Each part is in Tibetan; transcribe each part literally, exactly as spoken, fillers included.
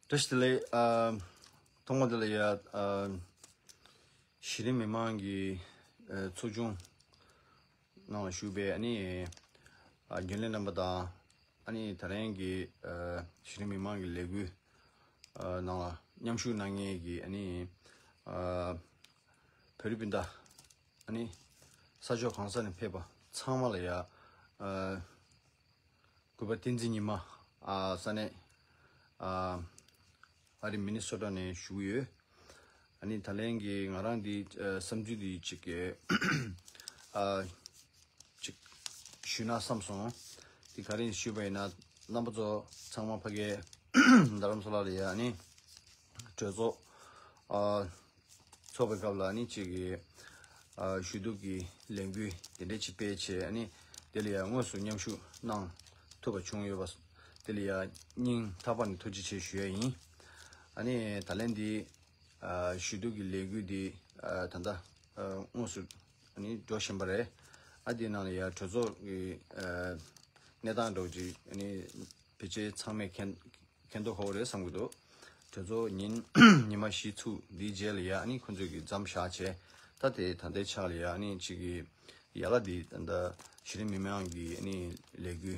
བཀྲ་ཤིས་བདེ་ལེགས། ཨ། ཐོག་མ་དེ་ལ་ཡ། ཨ། གཞི་རིམ་མི་མང་གི། ཨ། ཚོགས་ཆུང་ནང་ལ་ཞུགས་པའི་ཨ་ནི། ཨ། རྒྱུན་ལས་རྣམ་པ་དང་། ཨ་ནི་ད་རིང་གི། ཨ། གཞི་རིམ་མི་མང་གི་ལས་འགུལ། ཨ། ནང་ལ་མཉམ་ཞུགས་གནང་མཁན་གྱི་ཨ་ནི། ཨ། བོད་རིགས་སྤུན་ཟླ། ཨ་ནི་ས་ཕྱོགས་གང་ས་ནས་ཕེབས་པ་ཚང་མ་ལ་ཡ། ཨ། གུས་པ་བསྟན་འཛིན་ཉི་མ། ཨ། ས་གནས། ཨ། ཨ་རི་མི་ནི་སོ་ཊ་ནས་ཞུ་གི་ཡོད། ཨ་ནི་ད་ལན་གྱི་ང་རང་འདི། ཨ། བསམ་ཚུལ་འདི་ཅིག་གི། ཨ། ཅིག་ཞུས་ན་བསམ་སོང་། འདི་ག་རེ་ཞུས་པ་ཡིན་ན། རྣམ་པ་ཚོ་ཚང་མ་ཕ་གི་རྡ་རམ་ས་ལ་ལ་ཡ་ཨ་ནི་གྲོས་ཚོགས། ཨ། ཚོགས་པའི་སྐབས་ལ་ཨ་ནི་ཅིག་གི། ཨ། ཞུ་གཏུག་གི་ལས་འགུལ་དེ་འདྲ་ཅིག་སྤེལ་བྱས། ཨ་ནི་དེ་ལ་ཡང་དངོས་སུ་མཉམ་ཞུགས་གནང་ཐུབ་པ་བྱུང་ཡོད་པ་དེ་ལ་ཡང་སྙིང་ཐག་པ་ནས་ཐུགས་རྗེ་ཆེ་ཞུ་ཡ་ཡིན། ཨ་ནི་ད་ལན་འདི། ཨ། ཞུ་གཏུག་གི་ལས་འགུལ་འདི། ཨ། ད་ལྟ། ཨ། དངོས་སུ་ཨ་ནི་འགྲོ་བཞིན་པ་རེད། ཨ། འདི་ནང་ལ་ཡང་གྲོས་ཚོགས་ཀྱི། ཨ། གནས་སྟངས་འདྲ་བོ་ཅིག་ཨ་ནི་ཕལ་ཆེར་ཚང་མས་མཁྱེན། མཁྱེན་རྟོགས་ཡོད་རེད་བསམ་གྱི་འདུག་གྲོས་ཚོགས་ཉིན་ཉི་མ་བཞི་ཚུགས་འདིའི་རྗེས་ལ་ཡ་ཨ་ནི་ཁོང་ཚོས་ཀྱི་མཚམས་བཞག་བྱས། ད་དེ་ད་ལྟའི་ཆ་ལ་ཡ་ཨ་ནི་ཅིག་གི་ཡ་ལ་འདི་ད་ལྟ་གཞི་རིམ་མི་མང་གི་ཨ་ནི་ལས་འགུལ་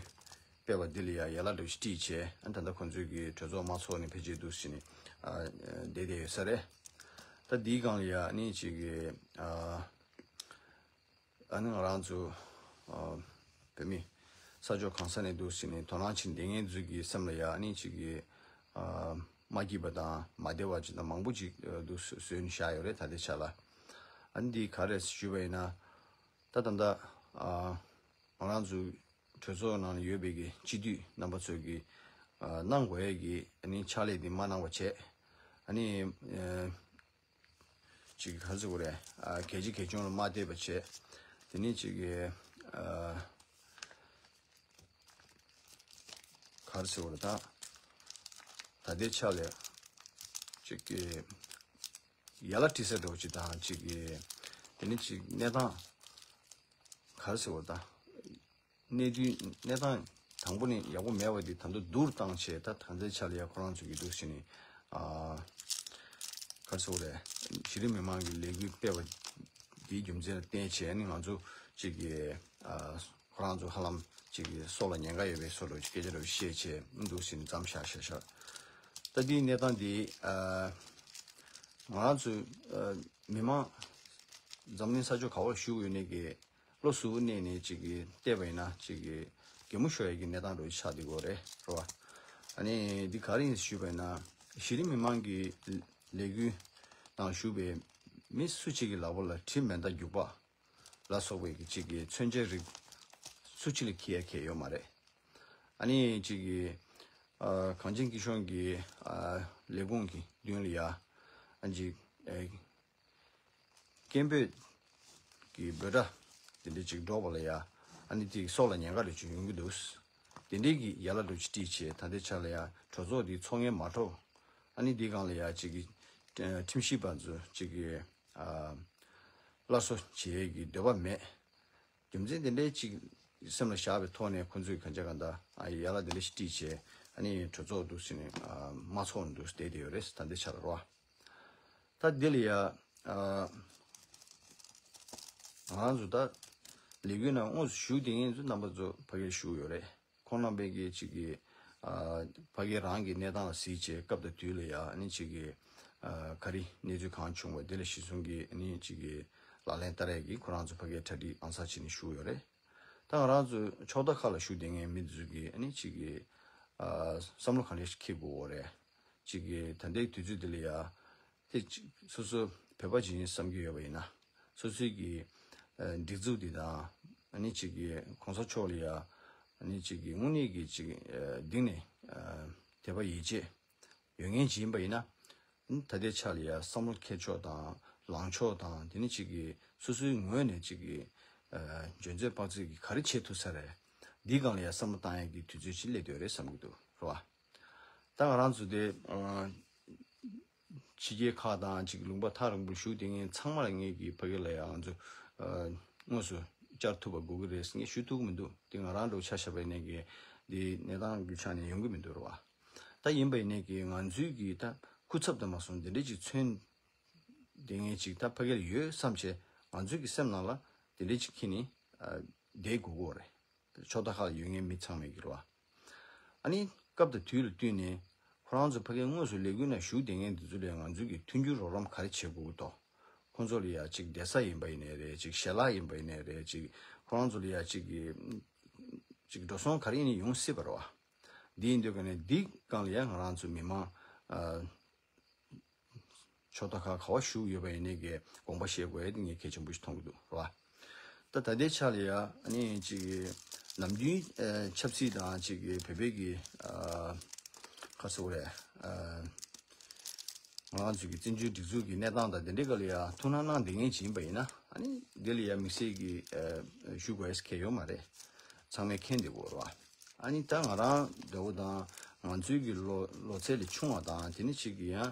སྤེལ་བ་འདི་ལ་ཡ་ཡ་ལ་འདྲ་བོ་ཞིག་བྲིས་བྱས། ཨ། ད་ལྟ་ཁོང་ཚོས་ཀྱི་གྲོས་ཚོགས་མ་ཚོགས་ནས་ཕལ་ཆེར་འདུག་ཟེར་ནས། ཨ། བསྡད་བསྡད་ཡོད་ས་རེད། ད་འདིའི་སྒང་ལ་ཡ་ཨ་ནི་ཅིག་གི། ཨ། ཨ་ནི་ང་རང་ཚོ། ཨ། བོད་མི་ས་ཕྱོགས་གང་ས་ནས་འདུག་ཟེར་ནས་དོ་སྣང་བྱེད་བསྡད་མཁན་ཚོའི་གི་སེམས་ལ་ཡ་ཨ་ནི་ཅིག་གི། ཨ། མ་སྐྱིད་པ་དང་མ་བདེ་བ་ཅིག་དང་མང་པོ་ཅིག་འདུག་བཟོས་ནས་བཞག་ཡོད་རེད་ད་ལྟའི་ཆ་ལ། ཨ་ནི་འདི་ག་རེ་ཞུས་པ་ཡིན་ན། ད་ད་ལྟ། ཨ། ང་རང་ཚོའི་གྲོས་ཚོགས་ནང་ལ་ཡོད་པའི་གི་སྤྱི་འཐུས་རྣམ་པ་ཚོས་ཀྱི། ཨ། གནང་དགོས་ཡས་ཀྱི་ཨ་ནི་ཕྱག་ལས་འདི་མ་གནང་བ་བྱས། ཨ་ནི། ཨ། ཅིག་ག་རེ་ཟེར་དགོས་རེད། ཨ། གལ་ཆེ་གལ་ཆུང་ལ་མ་བལྟས་པ་བྱས། དེ་ནས་ཅིག་གི། ཨ། ག་རེ་ཟེར་དགོས་རེད་ད། ད་ལྟའི་ཆ་ལ་ཅིག་གི་ཡ་ལ་བྲིས་ས་འདྲ་བོ་ཅིག་དང་། ཅིག་གི་དེ་ནས་ཅིག་གནས་སྟངས་ག་རེ་ཟེར་བ་ད། གནས་དུས་གནས་སྟངས་དང་པོ་ནས་ཡག་པོ་མེད་པ་འདི་ད་དུང་སྡུག་རུ་བཏང་བྱས། ད་ད་ལྟའི་ཆ་ལ་ཡ་ཁོ་རང་ཚོ་གི་འདུག་ཟེར་ནས། ཨ། ག་རེ་ཟེར་དགོས་རེད། གཞི་རིམ་མི་མང་གི་ལས་འགུལ་སྤེལ་བ་འདིའི་རྒྱུ་མཚན་ལ་བརྟེན་བྱས་ནས་ང་ཚོ་ཅིག་གི། ཨ། ཁོ་རང་ཚོ་ཧ་ལམ་ཅིག་གི་སྲོག་ལ་ཉེན་ཁ་ཡོད་པའི་བཟོ་འདྲ་ཅིག་སྐད་ཆ་འདྲ་བཤད་བྱས་འདུག་ཟེར་ནས་མཚམས་བཞག་བཞག་བཞག་ད་འདིའི་གནས་སྟངས་འདི། ཨ། ང་རང་ཚོ། ཨ། མི་མང་འཛམ་གླིང་ས་ཕྱོགས་ག་བར་བཞུགས་ཡོད་ནས་ཀྱི་བློ་གཟུ་བོ་གནས་ནས་ཅིག་གི་བལྟས་པ་ཡིན་ན་ཅིག་གི་གད་མོ་ཤོར་ཡས་ཀྱི་གནས་སྟངས་འདྲ་བོ་ཆགས་བསྡད་ཀྱི་ཡོད་རེད། རེད་བ། ཨ་ནི་འདི་ག་རེ་ཡིན་ཞུས་པ་ཡིན་ན། གཞི་རིམ་མི་མང་གི་ལས་འགུལ་ནང་ཞུགས་པའི་མི་སུ་གཅིག་གི་ལག་པ་ལ་གྲི་མེ་མདའ་རྒྱུག་པ་ལ་སོགས་པའི་གི་ཅིག་གི་མཚོན་ཆའི་རིགས་སུ་གཅིག་ལ་འཁྱེར་ཡ་འཁྱེར་ཡོད་མ་རེད། ཨ་ནི་ཅིག་གི། ཨ། གངས་ཅན་སྐྱིད་གཤོངས་ཀྱི། ཨ། ལས་ཁུངས་ཀྱི་མདུན་ལ་ཡ། ཨ། ཅིག་ཨ། སྐད་འབོད་ཀྱི་འབོད་སྒྲ་དེ་འདྲ་ཅིག་སྒྲོག་པ་ལ་ཡ། ཨ་ནི་དེ་སྲོག་ལ་ཉེན་ཁ་འདྲ་ཅིག་ཡོང་གི་འདུག་དེ་འདྲའི་གི་ཡ་ལ་འདྲ་ཅིག་བྲིས་བྱས། ད་ལྟའི་ཆ་ལ་ཡ་གྲོས་ཚོགས་འདི་ཚོགས་མཁན་མ་འགྲོ། ཨ་ནི་འདི་སྒང་ལ་ཡ་ཅིག་གི། ཨ། ཁྲིམས་ཞིབ་པ་ཚོ་ཅིག་གི། ཨ། སླར་གསོ་བྱེད་ཡས་ཀྱི་འདོད་པ་མེད། རྒྱུ་མཚན་དེ་འདྲའི་ཅིག་སེམས་ལ་བཞག་པའི་ཐོག་ནས་ཁོང་ཚོས་གང་ཅི་གང་ལྟར། ཨ། ཡ་ལ་དེ་འདྲ་ཞིག་བྲིས་བྱས། ཨ་ནི་གྲོས་ཚོགས་འདུག་ཟེར་ནས། ཨ། མ་ཚོགས་འདུག་བསྡད་བསྡད་ཡོད་རེད། ད་ལྟའི་ཆར་རོ། ད་འདི་ལ་ཡ། ཨ། ང་རང་ཚོ་ད་ལས་འགུལ་ནང་དངོས་སུ་ཞུགས་བསྡད་མཁན་ཚོ་རྣམ་པ་ཚོ་ཕ་གིར་བཞུགས་ཡོད་རེད། ཁོང་རྣམ་པས་ཀྱི་ཅིག་གི། ཨ། ཕ་གི་རང་གི་གནས་སྟངས་ལ་གཟིགས་བྱས་སྐབས་དང་དུས་ལ་ཡ་ཨ་ནི་ཅིག་གི། ཨ། ག་རེ་གནས་ཚུལ་གང་བྱུང་བ་དེ་ལ་གཞི་བཟུང་གིས་ཨ་ནི་ཅིག་གི་ལག་ལེན་བསྟར་ཡས་ཀྱི་ཁོ་རང་ཚོ་ཕ་གིར་གྲ་སྒྲིག་ཨང་གསར་བྱས་ནས་བཞུགས་ཡོད་རེད། ད་ང་རང་ཚོ་ཕྱོགས་མཐའ་ཁག་ལ་བཞུགས་བསྡད་མཁན་མི་ཚོས་ཀྱི་ཨ་ནི་ཅིག་གི། ཨ། བསམ་བློ་ག་འདྲ་ཞིག་འཁྱེར་དགོས་རེད། ཅིག་གི་ད་ལྟའི་དུས་ཚོད་འདི་ལ་ཡ། དེ་ཅིག་སོ་སོ་བོད་པ་ཅིག་ཡིན་བསམ་གྱི་ཡོད་པ་ཡིན་ན། སོ་སོའི་གི། ཨ། སྒྲིག་འཛུགས་འདི་དང་། ཨ་ནི་ཅིག་གི་གོང་ས་མཆོག་ལ་ཡ། ཨ་ནི་ཅིག་གི་དངོས་གནས་ཀྱི་ཅིག་ཨ། གཏིང་ནས། ཨ། དད་པ་ཡིད་ཆེས་ཡོད་མཁན་ཅིག་ཡིན་པ་ཡིན་ན། ཨ་ནི་ད་ལྟའི་ཆ་ལ་ཡ་བསམ་བློ་འཁྱེར་ཕྱོགས་དང་ལངས་ཕྱོགས་དང་། དེ་ནི་ཅིག་གི་སོ་སོའི་ངོས་ནས་ཅིག་གི། ཨ། འཇོན་ཚོད་དཔག་ཚོད་ཀྱིས་ག་རེ་བྱེད་ཐུབ་ས་རེད། འདིའི་སྒང་ལ་ཡ་བསམ་བློ་བཏང་ཡ་གི་དུས་ཚོད་ཅིག་སླེབས་བསྡད་ཡོད་རེད་བསམ་གྱི་འདུག་རེད་བ། ད་ང་རང་ཚོ་དེ། ཨ། ཕྱི་རྒྱལ་ཁག་དང་ཅིག་ལུང་པ་ཐག་རིང་པོར་བཞུགས་བསྡད་མཁན་ཚང་མ་ལ་ངས་ཀྱིས་ཕ་གི་ལ་ཡ་ང་ཚོ། ཨ། དངོས་སུ་བཅར་ཐུབ་པ་དགོས་ཀྱི་རེད་ཟེར་ངས་ཞུ་ཐུབ་ཀྱི་མི་འདུག་དེ་ང་རང་འདྲ་བོ་ཆ་བཞག་པ་ཡིན་ནའི་གི་འདི་གནས་སྟངས་ཀྱི་ཆ་ནས་ཡོང་གི་མི་འདུག་རེད་བ། ད་ཡིན་པ་ཡིན་ནའི་གི་ང་ཚོའི་གི་ད་སྐུ་ཚབ་དུ་མ་སོང་དེ་འདྲས་ཅིག་མཚོན་བསྡད་མཁན་ཅིག་ད་ཕ་གིར་ཡོད་བསམ་བྱས་ང་ཚོའི་གི་སེམས་ནང་ལ་དེ་འདྲས་ཅིག་འཁྱེར་ནས་ཨ་བསྡད་དགོས་ཀྱི་ཡོད་རེད། ཕྱོགས་མཐའ་ཁག་ལ་ཡོད་མཁན་མི་ཚང་མས་གི་རེད་བ། ཨ་ནི་སྐབས་དང་དུས་ལ་བསྟུན་ནས་ཁོ་རང་ཚོ་ཕ་གིར་དངོས་སུ་ལས་འགུལ་ནང་ཞུགས་བསྡད་མཁན་དེ་ཚོ་ལ་ང་ཚོའི་གི་མཐུན་འགྱུར་རོགས་རམ་ག་རེ་བྱེད་དགོས་ཀྱི་འདུག་ཁོང་ཚོ་ལ་ཡ་ཅིག་བསྡད་ས་ཡིན་པ་ཡིན་ནའི་རེད། ཅིག་ཞལ་ལག་ཡིན་པ་ཡིན་ནའི་རེད། ཅིག་ཁོ་རང་ཚོ་ལ་ཡ་ཅིག་གི་ཅིག་འགྲོ་སོང་ག་རེ་ཡིན་ནའི་ཡོང་སྲིད་པ་རེད་བ། འདི་ཡིན་དུས་ཀ་ནས་འདི་སྒང་ལ་ཡང་ང་རང་ཚོ་མི་མང་ཨ་ཕྱོགས་མཐའ་ཁག་ག་བ་བཞུགས་ཡོད་པ་ཡིན་ནའི་གི་དགོངས་པ་བཞེས་དགོས་ཡ་འདི་ངས་གལ་ཆེན་པོ་ཞིག་མཐོང་གི་འདུག་རེད་བ། ད་ད་ལྟའི་ཆ་ལ་ཡ་ཨ་ནི་ཅིག་གི་ནམ་རྒྱུན་ཨ་ཆབ་སྲིད་དང་ཅིག་གི་བོད་པའི་གི་ཨ་ག་རེ་ཟེར་དགོས་རེད། ཨ་ང་རང་ཚོའི་གི་བཙན་བྱོལ་སྒྲིག་འཛུགས་ཀྱི་གནས་སྟངས་དང་དེ་འདྲའི་སྒང་ལ་ཡ་ཐུགས་སྣང་གནང་བསྡད་མཁན་ཅིག་ཡིན་པ་ཡིན་ན་ཨ་ནི་འདི་ལ་ཡ་དམིགས་བསལ་གྱི་ཨ་ཞུ་དགོས་ཡ་གལ་ཡོད་མ་རེད། ཚང་མས་མཁྱེན་བསྡད་ཡོད་རེད་བ། ཨ་ནི་ད་ང་རང་འདྲ་བོ་དང་ང་ཚོའི་གི་ལོ་ལོ་ཚད་ལས་ཆུང་བ་དང་དེ་ནི་ཅིག་གི་ཡང་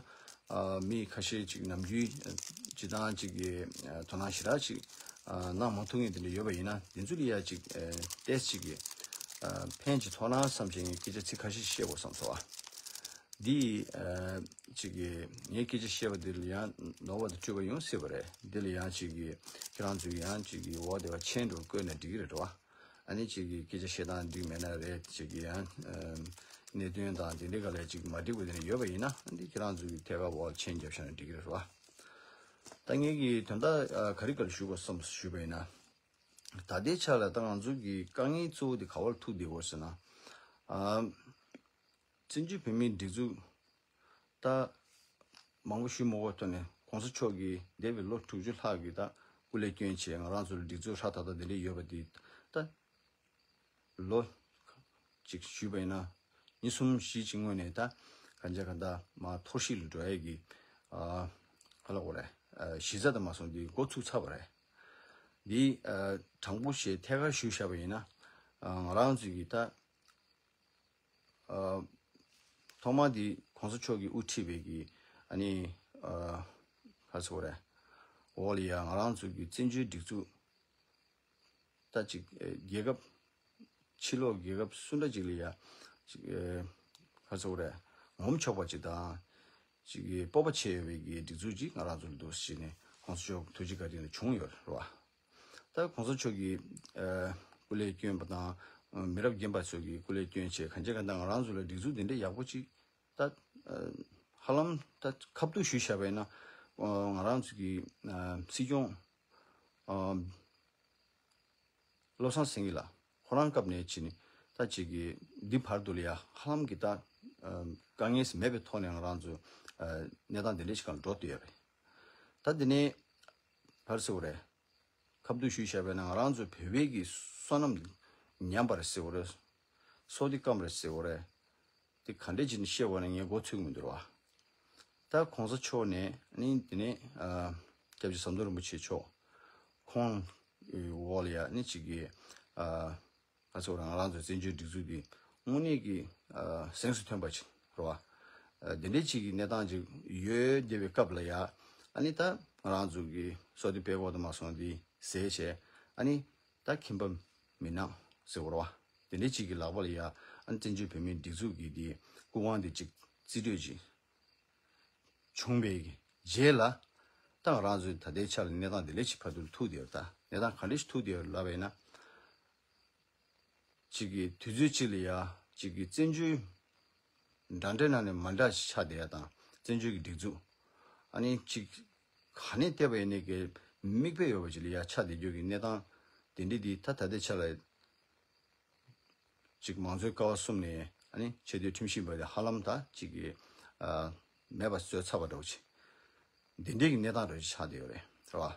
ཨ་མི་ཁ་ཤས་ཅིག་ནམ་རྒྱུན་ཨ་སྤྱིར་བཏང་ཅིག་གི་ཨ་དོ་སྣང་ཞེ་དྲག་ཅིག་ཨ་གནང་མ་ཐུབ་མཁན་དེ་འདྲ་ཡོད་པ་ཡིན་ན་དེ་ཚོ་ལ་ཡ་ཅིག་ཨ་ཏོག་ཙམ་ཅིག་གི་ཨ་ཕན་ཅིག་ཐོགས་ན་བསམ་བྱས་ངས་སྐད་ཆ་ཚིག་ཁ་ཤས་ཤིག་བཤད་དགོས་བསམ་སོང་བ། འདི་ཨ་ཅིག་གི་ངས་སྐད་ཆ་བཤད་པ་འདི་ལ་ཡང་ནོར་བ་དང་འཁྲུལ་བ་ཡོང་སྲིད་པ་རེད། འདི་ལ་ཡང་ཅིག་གི་ཁྱེད་རང་ཚོས་ཡང་ཅིག་གི་འོ་དེ་བ་མཆན་འདྲ་བོ་བཀོད་ན་འགྲིག་གི་རེད་བ། ཨ་ནི་ཅིག་གི་སྐད་ཆ་བཤད་སྟངས་འགྲིག་མེད་ན་རེད། ཅིག་གི་ཡང་ཨ་གནད་དོན་དང་དེ་འདྲའི་སྒང་ལ་ཅིག་མ་འགྲིག་པ་དེ་འདྲ་ཡོད་པ་ཡིན་ན་ཨ་འདི་ཁྱེད་རང་ཚོ་གི་ཐད་ཀར་འོག་མཆན་རྒྱབ་བཞག་ན་འགྲིག་གི་རེད་བ། ད་ངས་གི་དོན་དག་ཨ་ག་རེ་ག་རེ་ཞུ་དགོས་བསམ་ཞུས་པ་ཡིན་ན། ད་ལྟའི་ཆ་ལ་ད་ང་ཚོ་གི་དཀའ་ངལ་གཙོ་བོ་དེ་ག་བར་ཐུག་བསྡད་ཡོད་ཟེར་ན། ཨ་བཙན་བྱོལ་བོད་མིའི་སྒྲིག་འཛུགས་ད་མང་པོ་ཞུ་མ་དགོས་ཐོག་ནས་གོང་ས་མཆོག་གིས་འདས་པའི་ལོ་དྲུག་ཅུ་ལྷག་གི་ད་སྐུ་ལས་བསྐྱོན་བྱས་ང་རང་ཚོ་ལ་སྒྲིག་འཛུགས་ཧྲ་ཐག་ཐག་འདི་འདྲ་ཡོད་པ་འདི་ད་ལོ་གཅིག་ཞུས་པ་ཡིན་ན་ཉིས་གསུམ་བཞི་གཅིག་སྔོན་ནས་ད་གང་ཅི་གང་ད་མར་འཐོར་ཞིག་ལ་འགྲོ་ཡས་ཀྱི་ཨ་ག་ལ་གོ་རེད། ཨ་གཞི་རྩ་དང་མ་སོང་འདི་འགོ་ཚུགས་ཚར་བ་རེད། འདི་ཨ་དྲང་པོ་ཞེས་ཐད་ཀར་ཞུས་བཞག་པ་ཡིན་ན་ཨ་ང་རང་ཚོ་གི་ད་ཨ་ཐོག་མ་འདི་གོང་ས་མཆོག་གིས་དབུ་ཁྲིད་པའི་གི་ཨ་ནི་ཨ་ག་རེ་ཟེར་དགོས་རེད། འོག་ལ་ཡ་ང་རང་ཚོ་གི་བཙན་བྱོལ་སྒྲིག་འཛུགས་ད་ཅིག་ཨ་རྒྱལ་ཁབ་ཕྱི་ལོགས་རྒྱལ་ཁབ་སུ་འདྲ་ཅིག་ལ་ཡ་ཅིག་ཨ་ག་རེ་ཟེར་དགོས་རེད། ངོམ་ཆོག་པ་ཅིག་དང་ཅིག་གི་སྤོབས་པ་བྱེད་ཡོད་པའི་གི་སྒྲིག་འཛུགས་ཅིག་ང་རང་ཚོ་ལ་འདུག་ཟེར་ནས་གོང་ས་མཆོག་ཐུགས་རྗེ་བཀའ་དྲིན་ལ་བྱུང་ཡོད་རེད་བ། ད་གོང་ས་མཆོག་གིས་ཨ་སྐུ་ལས་བསྐྱོན་པ་དང་མི་རབས་རྒན་པ་ཚོ་གིས་སྐུ་ལས་བསྐྱོན་བྱས་གང་ཅི་གང་ད་ང་རང་ཚོ་ལ་སྒྲིག་འཛུགས་འདི་འདྲ་ཡག་པོ་ཅིག་ད་ཨ་ཧ་ལམ་ད་ཁ་བསྡུར་ཞུས་བཞག་པ་ཡིན་ན་ཨ་ང་རང་ཚོ་གི་ཨ་སྲིད་སྐྱོང་ཨ་བློ་བཟང་སེང་གེ་ལགས་ཁོ་རང་སྐབས་ནས་ཕྱིན་ནས་ད་ཅིག་གི་འདི་བར་དུ་ལ་ཡ་ཧ་ལམ་གི་ད་ཨ་དཀའ་ངལ་མེད་པའི་ཐོག་ནས་ང་རང་ཚོ་ཨ་གནས་སྟངས་འདི་འདྲ་ཞིག་གང་འགྲོ་བསྡད་ཡོད་རེད། ད་འདི་ནས་ག་རེ་ཟེར་དགོས་རེད། ཁ་བསྡུར་ཞུས་བཞག་པ་ཡིན་ན་ང་རང་ཚོ་བོད་པའི་གི་བསོད་ནམས་ཉམས་པ་རེད་ཟེར་དགོས་རེད། སྲོག་འདི་སྐམ་རེད་ཟེར་དགོས་རེད། དེ་ག་འདྲས་བྱས་ནས་བཤད་དགོས་ན་ངས་མགོ་ཚོད་ཀྱི་མི་འདུག་ར། ད་གོང་ས་མཆོག་ནས་ནི་དེ་ནས་ཨ་སྐྱབས་རྗེ་ཟམ་གདོང་རིན་པོ་ཆེ་མཆོག་ཁོང་འོག་ལ་ཡ་ནི་གཅིག་གི་ཨ་ང་ཚོ་རང་རང་ཚོའི་བཙན་བྱོལ་སྒྲིག་འཛུགས་འདི་དངོས་གནས་ཀྱི་ཨ་གཟེངས་སུ་ཐོན་པ་ཅིག་རེད་བ། ཨ་དེ་འདྲའི་ཅིག་གི་གནས་སྟངས་ཅིག་ཡོད་བསྡད་པའི་སྐབས་ལ་ཡ་ཨ་ནི་ད་ང་རང་ཚོ་གི་སྲོག་ལྡན་དཔའ་བོ་དང་མ་སོང་འདི་ཟས་བྱས་ཨ་ནི་ད་ཁྱིམ་པ་མི་ནག་ཟེར་བ་རེད་བ། དེ་འདྲའི་ཅིག་གི་ལག་པ་ལ་ཡ་ཨ་ནི་བཙན་བྱོལ་བོད་མིའི་སྒྲིག་འཛུགས་ཀྱི་འདི་སྐུ་དབང་འདི་ཅིག་རྩིས་སྤྲོད་ཅིག་བྱུང་བའི་རྗེས་ལ་ད་ང་རང་ཚོའི་ད་ལྟའི་ཆ་ལ་གནས་སྟངས་དེ་ལས་ཅིག་ཕར་ཚུར་ཐུག་བསྡད་ཡོད་རེད། ད་གནས་སྟངས་ག་འདྲ་ཞིག་ཐུག་བསྡད་ཡོད་རེད་ལབ་པ་ཡིན་ན། གཅིག་གི་དུས་ཚོད་གཅིག་ལ་ཡ་གཅིག་གི་བཙན་བྱོལ་འདྲ་འདྲའི་ནང་ནས་མ་འདྲ་ཞིག་ཆགས་བསྡད་ཡ་དང་བཙན་བྱོལ་གྱི་སྒྲིག་འཛུགས་ཨ་ནི་གཅིག་ག་ནས་བལྟས་པ་ཡིན་ནའི་གི་མིག་དཔེ་ཡོད་པ་ཅིག་ལ་ཡ་ཆགས་བསྡད་རྒྱུ་གི་གནས་སྟངས་དེ་འདྲ་འདི་ད་ད་ལྟའི་ཆ་ལ་གཅིག་མང་གཙོའི་ཀ་བ་གསུམ་ནས་ཨ་ནི་ཆེས་མཐོའི་ཁྲིམས་ཞིབ་པ་དེ་ཧ་ལམ་ད་གཅིག་གི་ཨ་མེད་པ་བཟོས་ཚར་བ་འདྲ་བོ་ཅིག་འདི་འདྲའི་གི་གནས་སྟངས་འདྲ་བོ་ཅིག་ཆགས་བསྡད་ཡོད་རེད་རེད་བ།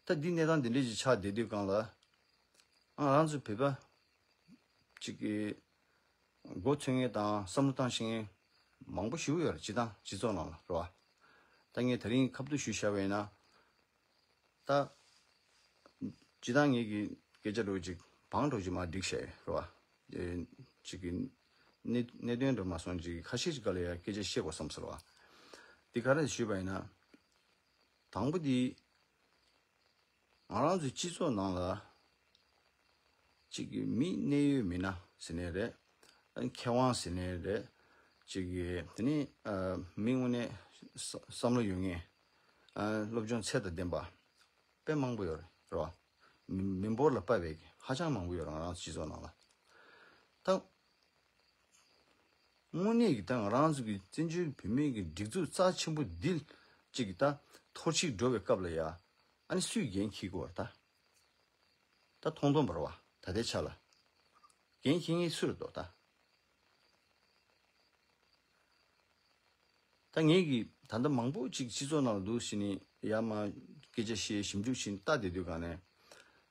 ད་འདི་གནས་སྟངས་འདི་འདྲ་ཅིག་ཆགས་བསྡད་དུས་སྒང་ལ་ང་རང་ཚོ་བོད་པ་ཅིག་གི་མགོ་ཚོས་མཁན་དང་བསམ་བློ་བཏང་ཤེས་མཁན་མང་པོ་ཞིག་ཡོད་རེད། སྤྱི་བཏང་སྤྱི་ཚོགས་ནང་ལ་རེད་བ། ད་ངས་ད་རིང་ཁ་བསྡུར་ཞུས་བཞག་པ་ཡིན་ན། ད་སྤྱི་བཏང་ངེད་ཀྱི་སྐད་ཆ་འདྲ་བོ་ཅིག་བང་འདྲ་བོ་ཅིག་མར་བསྒྲིགས་བཞག་ཡོད་རེད་བ། ཨེ་ཅིག་གི་གནད་གནད་དོན་འདྲ་མ་སོང་ཅིག་ཁ་ཤས་ཅིག་སྒང་ལ་ཡ་སྐད་ཆ་བཤད་དགོས་བསམ་སོང་རེད་བ། འདི་ག་རེ་ཞུས་པ་ཡིན་ན། དང་པོ་འདི་ང་རང་ཚོའི་སྤྱི་ཚོགས་ནང་ལ་གཅིག་གི་མི་གནད་ཡོད་མི་སྣ་ཟེར་ནའི་རེད། ཨ་ནི་མཁས་དབང་ཟེར་ནའི་རེད། ཅིག་གི་དེ་ནི་ཨ་མི་དངོས་གནས་བསམ་བློ་ཡོད་མཁན། ཨ་སློབ་སྦྱོང་ཚད་དང་ལྡན་པ་དཔེ་མང་པོ་ཡོད་རེད་རོ། མི་མི་འབོར་ལ་དཔག་པའི་ཧ་ཅང་མང་པོ་ཡོད་རེད་ང་རང་ཚོ་སྤྱི་ཚོགས་ནང་ལ། ད་དངོས་གནས་ཀྱི་ད་ང་རང་ཚོ་གི་བཙན་བྱོལ་བོད་མིའི་གི་སྒྲིག་འཛུགས་རྩ་ཆེན་པོ་འདི་ཅིག་གི་ད་འཐོར་ཞིག་འགྲོ་བའི་སྐབས་ལ་ཡ། ཨ་ནི་སུས་འགན་འཁྱེར་དགོས་རེད་ད། ད་མཐོང་མཐོང་བར་བ་ད་ལྟའི་ཆ་ལ། འགན་འཁྱེར་མཁན་སུ་རེད་འདུག་ད། ད་ངས་ཀྱི་ད་ལྟ་མང་པོ་ཅིག་སྤྱི་ཚོགས་ནང་ལ་འདུག་ཟེར་ནས་ཡར་མར་སྐད་ཆ་བཤད་ཞིབ་འཇུག་བྱས་ནས་ལྟ་བསྡད་དུས་ག་ནས་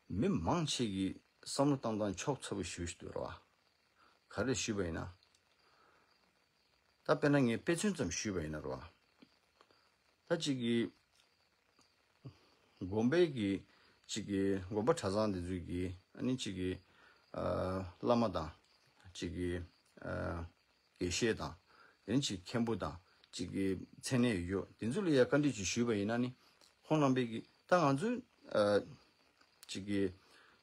མི་མང་ཆེ་གིས་བསམ་བློ་བཏང་སྟངས་ཕྱོགས་ཚ་པོ་ཞེ་པོ་ཞིག་འདུག་རེད་བ། ག་རེ་ཞུས་པ་ཡིན་ན། ད་དཔེར་ན་ངས་དཔེ་མཚོན་ཙམ་ཞུས་པ་ཡིན་ན་རེད་བ། ད་ཅིག་གིས་དགོན་པའི་གི་ཅིག་གི་དགོན་པ་གྲྭ་ཚང་འདི་ཚོའི་གི་ཨ་ནི་ཅིག་གི་ཨ་བླ་མ་དང་ཅིག་གི་ཨ་དགེ་བཤེས་དང་དེ་ནི་ཅིག་མཁན་པོ་དང་ཅིག་གི་མཚན་གནས་ཡོད་དེ་ཚོ་ལ་ཡ་བཀའ་འདྲི་ཅིག་ཞུས་པ་ཡིན་ན་ནི་ཁོང་རྣམ་པས་གི་ད་ང་ཚོ་ཨ་ཅིག་གི་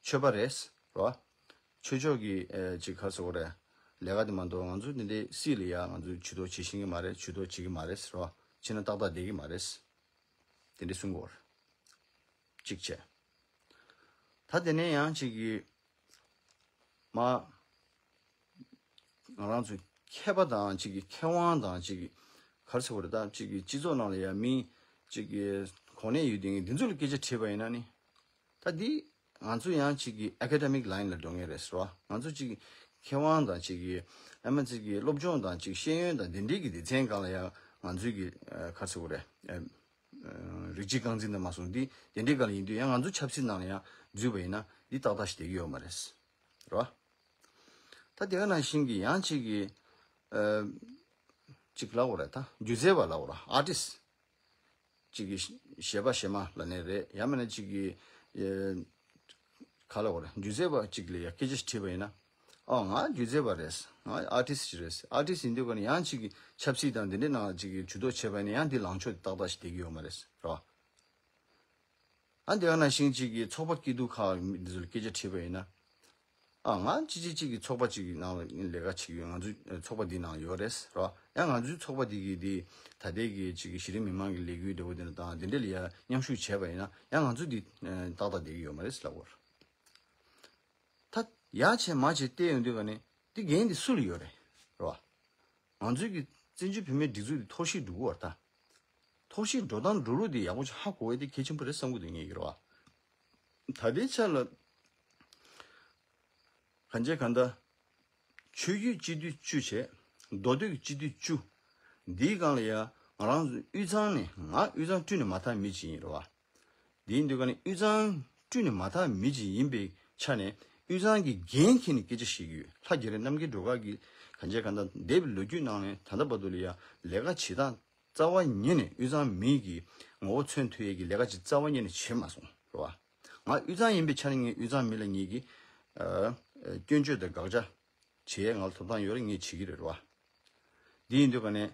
ཆོས་པ་རེད་རོ། ཆོས་ཕྱོགས་ཀྱི་ཨ་ཅིག་ག་རེ་ཟེར་དགོས་རེད། ལས་ཀ་དེ་མ་གཏོགས་ང་ཚོ་འདི་འདྲའི་སྲིད་ལ་ཡ་ང་ཚོ་ཇུས་གཏོགས་བྱེད་ཤེས་ཀྱི་མ་རེད། ཇུས་གཏོགས་བྱེད་ཀྱི་མ་རེད་ཟེར་བ། བྱས་ན་ཏག་ཏག་བསྡད་ཀྱི་མ་རེད། དེ་འདྲའི་གསུང་གི་ཡོད་རེད། གཅིག་བྱས། ད་དེ་ནས་ཡང་ཅིག་གི་མ་ང་རང་ཚོ་མཁས་པ་དང་ཅིག་གི་མཁས་དབང་དང་ཅིག་གི་ག་རེ་ཟེར་དགོས་རེད། ད་ཅིག་གི་སྤྱི་ཚོགས་ནང་ལ་ཡ་མི་ཅིག་གི་གོ་གནས་ཡོད་དེ་འདི་ཚོ་ལ་སྐད་ཆ་དྲིས་པ་ཡིན་ན་ནི། ད་འདི་ང་ཚོ་ཡང་གཅིག་གི་ཨེ་ཀ་ཌེ་མིག་ལའིན་ལ་འགྲོ་མཁན་རེད་ཟེར་བ། ང་ཚོ་གཅིག་གི་མཁས་དབང་དང་གཅིག་གི་ཨ་མ་གཅིག་གི་སློབ་སྦྱོང་དང་གཅིག་ཤེས་ཡོན་དང་དེ་འདྲའི་གི་སྡེ་ཚན་སྒང་ལ་ཡང་ང་ཚོའི་གི་ཨ་ག་རེ་ཟེར་དགོས་རེད། ཨ་ཨ་རིགས་གཅིག་རྐང་འཛིན་དང་མ་སོང་འདི་དེ་འདྲའི་སྒང་ལ་ཡིན་དུས་ཡང་ང་ཚོ་ཆབ་སྲིད་ནང་ལ་ཡང་འཛུལ་བ་ཡིན་ན་འདི་ཏག་ཏག་ཞིག་བསྡད་ཀྱི་ཡོད་མ་རེད། རེད་བ། ད་དེ་ག་ནང་བཞིན་གི་ཡང་གཅིག་གི་ཨ་གཅིག་ལབ་དགོས་རེད། ད་སྒྱུ་རྩལ་པ་ལབ་དགོས་རེད། ཨར་ཊིསི། གཅིག་གི་གཞས་པ་གཞས་མ་ལབ་ནའི་རེད། ཡང་མིན་ན་གཅིག་གི་ཨེ་ག་ལབ་དགོས་རེད། སྒྱུ་རྩལ་པ་གཅིག་ལ་ཡང་སྐད་ཆ་ཞིག་དྲིས་པ་ཡིན་ན། ཨོ་ང་སྒྱུ་རྩལ་པ་རེད། ང་ཨར་ཊིསི་ཞིག་རེད། ཨར་ཊིསི་ཡིན་དུས་ཀ་ནས་ཡང་གཅིག་གི་ཆབ་སྲིད་དང་འདི་འདྲའི་ནང་གཅིག་གི་ཇུས་གཏོགས་བྱས་པ་ཡིན་ན་ཡང་འདི་ལངས་ཕྱོགས་འདི་ཏག་ཏག་ཞིག་བསྡད་ཀྱི་ཡོད་མ་རེད། རེད་བ། ཨ་འདི་ག་ནང་བཞིན་གཅིག་གི་ཚོགས་པ་སྐྱིད་སྡུག་ཁག་འདི་ཚོ་ལ་སྐད་ཆ་དྲིས་པ་ཡིན་ན། ཨ་ང་གཅིག་གཅིག་གཅིག་གི་ཚོགས་པ་གཅིག་གི་ནང་ལ་ལས་ཀ་བྱེད་ཀྱི་ཡོད། ང་ཚོའི་ཚོགས་པ་འདི་ནང་ཡོད་རེད་རོ། ཡང་ང་ཚོའི་ཚོགས་པ་འདི་གི་འདི་ད་ལྟའི་གི་གཅིག་གི་གཞི་རིམ་མི་མང་གི་ལས་འགུལ་འདྲ་བོ་འདི་ལ་དང་འདི་འདྲ་ལ་ཡང་མཉམ་ཞུགས་བྱས་པ་ཡིན་ན་ཡང་ང་ཚོ་འདི་ཏག་ཏག་བསྡད་ཀྱི་ཡོད་མ་རེད་ལབ་དགོས་རེད། ད་ཡར་བྱས་མར་བྱས་བལྟས་ཡོང་དུས་ག་ནས་འདི་འགན་འདི་སུ་ལ་ཡོད་རེད་རོ། ང་ཚོའི་གི་བཙན་བྱོལ་བོད་མིའི་སྒྲིག་འཛུགས་འདི་འཐོར་ཞིག་འགྲོ་གི་ཡོད་རེད་ད། འཐོར་ཞིག་འགྲོ་སྟངས་འགྲོ་ལུགས་འདི་ཡག་པོ་ཅིག་ཧ་གོ་བས་འདི་གལ་ཆེན་པོ་རེད་བསམ་གི་འདུག་ངས་ཀྱི་རོ། ད་ལྟའི་ཆ་ལ་གང་བྱས་གང་ལྟར། ཆོས་བརྒྱུད་སྤྱི་འཐུས་བཅུ་བྱས། མདོ་སྟོད་ཀྱི་སྤྱི་འཐུས་བཅུ། འདིའི་སྒང་ལ་ཡ་ང་རང་ཚོ་དབུས་གཙང་ནས་ང་དབུས་གཙང་བཀྲུས་ནས་མ་ཐག་མི་ཅིག་ཡིན་རོ། འདིའི་འདུག་ག་ནས་དབུས་གཙང་བཀྲུས་ནས་མ་ཐག་མི་ཅིག་ཡིན་པའི་ཆ་ནས་དབུས་གཙང་གི་འགན་འཁྱེར་ནས་སྐད་ཆ་བཤད་ཀྱི་ཡོད། ལྷ་རྒྱ་རི་རྣམ་རྒྱལ་སྒྲོལ་དཀར་གྱིས་གང་བྱས་གང་ལྟར་འདས་པའི་ལོ་རྒྱུས་ནང་ནས་ད་ལྟ་བར་དུ་ལ་ཡ་ལས་ཀ་བྱེད་སྟངས་རྩ་བ་ཉིད་ནས་དབུས་གཙང་མི་གི་ངོ་བོ་མཚོན་ཐུབ་ཡས་ཀྱི་ལས་ཀ་ཅིག་རྩ་བ་ཉིད་ནས་བྱེད་མ་སོང་རེད་བ། ང་དབུས་གཙང་ཡིན་པའི་ཆ་ནས་ངས་དབུས་གཙང་མི་ལ་ངེད་ཀྱི་ཨ་སྐྱོན་བརྗོད་དང་དགག་བྱ་བྱེད་ཡས་ང་ལ་ཐོབ་ཐང་ཡོད་རེད། ངས་བྱེད་ཀྱི་རེད་རེད་བ། འདི་ཡིན་དུས་ག་ནས་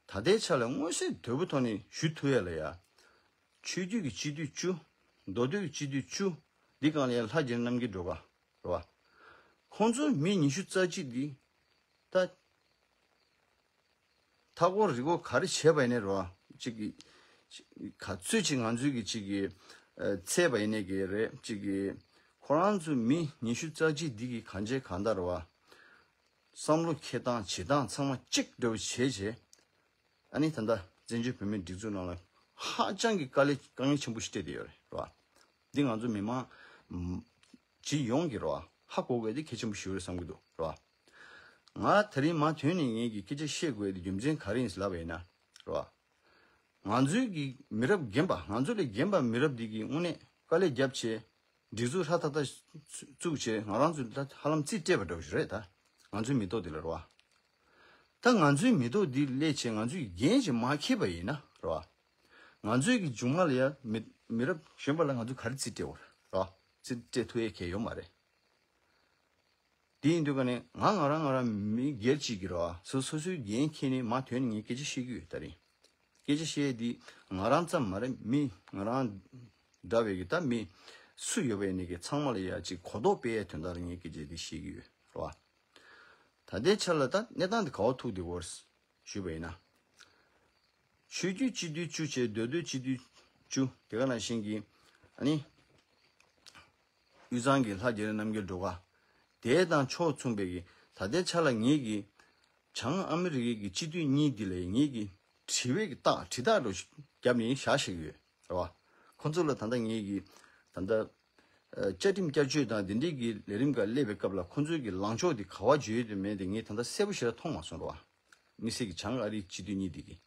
ད་ལྟའི་ཆ་ལ་མངོན་གསལ་དོད་པོ་ཐོག་ནས་ཞུ་ཐུབ་ཡས་ལ་ཡ། ཆོས་བརྒྱུད་ཀྱི་སྤྱི་འཐུས་བཅུ། མདོ་སྟོད་ཀྱི་སྤྱི་འཐུས་བཅུ། འདི་སྒང་ལ་ཡ་ལྷ་རྒྱ་རི་རྣམ་རྒྱལ་སྒྲོལ་དཀར་རེད་བ། ཁོང་ཚོ་མི་ཉི་ཤུ་རྩ་གཅིག་འདི་ད། མཐའ་འཁོར་རི་སྐོར་ག་རེ་བྱས་པ་ཡིན་ནའི་རོ། གཅིག་གི་ག་ཚོད་ཅིག་ང་ཚོའི་གི་གཅིག་གི་ཨ་ཚད་པ་ཡིན་ནའི་གི་རེད། གཅིག་གི་ཁོ་རང་ཚོ་མི་ཉི་ཤུ་རྩ་གཅིག་འདི་གི་གང་བྱས་གང་ལྟར་རོ། བསམ་བློ་འཁྱེར་སྟངས་བྱེད་སྟངས་ཚང་མ་གཅིག་འདྲ་བོ་བྱས་བྱས། ཨ་ནི་ད་ལྟ་བཙན་བྱོལ་བོད་མིའི་སྒྲིག་འཛུགས་ནང་ལ་ཧ་ཅང་གི་དཀའ་ལས་དཀའ་ངལ་ཆེན་པོ་ཞིག་སྤྲད་བསྡད་ཡོད་རེད་རོ། འདི་ང་ཚོ་མི་མང་སྤྱི་ཡོངས་ཀྱི་རོ་ཧ་གོ་དགོས་དེ་གལ་ཆེན་པོ་ཞིག་རེད་བསམ་གྱི་འདུག་རོ། ང་དེ་རིང་མ་ཐོན་ནས་ངེད་ཀྱི་སྐད་ཆ་བཤད་དགོས་དེ་རྒྱུ་མཚན་ག་རེ་ཡིན་ཟེར་ལབ་པ་ཡིན་ན་རོ། ང་ཚོའི་གི་མི་རབས་རྒན་པ་ང་ཚོ་ལས་རྒན་པ་མི་རབས་འདི་གི་དངོས་གནས་དཀའ་ལས་བརྒྱབ་བྱས་སྒྲིག་འཛུགས་ཧྲ་ཐག་ཐག་བཙུགས་བྱས་ང་རང་ཚོ་ད་ཧ་ལམ་རྩིས་སྤྲད་པ་འདྲ་བོ་ཞིག་རེད་ད། ང་ཚོའི་མི་ཐོག་འདི་ལ་རོ། ད་ང་ཚོའི་མི་ཐོག་འདི་སླེབས་བྱས་ང་ཚོས་འགན་ཞིག་མ་འཁྱེར་པ་ཡིན་ན་རོ། ང་ཚོའི་གི་མཇུག་མ་ལ་ཡ་མི་མི་རབས་གཞོན་པ་ལ་ང་ཚོ་ག་རེ་རྩིས་སྤྲད་འོ་རོ། རྩིས་སྤྲད་ཐུབ་ཡས་གལ་ཡོད་མ་རེད། དེ་ཡིན་དུས་ཀ་ནས་ང་ང་རང་ང་རང་མི་སྒེར་གཅིག་གི་རོ་སོ་སོ་སོའི་འགན་འཁྱེར་ནས་མ་ཐོན་ནས་ངས་སྐད་ཆ་བཤད་ཀྱི་ཡོད་ད་རིང་། སྐད་ཆ་བཤད་འདི་ང་རང་ཙམ་མ་རེད། མི་ང་རང་འདྲ་བའི་གི་ད་མི་སུ་ཡོད་པའི་ནས་གི་ཚང་མ་ལ་ཡ་གཅིག་གོ་རྟོགས་སྤེལ་ཡའི་དོན་དག་ལ་ངས་སྐད་ཆ་འདི་བཤད་ཀྱི་ཡོད་རོ། ད་ ད་ལྟའི་ཆ་ལ་ད་གནས་སྟངས་དེ་ག་བ་ཐུག་བསྡད་ཡོད་རེད་ཞུས་པ་ཡིན་ན། ཆོས་བརྒྱུད་སྤྱི་འཐུས་བཅུ་བྱས་མདོ་སྟོད་སྤྱི་འཐུས་བཅུ་དེ་ག་ནང་བཞིན་གྱི་ཨ་ནི། དབུས་གཙང་གི་ལྷ་རྒྱ་རི་རྣམ་རྒྱལ་སྒྲོལ་དཀར། དེ་དང་ཕྱོགས་མཚུངས་པའི་གི་ད་ལྟའི་ཆ་ལ་ངེད་ཀྱི་བྱང་ཨ་མི་རི་ཀའི་གི་སྤྱི་འཐུས་གཉིས་འདི་ལ་ངེད་ཀྱི་དྲི་བའི་གི་རྟགས་དྲི་རྟགས་འདྲ་བརྒྱབ་ནས་བཞག་བཞག་གི་ཡོད་རེད་བ། ཁོང་ཚོ་ལ་ད་ལྟ་ངེད་ཀྱི་ད་ལྟ་བཅའ་ཁྲིམས་བསྐྱར་བཅོས་དང་དེ་འདྲའི་གི་ལས་རིམ་ཁག་སླེབས་པའི་སྐབས་ལ་ཁོང་ཚོའི་གི་ལངས་ཕྱོགས་དེ་ག་བ་བརྗོད་ཡོད་དེ་མེད་དེ་ངས་ད་ལྟ་གསལ་པོ་ཞེ་དྲག་མཐོང་མ་སོང་རེད་བ། དམིགས་བསལ་གྱི་བྱང་ཨ་རིའི་སྤྱི་འཐུས་གཉིས་དེ་གི་བྱེད་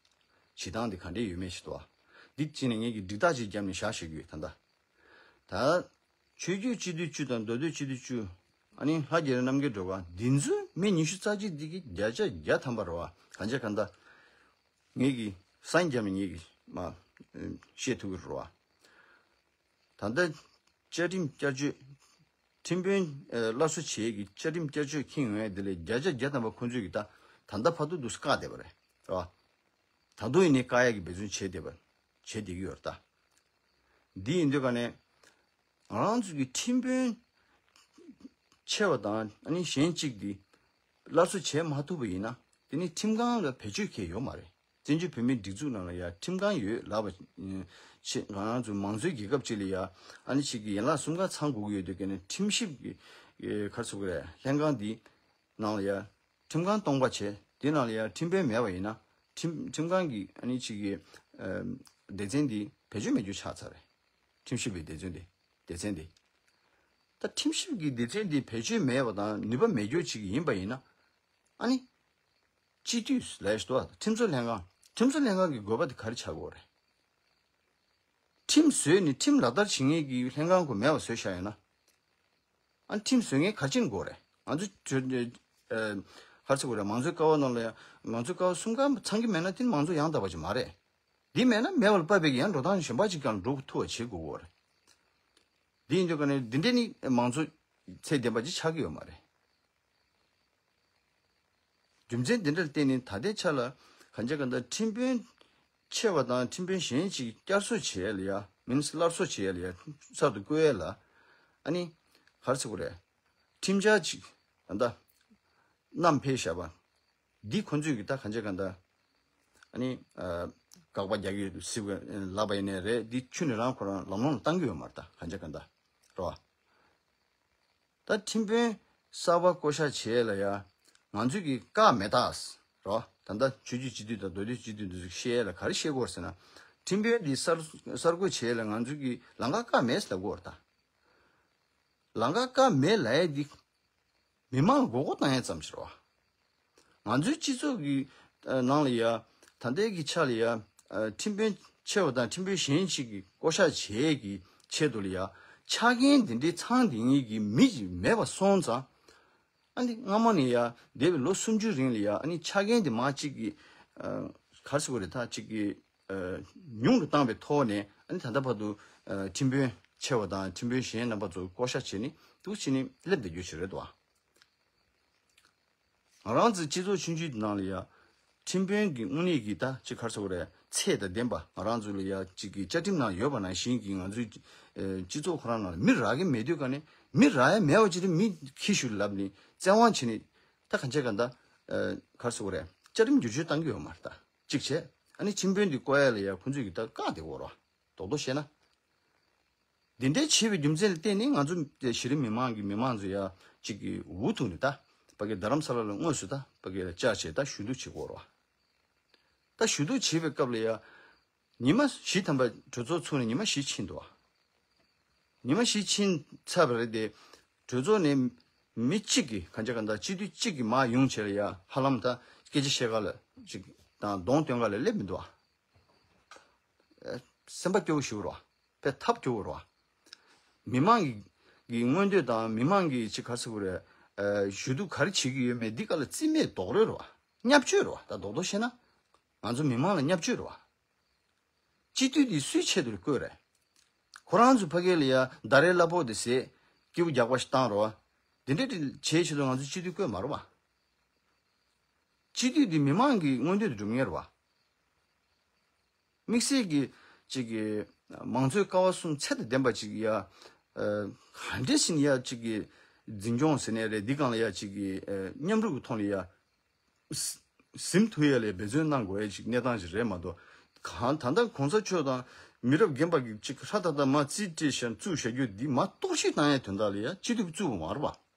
སྟངས་དེ་ག་འདྲས་ཡོད་མེད་ཞིག་འདུག་བ། འདི་བྱས་ནས་ངེད་ཀྱི་འགྲིག་རྟགས་ཅིག་བརྒྱབ་ནས་བཞག་བཞག་གི་ཡོད་ད་ལྟ། ད་ཆོས་བརྒྱུད་སྤྱི་འཐུས་བཅུ་དང་མདོ་སྟོད་སྤྱི་འཐུས་བཅུ། ཨ་ནི་ལྷ་རྒྱ་རི་རྣམ་རྒྱལ་སྒྲོལ་དཀར་འདི་ཚོའི་མི་ཉི་ཤུ་རྩ་གཅིག་འདི་གི་བརྒྱ་ཆ་བརྒྱ་ཐམ་པ་རེད་བ། གང་ཆ་གང་ལྟར་ངེད་ཀྱི་སང་རྒྱབ་ནས་ངེད་ཀྱི་མ་བཤད་ཐུབ་ཀྱི་རེད་བ། ད་ལྟ་བཅའ་ཁྲིམས་བསྐྱར་བཅོས། ཁྲིམས་དཔོན་ཨ་སླར་གསོ་བྱེད་ཀྱི་བཅའ་ཁྲིམས་བསྐྱར་བཅོས་འཁྱེར་ཡོང་ཡ་དེ་ལས་བརྒྱ་ཆ་བརྒྱ་ཐམ་པ་ཁོང་ཚོས་ཀྱི་ད་ད་ལྟ་བར་དུ་འདུག་སེ་བཀག་བསྡད་པ་རེད། རེད་བ། ད་དུང་ཡིན་ནའི་བཀག་ཡ་གི་འབད་བརྩོན་བྱེད་བསྡད་པ། བྱེད་བསྡད་ཀྱི་ཡོད་རེད་ད། འདི་ཡིན་དུས་ག་ནས་ང་རང་ཚོ་གི་ཁྲིམས་དཔོན་ཆེ་བ་དང་ཨ་ནི་གཞན་གཅིག་འདི་སླར་གསོ་བྱེད་མ་ཐུབ་པ་ཡིན་ན་དེ་ནི་ཁྲིམས་ཁང་ལ་བེད་སྤྱོད་ཁེལ་ཡོད་མ་རེད། བཙན་བྱོལ་བོད་མིའི་སྒྲིག་འཛུགས་ནང་ལ་ཡ་ཁྲིམས་ཁང་ཡོད་ལབ་པ་ཆེ། ང་རང་ཚོ་མང་གཙོའི་རྒྱལ་ཁབ་ཅིག་ལ་ཡ་ཨ་ནི་ཅིག་གི་ཡན་ལག་གསུམ་ཀ་ཚང་དགོས་ཀྱི་ཡོད་དུས་ཀྱི་ནི་ཁྲིམས་ཞིབ་ཀྱི་ག་རེ་ཟེར་དགོས་རེད། ལྷན་ཁང་འདི་ནང་ལ་ཡ་ཁྲིམས་ཁང་སྟོང་པ་བྱས་དེ་ནང་ལ་ཡ་ཁྲིམས་དཔོན་མེད་པ་ཡིན་ན་ཁྲིམས་ཁྲིམས་ཁང་གི་ཨ་ནི་ཅིག་གི་སྡེ་ཚན་འདི་བེད་སྤྱོད་མེད་རྒྱུ་ཆགས་ཚར་རེད། ཁྲིམས་ཞིབ་པའི་སྡེ་ཚན་འདི་སྡེ་ཚན་འདི། ད་ཁྲིམས་ཞིབ་ཀྱི་སྡེ་ཚན་འདི་བེད་སྤྱོད་མེད་པ་དང་ནུས་པ་མེད་རྒྱུ་ཅིག་ཡིན་པ་ཡིན་ན་ཨ་ནི། སྤྱི་འཐུས་ལས་ཞུ་བ་ཁྲིམས་བཟོ་ལྷན་ཁང་། ཁྲིམས་བཟོ་ལྷན་ཁང་གི་དགོས་པ་དེ་ག་རེ་ཆགས་ཀྱི་ཡོད་རེད། ཁྲིམས་བཟོས་ནས་ཁྲིམས་ལག་བསྟར་བྱེད་མཁན་གྱི་ལྷན་ཁང་ཁོ་མེད་པ་བཟོས་བཞག་ཡོད་ན། ཨ་ཁྲིམས་བཟོ་མཁན་ག་རེ་བྱེད་དགོས་རེད། ང་ཚོ་ག་རེ་ཟེར་དགོས་རེད། མང་གཙོའི་ཀ་བ་ནང་ལ་ཡང་མང་གཙོའི་ཀ་བ་གསུམ་ཀ་ཚང་གི་མེད་ན་དེ་ནི་མང་གཙོ་ཡང་དག་པ་ཅིག་མ་རེད། འདི་མེད་ན་མེད་པ་ལ་དཔག་པའི་ཡང་འགྲོ་སྟངས་གཞན་པ་ཅིག་ཀྱང་འགྲོ་ཐུབ་པ་བྱེད་དགོས་ཀྱི་ཡོད་རེད། འདི་ཡིན་དུས་ག་ནས་འདི་འདྲས་ནི་མང་གཙོ་ཚད་ལྡན་པ་ཅིག་ཆགས་ཀྱི་ཡོད་མ་རེད། རྒྱུ་མཚན་འདི་འདྲར་བརྟེན་ནས་ད་ལྟའི་ཆ་ལ་གང་ཅི་གང་ལྟར་ཁྲིམས་དཔོན་ཆེ་བ་དང་ཁྲིམས་དཔོན་གཞན་ཅིག་བསྐྱར་གསོ་བྱེད་ཡ་ལ་ཡ་མིན་སླར་གསོ་བྱེད་ཡ་ལ་ཡ་གསར་དུ་བསྐོ་ཡ་ལ་ཨ་ནི་ག་རེ་ཟེར་དགོས་རེད། ཁྲིམས་འཆར་ཅིག་ད་ལྟ་བསྣམས་ཕེབས་བཞག་པ་འདི་ཁོང་ཚོས་ཀྱི་ད་གང་ཅི་གང་ལྟར་ཨ་ནི་དགག་པ་རྒྱག་གི་ཡོད་སྲིད་པ་ལབ་པ་ཡིན་ནའི་རེད། འདི་ཁྱོན་ནས་རང་ཁོ་རང་ལམ་ལྷོང་ལ་བཏང་གི་ཡོད་མ་རེད། ད་གང་ཅི་གང་ལྟར་རེད་བ། ད་ཁྲིམས་དཔོན་གསར་པ་བསྐོ་བཞག་བྱེད་ཡས་ལ་ཡ་ང་ཚོས་ཀྱི་བཀག་མེད་ད་རོ། ད་ལྟ་ཆོས་བརྒྱུད་སྤྱི་འཐུས་དང་མདོ་སྟོད་སྤྱི་འཐུས་འདི་ཚོ་བཤད་ཡས་ལ་ག་རེ་བཤད་དགོས་ཟེར་ན། ཁྲིམས་དཔོན་འདི་གསར་གསར་བསྐོ་བྱེད་ཡས་ལ་ང་ཚོས་ཀྱི་ལམ་ཁ་བཀག་མེད་ཟེར་ལབ་དགོས་རེད་ད། ལམ་ཁ་བཀག་མེད་ལབ་ཡས་འདི་མི་མང་མགོ་སྐོར་བཏང་ཡས་ཙམ་ཞིག་རེད་བ། ང་ཚོའི་སྤྱི་ཚོགས་ཀྱི་ནང་ལ་ཡ་ད་ལྟའི་གི་ཆ་ལ་ཡ་ཁྲིམས་དཔོན་ཆེ་བ་དང་ཁྲིམས་དཔོན་གཞན་ཞིག་གི་བསྐོ་བཞག་བྱེད་ཀྱི་ཆེད་དུ་ལ་ཡ་ཆ་རྐྱེན་དེ་འདྲའི་ཚང་དེ་ངེས་ཀྱི་མི་ཞིག་མེད་པ་སོང་ཙང་། ཨ་ནི་སྔ་མ་ནས་ཡ་འདས་པའི་ལོ་སུམ་ཅུ་རིང་ལ་ཡ་ཨ་ནི་ཆ་རྐྱེན་དེ་མ་གཅིག་གི་ག་རེ་ཟེར་དགོས་རེད། ད་གཅིག་གི་ཉུང་དུ་བཏང་བའི་ཐོག་ནས་ཨ་ནི་ད་ལྟ་བར་དུ་ཁྲིམས་དཔོན་ཆེ་བ་དང་ཁྲིམས་དཔོན་གཞན་རྣམ་པ་ཚོ་བསྐོ་བཞག་བྱས་ནས་འདུག་བྱས་ནས་སླེབས་བསྡད་རྒྱུ་ཞིག་རེད་དོ། ང་རང་ཚོའི་སྤྱི་ཚོགས་ཆུང་ཆུང་འདི་ནང་ལ་ཡ་ཁྲིམས་དཔོན་གྱི་དངོས་གནས་ཀྱི་ད་ཅིག་ག་རེ་ཟེར་དགོས་རེད། ཚད་དང་ལྡན་པ་ང་རང་ཚོ་ལ་ཡ་ཅིག་གི་བཅའ་ཁྲིམས་ནང་ཡོད་པ་ནང་བཞིན་གྱི་ང་ཚོའི་སྤྱི་ཚོགས་ཁོ་རང་ནང་ལ་མི་རག་གི་མེད་དུས་ག་ནས་མི་རག་ཡ་མེད་པ་ཅིག་རེད། མི་ཁྱི་ཤུགས་ལབ་ནས་བཙན་དབང་བྱས་ནས་ད་གང་བྱས་གང་ད་ག་རེ་ཟེར་དགོས་རེད། བཅའ་ཁྲིམས་བསྒྱུར་བཅོས་བཏང་གི་ཡོད་མ་རེད། ད་གཅིག་བྱས་ཨ་ནི་ཁྲིམས་དཔོན་འདི་བསྐོ་ཡ་ལ་ཡ་ཁོང་ཚོས་ཀྱི་ད་བཀག་བསྡད་ཡོད་རེད། རྡོག་རྡོག་བཤད་ན། འདི་འདྲའི་བྱས་པའི་རྒྱུ་མཚན་ལ་བརྟེན་ནས་ང་ཚོ་གཞི་རིམ་མི་མང་གི་མི་མང་ཚོ་ཡ་གཅིག་གི་འུ་ཐུག་ནས་ད་ཕ་གི་རྡ་རམ་ས་ལ་ལ་དངོས་སུ་ད་ཕ་གི་ལ་བཅར་བྱས་ད་ཞུ་གཏུག་བྱེད་དགོས་རེད་བ། ད་ཞུ་གཏུག་བྱེད་པའི་སྐབས་ལ་ཡ་ཉི་མ་བཞི་ཐམ་པ་གྲོས་ཚོགས་ཚུགས་ནས་ཉི་མ་བཞི་ཕྱིན་འདུག་བ། ཉི་མ་བཞི་ཕྱིན་ཚར་བ་རེད་དེ། གྲོས་ཚོགས་ནས་མི་གཅིག་གིས་གང་ཅི་གང་ད་སྤྱི་འཐུས་གཅིག་གིས་མར་ཡོང་བྱས་ལ་ཡ་ཧ་ལམ་ད་སྐད་ཆ་བཤད་ག་ལ་ཅིག་དང་གདོང་སྟོན་ག་ལ་སླེབས་མི་འདུག་བ། སེམས་པ་སྐྱོ་བོ་ཞིག་རེད་བ། དཔེ་ཐབས་སྐྱོ་བོ་རེད་བ། མི་མང་གི་གི་མངོན་འདོད་དང་མི་མང་གི་ཅིག་ག་རེ་ཟེར་དགོས་རེད། ཞུ་གཏུག་ག་རེ་བྱེད་ཀྱི་ཡོད་མེད་འདི་ག་ལ་རྩིས་མེད་རྡོག་རོལ་རེད་བ། བརྙས་བཅོས་རེད་བ། ད་རྡོག་རྡོག་བཤད་ན། ང་ཚོ་མི་མང་ལ་བརྙས་བཅོས་རེད་བ། སྤྱི་འཐུས་འདི་སུའི་ཆེད་དུ་བསྐོས་རེད། ཁོ་རང་ཚོ་ཕ་གི་ལ་ཡ་ཟླ་རེའི་གླ་ཕོགས་དེ་ཟད་སྐྱིད་པོ་རྒྱག་པ་ཞིག་བཏང་རོགས། འདི་འདྲའི་བྱེད་ཆེད་དུ་ང་ཚོ་སྤྱི་འཐུས་བསྐོས་མ་རེད་བ། སྤྱི་འཐུས་འདི་མི་མང་གི་མངོན་འདོད་དུ་སྒྲུབ་མཁན་རེད་བ། དམིགས་བསལ་གྱི་ཅིག་གི་མང་གཙོའི་ཀ་བ་གསུམ་ཚད་དང་ལྡན་པ་ཅིག་ཡ། ཧན་ཌེ་སིན་ཡ་ཅིག་གི་ འཛིན་སྐྱོང་ཟེར་ནས་རེད། འདི་སྒང་ལ་ཡ་ཅིག་གི་ཨ་མཉམ་རུབ་ཀྱི་ཐོག་ལ་ཡ་ཟིན་ཐུབ་ཡ་ལ་འབད་བརྩོན་གནང་དགོས་ཡ་ཅིག་གནས་སྟངས་ཅིག་རེད་མ་གཏོགས། གང་ད་ལྟ་གོང་ས་མཆོག་དང་མི་རབས་རྒན་པ་གི་ཅིག་ཧྲ་ཏག་ཏག་མ་རྩིས་སྤྲད་བཞག་བཙུགས་བཞག་རྒྱུ་འདི་མ་གཏོར་བཤིག་བཏང་ཡའི་དོན་དག་ལ་ཡ་སྤྱི་འཐུས་བཙུགས་པ་མ་རེད་པ།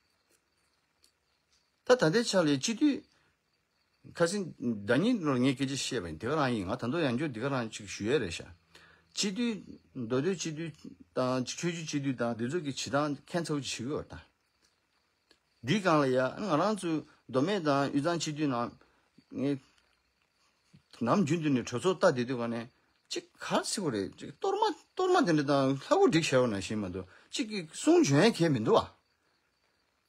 ད་ད་ལྟའི་ཆ་ལ་སྤྱི་འཐུས་ཁ་སང་ཟླ་ཉིན་ནང་ངས་སྐད་ཆ་བཤད་པ་ཡིན། དེ་ག་རང་ཡིན། ང་ད་དུང་ཡང་བསྐྱར་དེ་ག་རང་ཅིག་ཞུ་ཡས་རེད་ཤག་སྤྱི་འཐུས་མདོ་སྟོད་སྤྱི་འཐུས་དང་ཆོས་བརྒྱུད་སྤྱི་འཐུས་དང་དེ་ཚོ་གི་བྱེད་སྟངས་ཁྱད་མཚར་པོ་ཅིག་བྱེད་ཀྱི་ཡོད་ད། འདིའི་སྒང་ལ་ཡ་ང་རང་ཚོའི་མདོ་སྨད་དང་དབུས་གཙང་སྤྱི་འཐུས་ནང་ངས་ནམ་རྒྱུན་དུ་ནས་གྲོས་ཚོགས་ལྟ་བསྡད་དུས་ག་ནས་ཅིག་ག་རེ་ཟེར་དགོས་རེད། ཅིག་གཏོར་མ་གཏོར་མ་དེ་འདྲ་དང་ལྷ་སྐུ་བསྒྲིགས་བཞག་པ་ནང་བཞིན་མ་གཏོགས་ཅིག་གི་གསུང་བྱོན་ཡ་གང་ཡང་མི་འདུག་བ།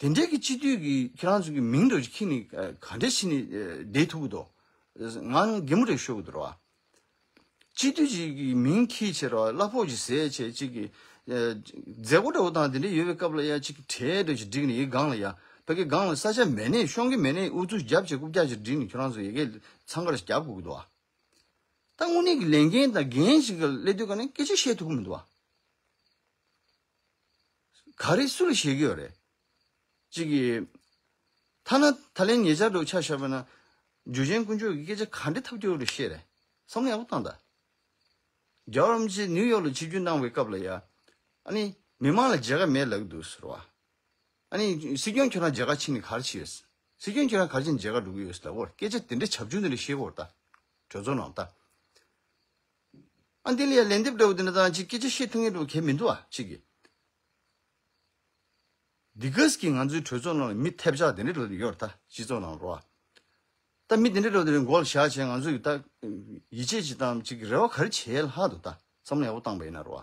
དེ་འདྲའི་གི་སྤྱི་འཐུས་ཀྱི་ཁྱེད་རང་ཚོ་གི་མིང་འདྲ་ཅིག་ཁྱེར་ནས་ཨ་ག་འདྲ་བྱས་ནས་ཨ་བསྡད་ཐུབ་ཀྱི་འདུག་ང་གད་མོ་འདྲ་ཤོར་གྱི་འདུག་ར་བ། སྤྱི་འཐུས་ཅིག་གི་མིང་ཁྱེར་བྱས་ར་བ། གླ་ཕོགས་ཅིག་ཟས་བྱས་ཅིག་གི་ཨ་མཛད་སྒོ་འདྲ་བོ་དང་དེ་འདྲ་ཡོད་པའི་སྐབས་ལ་ཡ་ཅིག་གྲལ་འདྲ་ཅིག་བསྒྲིགས་ནས་ཡི་སྒང་ལ་ཡ་ཕ་གི་སྒང་ལ་ས་ཆ་མེད་ནས་ཤོང་གི་མེད་ནས་ཨུ་ཚུགས་རྒྱབ་བྱས་རྐུབ་བཀྱག་ཅིག་བསྒྲིགས་ནས་ཁྱོད་རང་ཚོ་ཡ་གི་འཚང་ཁ་རྒྱབ་དགོས་ཀྱི་འདུག་བ། ད་དངོས་གནས་ཀྱི་ལས་འགན་དང་འགན་ཞིག་ག་སླེབས་དུས་ག་ནས་སྐད་ཆ་བཤད་ཐུབ་ཀྱི་མི་འདུག་བ། ག་རེ་སུ་ལ་བཤད་ཀྱི་ཡོད་རེད། གཅིག་གིས། ཐ་ན་ད་ལན་ཉེ་ཆར་དུ་ཆ་བཞག་པ་ན། འཇུ་ཆེན་དཀོན་མཆོག་གིས་སྐད་ཆ་ག་འདྲ་ཐབས་སྐྱོ་རུ་བཤད་རེད། བསམ་བློ་ཡག་པོ་བཏང་དང་། རྒྱལ་བ་རིན་པོ་ཆེ་ནིའུ་ཡོག་ལ་ཆིབས་བསྒྱུར་གནང་བའི་སྐབས་ལ་ཡ། ཨ་ནི། མི་མང་ལ་མཇལ་ཁ་མེད་ལབ་ཀྱི་འདུག་ཟེར་བ། ཨ་ནི། སྲིད་སྐྱོང་ཁྱོད་རང་མཇལ་ཁ་ཕྱིན་ནས་ག་རེ་བྱས་ཡོད། སྲིད་སྐྱོང་ཁྱོད་རང་ག་རེ་བྱས་ནས་མཇལ་ཁ་འགྲོ་གི་ཡོད་ཟེར་ལབ་བོར་སྐད་ཆ་དེ་འདྲ་བྱབ་ཆུང་དེ་འདྲ་བཤད་བོར་ད། གྲོས་ཚོགས་ནང་ད། ཨ་འདི་ལ་ཡ་ལན་འདེབས་འདྲ་བོ་དེ་འདྲ་དང་ཅིག་སྐད་ཆ་བཤད་ཐུབ་མཁན་འདྲ་བོ་གལ་མི་འདུག་ཨ་ཅིག་གིས། འདི་གས་ཀྱིས་ང་ཚོའི་གྲོས་ཚོགས་ནང་ལ་མི་ཐེབས་ཆག་དེ་འདྲ་འདྲ་བོ་ཡོད་རེད་ད་སྤྱི་ཚོགས་ནང་རོ། ད་མི་དེ་འདྲ་འདྲ་བོ་དེ་འདྲ་མགོ་ལ་བཞག་བྱས་ང་ཚོས་ད་ཡིད་ཆེས་ཅིག་དང་ཅིག་རེ་བ་ག་རེ་བྱེད་ལྷག་འདུག་ད་བསམ་བློ་ཡག་པོ་བཏང་པ་ཡིན་ན་རོ།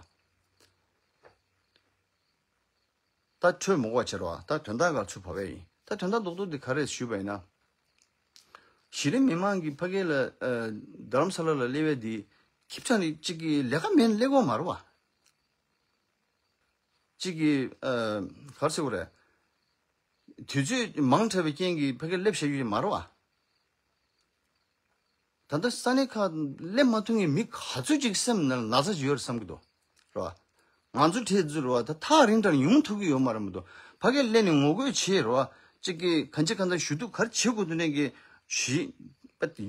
ད་ཁྲོད་མོ་གོ་བྱེད་རོགས། ད་དོན་དག་ག་ཚུད་བ་བས་ཡིན། ད་དོན་དག་རྡོག་རྡོག་འདི་ག་རེ་ཞུས་པ་ཡིན་ན། གཞི་རིམ་མི་མང་གི་ཕ་གི་ལ་ཨ་རྡ་རམ་ས་ལ་ལ་སླེབས་པའི་འདི་ཁྱིམ་ཚང་རེ་གཅིག་གི་ལས་ཀ་མེད་ན་སླེབས་དགོས་མ་རེད་བ། གཅིག་གི་ཨ་ག་རེ་ཟེར་དགོས་རེད། དུས་ཚོད་མང་དྲགས་པའི་རྐྱེན་གྱིས་ཕ་གི་སླེབས་བཞག་རྒྱུ་མ་རེད་བ། ད་ལྟ་ས་གནས་ཁག་སླེབས་མ་ཐུབ་མཁན་མི་ག་ཚོད་ཅིག་སེམས་ནང་ན་ཚ་ཅིག་ཡོད་རེད་བསམ་གྱི་འདུག་རེད་བ། ང་ཚོ་གྲས་ཚོ་རེད་བ་ད་ཐག་རིང་དྲགས་ཡོང་ཐུབ་ཀྱི་ཡོད་མ་རེད་མ་གཏོགས་ཕ་གིར་སླེབས་ནས་ངོ་རྒོལ་བྱས་རེད་བ། གཅིག་གིས་གང་ཅི་གང་ལྟར་ཞུ་གཏུག་ག་རེ་བྱེད་དགོས་འདུག་ནས་ཀྱི་ཞི་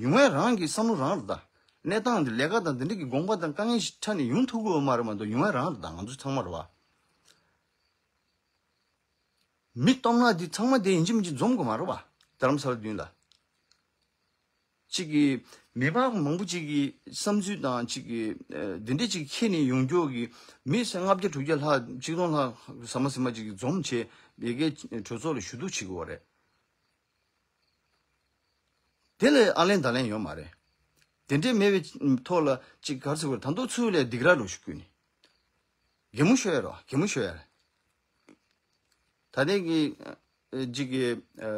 ཡོང་ཡ་རང་གི་བསམ་བློ་རང་རེད་ད། གནས་སྟངས་འདི་ལས་ཀ་དང་འདི་འདྲ་གི་དགོངས་པ་དང་དཀའ་ངལ་ཞིག་འཕྲད་ནས་ཡོང་ཐུབ་ཀྱི་ཡོད་མ་རེད་མ་གཏོགས་ཡོང་ཡ་རང་རེད་ད་ང་ཚོ་ཚང་མ་རེད་བ། མི་སྟོབས་ནག་འདི་ཚང་མ་དེ་ཡིན་གཅིག་མིན་གཅིག་འཛོམས་དགོས་མ་རེད་བ། རྡ་རམ་ས་ལ་མདུན་ལ། གཅིག་གིས་མི་མང་མང་པོ་གཅིག་གིས་བསམ་ཚུལ་དང་གཅིག་གིས་ཨ་འདི་འདྲ་གཅིག་ཁྱེར་ནས་ཡོང་རྒྱུ་གི་མི་ལྔ་བརྒྱ་དྲུག་བརྒྱ་ལྷག་ཆིག་སྟོང་ལྷག་ཟ་མ་ཟི་མ་གཅིག་གིས་འཛོམས་བྱས་ཡ་གིའི་གྲོས་ཚོགས་ལ་ཞུ་གཏུག་བྱེད་དགོས་པ་རེད། དེ་ལས་ཨ་ལན་ད་ལན་ཡོད་མ་རེད། དེ་འདྲའི་མེད་པའི་ཐོག་ལ་གཅིག་ག་རེ་ཟེར་དགོས་རེད། ད་དུང་ཚུར་ལ་སྡིགས་ར་རུ་ཞིག་བསྐུལ་ནས། གད་མོ་ཤོར་ཡ་རོ་གད་མོ་ཤོར་ཡ་རེད། ད་ལྟའི་གི་ཨ་གཅིག་གི་ཨ་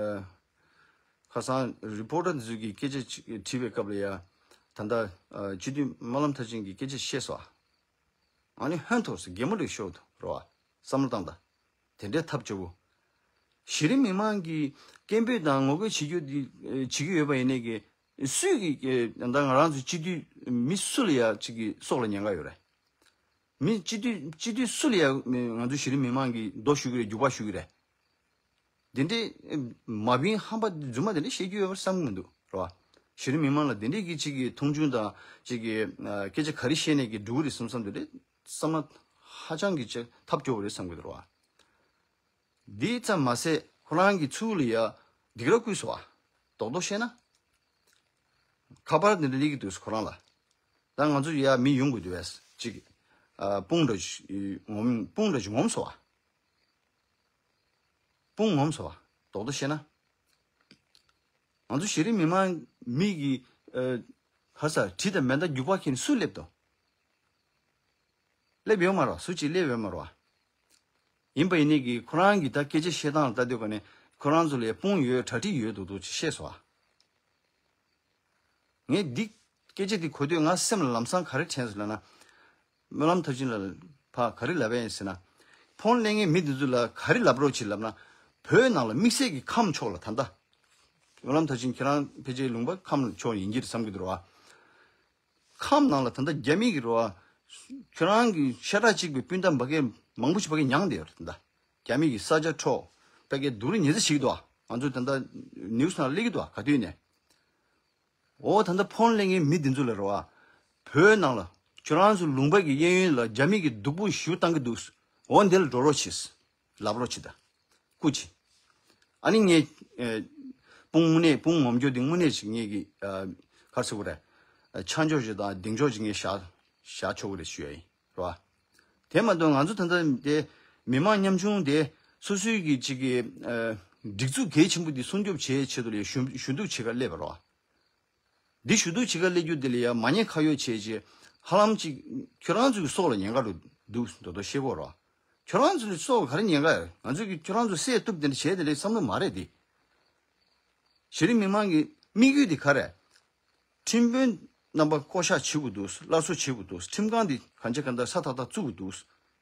ཁ་སང་རི་པོར་ཊར་ཚོས་ཀྱི་སྐད་ཆ་ཅིག་དྲིས་པའི་སྐབས་ལ་ཡ། ད་ལྟ་ཨ་སྤྱི་འཐུས་སྨོན་ལམ་མཐར་ཕྱིན་གྱིས་སྐད་ཆ་བཤད་སོང་ཨ། ཨ་ནི་ཧོན་ཐོར་སོང་། གད་མོ་རེ་ཤོར་འདུག་རོ་བ། བསམ་བློ་བཏང་དང་། དེ་འདྲའི་ཐབས་སྐྱོ་བོ། གཞི་རིམ་མི་མང་གིས་སྐད་འབོད་དང་ངོ་རྒོལ་བྱེད་རྒྱུ་འདི་ཨ་བྱེད་ཀྱི་ཡོད་པ་ཡིན་ནའི་གི་སུས་ཀྱི་ཨ་ད་ང་རང་ཚོ་སྤྱི་འཐུས་མི་སུ་ལ་ཡ་ཅིག་གི་སྲོག་ལ་ཉེན་ཁ་ཡོད་རེད། མི་སྤྱི་འཐུས་སྤྱི་འཐུས་སུ་ལ་ཡང་ང་ཚོ་གཞི་རིམ་མི་མང་གིས་རྡོ་གཞུ་གི་རེད། རྒྱུག་པ་གཞུ་གི་རེད། འདི་འདྲའི་མ་བིན་ཧམ་པ་རྫུན་མ་འདི་འདྲ་བཤད་རྒྱུ་ཡོད་པར་བསམ་གི་མི་འདུག་རེད་བ། གཞི་རིམ་མི་མང་ལ་འདི་འདྲའི་གི་གཅིག་གི་མཐོང་ཆུང་དང་གཅིག་གི་སྐད་ཆ་ག་རེ་བཤད་ནས་གི་འགྲོ་གི་རེད་བསམ་བསམ་འདི་འདྲའི་བསམ་ན་ཧ་ཅང་གི་ཅིག་ཐབས་སྐྱོ་བོ་རེད་བསམ་གི་འདུག་རེད་བ། འདི་ཙམ་མ་ཟད་ཁོ་རང་གི་ཚུལ་ལ་ཡ་སྡིགས་ར་བསྐུལ་སོང་བ། རྡོག་རྡོག་བཤད་ན། ཁ་པར་འདི་འདྲ་སླེབས་ཀྱི་འདུག་ཁོ་རང་ལ། ད་ང་ཚོ་ཡ་མི་ཡོང་དགོས་འདུག་བས་ཅིག་ཨ་དཔུང་འདྲ་ཅིག་ངོམ་དཔུང་འདྲ་ཅིག་ངོམ་སོང་བ། དཔུང་ངོམ་སོང་བ། རྡོག་རྡོག་བཤད་ན། ང་ཚོ་གཞི་རིམ་མི་མང་མི་གི་ཨ་ཧ་ས་གྲི་དང་མེ་མདའ་རྒྱུག་པ་འཁྱེར་ནས་སུ་སླེབས་དོ། སླེབས་ཡོད་མ་རེད་བ། སུ་གཅིག་སླེབས་ཡོད་མ་རེད་བ། ཡིན་པ་ཡིན་ནའི་གི་ཁོ་རང་གི་ད་སྐད་ཆ་བཤད་སྟངས་ལ་ལྟ་དུས་ག་ནས་ཁོ་རང་ཚོ་ལ་དཔུང་ཡོད་གྲ་སྒྲིག་ཡོད་འདུག་འདུག་ཅེས་བཤད་སོང་བ། ངས་འདི་སྐད་ཆ་འདི་གོ་དུས་ང་སེམས་ལ་ལམ་སང་ག་རེ་དྲན་སོང་ལབ་ན། སྨོན་ལམ་མཐར་ཕྱིན་ལ་ཕ་ག་རེ་ལབ་ཡིན་ཟེར་ན། ཕོན་གླེང་མཁན་མི་འདི་ཚོ་ལ་ག་རེ་ལབ་རོགས་བྱེད་ལབ་ན། བོད་ནང་ལ་དམིགས་བསལ་གྱི་ཁམས་ཕྱོགས་ལ་ད་ལྟ། སྨོན་ལམ་མཐར་ཕྱིན་ཁྱེད་རང་ཕལ་ཆེར་ལུང་པ་ཁམས་ཕྱོགས་ཡིན་གྱི་རེད་བསམ་གྱི་འདུག་ར་བ། ཁམས་ནང་ལ་ད་ལྟ་རྒྱ་མི་གི་རེད་བ། ཁྱོད་རང་གི་ཤ་ཁྲག་གཅིག་པའི་སྤུན་ཟླ་འབའ་གས་མང་པོ་ཞིག་འབའ་གས་མྱངས་བསྡད་ཡོད་རེད་ད་ལྟ། རྒྱ་མི་གི་ས་ཆ་འཕྲོག་ཕ་གིའི་སྡུག་རུ་ཉེས་ཚེ་ཞིག་འདུག་ང་ཚོ་ད་ལྟ་ནིའུ་སི་ནང་སླེབས་ཀྱི་འདུག་ག་དུས་ནས། འོ་ད་ལྟ་ཕོན་ལེན་མཁན་མི་འདི་ཚོ་ལ་རེད་བ། བོད་ནང་ལ་ཁྱོད་རང་ཚོ་ལུང་པ་གི་གཡས་གཡོན་ལ་རྒྱ་མི་གི་སྡུག་པོ་ཞེ་པོ་བཏང་གི་འདུག་འོ་འདི་ལ་འགྲོ་རོགས་བྱེད། ལབ་རོགས་བྱེད་ད། སྐུ་མཁྱེན། ཨ་ནི་ངས་ཨེ། དཔུང་དངོས་གནས་དཔུང་ངོམ་རྒྱུ་འདི་དངོས་གནས་ཤིག་ངས་ཀྱི་ཨ། ག་རེ་ཟེར་དགོས་རེད། ཨ། ཆ་འཇོག་ཅིག་དང་གདེང་འཇོག་ཅིག་ངས་བཞག་བཞག་ཆོག་གི་རེད་ཞུ་ཡ་ཡིན། རེད་བ། དེ་མ་གཏོགས་ང་ཚོ་ད་ལྟ་དེ་མི་མང་ཉམ་ཆུང་དེ་སོ་སོའི་གི་ཅིག་གི་ཨ། སྒྲིག་འཛུགས་གལ་ཆེན་པོ་འདི་སྲུང་སྐྱོབ་བྱེད་ཆེད་དུ་ལ་ཞུ་ཞུ་གཏུག་བྱེད་གར་སླེབས་པ་རེད་བ། འདི་ཞུ་གཏུག་བྱེད་གར་སླེབས་རྒྱུ་འདི་ལ་ཡ་མ་ཉེས་ཁ་གཡོག་བྱས་རྗེས་ཧ་ལམ་ཅིག་ཁྱོད་རང་ཚོའི་སྲོག་ལ་ཉེན་ཁ་འདུག་འདུག་མདོག་མདོག་བཤད་ཀྱི་ཡོད་རེད་བ། ཁྱོད་རང་ཚོའི་སྲོག་ལ་ག་རེ་ཉེན་ཁ་ཡོད། ང་ཚོས་ཀྱི་ཁྱོད་རང་ཚོ་བསད་གཏུབ་དེ་འདྲ་བྱས་དེ་འདྲའི་བསམ་བློ་མ་རེད་དེ། གཞི་རིམ་མི་མང་གི་དམིགས་ཡུལ་དེ་ག་རེད། ཁྲིམས་དཔོན་རྣམ་པ་བསྐོ་བཞག་བྱེད་དགོས་འདུག་སླར་གསོ་བྱེད་དགོས་འདུག་ཁྲིམས་ཁང་འདི་གང་ཆ་གང་ལྟར་ས་ཐག་ཐག་བཙུགས་དགོས་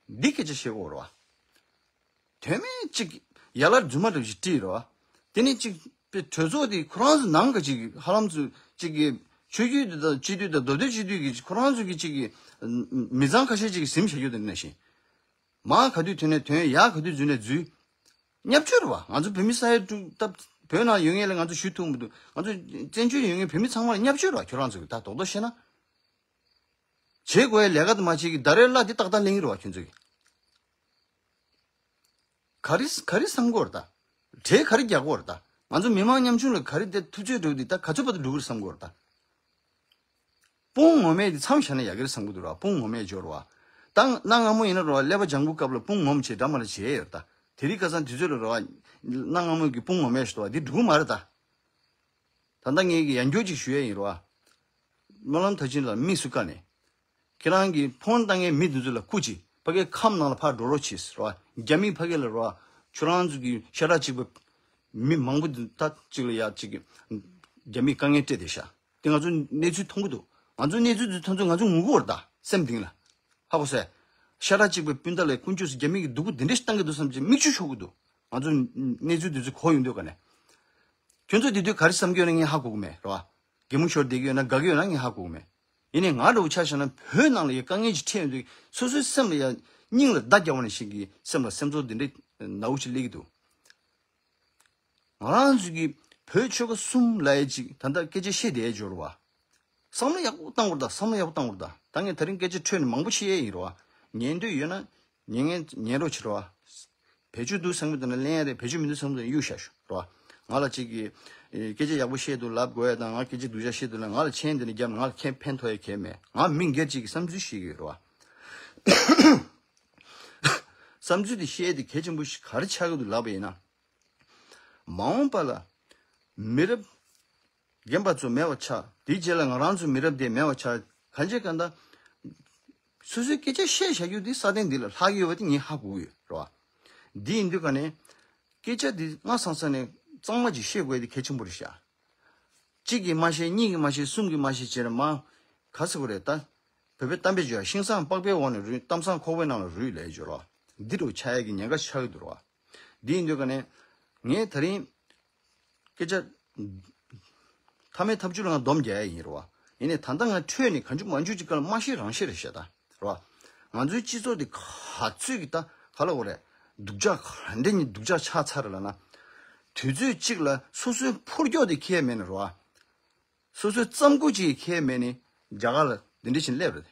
འདུག་འདི་སྐད་ཆ་བཤད་ཀྱི་ཡོད་རེད་བ། དོན་མེད་ཅིག་ཡ་ལར་རྫུན་མ་འདྲ་ཞིག་བྲིས་རེད་བ། དེ་ནི་ཅིག་པའི་གྲོས་ཚོགས་དེ་ཁོ་རང་ཚོ་ནང་གི་ཅིག་ཧ་ལམ་ཚོ་ཅིག་གི་ཆོས་བརྒྱུད་དེ་དང་སྤྱི་འཐུས་དང་མདོ་སྟོད་སྤྱི་འཐུས་ཀྱི་ཁོ་རང་ཚོ་གི་ཅིག་གི་མི་ཚང་ཁ་ཤས་ཅིག་གིས་ཟིན་བྱ་རྒྱུ་དེ་ནང་བཞིན། མ་ག་དུས་ཐོན་ནས་ཐོན། ཡ་ག་དུས་འཛུལ་ནས་འཛུལ། བརྙས་བཅོས་རེད་བ། ང་ཚོ་བོད་མི་ས་ཡ་དྲུག་སྟབས་བོད་ནང་ཡོད་མཁན་ལ་ང་ཚོ་ཞུ་ཐུབ་མི་འདུག་ང་ཚོ་བཙན་བྱོལ་ཡོད་མཁན་བོད་མི་ཚང་མ་ལ་བརྙས་བཅོས་རེད་བ། ཁྱོད་རང་ཚོ་གི་ད་རྡོག་རྡོག་བཤད་ན། བྱེད་དགོས་ཡ་ལས་ཀ་དེ་མ་བྱེད་ཀྱི་ཟླ་རེར་གླ་དེ་ཏག་ཏག་ལེན་གྱི་རེད་བ་ཁྱོད་ཚོ་གི། ག་རེ་ག་རེ་བསམ་གྱི་ཡོད་རེད་ད། གྲལ་ག་རེ་རྒྱག་གི་ཡོད་རེད་ད། ང་ཚོ་མི་མང་ཉམ་ཆུང་ལ་ག་རེ་དེ་ཐུབ་ཚོད་འགྲོ་གི་འདུག་ད་ག་ཚོད་བར་དུ་འགྲོ་གི་རེད་བསམ་གྱི་ཡོད་རེད་ད། དཔུང་ངོམ་ཡས་དེ་མཚམས་བཞག་ན་ཡག་གི་རེད་བསམ་གྱི་འདུག་ར། དཔུང་ངོམ་ཡས་འབྱོར་བ། ད་གནའ་སྔ་མོ་ཡིན་ན་ར་ཀླད་པ་ལྗང་གུ་སྐབས་ལ་དཔུང་ངོམ་བྱས་འདྲ་མ་འདྲ་བྱས་ཡོད་རེད་ད། དེ་རིང་ཁ་སང་དུས་ཚོད་ལ་ར་གནའ་སྔ་མོ་གི་དཔུང་ངོམ་ཡས་ཞིག་འདུག་བ། འདི་འགྲོ་གི་མ་རེད་ད། ད་ལྟ་ངས་ཀྱི་ཡང་བསྐྱར་ཅིག་ཞུ་ཡས་ཡིན་ར། སྨོན་ལམ་མཐར་ཕྱིན་ལ་དམིགས་སུ་བཀར་ནས། ཁྱེད་རང་གིས་ཕོན་བཏང་མཁན་མི་འདི་ཚོ་ལ་སྐུ་མཁྱེན། ཕ་གིའི་ཁམས་ནང་ལ་ཕར་འགྲོ་རོགས་བྱེད་ཟེར་བ། རྒྱ་མི་ཕ་གི་ལ་རོ། ཁྱོད་རང་ཚོ་གི་ཤ་ཁྲག་གཅིག་པའི་མི་མང་པོ་འདི་ད་གཅིག་ལ་ཡ་གཅིག་གི་རྒྱ་མིས་དཀའ་ངལ་སྤྲད་བསྡད་ཤག་དེ་ང་ཚོ་གནས་ཚུལ་མཐོང་གི་འདུག་ང་ཚོ་གནས་ཚུལ་འདི་མཐོང་ཚོད་ང་ཚོ་ངུ་གི་ཡོད་རེད་ད། སེམས་གཏིང་ལ། ཧ་གོ་སོང་། ཤ་ཁྲག་གཅིག་པའི་སྤུན་ཟླ་ལ་དཀོན་མཆོག་གིས་རྒྱ་མི་གིས་སྡུག་པོ་འདི་འདྲ་ཞིག་བཏང་གི་འདུག་བསམ་གྱི་མིག་ཆུ་ཤོར་གི་འདུག་ང་ཚོ་གནས་ཚུལ་འདི་ཚོ་གོ་ཡོང་དུས་ག་ནས། ཁྱོད་ཚོ་དེ་དུས་ག་རེ་བསམ་གྱི་ཡོད་ན་ངས་ཧ་གོ་གི་མེད་རེད་བ། གད་མོ་ཤོར་བསྡད་ཀྱི་ཡོད་ན་དགའ་གི་ཡོད་ན་ངས་ཧ་གོ་གི་མེད། ཡིན་ནའི་ང་འདྲ་བོ་ཆ་བཞག་ན་བོད་ནང་ལ་ཡ་དཀའ་ངལ་ཅིག་འཕྲད་ཡོང་དུས་སོ་སོའི་སེམས་ལ་ཡ་སྙིང་ལ་མདའ་རྒྱག་པ་ནང་བཞིན་གྱི་སེམས་ལ་སེམས་ཚོར་འདི་འདྲའི་ནག་པོ་ཅིག་སླེབས་ཀྱི་འདུག་ང་རང་ཚོ་གི་བོད་ཆོལ་ཁ་གསུམ་ལ་ཡ་ཅིག་ད་ལྟ་སྐད་ཆ་བཤད་བསྡད་ཡ་འབྱོར་བ། བསམ་བློ་ཡག་པོ་བཏང་དགོས་རེད་ད། བསམ་བློ་ཡག་པོ་བཏང་དགོས་རེད་ད། ད་ངས་དེ་རིང་སྐད་ཆ་འཕྲོས་ནས་མང་པོ་བཤད་ཡ་ཡིན་རེད་བ། ཉན་འདོད་ཡོད་ན་ཉན་མཁན་ཉན་རོགས་བྱེད་རོགས། བེད་སྤྱོད་འདུག་བསམ་གྱི་འདུག་ན་ལེན་ཡ་རེད། བེད་སྤྱོད་མི་འདུག་བསམ་གྱི་འདུག་ན་གཡུག་བཞག་ཤོག་རོགས། ང་ལ་གཅིག་གིས་ཨེ། སྐད་ཆ་ཡག་པོ་བཤད་འདུག་ལབ་དགོས་ཡ་དང་། ང་སྐད་ཆ་སྡུག་ཅག་བཤད་འདུག་ན་ང་ལ་མཆན་འདི་ནས་བརྒྱབ་ན་ང་ལ་ཁྱད་ཕན་ཐོགས་ཡ་གང་ཡང་མེད། ང་མི་སྒེར་གཅིག་གི་བསམ་ཚུལ་བཤད་ཀྱི་ཡོད་རོགས། བསམ་ཚུལ་འདི་བཤད་དེ་གལ་ཆེན་པོ་ཞིག་ག་རེ་ཆགས་ཀྱི་འདུག་ལབ་པ་ཡིན་ན། མ་འོངས་པ་ལ་མི་རབས་རྒན་པ་ཚོ་མེད་པ་ཆགས། དེའི་རྗེས་ལ་ང་རང་ཚོ་མི་རབས་དེ་མེད་པ་ཆགས། གང་བྱས་གང་ལྟར་སོ་སོའི་སྐད་ཆ་བཤད་བཞག་རྒྱུ་དེ་ས་སྟེང་འདི་ལ་ལྷག་གི་ཡོད་པ་དེ་ངས་ཧ་གོ་གི་ཡོད་རེད་བ། འདི་ཡིན་དུས་ག་ནས་སྐད་ཆ་འདི་སྔ་སང་ས་ནས་གཙང་མ་ཅིག་བཤད་དགོས་དེ་གལ་ཆེན་པོ་རེད་ཤག་གཅིག་གིས་མ་བཤད། གཉིས་ཀྱིས་མ་བཤད། གསུམ་གྱིས་མ་བཤད་བྱས་ནས་མ། ག་ཟེར་དགོས་རེད་ད། བོད་པའི་གཏམ་དཔེ་བརྗོད་ཡ། ཤིང་བཟང་པགས་པའི་འོག་ནས་རུལ། གཏམ་བཟང་ཁོག་པའི་ནང་ལ་རུལ་ལབ་ཡ་ཅིག་ཡོད་རེད་བ། འདི་འདྲ་བོ་ཆགས་ཡ་གི་ཉེན་ཁ་ཆགས་ཀྱི་འདུག་རེད་བ། འདི་ཡིན་དུས་ག་ནས་ངས་དེ་རིང་སྐད་ཆ་མཐའ་མའི་ཐབས་ཇུས་ལ་ང་སྡོམ་རྒྱག་ཡ་ཡིན་རེད་བ། ཡིན་ནའི་ད་ལྟ་ང་འཕྲོས་ནས་གང་བྱུང་མང་བྱུང་ཅིག་སྐད་ལ་མ་བཤད་རང་བཤད་རེད་བཤད་ད་རེད་བ། ང་ཚོའི་སྤྱི་ཚོགས་འདི་ག་ཚོད་ཀྱི་ད་ག་ལ་འོ་རེད། སྡུག་ཅག་ག་འདྲ་ཉིད་སྡུག་ཅག་ཆགས་ཚར་ལ་ན། དུས་ཚོད་གཅིག་ལ་སོ་སོའི་ཕོ་སྐྱོགས་དེ་ཁྱེར་མེད་ན་རེད་བ། སོ་སོའི་རྩམ་ཁུག་ཅིག་ཁྱེར་མེད་ནི་རྒྱ་གར་ལ་འདི་འདྲ་བཞིན་སླེབས་རེད།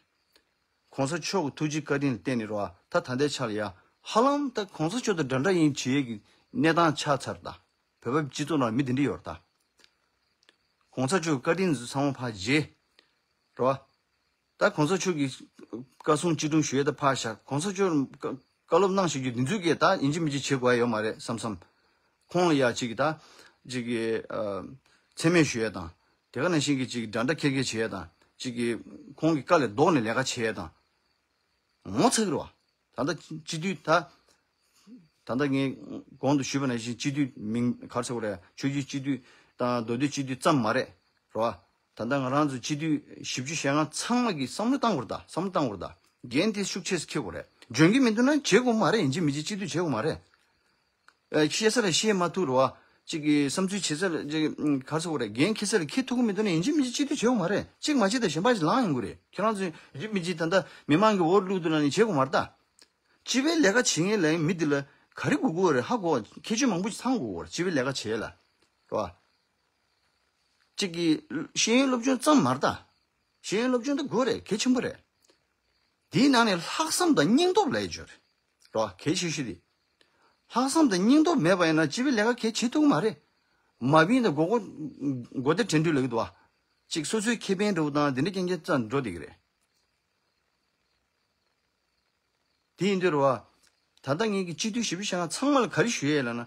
གོང་ས་མཆོག་གི་ཐུགས་རྗེ་བཀའ་དྲིན་ལ་བརྟེན་ནས་རེད་བ། ད་ད་ལྟའི་ཆ་ལ་ཡ་ཧ་ལམ་ད་གོང་ས་མཆོག་དང་འདྲ་འདྲ་ཡིན་བྱེད་ཀྱི་གནས་སྟངས་ཆགས་ཚར་ད། བོད་པའི་སྤྱི་ཚོགས་ནང་མི་འདི་འདྲ་ཡོད་རེད་ད། གོང་ས་མཆོག་གི་བཀའ་དྲིན་ཚང་མ་ཕར་བརྗེད། རེད་བ། ད་གོང་ས་མཆོག་གི་བཀའ་གསུང་ཅི་དྲུང་ཞུ་ཡས་ད་ཕར་བཞག་གོང་ས་མཆོག་བཀའ་སློབ་གནང་བཞིན་རྒྱུ་འདི་ཚོའི་སྐད་ད་ཡིན་གཅིག་མིན་གཅིག་བྱེད་དགོས་ཡ་ཡོད་མ་རེད་བསམ་བསམ། ཁོང་ལ་ཡ་གཅིག་གི་ད་གཅིག་གི་མཚན་སྨད་ཞུ་ཡས་དང་། དེ་ག་ནང་བཞིན་གྱི་གཅིག་འདྲ་འདྲ་ཁྱེར་ཁྱེར་བྱེད་ཡས་དང་། གཅིག་གི་ཁོང་གི་བཀའ་ལས་ལྡོག་ནས་ལས་ཀ་བྱེད་ཡས་དང་། ངོ་ཚ་གི་རེད་བ། ད་ལྟ་སྤྱི་འཐུས་ད། ད་ལྟ་ངས་གོང་དུ་ཞུས་པ་ནང་བཞིན་སྤྱི་འཐུས་མིང་ག་རེ་ཟེར་དགོས་རེད། ཆོས་བརྒྱུད་སྤྱི་འཐུས་དང་མདོ་སྟོད་སྤྱི་འཐུས་ཙམ་མ་རེད། རེད་བ། ད་ལྟ་ང་རང་ཚོ་སྤྱི་འཐུས་བཞི་བཅུ་ཞེ་ལྔ་ཚང་མ་གིས་བསམ་བློ་བཏང་དགོས་རེད་ད། བསམ་བློ་བཏང་དགོས་རེད་ད། འགན་དེ་ཤུགས་ཆེ་ཙམ་འཁྱེར་དགོས་རེད། འཇོན་གྱི་མི་འདུག་ན་བྱེད་དགོས་མ་རེད། ཡིན་གཅིག་མིན་གཅིག་སྤྱི་འཐུས་བྱེད་དགོས་མ་རེད། ཨ། བཤད་ས་ལ་བཤད་མ་ཐུབ་རེད་བ། གཅིག་གི་བསམ་ཚུལ་བྱེད་ས་ལ་གཅིག་ག་རེ་ཟེར་དགོས་རེད། འགན་འཁྱེར་ས་ལ་འཁྱེར་ཐུབ་ཀྱི་མི་འདུག་ན་ཡིན་གཅིག་མིན་གཅིག་སྤྱི་འཐུས་བྱེད་དགོས་མ་རེད། གཅིག་མ་བྱེད་ད་གཞན་པ་ཞིག་ལངས་ཡོང་གི་རེད། ཁྱེད་རང་ཚོས་ཡིན་གཅིག་མིན་གཅིག་ད་ལྟ་མི་མང་གི་འོག་བླུགས་འདུག་ན་ནི་བྱེད་དགོས་མ་རེད་ད། སྤྱི་པའི་ལས་ཀ་བྱེད་མཁན་ལ་མི་འདི་ལ་ ག་རེ་དགོས་དགོས་རེད། ཧ་གོ་བ་ཁྱད་ཆོས་མང་པོ་ཞིག་ཚང་དགོས་རེད། སྤྱི་པའི་ལས་ཀ་བྱེད་ལ་རོ། གཅིག་གི་ཤེས་ཡོན་སློབ་སྦྱོང་ཙམ་མ་རེད་ད། ཤེས་ཡོན་སློབ་སྦྱོང་ད་དགོས་རེད། གལ་ཆེན་པོ་རེད། དེའི་ནང་ནས་ལྷག་བསམ་དང་སྙིང་སྟོབས་ལབ་ཡ་ཅིག་ཡོད་རེད་རོ། གལ་ཆེ་ཤོས་དེ། ལྷག་བསམ་དང་སྙིང་སྟོབས་མེད་པ་ཡིན་ན་སྤྱི་པའི་ལས་ཀ་གལ་ཆེ་ཐུབ་ཀྱི་མ་རེད། མ་བིན་དང་མགོ་སྐོར་མགོ་བདེ་དྲན་འདུས་ལབ་ཀྱི་འདུག་བ། གཅིག་སོ་སོའི་ཁེ་ཕན་འདྲ་བོ་དང་དེ་འདྲ་རྐྱང་རྐྱང་རྩ་འགྲོ་བསྡད་ཀྱི་རེད། དེ་ཡིན་དུས་རེད་བ། ད་ལྟ་ངེད་ཀྱི་སྤྱི་འཐུས་ཞིབ་ཕྲ་ཞིག་ཚང་མ་ལ་ག་རེ་ཞུ་ཡས་ལབ་ན།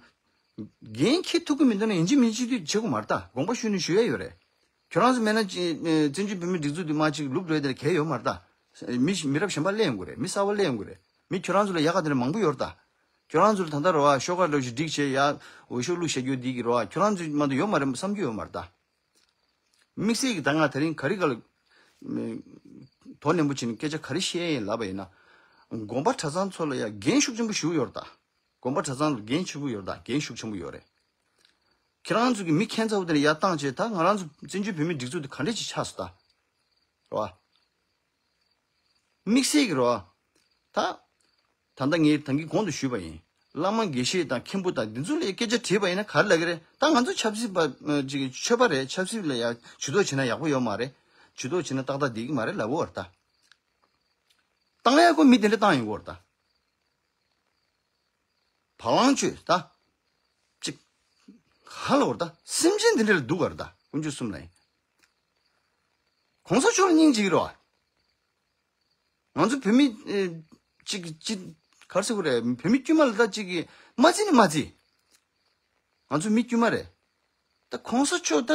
འགན་འཁྱེར་ཐུབ་ཀྱི་མི་འདུག་ན་ཡིན་གཅིག་མིན་གཅིག་དུས་བྱེད་དགོས་མ་རེད་ད། དགོངས་པ་ཞུས་ནས་ཞུ་ཡས་ཡོད་རེད། ཁྱོད་རང་ཚོ་མེད་ན་ཅི་བཙན་བྱོལ་བོད་མིའི་སྒྲིག་འཛུགས་འདི་མ་གཅིག་ལུབ་འགྲོ་ཡས་དེ་གལ་ཡོད་མ་རེད་ད། མི་མི་རབས་གཞན་པ་སླེབས་ཡོང་གི་རེད། མི་གསར་པ་སླེབས་ཡོང་གི་རེད། མི་ཁྱོད་རང་ཚོ་ལ་ཡག་ག་དེ་འདྲ་མང་པོ་ཡོད་རེད་ད། ཁྱོད་རང་ཚོ་ལ་ད་ལྟ་རེད་བ་ཤོག་ཁག་འདྲ་ཞིག་སྒྲིག་བྱས་ཡ་འོས་ཤོག་བླུགས་བཞག་རྒྱུ་འདི་གི་རེད་བ། ཁྱོད་རང་ཚོ་མ་གཏོགས་ཡོད་མ་རེད་བསམ་རྒྱུ་ཡོད་མ་རེད་ད། དམིགས་བསལ་གྱི་ད་ང་དེ་རིང་ག་རེ་ག་ལ་དོ་ནན་པོ་བྱས་ནས་སྐད་ཆ་ག་རེ་བཤད་ཡིན་ལབ་པ་ཡིན་ན། དགོན་པ་གྲྭ་ཚང་ཚོ་ལ་ཡང་འགན་ཤུགས་ཆེན་པོ་ཞིག་ཡོད་རེད་ད། དགོན་པ་གྲྭ་ཚང་ལ་འགན་ཆེན་པོ་ཡོད་རེད་ད། འགན་ཤུགས་ཆེན་པོ་ཡོད་རེད། ཁྱེད་རང་ཚོ་གི་མི་ཁྱད་མཚར་པོ་དེ་ལ་ཡར་བཏང་བྱས་ད་ང་རང་ཚོ་བཙན་བྱོལ་བོད་མིའི་སྒྲིག་འཛུགས་དེ་ག་འདྲས་ཅིག་ཆགས་སོང་ད། རེད་བ། དམིགས་བསལ་གྱི་རོ། ད། ད་ལྟ་ངས་ད་གིན་གོང་དུ་ཞུས་པ་ཡིན། བླ་མ་དགེ་བཤེས་དང་མཁན་པོ་དང་འདི་ཚོ་ལ་སྐད་ཆ་དྲིས་པ་ཡིན་ན་ག་རེ་ལབ་ཀྱི་རེད། ད་ང་ཚོ་ཆབ་སྲིད་པ་ཅིག་ཆོས་པ་རེད། ཆབ་སྲིད་ལ་ཡ་ཇུས་གཏོགས་བྱས་ན་ཡག་པོ་ཡོད་མ་རེད། ཇུས་གཏོགས་བྱས་ན་ཏག་ཏག་བསྡད་ཀྱི་མ་རེད་ལབ་ཡོད་རེད་ད། བཏང་ཡ་ཁོ་མི་དེ་འདྲ་བཏང་ཡོང་གི་ཡོད་རེད་ད། བ་ལང་ཆོས་ད། ཅིག་ཧ་ལ་བོར་ད་སེམས་ཅན་འདི་འདྲ་ལ་སྡུག་ག་རེད་ད་དཀོན་མཆོག་གསུམ་ལ་ཡིན། གོང་ས་མཆོག་ལ་སྙིང་རྗེ་གི་རེད་བ། ང་ཚོ་བོད་མི་ཨེ་ཅིག་ཅིག་ག་རེ་ཟེར་དགོས་རེད། བོད་མི་དཀྱུས་མ་ལ་ད་ཅིག་གི་མ་བརྩི་ནི་མ་བརྩི། ང་ཚོ་མི་དཀྱུས་མ་རེད། ད་གོང་ས་མཆོག་ད་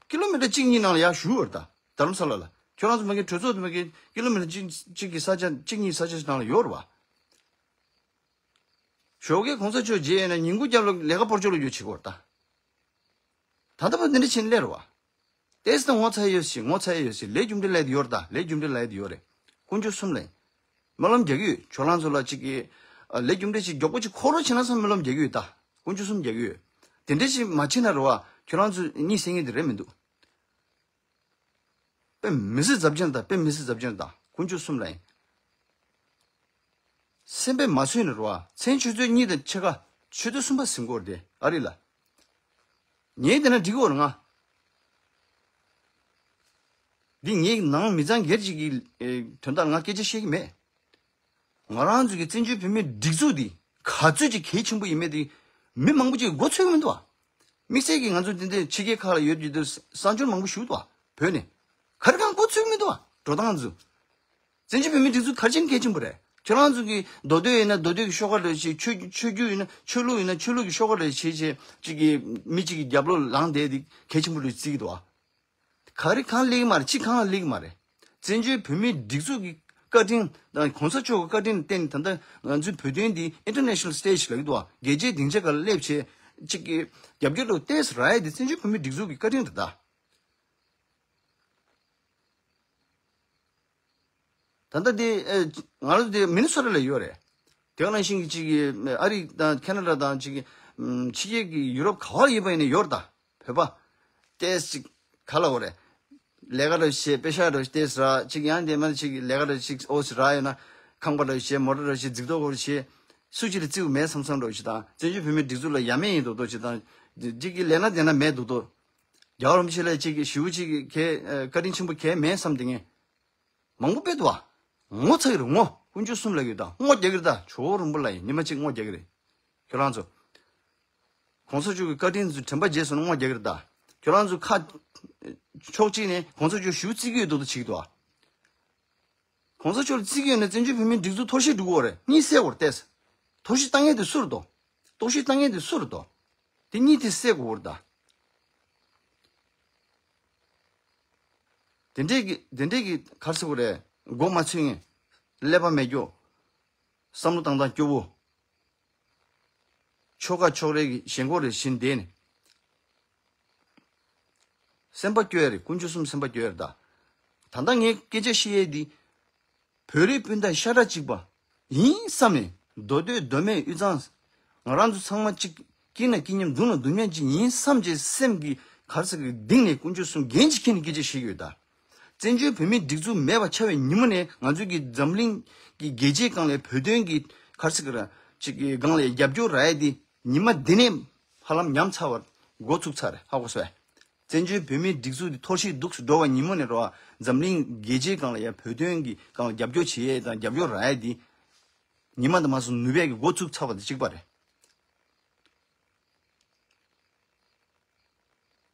ཀི་ལོ་མི་ཊར་གཅིག་གཉིས་ནང་ལ་ཡར་བཞུགས་ཡོད་རེད་ད། རྡ་རམ་ས་ལ་ལ་ཁྱོད་རང་ཚོ་མ་གི་གྲོས་ཚོགས་དེ་མ་གི་ཀི་ལོ་མི་ཊར་གཅིག་གཅིག་གི་ས་ཆ་གཅིག་གཉིས་ས་ཆ་ནང་ལ་ཡོད་རེད་བ། ཞོགས་ཀས་གོང་ས་མཆོག་མཇལ་ཡོད་ན་ཉིན་གུང་རྒྱབ་ལ་ལས་ཀ་སྤོར་ཆོག་ལ་ཡོད་བྱེད་དགོས་རེད་ད། ད་ལྟ་བར་འདི་འདྲ་ཕྱིན་སླེབས་རེད་བ། ཏེས་ད་ངོ་ཚ་ཡོད་ཞིག་ངོ་ཚ་ཡོད་ཞིག་ལས་རྒྱུ་འབྲས་ལས་དེ་ཡོད་རེད་ད། ལས་རྒྱུ་འབྲས་ལས་དེ་ཡོད་རེད། དཀོན་མཆོག་གསུམ་ལ་སྨོན་ལམ་རྒྱག་གི་ཡོད། ཁྱོད་རང་ཚོ་ལ་ཅིག་གི་ལས་རྒྱུ་འབྲས་ཅིག་མགྱོགས་པོ་ཅིག་འཁོར་རོགས་བྱེད་ན་བསམ་སྨོན་ལམ་རྒྱག་གི་ཡོད་ད། དཀོན་མཆོག་གསུམ་རྒྱག་གི་ཡོད། དེ་འདྲ་ཞིག་མ་བྱེད་ན་རེད་བ། ཁྱོད་རང་ཚོ་གཉིད་སད་མཁན་དེ་རེད་མི་འདུག་དཔེ་མི་སྲིད་ཟབ་ཅན་དང་དཔེ་མི་སྲིད་ཟབ་ཅན་དང་དཀོན་མཆོག་གསུམ་ལ་ཡིན། སེམས་པས་མ་བཟོད་ནས་རེད་བ། མཚན་ཆུ་ཚོད་གཉིས་དང་ཕྱེད་ཀ་ཆུ་ཚོད་གསུམ་པ་ཟིན་གོ་རེད་དེ་ཨ་རི་ལ། ངས་བལྟས་ན་འགྲིག་གི་ཡོད་རེད་ང་། འདི་ངའི་ནང་མི་ཚང་སྒེར་གཅིག་གི་དོན་དག་ང་སྐད་ཆ་བཤད་ཀྱི་མེད། ང་རང་ཚོ་གི་བཙན་བྱོལ་བོད་མིའི་སྒྲིག་འཛུགས་འདི་ག་ཚོད་ཅིག་གལ་ཆེན་པོ་ཡིན་མེད་དེ་མི་མང་པོ་ཅིག་མགོ་ཚོས་ཀྱི་མི་འདུག་བ། དམིགས་བསལ་གྱིས་ང་ཚོ་འདི་འདྲའི་ཕྱི་རྒྱལ་ཁག་ལ་ཡོད་དུས་དུས་གསར་འབྱོར་མང་པོ་ཞིག་འདུག་བ། བོད་ནས་ག་རེ་གང་མགོ་ཚོས་ཀྱི་མི་འདུག་བ། འགྲོ་སྟངས་ཚོ། བཙན་བྱོལ་བོད་མིའི་སྒྲིག་འཛུགས་ག་རེ་བྱས་ན་གལ་ཆེན་པོ་རེད། ཁྱོད་རང་ཚོ་གི་མདོ་སྟོད་ཡིན་ན་མདོ་སྟོད་ཀྱི་ཤོག་ཁ་འདྲ་ཞིག་ཆོས་ཆོས་བརྒྱུད་ཡིན་ན་ཆོས་ལུགས་ཡིན་ན་ཆོས་ལུགས་ཀྱི་ཤོག་ཁ་འདྲ་ཞིག་བྱས་བྱས་ཅིག་གི་མི་གཅིག་གི་རྒྱབ་ལོགས་ལངས་བསྡད་དེ་གལ་ཆེན་པོ་རེད་བརྩི་གི་འདུག་བ། ག་རེ་གང་སླེབས་ཀྱི་མ་རེད། ཅི་གང་ལ་སླེབས་ཀྱི་མ་རེད། བཙན་བྱོལ་བོད་མིའི་སྒྲིག་འཛུགས་ཀྱི་བཀའ་དྲིན་དང་གོང་ས་མཆོག་གི་བཀའ་དྲིན་ལ་བརྟེན་ནས་ད་ལྟ་ང་ཚོའི་བོད་དོན་འདི་ཨིན་ཊར་ནེ་ཤ་ནལ་སི་ཊེ་ཇི་ལབ་ཀྱི་འདུག་བ། རྒྱལ་སྤྱིའི་སྡིངས་ཆ་སྒང་ལ་སླེབས་བྱས་གཅིག་གི་རྒྱབ་སྐྱོར་འདྲ་བོ་ཏོག་ཙམ་རག་ཡས་དེ་བཙན་བྱོལ་བོད་མིའི་སྒྲིག་འཛུགས་ཀྱི་བཀའ་དྲིན་རེད་ད། ད་ལྟ་དེ་ཨེ་ང་རང་ཚོ་དེ་མི་ནི་སོ་ཊ་ལ་ཡོད་རེད། དེ་ག་ནང་བཞིན་གྱི་ཅིག་གི་ཨ་རི་དང་ཁེ་ན་ཌ་དང་ཅིག་གི་ཕྱི་རྒྱལ་གྱི་ཡུ་རོབ་ག་བ་ཡིན་པ་ཡིན་ནའི་ཡོད་རེད་ད། བོད་པ་ཏོག་ཙམ་ཅིག་ག་ལབ་དགོས་རེད། ལས་ཀ་འདྲ་བྱེད་པེ་ཤག་འདྲ་ཏོག་ཙམ་རག་ཅིག་ཡང་དེ་མིན་ཅིག་ལས་ཀ་འདྲ་ཅིག་ཨོ་ཙམ་རག་ཡོད་ན་ཁང་པ་འདྲ་བྱེད་མོ་ཊ་འདྲ་བྱེད་རྫིག་མདོག་ཁ་པོ་བྱེད། སུ་གཅིག་ལ་བརྩི་བ་མེད་བསམ་བསམ་འདྲ་བྱེད་དང་བཙན་བྱོལ་བོད་མིའི་སྒྲིག་འཛུགས་ལ་ཡ་མེད་ཡིན་མདོག་མདོག་བྱེད་དང་། ཅིག་གི་ལས་སྣ་དེ་ན་མེད་མདོག་མདོག་རྒྱལ་བ་རིན་པོ་ཆེ་ལ་ཅིག་གི་ཞེ་པོ་ཅིག་གི་གལ་བཀའ་དྲིན་ཆེན་པོ་གལ་མེད་བསམ་དེ་ངས། མང་པོ་དཔེ་འདུག་བ། ངོ་ཚ་གི་རེད་ངོ་། དཀོན་མཆོག་གསུམ་ལབ་ཀྱི་ཡོད་ད། ངོ་རྒྱག་གི་རེད་ད། ཇོ་བོ་རིན་པོ་ལ་ཡིན་ཉི་མ་གཅིག་ངོ་རྒྱག་གི་རེད། ཁྱོད་རང་ཚོ། གོང་ས་མཆོག་གི་བཀའ་དྲིན་ཚོ་དྲན་པ་རྗེས་སུ་ངོ་རྒྱག་གི་རེད་ད། ཁྱོད་རང་ཚོ་ཁ། ཕྱོགས་གཅིག་ནས་གོང་ས་མཆོག་ཞུ་རྩིས་ཀྱི་ཡོད་མདོག་མདོག་བྱེད་ཀྱི་འདུག་བ། གོང་ས་མཆོག་ལ་རྩིས་ཀྱི་ཡོད་ན་བཙན་བྱོལ་བོད་མིའི་སྒྲིག་འཛུགས་གཏོར་བཤིག་འགྲོ་གི་ཡོད་རེད། གཉིད་སད་དགོས་རེད་ཏེ། གཏོར་བཤིག་བཏང་མཁན་དེ་སུ་རེད་དོ། གཏོར་བཤིག་བཏང་མཁན་དེ་སུ་རེད་དོ། དེ་གཉིད་དེ་སད་དགོས་རེད་ད། དེ་འདྲས་ཀྱི་དེ་འདྲས་ཀྱི་ག་རེ་ཟེར་དགོས་རེད། མགོ་མ་ཚོས་མཁན། ཀླད་པ་མེད་སྐྱོ། བསམ་བློ་བཏང་སྟངས་སྐྱོ་བོ། ཕྱོགས་ཁ་ཕྱོགས་རེ་གི་ཞེན་ཁོག་རེ་བཞིན་བསྡད་ནས། སེམས་པ་སྐྱོ་ཡ་རེད། དཀོན་མཆོག་གསུམ་སེམས་པ་སྐྱོ་ཡ་རེད་ད། ད་ལྟ་ངས་སྐད་ཆ་བཤད་ཡས་འདི། བོད་རིགས་སྤུན་ཟླ་ཤ་ཁྲག་གཅིག་པ་ཡིན་བསམ་ནས་མདོ་སྟོད་མདོ་སྨད་དབུས་གཙང་། ང་རང་ཚོ་ཚང་མ་གཅིག་སྐྱིད་ན་སྐྱིད་མཉམ་སྡུག་ན་སྡུག་མཉམ་གཅིག་ཡིན་བསམ་བྱས་སེམས་ཀྱི་གར་ས་གི་གཏིང་ནས་དཀོན་མཆོག་གསུམ་འགན་ཅིག་འཁྱེར་ནས་སྐད་ཆ་བཤད་ཀྱི་ཡོད་ད། བཙན་བྱོལ་བོད་མིའི་སྒྲིག་འཛུགས་མེད་པ་ཆགས་པའི་ཉིན་མོ་ནས་ང་ཚོ་གི་འཛམ་གླིང་གི་རྒྱལ་སྤྱིའི་སྒང་ལ་བོད་དོན་གྱི་གར་ས་གི་ར་ ཅིག་གི་སྒང་ལ་རྒྱབ་སྐྱོར་རག་ཡས་དེ་ཉི་མ་འདི་ནས་ཧ་ལམ་ཉམས་ཚར་བར་འགོ་ཚུགས་ཚར་རེད། ཧ་གོ་སོང་ངས། བཙན་བྱོལ་བོད་མིའི་སྒྲིག་འཛུགས་དེ་འཐོར་ཞིག་སྡུག་སུ་འགྲོ་བ་ཉིན་མོ་ནས་རོ། འཛམ་གླིང་རྒྱལ་སྤྱིའི་སྒང་ལ་ཡ་བོད་དོན་གྱི་སྒང་ལ་རྒྱབ་སྐྱོར་བྱེད་ཡས་དང་རྒྱབ་སྐྱོར་རག་ཡས་དེ་ཉི་མ་དང་མ་སོང་ནུས་པས་ཀྱི་འགོ་ཚུགས་ཚར་བ་དེ་གཅིག་པ་རེད།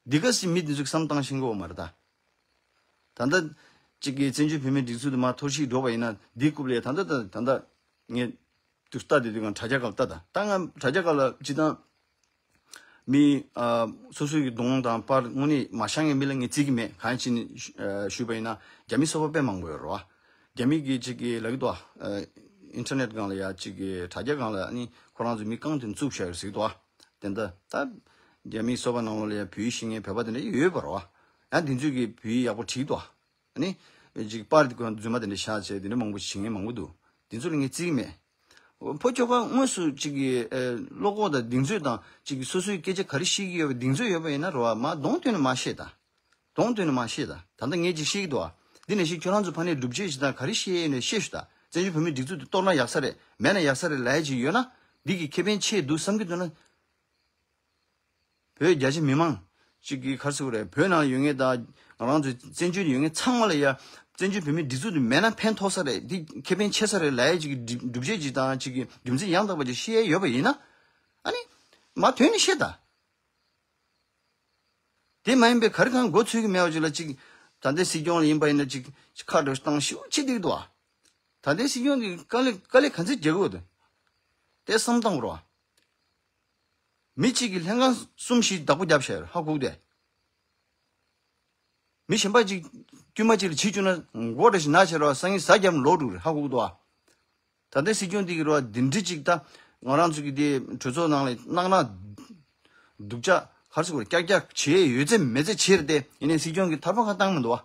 འདི་ག་སྲིད་མི་འདི་ཚོས་བསམ་བཏང་ཤེས་ཀྱི་ཡོད་མ་རེད་ད། ད་ལྟ་གཅིག་གིས་བཙན་བྱོལ་བོད་མིའི་སྒྲིག་འཛུགས་དེ་མར་འཐོར་ཞིག་འགྲོ་བ་ཡིན་ན་འདིའི་རྐུབ་ལ་ད་ལྟ་ད་ད་ལྟ་ངས་དུས་ལྟ་དེ་དུས་གང་དྲ་རྒྱ་སྒང་ལ་ལྟ་ད་ད་ང་དྲ་རྒྱ་སྒང་ལ་སྤྱི་བཏང་མི་ཨ་སོ་སོའི་གི་གདོང་དང་པར་དངོས་གནས་མ་ཤེས་མཁན་མི་ལ་ངས་བརྩི་གི་མེད། གང་ཡིན་ཕྱིན་ཨ་ཞུས་པ་ཡིན་ན་རྒྱ་མི་སོ་པ་དཔེ་མང་པོ་ཡོད་རེད་བ། རྒྱ་མི་གི་གཅིག་གི་ལབ་ཀྱི་འདུག་ཨ་ཨིན་ཊར་ནེཊ་སྒང་ལ་ཡ་གཅིག་གི་དྲ་རྒྱ་སྒང་ལ་ཨ་ནི་ཁོ་རང་ཚོ་མི་རྐང་དེ་བཙུགས་བཞག་ཡོད་ཟེར་གྱི་འདུག་ཨ། དེ་འདྲ་ད་རྒྱ་མིའི་སོ་པ་ནང་ལོགས་ལ་ཡང་བོད་ཡིག་ཤེས་མཁན་བོད་པ་དེ་འདྲ་ཡོད་པ་རེད་བ། ཡང་དེ་ཚོས་ཀྱི་བོད་ཡིག་ཡག་པོ་བྲིས་འདུག་ཨ་ནི་ཅིག་པར་དེ་ཁོ་རྫུན་མ་དེ་འདྲ་བཞག་བྱས་དེ་འདྲ་མང་པོ་བྱེད་མཁན་མང་པོ་འདུག་དེ་ཚོ་ལ་ངས་བརྩི་གི་མེད། ཕོ་ཁྱོ་ག་དངོས་སུ་ཅིག་གི་ཨེ་བློ་ཁོག་དང་གདེང་ཚོད་དང་ཅིག་གི་སོ་སོའི་སྐད་ཆ་ག་རེ་བཤད་ཀྱི་ཡོད་པ་གདེང་ཚོད་ཡོད་པ་ཡིན་ན་རེད་བ། མ་གདོང་སྟོན་ནས་མ་བཤད་ད། གདོང་སྟོན་ནས་མ་བཤད་ད། ད་ལྟ་ངས་ཅིག་བཤད་ཀྱི་འདུག་ཨ། འདི་ནང་བཞིན་ཁྱོད་རང་ཚོ་ཕ་ནས་སྒྲུབ་བྱེད་ཅིག་དང་ག་རེ་བཤད་ཡོད་ནས་བཤད་ཤོག་ད། བཙན་བྱོལ་བོད་མིའི་སྒྲིག་འཛུགས་དེ་གཏོར་ན་ཡག་ས་རེད་མེད་ན་ཡག་ས་རེད་ལབ་ཡ་ཅིག་ཡོད་ན་འདི་གི་ཁེ་ཕན་ཆེ་འདུག་བསམ་གྱི་འདུག་ན། བོད་རྒྱ་ཆེ་མི་མང་ཅིག་གིས་ག་རེ་ཟེར་དགོས་རེད། བོད་ནང་ཡོད་མཁན་དང་ང་རང་ཚོ་བཙན་བྱོལ་ཡོད་མཁན་ཚང་མ་ལ་ཡ་བཙན་བྱོལ་བོད་མིའི་སྒྲིག་འཛུགས་དེ་མེད་ན་ཕན་ཐོགས་ས་རེད། འདི་ཁེ་ཕན་ཆེ་ས་རེད་ལབ་ཡ་ཅིག་གི་སྒྲུབ་བྱེད་ཅིག་དང་ཅིག་གི་རྒྱུ་མཚན་ཡང་དག་པ་ཅིག་བཤད་ཡ་ཡོད་པ་ཡིན་ན་ཨ་ནི་མ་དོན་ནི་བཤད་ད། དེ་མ་ཡིན་པའི་ག་རེ་གང་མགོ་ཚོས་ཀྱི་མེད་པ་ཅིག་ལ་ཅིག་ད་ལྟའི་སྲིད་སྐྱོང་ལ་ཡིན་པ་ཡིན་ན་ཅིག་ཅིག་ཁ་འདྲ་བཏང་ཞིབ་བྱེད་བསྡད་འདུག་བ། ད་ལྟའི་སྲིད་སྐྱོང་གིས་དཀའ་ལས་དཀའ་ལས་ག་ཚོད་རྒྱག་གི་ཡོད་དེ་བསམ་བཏང་དགོས་རེད་བ། མི་གཅིག་གིས་ལྷན་ཁང་གསུམ་བཞི་བདག་པོ་བརྒྱབ་བཞག་ཡོད་རེད་ཧ་གོ་གི་འདུག་མི་གཞན་པ་ཅིག་དཀྱུས་མ་ཅིག་ལ་བྱེད་བཅུག་ན་མགོ་འདྲ་ཞིག་ན་བྱས་རེད་བ། སང་ཉིན་ཟ་རྒྱབ་ལོག་འགྲོ་གི་རེད་ཧ་གོ་གི་འདུག་བ། ད་ལྟའི་སྲིད་སྐྱོང་འདི་གི་རེད་བ་འདི་འདྲ་ཅིག་ད་ང་རང་ཚོ་གི་དེ་གྲོས་ཚོགས་ནང་ལ་གནང་ན་སྡུག་ཅག་ག་རེ་ཟེར་དགོས་རེད། ཀྱག་ཀྱག་བྱེད་ཡོད་ཚད་མེད་ཚད་བྱེད་རེད་དེ། ཡིན་ནའི་སྲིད་སྐྱོང་གིས་ཐར་པ་ཁ་བཏང་མི་འདུག་བ།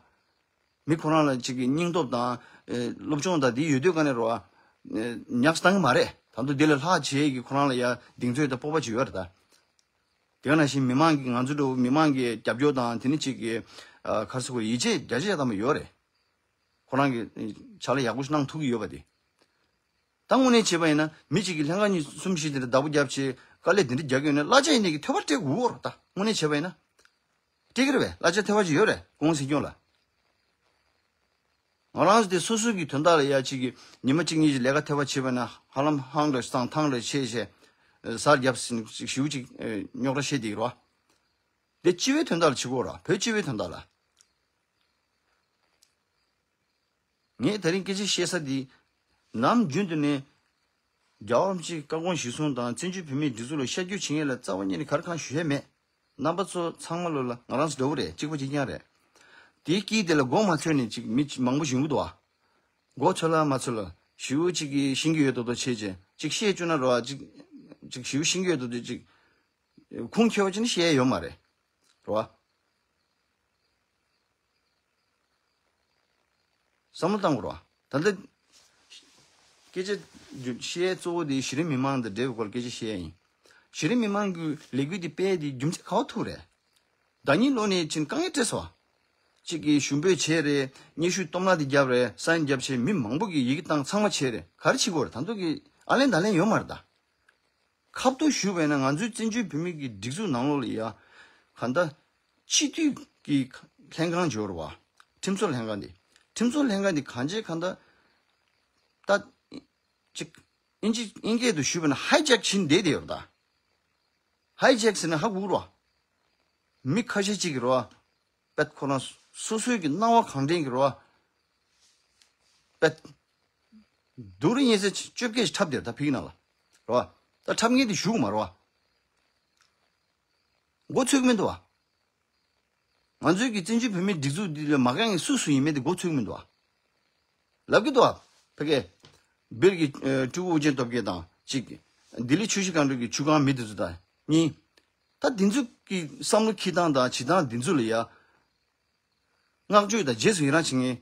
མི་ཁོ་རང་ལ་ཅིག་གི་སྙིང་སྟོབས་དང་ཨེ་སློབ་སྦྱོང་དང་དེ་ཡོད་དུས་ག་ནས་རེད་བ། ཨེ་ཉག་བཏང་གི་མ་རེད། ད་དུང་དེ་ལས་ལྷག་བྱེད་ཀྱི་ཁོ་རང་ལ་ཡ་གདེང་ཚོད་དང་སྤོབས་པ་ཅིག་ཡོད་རེད་ད། དེ་ག་ནང་བཞིན་མི་མང་གིས་ང་ཚོ་འདྲ་བོ་མི་མང་གི་རྒྱབ་སྐྱོར་དང་དེ་ནི་ཅིག་གི་ཨ་ག་རེ་ཟེར་དགོས་རེད། ཡིད་ཆེས་བརྒྱ་ཆ་བརྒྱ་ཐམ་པ་ཡོད་རེད། ཁོ་རང་གིས་ཕྱག་ལས་ཡག་པོ་ཞིག་གནང་ཐུབ་ཀྱི་ཡོད་པ་དེ། ད་དངོས་གནས་བྱས་པ་ཡིན་ན་མི་གཅིག་གིས་ལྷན་ཁང་གཉིས་གསུམ་བཞི་དེ་འདྲ་བདག་པོ་བརྒྱབ་བྱས་དཀའ་ལས་དེ་འདྲ་རྒྱག་གི་ཡོད་ན་གླ་ཆ་ཡིན་ནའི་གི་ཐོལ་པ་སྤྲད་དགོས་རེད་ད། དངོས་གནས་བྱས་པ་ཡིན་ན། སྤྲད་ཀྱི་རེད་པས། གླ་ཆ་ཐོལ་པ་ཅིག་ཡོད་རེད་སྐུ་ངོ་སྲིད་སྐྱོང་ལ། ང་རང་ཚོ་དེ་སོ་སོ་གི་དོན་དག་ལ་ཡ་གཅིག་གི་ཉི་མ་གཅིག་གཉིས་ཀྱི་ལས་ཀ་ཐོལ་པ་བྱས་པ་ན་ཧ་ལམ་ཧང་རེ་སང་ཐང་རེ་བྱས་བྱས་གཟར་རྒྱབ་ཟིན་ཞིའུ་གཅིག་རྙོག་དྲ་བཤད་བསྡད་ཀྱི་རེད་བ། དེ་སྤྱི་བའི་དོན་དག་ལ་བྱེད་དགོས་རེད། བོད་སྤྱི་བའི་དོན་དག་ལ། ངས་དེ་རིང་སྐད་ཆ་བཤད་ས་འདི། ནམ་རྒྱུན་དུ་ནས། རྒྱལ་བ་རིན་པོ་ཆེའི་བཀའ་དགོངས་གཞིར་བཟུང་དང་བཙན་བྱོལ་བོད་མིའི་སྒྲིག་འཛུགས་ལ་ཤར་བསྐྱོད་བྱེད་མཁན་ལ་རྩ་བ་ཉིད་ནས་ག་རེ་གང་ཞུ་ཡས་མེད། རྣམ་པ་ཚོ་ཚང་མ་ལོ་ལ་ང་རང་ཚོ་འདྲ་བོ་རེད། གཅིག་པ་གཅིག་རྐྱང་རེད། དེའི་དཀྱིལ་དེ་ལ་མགོ་མ་ཚོས་ནས་ཅིག་མི་མང་པོ་ཞིག་ཡོང་གི་འདུག་བ། མགོ་ཚོས་ལ་མ་ཚོས་ལ་ཞིའུ་གཅིག་གིས་ཤེས་ཀྱི་ཡོད་མདོག་མདོག་བྱས་བྱས་ཅིག་བཤད་བཅུག་ན་རེད་བ། ཅིག་ཅིག་ཞིའུ་ཤེས་ཀྱི་ཡོད་མདོག་མདོག་ཅིག་ཁུངས་འཁྱོལ་བ་ཅིག་ནི་བཤད་ཡས་ཡོད་མ་རེད། རེད་བ། བསམ་བློ་བཏང་དགོས་རེད་བ། ད་ལྟ་སྐད་ཆ་བཤད་གཙོ་བོ་དེ་གཞི་རིམ་མི་མང་དང་འབྲེལ་བའི་སྐོར་སྐད་ཆ་བཤད་ཡ་ཡིན། གཞི་རིམ་མི་མང་གི་ལས་འགུལ་དེ་སྤེལ་དེ་རྒྱུ་མཚན་ག་པར་ཐུག་རེད། ཟླ་ཉིན་ལོ་ནས་ཕྱིན་དཀའ་ངལ་འཕྲད་སོང་བ། གཅིག་གིས་ཞུ་འབོད་བྱས་རེད། སྙན་ཞུ་སྟོང་ལ་དེ་བརྒྱབ་རེད། སའིན་བརྒྱབ་བྱས་མི་མང་པོ་གིས་ཡི་གེ་བཏང་ཚང་མ་བྱས་རེད། ག་རེ་བྱེད་དགོས་རེད། ད་དུང་གི་ཨ་ལན་ད་ལན་ཡོད་མ་རེད་ད། ཁ་ཐུག་ཞུས་པ་ཡིན་ན་ང་ཚོའི་བཙན་བྱོལ་བོད་མི་གི་སྒྲིག་འཛུགས་ནང་ལོགས་ལ་ཡ། གང་ལྟར། སྤྱི་འཐུས་ཀྱི་ལྷན་ཁང་འབྱོར་བ། ཁྲིམས་བཟོ་ལྷན་ཁང་འདི། ཁྲིམས་བཟོ་ལྷན་ཁང་འདི་གང་ཅི་གང་ལྟར། ད། ཅིག་ཨིན་ཇི་ཨིན་སྐད་དུ་ཞུས་པ་ན་ཧའི་ཇེག་བྱིན་བསྡད་དེ་ཡོད་རེད་ད། ཧའི་ཇེག་ཟེར་ན་ཧ་གོ་རོ། མི་ཁ་ཤས་ཅིག་གི་རོ། པད་ཁོ་རང་སོ་སོའི་གི་སྣང་བ་གང་དྲན་གི་རོ། པད། སྡུག་རུ་ཉེ་ཚེ་བཅོ་བརྒྱད་ཁྲབ་དེར་ད་ཕིག་ན་ལ། རོ། ད་ཁྲབ་ངེས་དེ་ཞུགས་མ་རོ། མགོ་ཚོས་མི་འདུག་བ། ང་ཚོའི་གི་བཙན་བྱོལ་བོད་མིའི་སྒྲིག་འཛུགས་འདི་ལ་མ་དགའ་མཁན་སུ་སུ་ཡིན་མིན་དེ་མགོ་ཚོས་མི་འདུག་བ། ལབ་ཀྱི་འདུག་བ། ཕ་གི། སྦིར་གི་ཨ་ཀྲུའུ་ཨུ་རྒྱན་སྟོབས་རྒྱལ་དང་གཅིག་ལྡི་ལི་ཆུ་བཞི་སྒང་དྲུག་གི་ཆུ་སྒང་མི་དེ་ཚོ་དང་གཉིས། ད་དེ་ཚོ་གི་བསམ་བློ་འཁྱེར་སྟངས་དང་བྱེད་སྟངས་དེ་ཚོ་ལ་ཡ། བསྔགས་བརྗོད་དང་རྗེས་སུ་ཡི་རང་བྱེད་མཁན།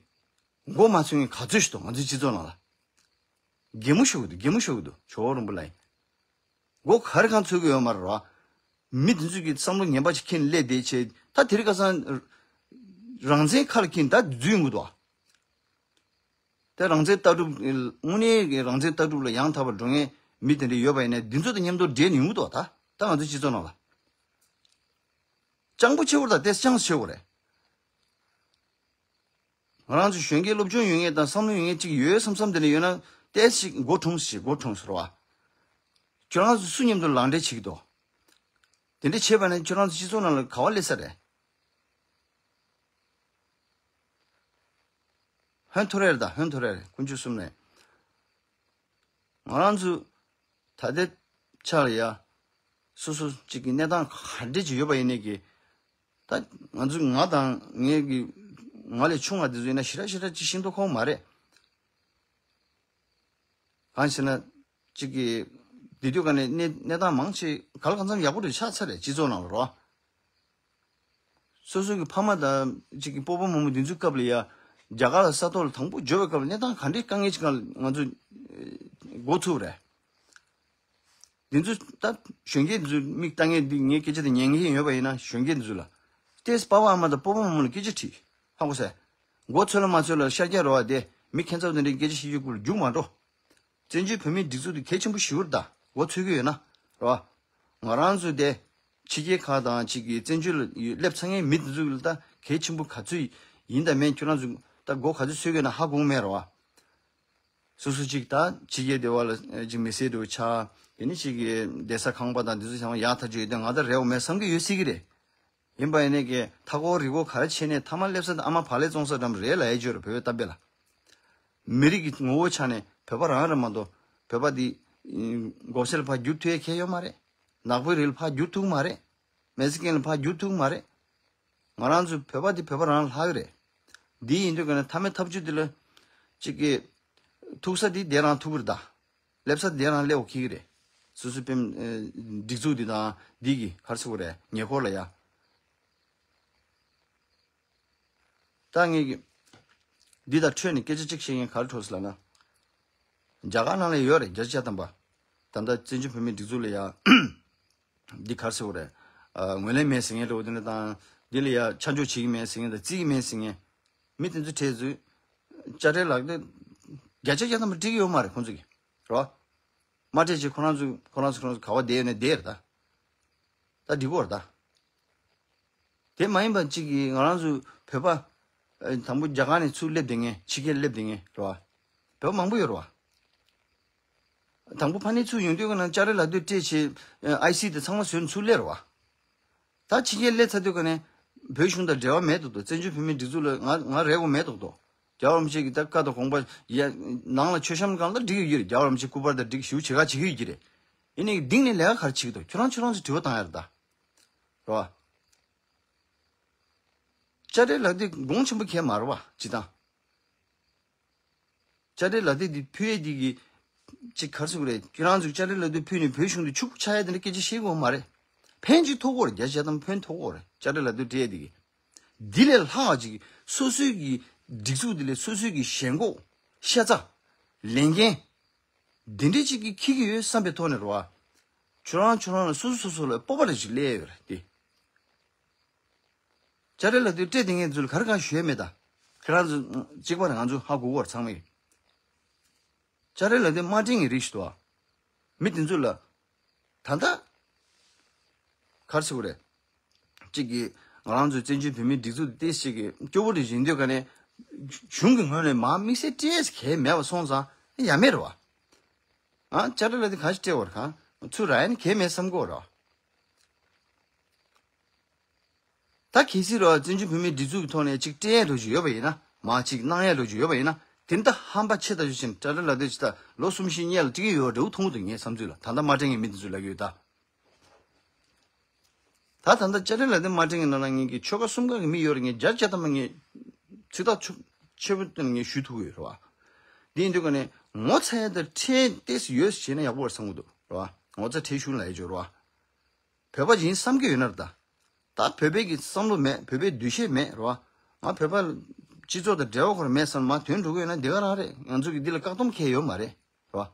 མགོ་མ་ཚོས་མཁན་ག་ཚོད་ཞིག་འདུག་ང་ཚོའི་སྤྱི་ཚོགས་ནང་ལ། གད་མོ་ཤོར་གི་འདུག་གད་མོ་ཤོར་གི་འདུག་ཇོ་བོ་རིན་པོ་ལགས་ཡིན། མགོ་ག་རེ་གང་ཚོད་ཀྱི་ཡོད་མ་རེད་བ། མི་དེ་ཚོས་ཀྱི་བསམ་བློ་ངན་པ་ཅིག་འཁྱེར་ནས་སླེབས་བསྡད་བྱས་ད་དེ་རིང་ཁ་སང་རང་བཙན་ཁ་ལ་འཁྱེར་ནས་ད་འཛུལ་ཡོང་གི་འདུག་བ། དེ་རང་བཙན་ལྟ་གྲུབ་དངོས་གནས་ཀྱི་རང་བཙན་ལྟ་གྲུབ་ལ་ཡང་དག་པར་འགྲོ་མཁན་ མི་དེ་འདྲ་ཡོད་པ་ཡིན་ན་འདི་ཚོ་དང་མཉམ་དུ་འབྲེལ་ནས་ཡོང་གི་འདུག་ད་ད་ང་ཚོའི་སྤྱི་ཚོགས་ནང་ལ། སྤྱང་པོ་ཆེ་བོ་དང་ཏོག་ཙམ་སྤྱང་ཆེ་བོ་རེད། ང་རང་ཚོ་གཞོན་སྐྱེས་སློབ་སྦྱོང་ཡོད་མཁན་དང་བསམ་བློ་ཡོད་མཁན་གཅིག་ཡོད་བསམ་བསམ་དེ་འདྲ་ཡོད་ན་ཏོག་ཙམ་ཞིག་མགོ་འཁྲུངས་ཤིག་མགོ་འཁྲུངས་ཟེར་བ། ཁྱོད་རང་ཚོ་སུ་མཉམ་དུ་ལག་འབྲེལ་བྱེད་ཀྱི་འདུག་དེ་འདྲ་བྱས་པ་ན་ཁྱོད་རང་ཚོ་སྤྱི་ཚོགས་ནང་ལ་ག་བ་སླེབས་ས་རེད། ཧོན་ཐོར་རེ་རེད་ད་ཧོན་ཐོར་རེ་རེད་དཀོན་མཆོག་གསུམ་ནས། ང་རང་ཚོ་ད་ལྟའི་ཆར་ལ་ཡ། སོ་སོ་གཅིག་གི་གནས་སྟངས་ག་འདྲས་ཅིག་ཡོད་པ་ཡིན་ནའི་གི། ད་ང་ཚོ་ང་དང་ངའི་གི་ང་ལས་ཆུང་བ་དེ་ཚོ་ཡིན་ན་ཞེ་དྲག་ཞེ་དྲག་ཅིག་ཤེས་མདོག་ཁ་པོ་མ་རེད། གང་ཞེ་ན། གཅིག་གི། དེ་དུས་ག་ནས་གནས་གནས་སྟངས་མང་ཆེ་ག་ལ་གང་འཚམ་ཡག་པོ་རེད་ཆགས་ཚར་རེད་སྤྱི་ཚོགས་ནང་ལ་རོ། སོ་སོ་གི་ཕ་མ་དང་གཅིག་གི་སྤོ་བོ་རྨོ་མོ་འདི་ཚོའི་སྐབས་ལ་ཡ། རྒྱ་གར་ལ་ས་ཐོག་ལ་དང་པོ་འབྱོར་བའི་སྐབས་ལ་གནས་སྟངས་ག་འདྲའི་དཀའ་ངལ་ཅིག་སྒང་ལ་ང་ཚོ་འགོ་ཚུགས་རེད། འདི་ཚོ་ད་གཞོན་སྐྱེས་འདི་ཚོ་མིག་ལྟ་མཁན་འདི་ངའི་སྐད་ཆ་དེ་ཉན་མཁན་ཡོད་པ་ཡིན་ན་གཞོན་སྐྱེས་འདི་ཚོ་ལ། ཏེས་པ་ཕ་ཨ་མ་དང་སྤོ་བོ་རྨོ་མོ་ལ་སྐད་ཆ་དྲིས། ཧ་གོ་སོང་། མགོ་ཚོས་ལ་མ་ཚོས་ལ་ཤར་རྒྱག་རོགས་དེ་མི་ཁྱད་མཚར་དེ་འདྲའི་སྐད་ཆ་བཤད་རྒྱུ་ཀུན་ལ་རྒྱུག་མ་འགྲོ། བཙན་བྱོལ་བོད་མིའི་སྒྲིག་འཛུགས་དེ་གལ་ཆེན་པོ་ཞིག་རེད་ད། འོ་ཚོད་ཀྱི་ཡོད་ན། རེད་བ། ང་རང་ཚོ་དེ་ཕྱི་རྒྱལ་ཁག་དང་གཅིག་གི་བཙན་བྱོལ་ལ་སླེབས་ཚར་མཁན་མི་དེ་ཚོ་ལ་ད་གལ་ཆེན་པོ་ག་ཚོད་ཡིན་དང་མིན་ཁྱོད་རང་ཚོ་ད་མགོ་ག་ཚོད་ཚོད་ཀྱི་ཡོད་ན་ཧ་གོ་གི་མེད་རེད་བ། སོ་སོ་གཅིག་ད་ཕྱི་རྒྱལ་སྡེ་བ་ལ་གཅིག་མི་སེར་འདྲ་བོ་ཆགས་དེ་ནི་གཅིག་གི་བསྡད་ས་ཁང་པ་དང་དེ་ཚོ་ཚང་མ་ཡག་ཐག་ཆོད་ཡོད་དུས་ང་ད་རེ་བ་མེད་བསམ་གྱི་ཡོད་སྲིད་ཀྱི་རེད། ཡིན་པ་ཡིན་ནའི་གི་མཐའ་འཁོར་རི་འཁོར་ག་རེ་བྱས་ནས་མཐའ་མ་སླེབས་ས་དེ་ཨ་མ་བག་ལེབ་བཙོང་ས་འགྲམ་རེད་ལབ་ཡས་ཅིག་ཡོད་རེད་བོད་པའི་གཏམ་དཔེ་ལ། མི་རིགས་ཀྱི་ངོ་བོ་ཆ་ནས་བོད་པ་རང་རེད་མ་གཏོགས་བོད་པ་འདི་མགོ་སེར་ལ་ཕར་བསྒྱུར་ཐུབ་ཡས་གལ་ཡོད་མ་རེད། ནག་པོའི་རིགས་ལ་ཕར་བསྒྱུར་ཐུབ་མ་རེད། མེག་སི་ཀན་ལ་ཕར་བསྒྱུར་ཐུབ་མ་རེད། ང་རང་ཚོ་བོད་པ་འདི་བོད་པ་རང་ལྷག་གི་རེད། འདི་ཡིན་དུས་ཀ་ནས་མཐའ་མའི་ཐབས་ཇུས་འདི་ལ་གཅིག་གི་ཐུག་ས་འདི་དེ་རང་ཐུག་གི་རེད་ད། སླེབས་ས་དེ་རང་སླེབས་འོ་ཁེག་གི་རེད། སོ་སོའི་སྤེམ་སྒྲིག་འཛུགས་འདི་དང་འདི་གི་ག་རེ་ཟེར་དགོས་རེད་ཉེ་འཁོར་ལ་ཡ། ད་ངས་ཀྱི། འདི་དང་འཕྲོས་ནས་སྐད་ཆ་གཅིག་བཤད་མཁན་ག་རེ་འཕྲོས་སོང་ལབ་ན། རྒྱ་གར་ནང་ལ་ཡོད་རེད་བརྒྱ་ཆ་བརྒྱ་ཐམ་པ། ད་ལྟ་བཙན་བྱོལ་བོད་མིའི་སྒྲིག་འཛུགས་ལ་ཡ། འདི་ག་རེ་ཟེར་དགོས་རེད། ཨ། ངོས་ལེན་མེད་ཟེར་མཁན་འདྲ་བོ་དེ་འདྲ་དང་། འདི་ལ་ཡ་ཆ་འཇོག་བྱེད་ཀྱི་མེད་ཟེར་མཁན་དང་བརྩི་གི་མེད་ཟེར་མཁན། མི་དེ་ཚོའི་གྲས་ཚོས། དཔྱ་ཁྲལ་ལག་དེབ། བརྒྱ་ཆ་བརྒྱ་ཐམ་པ་སྤྲད་ཀྱི་ཡོད་མ་རེད་ཁོང་ཚོ་གིས། རེད་བ། མ་སྤྲད་ཅེས་ཁོ་རང་ཚོ་ཁོ་རང་ཚོ་ཁོ་རང་ཚོ་ག་བ་བསྡད་ཡོད་ན་བསྡད་རེད་ད། ད་འགྲིག་གོ་རེད་ད། དེ་མ་ཡིན་པ་གཅིག་གིས་ང་རང་ཚོ་བོད་པ། ཨ། དང་པོ་རྒྱ་གར་ནས་ཚུར་སླེབས་བསྡད་མཁན་ཕྱི་རྒྱལ་སླེབས་བསྡད་མཁན་རེད་བ། བོད་པ་མང་པོ་ཡོད་རེད་བ། དང་པོ་ཕ་ནས་ཚུར་ཡོང་དུས་ཀ་ན་དཔྱ་ཁྲལ་ལག་དེབ་སྤྲད་བྱས་ཨའི་སི་དེ་ཚང་མ་བཟོས་ནས་ཚུར་སླེབས་རེད་བ། ད་ཕྱི་རྒྱལ་སླེབས་ཚར་དུས་ཀ་ནས་བོད་གཞུང་དང་འབྲེལ་བ་མེད་འདུག་ཏོ་བཙན་བྱོལ་བོད་མིའི་སྒྲིག་འཛུགས་ལ་ང་ང་རེ་དགོས་མེད་འདུག་ཏོ། རྒྱལ་བ་རིན་པོ་ཆེ་གི་ད་བཀའ་དང་དགོངས་པ་ཡ་ནང་ལ་མཆོད་བཤམས་སྒང་ལ་འགྲིག་གི་ཡོད་རེད་རྒྱལ་བ་རིན་པོ་ཆེ་སྐུ་པར་དང་འགྲིག་ཞུ་བྱེད་ག་བྱེད་ཀྱི་ཡོད་ཀྱི་རེད། ཡིན་ནའི་གི་སྡིངས་ནས་ལས་ཀ་ག་རེ་བྱེད་ཀྱི་འདུག་ཁྱོད་རང་ཁྱོད་རང་ཚོ་དྲི་བ་བཏང་ཡ་རེད་ད། རེད་བ། དཔྱ་ཁྲལ་ལག་དེབ་གོང་ཆེན་པོ་གས་མ་རེད་བ་སྤྱིར་བཏང་། དཔྱ་ཁྲལ་ལག་དེབ་འདི་ཕུལ་ཡས་འདི་གི་ཅིག་ག་རེ་ཟེར་དགོས་རེད། ཁྱེད་རང་ཚོས་དཔྱ་ཁྲལ་ལག་དེབ་ཕུལ་ནས་བོད་གཞུང་དུ་ཕྱུག་པོ་ཆགས་ཡས་དེ་འདྲ་སྐད་ཆ་བཤད་དགོས་མ་རེད། ཕན་ཅིག་ཐོགས་ཀྱི་ཡོད་རེད། བརྒྱ་ཆ་བརྒྱ་ཐམ་ཕན་ཐོགས་ཀྱི་ཡོད་རེད། དཔྱ་ཁྲལ་ལག་དེབ་སྤྲད་ཡས་འདི་གི། འདི་ལས་ལྷག་ཅིག་སོ་སོའི་གི་སྒྲིག་འཛུགས་འདི་ལས་སོ་སོའི་གི་ཞེན་ཁོག་ཤ་ཚ། ལས་འགན། འདི་འདྲས་ཅིག་གི་འཁྱེར་གྱི་ཡོད་བསམ་པའི་ཐོག་ནས་རེད་བ། ཁྱོད་རང་ཁྱོད་རང་ལ་སོ་སོ་སོ་སོ་ལ་སྤོབས་པ་རེ་ཞིག་སླེབས་ཡོད་རེད་དེ། དཔྱ་ཁྲལ་ལག་དེབ་སྤྲད་བསྡད་མཁན་ཚོ་ལ་ག་རེ་གང་ཞུ་ཡས་མེད་ད། ཁྱེད་རང་ཚོ་གཅིག་པ་ང་ཚོ་ཧ་གོ་གི་ཡོད་རེད་ཚང་མས། དཔྱ་ཁྲལ་ལག་དེབ་མ་སྤྲད་མཁན་རིགས་ཤིག་འདུག་ཨ། མི་དེ་ཚོ་ལ། ད་ལྟ། ག་རེ་ཟེར་དགོས་རེད། གཅིག་གིས་ང་རང་ཚོའི་བཙན་བྱོལ་བོད་མིའི་སྒྲིག་འཛུགས་དེ་ཅིག་གི་སྐྱོ་བོ་རེ་བཞིན་འདོད་ག་ནས། གཞུང་གི་ངོས་ནས་མར་དམིགས་བསལ་སྤྲད་ཡས་གལ་མེད་པ་སོང་ཙང་ཡ་མེད་རེད་བ། ཨ་དཔྱ་ཁྲལ་ལག་དེབ་ག་ཞིག་སྤྲད་དགོས་རེད་གང་ཚུར་རག་ཡས་ནི་གལ་མེད་བསམ་གྱི་ཡོད་རེད་བ། ད་གལ་སྲིད་རོ་བཙན་བྱོལ་བོད་མིའི་སྒྲིག་འཛུགས་ཀྱི་ཐོག་ནས་ཅིག་སྤྲད་ཡས་འགྲོ་རྒྱུ་ཡོད་པ་ཡིན་ན་མ་ཅིག་གནང་ཡས་འགྲོ་རྒྱུ་ཡོད་པ་ཡིན་ན་དེ་འདྲ་ཧམ་པ་ཆེ་ལྟ་ཞུ་ཕྱིན་དཔྱ་ཁྲལ་ལག་དེབ་ཅིག་ད་ལོ་གསུམ་བཞི་གཉིས་ལ་སྤྲད་ཀྱི་ཡོད་འདྲ་བོ་མཐོང་གི་འདུག་ངའི་བསམ་ཚུལ་ལ་ད་ལྟ་མ་སྤྲད་མཁན་མི་དེ་ཚོ་ལབ་ཀྱི་ཡོད་ད། ད་ད་ལྟ་དཔྱ་ཁྲལ་ལག་དེབ་མ་སྤྲད་མཁན་ནང་ལ་ངེད་ཀྱི་ཆོལ་ཁ་གསུམ་ཀ་གི་མི་ཡོད་རེད་ངས་བརྒྱ་ཆ་བརྒྱ་ཐམ་པ་ངས་ཚོད་ལྟ་ཆོ་ཆེ་བོ་བཏོན་ངས་ཞུ་ཐུབ་ཀྱི་ཡོད་རེད་བ། འདི་ཡིན་དུས་ཀ་ནས་ངོ་ཚ་ཡས་དང་ཁྲེལ་ཏེས་ཡོད་བྱས་ན་ཡག་པོ་རེད་བསམ་གྱི་འདུག་རེད་བ། ངོ་ཚ་ཁྲེལ་ཞུ་ལ་ཡོད་ཅོག་རེད་བ། བོད་པ་ཡིན་བསམ་གྱི་ཡོད་ན་རེད་ད། ད་བོད་པའི་གི་བསམ་བློ་མེད་བོད་པའི་འདུ་ཤེས་མེད་རེད་བ། ང་བོད་པ་སྤྱི་ཚོགས་དང་འབྲེལ་བ་ཁོར་མེད་བསམ་མ་དོན་འགྲོ་གི་ཡོད་ན་འདི་ག་རང་རེད་ང་ཚོ་གི་འདི་ལ་བཀག་སྡོམ་ཁེལ་ཡོད་མ་རེད་རེད་བ།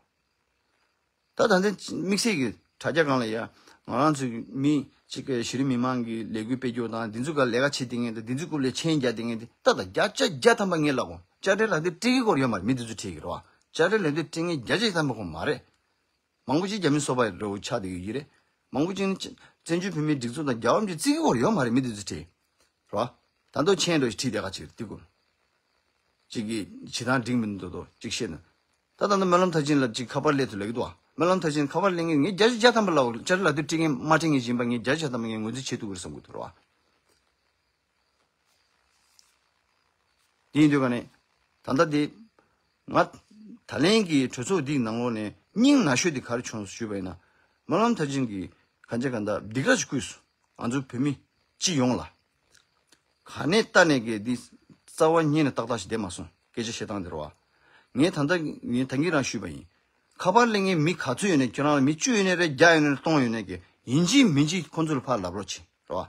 ད་ད་ལྟ་དམིགས་བསལ་གྱི་དྲ་རྒྱ་སྒང་ལ་ཡ། ང་རང་ཚོའི་མི་གཅིག་གི་གཞི་རིམ་མི་མང་གི་ལས་འགུལ་སྤེལ་རྒྱུ་དང་འདི་ཚོ་ག་ལས་ཀ་བྱེད་བསྡད་མཁན་དང་འདི་ཚོའི་རྐུབ་ལ་མཆན་རྒྱག་བསྡད་མཁན་དེ་ད་ད་བརྒྱ་ཆ་བརྒྱ་ཐམ་པ་ངས་ལབ་གོ་དཔྱ་ཁྲལ་ལག་དེབ་སྤྲད་ཀྱི་སྐོར་ཡོད་མ་རེད་མི་འདི་ཚོ་ཁྲིད་ཀྱི་རེད་བ། དཔྱ་ཁྲལ་ལག་དེབ་སྤྲད་མཁན་བརྒྱ་ཆ་ཐམ་པ་ཁོ་མ་རེད། མང་པོ་ཅིག་རྒྱ་མི་སོ་པ་རེད་ཆགས་བསྡད་ཀྱི་ཡོད་རེད། མང་པོ་ཅིག་ནི་བཙན་བྱོལ་བོད་མིའི་སྒྲིག་འཛུགས་དང་རྒྱལ་བ་རིན་པོ་ཆེ་བརྩི་གི་ཡོད་མ་རེད། མི་དེ་ཚོ་བྲིས་རོ། ད་མདོ་མཆན་འགྲོ་ཞིག་བྲིས་བསྡད་ག་ཅིག་རེད་དེ་ཀུན། གཅིག་གིས་བྱེད་སྟངས་འགྲིག་མི་འདུག་དོ་གཅིག་བཤད་ན། ད་ད་ལྟ་སྨོན་ལམ་མཐར་ཕྱིན་ལ་གཅིག་ཁ་པར་སླེབས་ཐུབ་ལབ་ཀྱི་འདུག་སྨོན་ལམ་མཐར་ཕྱིན་ཁ་པར་སླེབས་མཁན་ངས་བརྒྱ་ཆ་བརྒྱ་ཐམ་པ་ལ་བཅར་ལ་དུ་སྤྲད་མཁན་མ་སྤྲད་མཁན་ཡིན་པ་ངས་བརྒྱ་ཆ་ཐམ་པ་ངས་ངོས་འཛིན་བྱེད་ཐུབ་ཀྱི་རེད་བསམ་གྱི་འདུག་རོ། དེ་ཡིན་དུས་ག་ནས་ད་ལྟ་དེ་ང་ད་ལན་གྱི་གྲོས་ཚོགས་འདིའི་ནང་ལོགས་ནས་སྙིང་ན་ཤོས་དེ་ག་རེ་བྱུང་ཞུས་པ་ཡིན་ན། སྨོན་ལམ་མཐར་ཕྱིན་གྱིས་གང་ཅི་གང་ལྟར་སྡིགས་ར་ཞིག་བསྐུལ་སོང་ང་ཚོ་བོད་མི་སྤྱི་ཡོངས་ལ། ག་ནས་ལྟ་ནས་གི་འདི་རྩ་བ་ཉིད་ནས་ཏག་ཏག་ཞིག་བསྡད་མ་སོང་སྐད་ཆ་བཤད་སྟངས་དེ་རེད་བ། ངས་ད་ལྟ་ངས་ད་གིན་རང་ཞུས་པ་ཡིན། ཁ་པར་སླེབས་མཁན་མི་ག་ཚོད་ཡོད་ནས་ཁྱོད་རང་ལ་མི་བཅུ་ཡོད་ནས་རེད། བརྒྱ་ཡོད་ནས་རེད། སྟོང་ཡོད་ནས་གི་ཡིན་གཅིག་མིན་གཅིག་ཁོང་ཚོ་ལ་ཕར་ལབ་རོགས་བྱེད་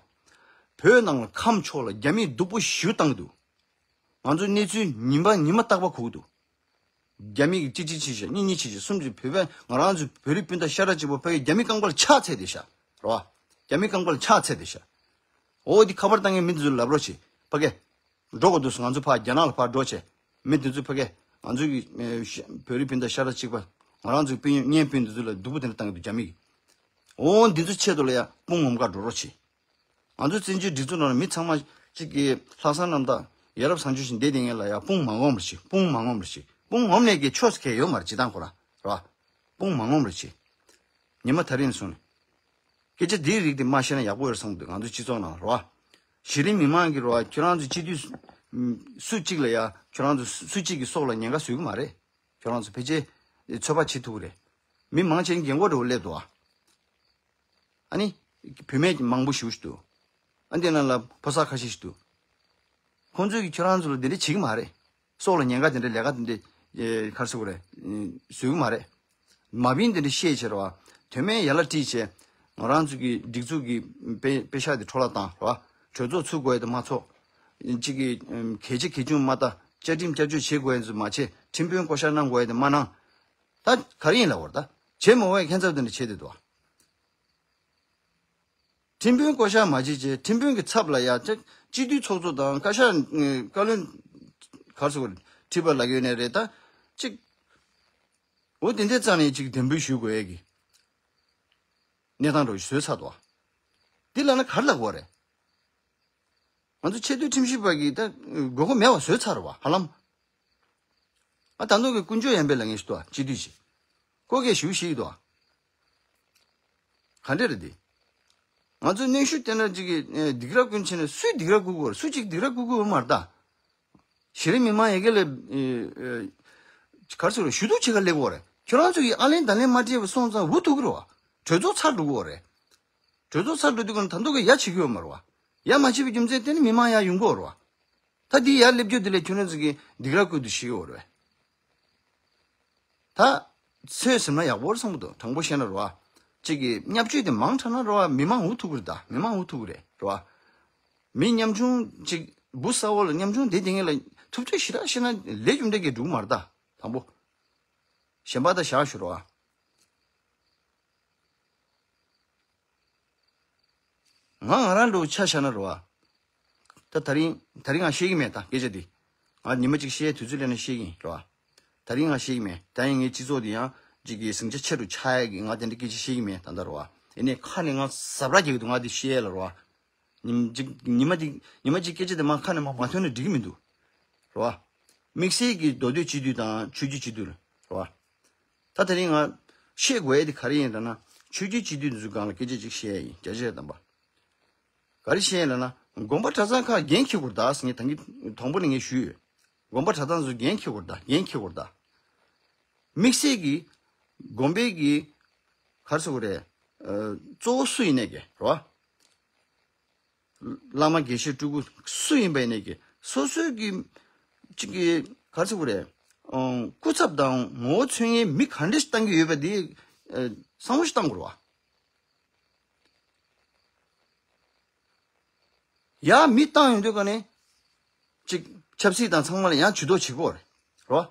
རེད་བ། བོད་ནང་ལ་ཁམས་ཕྱོགས་ལ་རྒྱ་མིས་སྡུག་པོ་ཞེ་པོ་བཏང་གི་འདུག་ང་ཚོ་གནས་ཚུལ་ཉིན་པ་ཉི་མ་རྟག་པར་གོ་གི་འདུག་རྒྱ་མི་གིས་གཅིག་གཅིག་བྱས་བྱས་གཉིས་གཉིས་བྱས་བྱས་གསུམ་གྱིས་བོད་པས་ང་རང་ཚོའི་བོད་རིགས་སྤུན་ཟླ་ཤ་ཁྲག་གཅིག་པ་ཕ་གིའི་རྒྱ་མི་རྐང་པར་ཕྱག་འཚལ་བསྡད་ཤག་རེད་བ། རྒྱ་མི་རྐང་པར་ཕྱག་འཚལ་བསྡད་ཤག་འོ་འདི་ཁ་པར་བཏང་མཁན་མི་འདི་ཚོ་ལབ་རོགས་བྱེད་ཕ་གི། འགྲོ་དགོས་འདུག་ང་ཚོ་ཕར་རྒྱ་ནག་ལ་ཕར་འགྲོ་བྱས། མི་འདི་ཚོ་ཕ་གི་ང་ཚོ་གི་ཨེ་ཤ་བོད་རིགས་སྤུན་ཟླ་ཤ་ཁྲག་གཅིག་པ་ང་རང་ཚོའི་སྤུན་གཉེན་སྤུན་འདི་ཚོ་ལ་སྡུག་པོ་དེ་འདྲ་བཏང་གི་འདུག་རྒྱ་མི་གིས། འོ་འདི་ཚོ་ཆེད་དུ་ལ་ཡ་དཔུང་ངོམ་ག་འགྲོ་རོགས་བྱེད། ང་ཚོ་བཙན་བྱོལ་སྒྲིག་འཛུགས་ནང་ལ་མི་ཚང་མ་གཅིག་གིས་ལྷག་བསམ་རྣམ་དག་ཡ་རབས་བཟང་སྤྱོད་ཞིག་བསྡད་དེ་ངེད་ལ་ཡ་དཔུང་མ་ངོམ་རེ་བྱེད། དཔུང་མ་ངོམ་རེ་བྱེད། དཔུང་ངོམ་ནས་ཀྱི་ཆོས་སུ་ཁེལ་ཡོད་མ་རེད། སྤྱི་བཏང་ཁོ་ར་ར་དཔུང་མ་ངོམ་རེ་བྱེད། ཉི་མ་ད་རིང་སོང་ནས་སྐད་ཆ་འདིའི་རིགས་དེ་མ་བཤད་ན་ཡག་པོ་ཡོད་བསམ་འདུག་ང་ཚོ་སྤྱི་ཚོགས་ནང་ར་བ། གཞི་རིམ་མི་མང་གི་ར་བ་ཁྱོད་རང་ཚོ་སྤྱི་འཐུས་སུ་སུ་གཅིག་ལ་ཡ་ཁྱོད་རང་ཚོ་སུ་གཅིག་གི་སྲོག་ལ་ཉེན་ཁ་བཟོ་གི་མ་རེད། ཁྱོད་རང་ཚོ་ཕལ་ཆེར་ཚོད་དཔག་བྱེད་ཐུབ་ཀྱི་རེད། མི་མང་ཆེན་རྒན་གོག་འདྲ་བོ་སླེབས་འདུག་ཨ། ཨ་ནི། བུད་མེད་མང་པོ་ཞེ་པོ་ཞིག་འདུག་ཨ་འདི་ནང་ལ་ཕོ་གསར་ཁ་ཤས་ཤིག་འདུག་ཁོང་ཚོས་ཀྱིས་ཁྱོད་རང་ཚོ་ལ་འདི་འདྲ་བྱེད་ཀྱི་མ་རེད། སྲོག་ལ་ཉེན་ཁ་དེ་འདྲ་ལས་ཀ་དེ་འདྲ་ཨེ་ག་རེ་ཟེར་དགོས་རེད། ཨེ་བཟོ་གི་མ་རེད། མ་བིན་དེ་འདྲ་བཤད་བྱས་རེད་བ། དོན་མེད་ཡ་ལ་བྲིས་བྱས། ང་རང་ཚོ་གི་སྒྲིག་འཛུགས་ཀྱི་དཔེ་དཔེ་ཤག་དེ་འཕྲོ་བརླག་བཏང་རེད་བ། གྲོས་ཚོགས་ཚུགས་དགོས་ཡ་དེ་མ་ཚོགས། གཅིག་གིས་ཨེམ་གལ་ཆེ་གལ་ཆུང་མ་ལྟ། བཅའ་ཁྲིམས་བསྐྱར་བཅོས་བྱེད་དགོས་ཡ་ཚོ་མ་བྱེད། ཁྲིམས་དཔོན་བསྐོ་བཞག་གནང་དགོས་ཡ་དེ་མ་གནང་། ད་ག་རེ་ཡིན་ལབ་པ་རེད་ད། བྱེད་མི་དགོས་ཡ་ཁྱད་མཚར་དེ་འདྲ་བྱས་བསྡད་འདུག་ཁྲིམས་དཔོན་བསྐོ་བཞག་མ་བྱེད་ཅེས་ཁྲིམས་དཔོན་གྱི་ཚབ་ལ་ཡ་ཅིག་སྤྱི་འཐུས་ཚོགས་གཙོ་དང་བཀའ་ཤག་བཀའ་བློན་ག་རེ་ཟེར་དགོས་རེད། ཁྲི་པ་ལབ་ཡོད་ནའི་རེད་ད། ཅིག་འོ་དེ་འདྲའི་རྩ་ནས་ཅིག་འདེམས་སྤེལ་ཞུ་དགོས་ཡས་ཀྱི་གནས་སྟངས་འདྲ་བོ་ཞིག་བཟོས་ཚར་འདུག་བ། འདི་ལབ་ན་ག་རེ་ལབ་དགོས་རེད། ང་ཚོ་ཆེས་མཐོའི་ཁྲིམས་ཞིབ་པ་གིས་ད་དགོས་མཁོ་མེད་པ་བཟོས་ཚར་བ་ཧ་ལམ། ང་ད་དུང་གི་དཀོན་མཆོག་ཡན་པས་ལ་ངས་ཞུ་དོ་སྤྱི་འཐུས་ཤིག་ཁོ་གས་ཞུ་ཤེས་ཀྱི་འདུག་ག་ག་འདྲ་རེད་དེ། ང་ཚོའི་གནོན་ཤུགས་བསྟན་ན་ཅིག་གི་སྡིགས་ར་བསྐུལ་བྱས་ན་སུས་སྡིགས་ར་བསྐུལ་དགོས་རེད། སུ་གཅིག་སྡིགས་ར་བསྐུལ་དགོས་མ་རེད་ད། གཞི་རིམ་མི་མང་ཡ་གི་ལ་ག་རེ་ཟེར་དགོས་རེད། ཞུ་གཏུག་བྱེད་ག་སླེབས་དགོས་རེད། ཁྱོད་རང་ཚོ་གིས་ཨ་ལན་ད་ལན་མ་སྤྲད་པ་སོང་ཙང་འུ་ཐུག་གི་རེད་བ། གྲོས་ཚོགས་ཚར་འགྲོ་གི་རེད། གྲོས་ཚོགས་ཚར་འགྲོ་དུས་ཀྱང་ད་དུང་གི་ཡ་བྱེད་ཀྱི་ཡོད་མ་རེད་བ། ཡ་མ་བྱེད་པའི་རྒྱུ་མཚན་དེ་ནི་མི་མང་ཡ་ཡོང་གི་ཡོད་རེད་བ། ད་འདི་ཡར་སླེབས་རྒྱུ་འདི་ལས་ཁྱོད་རང་ཚོ་གིས་སྡིགས་ར་བསྐུལ་འདུག་ཤེས་ཀྱི་ཡོད་རེད། ད་ཚོད་ཟིན་ན་ཡག་པོ་རེད་བསམ་གྱི་འདུག་དྲང་པོ་བཤད་ན་རེད་བ། གཅིག་གིས་བརྙས་བཅོས་དེ་མང་དྲགས་ན་རེད་བ། མི་མང་འུ་ཐུག་གི་རེད་ད། མི་མང་འུ་ཐུག་གི་རེད་རེད་བ། མི་ཉམ་ཆུང་གཅིག་འབུ་ས་འོག་ལ་ཉམ་ཆུང་བསྡད་དེ་ངེད་ལ་ཐུབ་ཚོད་ཞེ་དྲག་བཤད་ན་ལས་རྒྱུ་འབྲས་ཀྱི་འགྲུབ་མ་རེད་ད། དང་པོ། གཞན་པ་ད་བཞག་ཞུ་རེད་བ། ང་ང་རང་འགྲོ་ཆ་བཞག་ན་རེད་བ། ད་ད་རིང་ད་རིང་ང་བཤད་ཀྱི་མེད་ད་སྐད་ཆ་འདི། ང་ཉི་མ་གཅིག་བཤད་དུས་ཚོད་ལེན་ན་བཤད་ཀྱི་ཡིན་རེད་བ། ད་རིང་ང་བཤད་ཀྱི་མེད། ད་ཡིན་ངའི་སྤྱི་ཚོགས་འདི་ཡང་གཅིག་གི་ཟིང་ཆ་ཆེ་རུ་ཆགས་ཡ་གི་ང་དེ་འདྲ་སྐད་ཆ་བཤད་ཀྱི་མེད་ད་ལྟ་རེད་བ། ཡིན་ནའི་ཁ་ནས་ང་ཟབ་ར་རྒྱག་གི་འདུག་ང་འདི་བཤད་ཡ་ལ་རེད་བ། ཉིན་གཅིག་ཉི་མ་གཅིག་ཉི་མ་གཅིག་སྐད་ཆ་དེ་མ་ཁ་ནས་མ་མ་ཐོན་ན་འགྲིག་གི་མི་འདུག་རེད་བ། དམིགས་བསལ་གྱི་མདོ་སྟོད་སྤྱི་འཐུས་དང་ཆོས་བརྒྱུད་སྤྱི་འཐུས་རེད་བ། ད་དེ་རིང་ང་བཤད་དགོས་ཡ་དེ་ག་རེ་ཡིན་ལབ་ན། ཆོས་བརྒྱུད་སྤྱི་འཐུས་འདི་ཚོའི་སྒང་ལ་སྐད་ཆ་ཅིག་བཤད་ཡ་ཡིན། བརྒྱ་ཆ་བརྒྱ་ཐམ་པ། ག་རེ་བཤད་ཡ་ལབ་ན། དགོན་པ་གྲྭ་ཚང་ཁག་འགན་འཁྱེར་དགོས་རེད་ད་ཟེར་ངས་ད་གིན་དང་པོ་ནས་ངས་ཞུས་ཡོད། དགོན་པ་གྲྭ་ཚང་ཚོས་འགན་འཁྱེར་དགོས་རེད་ད། འགན་འཁྱེར་དགོས་རེད་ད། དམིགས་བསལ་གྱི་དགོན་པའི་གི་ག་རེ་ཟེར་དགོས་རེད། ཨ་གཙོ་བོ་སུ་ཡིན་ནའི་གི་རེད་བ། བླ་མ་དགེ་བཤེས་སྤྲུལ་སྐུ་སུ་ཡིན་པ་ཡིན་ནའི་གི་སོ་སོའི་གི་གཅིག་གི་ག་རེ་ཟེར་དགོས་རེད། ཨང་སྐུ་ཚབ་དང་ངོ་བོ་མཚོན་མཁན་མི་ག་འདྲ་ཞིག་བཏང་གི་ཡོད་པ་འདི་ཨ་བསམ་བློ་ཞིག་བཏང་དགོས་རེད་བ། ཡར་མི་བཏང་ཡོང་དུས་ག་ནས་གཅིག་ཆབ་སྲིད་དང་ཚང་མ་ལ་ཡང་ཇུས་གཏོགས་བྱེད་དགོས་རེད། རེད་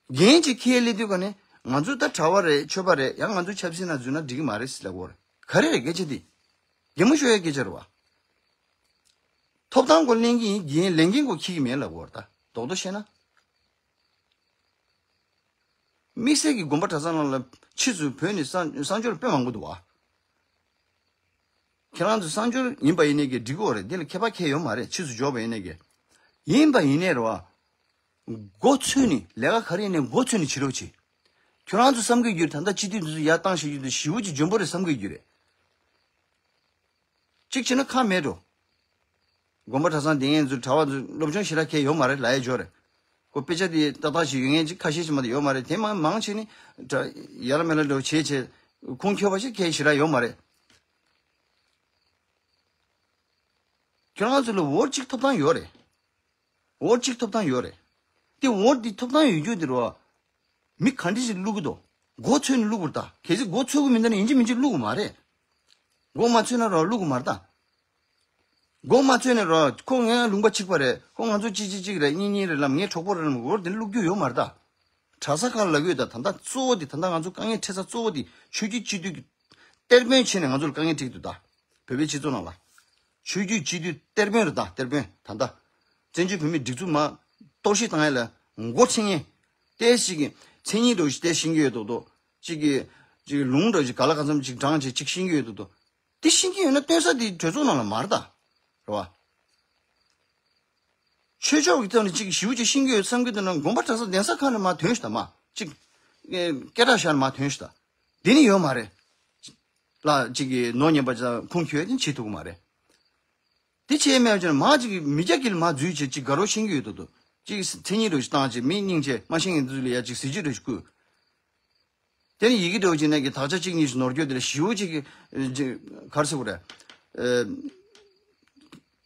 བ། འགན་ཅིག་འཁྱེར་སླེབས་དུས་ག་ནས་ང་ཚོ་ད་གྲྭ་པ་རེད་ཆོས་པ་རེད། ཡང་ང་ཚོ་ཆབ་སྲིད་ནང་འཛུལ་ན་འགྲིག་གི་མ་རེད་ཟེར་ལབ་དགོས་རེད། ག་རེ་རེད་སྐད་ཆ་འདི། གད་མོ་ཤོར་ཡའི་སྐད་ཆ་རེད་བ། ཐོབ་ཐང་སྐོར་གླེང་གི་ཡིན། འགན་ལས་འགན་སྐོར་འཁྱེར་གི་མེད་ལབ་དགོས་རེད་ད། རྡོག་རྡོག་བཤད་ན། དམིགས་བསལ་གྱི་དགོན་པ་གྲྭ་ཚང་ནང་ལ་ཕྱིས་སུ་བོད་ནས་གསར་གསར་འབྱོར་དཔེ་མང་པོ་འདུག་བ། ཁྱེད་རང་ཚོ་གསར་འབྱོར་ཡིན་པ་ཡིན་ནའི་གི་འགྲིག་གི་ཡོད་རེད། འདི་ལ་ཁྱད་པར་གང་ཡང་ཡོད་མ་རེད། ཕྱིས་སུ་འབྱོར་བ་ཡིན་ནའི་གི། ཡིན་པ་ཡིན་ནའི་རེད་བ། མགོ་ཚོས་ནས་ལས་ཀ་ག་རེ་ཡིན་ནའི་མགོ་ཚོས་ནས་བྱེད་རོགས་བྱེད། ཁྱོད་རང་ཚོ་བསམ་གི་ཡོད་རྒྱུ་རེད། ད་ལྟ་སྤྱི་འཐུས་འདི་ཚོ་ཡར་བཏང་བཞག་རྒྱུ་དེ་ཞེ་པོ་ཅིག་འཇོན་པོ་རེད་བསམ་གི་ཡོད་རྒྱུ་རེད། གཅིག་བྱས་ན་ཁག་མེད་འགྲོ། དགོན་པ་གྲྭ་ཚང་དེ་ངས་ཚོ་གྲྭ་བ་ཚོ་སློབ་སྦྱོང་ཞེ་དྲག་གང་ཡང་ཡོད་མ་རེད་ལབ་ཡ་འཇོག་རེད། ཁོ་དཔེ་ཆ་དེ་ཏག་ཏག་ཞིག་ཡོད་མཁན་ཅིག་ཁ་ཤས་ཤིག་མ་གཏོགས་ཡོད་མ་རེད། དེ་མང་མང་ཆེ་ནི་གྲྭ་ཡར་མར་ལ་འགྲོ་བྱས་བྱས་ཁུངས་འཁྱོལ་བ་ཞིག་གང་ཞེ་དྲག་ཡོད་མ་རེད། ཁྱོད་རང་ཚོ་ལ་འོ་གཅིག་ཐོབ་ཐང་ཡོད་རེད། འོ་གཅིག་ཐོབ་ཐང་ཡོད་རེད། དེ་འོ་འདི་ཐོབ་ཐང་ཡོད་རྒྱུ་དེ་རེད་བ། མི་ག་འདྲ་ཞིག་བླུག་གི་འདུག་མགོ་ཚོས་ནས་བླུག་དགོས་རེད་ད། གལ་སྲིད་མགོ་ཚོས་གི་མི་འདུག་ན་ཡིན་གཅིག་མིན་གཅིག་བླུག་དགོས་མ་རེད། མགོ་མ་ཚོས་ན་རོགས་བླུག་དགོས་མ་རེད་ད། མགོ་མ་ཚོས་ན་རོགས་ཁོ་ངའི་ལུང་པ་གཅིག་པ་རེད། ཁོ་ང་ཚོ་གཅིག་གཅིག་གཅིག་རེད། གཉིས་གཉིས་རེད་ལབ། ངའི་གྲོགས་པོ་རེད་ལབ། འོ་དེ་འདྲ་བླུག་རྒྱུ་ཡོད་མ་རེད་ད། གྲྭ་ས་ཁག་ལ་ལབ་ཡོད་ད། ད་ལྟ་གཙོ་བོ་དེ་ད་ལྟ་ང་ཚོ་དཀའ་ངལ་འཕྲད་ས་གཙོ་བོ་དེ་ཆོས་བརྒྱུད་སྤྱི་འཐུས་ཀྱི་གཏེར་དཔོན་བྱས་ནས་ང་ཚོ་ལ་དཀའ་ངལ་འཕྲད་ཀྱི་འདུག་ད། བོད་པའི་སྤྱི་ཚོགས་ནང་ལ། ཆོས་བརྒྱུད་སྤྱི་འཐུས་གཏེར་དཔོན་རེད་ད། གཏེར་དཔོན་ད་ལྟ། བཙན་བྱོལ་བོད་མིའི་སྒྲིག་འཛུགས་མར་གཏོར་བཤིག་བཏང་ཡ་ལ་མགོ་འཚོས་མཁན། ཏོག་ཙམ་གྱི་མཚན་ཉིད་འདྲ་བོ་ཞིག་ཏོག་ཙམ་ཤེས་ཀྱི་ཡོད་མདོག་མདོག་ཅིག་གི་ཅིག་ལུང་འདྲ་བོ་ཞིག་ག་ལ་གང་འཚམ་ཅིག་བགྲངས་བྱས་ཅིག་ཤེས་ཀྱི་ཡོད་མདོག་མདོག་དེ་ཤེས་ཀྱི་ཡོད་ན་སྟོན་ས་དེ་གྲོས་ཚོགས་ནང་ལ་མ་རེད་ད། རེད་བ། ཆོས་ཕྱོགས་ཀྱི་ཐོག་ནས་ཅིག་ཞེ་པོ་ཅིག་ཤེས་ཀྱི་ཡོད་བསམ་གྱི་འདུག་ན་དགོན་པ་གྲྭ་ས་གདན་ས་ཁག་ནས་མར་ཐོན་ཤོག་ད། མར་ཅིག་སྐད་གྲགས་ཤར་ནས་མར་ཐོན་ཤོག་ད། དེ་ནི་ཡོད་མ་རེད། ལ་ཅིག་གི་ནོར་ཉན་པ་ཅིག་ཁུངས་འཁྱོལ་ཡ་དེ་བྱེད་ཐུབ་ཀྱི་མ་རེད། དེ་བྱས་མེད་ཀྱང་མ་ཅིག་གི་མི་སྐྱ་གིས་མར་འཛུལ་བྱས་ཅིག་དགའ་རོགས་ཤེས་ཀྱི་ཡོད་མདོག་མདོག་ཅིག་མཚན་ཉིད་འདྲ་བོ་ཞིག་བཏང་བྱས། མི་སྙིང་རྗེ་མ་ཤེས་མཁན་དེ་ཚོ་ལ་ཡ་ཅིག་གཟི་བརྗིད་འདྲ་བོ་ཞིག་བསྐུལ། དེ་ནི་ཡི་གེ་འདྲ་བོ་ཅིག་ནས་ཀྱི་དག་ཆ་གཅིག་གཉིས་ཤིག་ནོར་སྐྱོན་དེ་ལ་ཞེ་པོ་ཅིག་གི་ག་རེ་ཟེར་དགོས་རེད།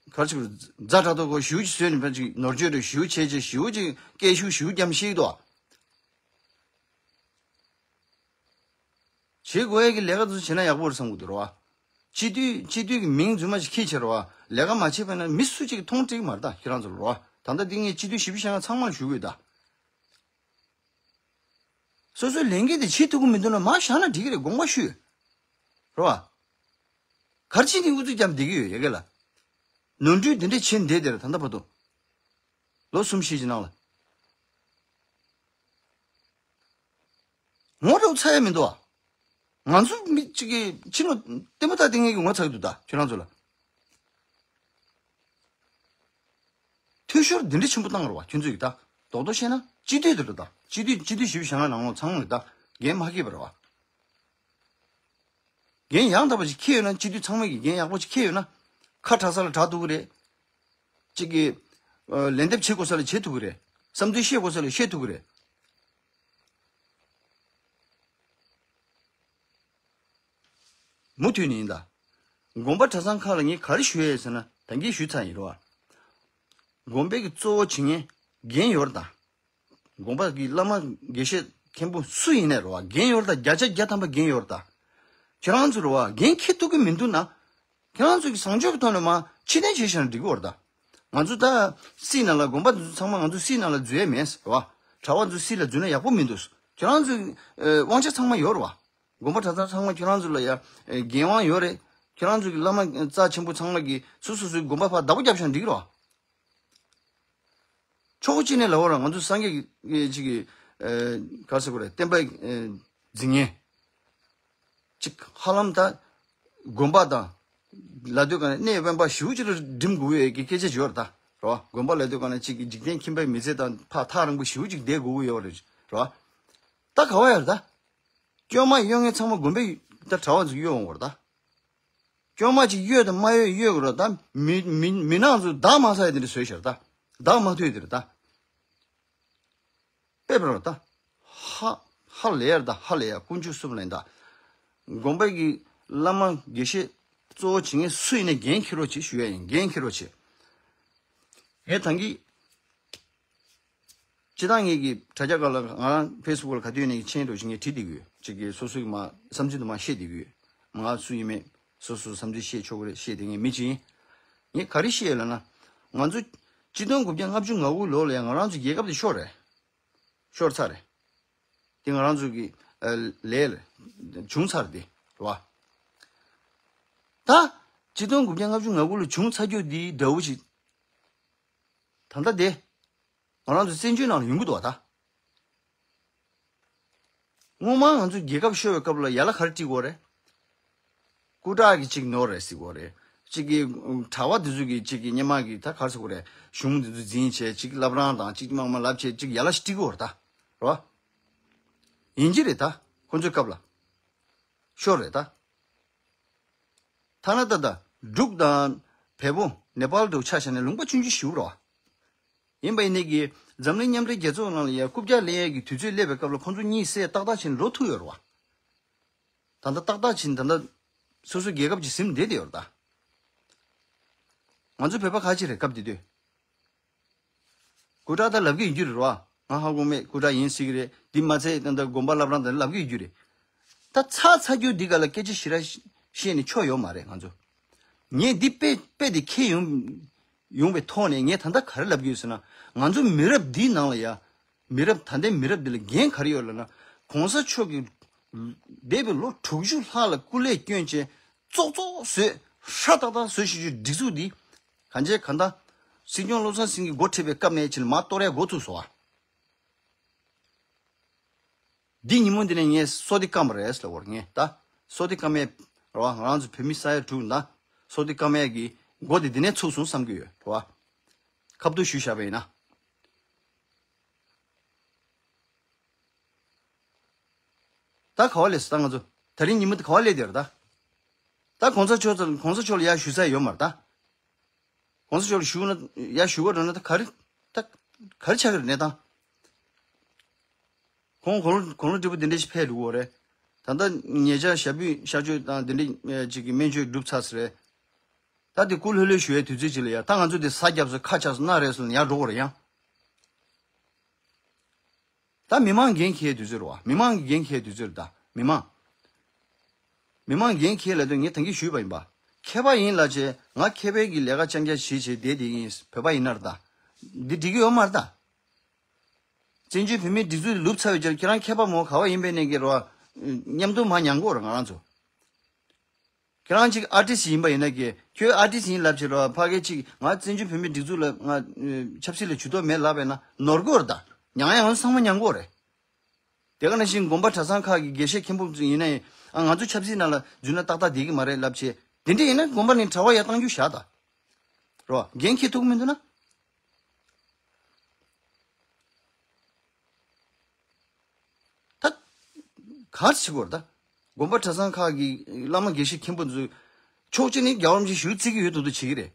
ག་རེ་ཟེར་དགོས་རེད། ཛ་དྲག་ཏུ་གོ་ཞེ་པོ་ཅིག་བཟོས་ནས་ཕན་ཅིག་ནོར་བཅོས་འདྲ་ཞེ་པོ་བྱས་བྱས་ཞེ་པོ་ཅིག་སྐད་ཤུགས་ཞེ་པོ་རྒྱབ་ཤེས་འདུག་བྱེད་དགོས་ཡ་གི་ལས་ཀ་དེ་ཚོ་བྱེད་ན་ཡག་པོ་རེད་བསམ་གི་འདུག་རེད་བ། སྤྱི་འཐུས་སྤྱི་འཐུས་ཀྱི་མིང་རྫུན་མ་ཞིག་འཁྱེར་བྱས་རེད་བ། ལས་ཀ་མ་བྱས་པ་ན་མི་སུ་གཅིག་གིས་མཐོང་སྲིད་ཀྱི་མ་རེད་ད། ཁྱེད་རང་ཚོ་ལ་རེད་བ། ད་ལྟ་འདི་ངས་སྤྱི་འཐུས་བཞི་བཅུ་ཞེ་ལྔ་ཚང་མར་ཞུ་གི་ཡོད་ད། སོ་སོའི་ལས་འགན་དེ་བྱེད་ཐུབ་ཀྱི་མི་འདུག་ན་མར་བཞག་ན་འགྲིག་གི་རེད། དགོངས་པ་ཞུ། རེད་བ། ག་རེ་བྱས་ནས་ཨུ་ཚུགས་རྒྱབ་བསྡད་ཀྱི་ཡོད་ཡ་གི་ལ། ནོར་འཁྲུལ་འདི་འདྲས་བྱས་བསྡད་དེར་ད་ལྟ་བར་དུ། ལོ་གསུམ་བཞི་ཅིག་ནང་ལ། ངོ་རེ་ཚ་ཡ་མི་འདུག་ཨ། ང་ཚོ་མི་གཅིག་གིས་ཕྱི་ལོ་ལྟད་མོ་ལྟ་བསྡད་མཁན་གྱི་ངོ་ཚ་གི་འདུག་ད་ཁྱོད་རང་ཚོ་ལ། འཐུས་ཤོར་འདི་འདྲ་ཆེན་པོ་བཏང་རེད་བ་ཁྱོད་ཚོས་ཀྱིས་ད། རྡོག་རྡོག་བཤད་ན་སྤྱི་འཐུས་དེ་རེད་ད། སྤྱི་འཐུས་སྤྱི་འཐུས་བཞི་བཅུ་ཞེ་ལྔ་ནང་ལོགས་ཚང་མ་གིས་ད་འགན་མ་འཁྱེར་བ་རེད་བ། འགན་ཡང་དག་པ་ཅིག་འཁྱེར་ཡོད་ན། སྤྱི་འཐུས་ཚང་མ་གིས་འགན་ཡག་པོ་ཅིག་འཁྱེར་ཡོད་ན། ཁ་གྲག་ས་ལ་གྲག་ཐུབ་ཀྱི་རེད། གཅིག་གིས་ཨ་ལན་འདེབས་བྱེད་དགོས་ས་ལ་བྱེད་ཐུབ་ཀྱི་རེད། བསམ་ཚུལ་བཤད་དགོས་ས་ལ་བཤད་ཐུབ་ཀྱི་རེད། མུ་མཐུད་ནས་ཡིན་ད། དགོན་པ་གྲྭ་ཚང་ཁག་ལ་ངས་ག་རེ་ཞུ་ཡས་ཟེར་ན་ད་གིན་ཞུས་ཚར་ཡིན་རོ། དགོན་པའི་གི་གཙོ་བོ་བྱེད་མཁན་རྒན་ཡོད་རེད་ད། དགོན་པ་གི་བླ་མ་དགེ་བཤེས་མཁན་པོ་སུ་ཡིན་ནའི་རོ་རྒན་ཡོད་རེད་ད། བརྒྱ་ཆ་བརྒྱ་ཐམ་པ་རྒན་ཡོད་རེད་ད། ཁྱེད་རང་ཚོ་རོ་རྒན་འཁྱེར་ཐུབ་ཀྱི་མི་འདུག་ན། ཁྱེད་རང་ཚོ་གི་བཟང་སྤྱོད་ཀྱི་ཐོག་ནས་མ་ཕྱིར་འཐེན་བྱས་བཞག་ན་འགྲིག་གི་རེད་ད། ང་ཚོ་ད་སྲིད་ནང་ལ་དགོན་པ་འདི་ཚོ་ཚང་མ་ང་ཚོ་སྲིད་ནང་ལ་འཛུལ་ཡས་མེད་ཟེར་བ། གྲྭ་བ་ཚོ་སྲིད་ལ་འཛུལ་ན་ཡག་པོ་མི་འདུག་ཁྱེད་རང་ཚོ་གི་ཨ་དབང་ཆ་ཚང་མ་ཡོད་རེད་བ། དགོན་པ་གྲྭ་ཚང་ཚང་མ་ཁྱེད་རང་ཚོ་ལ་ཡ་ཨ་འགན་དབང་ཡོད་རེད། ཁྱེད་རང་ཚོ་གི་བླ་མ་རྩ་ཆེན་པོ་ཚང་མ་གི་སོ་སོ་སོའི་དགོན་པ་ཕར་བདག་པོ་རྒྱབ་བཞག་ན་འགྲིག་གི་རེད་བ། ཕྱོགས་གཅིག་ནས་ལབ་པ་ར་ང་ཚོ་སངས་རྒྱས་ཀྱི་ཅིག་གི་ཨ་ག་རེ་ཟེར་དགོས་རེད། བསྟན་པ་ཨ་འཛིན་མཁན་ཅིག་ཧ་ལམ་ད་དགོན་པ་དང་ལབ་དུས་ག་ནས་གནས་དབེན་པ་ཞེ་པོ་ཅིག་ལ་འགྲིམ་དགོས་ཡོད་ཀྱི་སྐད་ཆ་ཅིག་ཡོད་རེད་ད་རོ། དགོན་པ་ལབ་དུས་ག་ནས་ཅིག་གི་འཇིག་རྟེན་ཁྱིམ་པའི་མི་ཚེ་དང་ཕར་ཐག་རིང་པོ་ཞེ་པོ་ཅིག་བསྡད་དགོས་ཀྱི་ཡོད་རེད་རོ། ད་ག་བ་ཡོད་རེད་ད། སྐྱོན་མ་གཡོ་མཁན་ཚང་མ་དགོན་པའི་ད་གྲྭ་བ་ཚོ་གཡོ་འོང་བ་རེད་ད། སྐྱོན་མ་ཅིག་གཡོ་དང་མ་གཡོ་གཡོ་དགོས་རེད་ད། མི་མི་མི་ནག་ཚོ་བདག་མ་ཚ་ཡ་དེ་འདྲ་བཟོས་ཤར་ད། བདག་མ་ཐུལ་དེ་རེད་ད། དཔེ་བར་ད། ཧ་ཧ་ལས་ཡར་ད་ཧ་ལས་ཡ་དཀོན་མཆོག་གསུམ་ལ་ཡིན་ད། དགོན་པའི་གི་བླ་མ་དགེ་བཤེས་གཙོ་བོ་བྱེད་མཁན་སུ་ཡིན་ནའི་འགན་འཁྱེར་རོགས་བྱེད་ཞུ་ཡ་ཡིན། འགན་འཁྱེར་རོགས་བྱེད། ངས་ད་གིན་སྤྱི་བཏང་ངེད་ཀྱི་དྲ་རྒྱ་སྒང་ལ་ང་རང་ཕེ་སི་བུག་ལ་ག་དུས་ནས་མཆན་འདྲ་ཞིག་ངས་བྲིས་བསྡད་ཀྱི་ཡོད། གཅིག་གིས་སོ་སོའི་མ་བསམ་ཚུལ་དུ་མ་བཤད་བསྡད་ཀྱི་ཡོད། ང་སུ་ཡིན་མེད་སོ་སོའི་བསམ་ཚུལ་བཤད་ཆོག་གི་རེད། བཤད་བསྡད་མཁན་མི་གཅིག་ཡིན། ངས་ག་རེ་བཤད་ཡོད་ལབ་ན། ང་ཚོ་ཆིག་སྟོང་དགུ་བརྒྱ་ལྔ་བཅུ་ང་དགུ་ལོ་ལ་ཡང་ང་རང་ཚོ་རྒྱལ་ཁབ་དེ་ཤོར་རེད། ཤོར་ཚར་རེད། དེ་ང་རང་ཚོ་གི་ཨ་ལས་ལ་བྱུང་ཚར་དེ་རེད་བ། ད་ཆིག་སྟོང་དགུ་བརྒྱ་ལྔ་བཅུ་ང་དགུ་ལ་བྱུང་ཚར་རྒྱུ་དེའི་འདྲ་བོ་ཞིག་ད་ལྟ་དེ། ང་རང་ཚོ་བཙན་བྱོལ་ནང་ལ་ཡོང་གི་འདུག་བ་ད། སྔོན་མ་ང་ཚོ་རྒྱལ་ཁབ་ཤོར་བའི་སྐབས་ལ་ཡར་ལ་ག་རེ་བྲིས་དགོས་རེད། སྐུ་དྲག་གི་གཅིག་ནོར་རེད་ཟེར་དགོས་རེད། གཅིག་གི་གྲྭ་པ་འདི་ཚོ་གི་གཅིག་གི་སྔོན་མ་གི་ད་ག་རེ་ཟེར་དགོས་རེད། གཞུང་འདི་ཚོ་འཛིན་བྱས་གཅིག་སློབ་རང་དང་གཅིག་དམངས་མ་ལབ་བྱས་གཅིག་ཡར་ལ་ཞིག་བྲིས་དགོས་རེད་ད། རེད་བ། ཡིན་གྱི་རེད་ད། ཁོ་ཚོའི་སྐབས་ལ་ཤོར་རེད་ད། ཐ་ན་ད་ལྟ་འབྲུག་དང་བལ་པོ་ནེ་པཱལ་འདྲ་བོ་ཆ་བཞག་ན་ལུང་པ་ཆུང་ཆུང་ཞིག་རེད་བ། ཡིན་པ་ཡིན་ནའི་གི་འཛམ་གླིང་མཉམ་འབྲེལ་རྒྱལ་ཚོགས་ནང་ལ་ཡ་རྐུབ་བཀྱག་ལེན་ཡས་ཀྱི་དུས་ཚོད་སླེབས་པའི་སྐབས་ལ་ཁོང་ཚོ་གཉིད་སད་ཏག་ཏག་བྱས་ནས་འགྲོ་ཐུབ་ཡོད་རེད་བ། ད་ལྟ་ཏག་ཏག་བྱས་ནས་ད་ལྟ་སོ་སོའི་རྒྱལ་ཁབ་ཅིག་ཟིན་བསྡད་དེ་ཡོད་རེད་ད། ང་ཚོ་བོད་པ་ཁ་ཅིག་རེད་སྐབས་དེ་དུས། སྐུ་དྲག་ད་ལབ་ཀྱི་ཡོད་རྒྱུ་རེད་བ། ང་ཧ་གོ་མེད། སྐུ་དྲག་ཡིན་སྲིད་ཀྱི་རེད། འདི་མ་ཚད་ད་ལྟ་དགོན་པ་བླ་བྲང་དེ་ལབ་ཀྱི་ཡོད་རྒྱུ་རེད། ད་ཚ་ཚ་རྒྱུ་འདི་ག་ལ་སྐད་ཆ་ཞེ་དྲག་བཤད་ནས་ཆོ་ཡོད་མ་རེད་ང་ཚོ། ངས་འདི་དཔེ་དཔེ་དེ་འཁྱེར་ཡོང་ཡོང་པའི་ཐོག་ནས་ངས་ད་ལྟ་ག་རེ་ལབ་ཀྱི་ཡོད་ཟེར་ན། ང་ཚོ་མི་རབས་འདིའི་ནང་ལ་ཡ། མི་རབས་ད་ལྟའི་མི་རབས་འདི་ལ་འགན་ག་རེ་ཡོད་ལབ་ན། གོང་ས་མཆོག་གིས་འདས་པའི་ལོ་དྲུག་ཅུ་ལྷག་ལ་སྐུ་ལས་བསྐྱོན་བྱས་ཙོག་ཙོག་བཟོས་ཧྲ་ཏག་ཏག་བཟོས་བཞག་རྒྱུའི་སྒྲིག་འཛུགས་འདི། གང་བྱས་གང་ལྟར། སྲིད་སྐྱོང་བློ་བཟང་སེང་གེ་འགོ་ཁྲིད་པའི་སྐབས་ནས་ཕྱིན་མར་གཏོར་ཡ་འགོ་ཚུགས་སོང་བ། འདི་ཉིན་མོ་འདི་ནས་ངས་སོ་ཏི་སྐམ་པ་རེད་ཟེར་ལབ་པ་རེད་ངས་ད། སོ་ཏི་སྐམ་ཡས་རེད་བ། ང་རང་ཚོ་བོད་མི་ས་ཡ་དྲུག་ན། སོ་ཏི་སྐམ་ཡས་ཀྱི་འགོ་དེ་འདི་ནས་ཚུགས་སོང་བསམ་གྱི་ཡོད་རེད་བ། ཁ་བསྡུར་ཞུས་བཞག་པ་ཡིན་ན། ད་ག་བ་སླེབས་སོང་ད་ང་ཚོ། ད་རིང་ཉིན་མོ་དེ་ག་བ་སླེབས་བསྡད་རེད་ད། ད་གོང་ས་མཆོག་ཚོ་གོང་ས་མཆོག་ལ་ཡར་ཞུ་ས་ཡོད་མ་རེད་ད། གོང་ས་མཆོག་ལ་ཞུ་ན་ཡར་ཞུ་ག་འགྲོ་ན་ད་ག་རེ་ད་ག་རེ་ཆགས་ཀྱི་རེད་གནས་སྟངས། ཁོང་དགུང་ལོ་དགུང་ལོ་བགྲེས་པོ་དེ་འདྲ་ཞིག་ཕེབས་འགྲོ་གི་རེད། ད་ལྟ་ཉེ་ཆར་ཞབས་པུས་གཤག་བཅོས་དང་དེ་འདྲ་ཅིག་གི་སྨན་བཅོས་གྲུབ་ཚར་ས་རེད། ད་དེ་སྐུ་ལྷོད་ལྷོད་ཞུ་ཡའི་དུས་ཚོད་ཅིག་ལ་ཡ་ད་ང་ཚོ་དེ་ས་བརྒྱབ་སོང་ཁ་ཆག་སོང་མནའ་རེད་སོང་ཡར་འགྲོ་གི་རེད་ཡང་། ད་མི་མང་འགན་འཁྱེར་དུས་ཚོད་རེད་བ། མི་མང་གི་འགན་འཁྱེར་དུས་ཚོད་རེད་ད་མི་མང་། མི་མང་འགན་འཁྱེར་ལབ་དུས་ངས་ད་གིན་ཞུས་པ་ཡིན་པ། མཁས་པ་ཡིན་ལབ་བྱས་ང་མཁས་པའི་གི་ལས་ཀ་རྐྱང་རྐྱང་བྱེད་བྱེད་བསྡད་དེ་ཡིན་བོད་པ་ཡིན་ན་རེད་ད། འདི་འགྲིག་གི་ཡོད་མ་རེད་ད། བཙན་བྱོལ་བོད་མིའི་སྒྲིག་འཛུགས་ལུབ་ཚར་བའི་རྗེས་ཁྱེད་རང་མཁས་པ་མོ་ག་བ་ཡིན་པའི་ནས་ཀྱི་རེད་བ། མཉམ་དུ་མ་མྱངས་གོ་རེད་ང་རང་ཚོ། ཁྱེད་རང་གཅིག་ཨར་ཊིསི་ཡིན་པ་ཡིན་ན་ཀྱེ། ཁྱོད་ཨར་ཊིསི་ཡིན་ལབ་བྱས་རོགས་ཕ་གི་གཅིག་ང་བཙན་བྱོལ་བོད་མིའི་སྒྲིག་འཛུགས་ལ་ང་ཆབ་སྲིད་ལ་ཇུས་གཏོགས་མེད་ལབ་པས་ན་ནོར་གོ་རེད་ད། མྱང་ཡང་ཚང་མ་མྱང་གོ་རེད། དེ་ག་ནང་བཞིན་དགོན་པ་གྲྭ་ཚང་ཁག་གི་དགེ་བཤེས་མཁན་པོ་ཡིན་ན་ཡང་ཨ་ང་ཚོ་ཆབ་སྲིད་ནང་ལ་འཛུལ་ན་ཏག་ཏག་བསྡད་ཀྱི་མ་རེད་ལབ་བྱས། དེ་འདྲ་ཡིན་ན་དགོན་པ་ནས་གྲྭ་པ་ཡར་བཏང་རྒྱུ་བཞག་ད། རོ་འགན་འཁྱེར་ཐུབ་ཀྱི་མི་འདུག་ན། ད། ག་རེ་བྱེད་དགོས་རེད་ད། དགོན་པ་གྲྭ་ཚང་ཁག་གི་བླ་མ་དགེ་བཤེས་མཁན་པོ་ཚོས་ཕྱོགས་གཅིག་ནས་རྒྱལ་བ་རིན་པོ་ཆེ་ཞུ་བརྩི་གི་ཡོད་མདོག་མདོག་བྱེད་ཀྱི་རེད།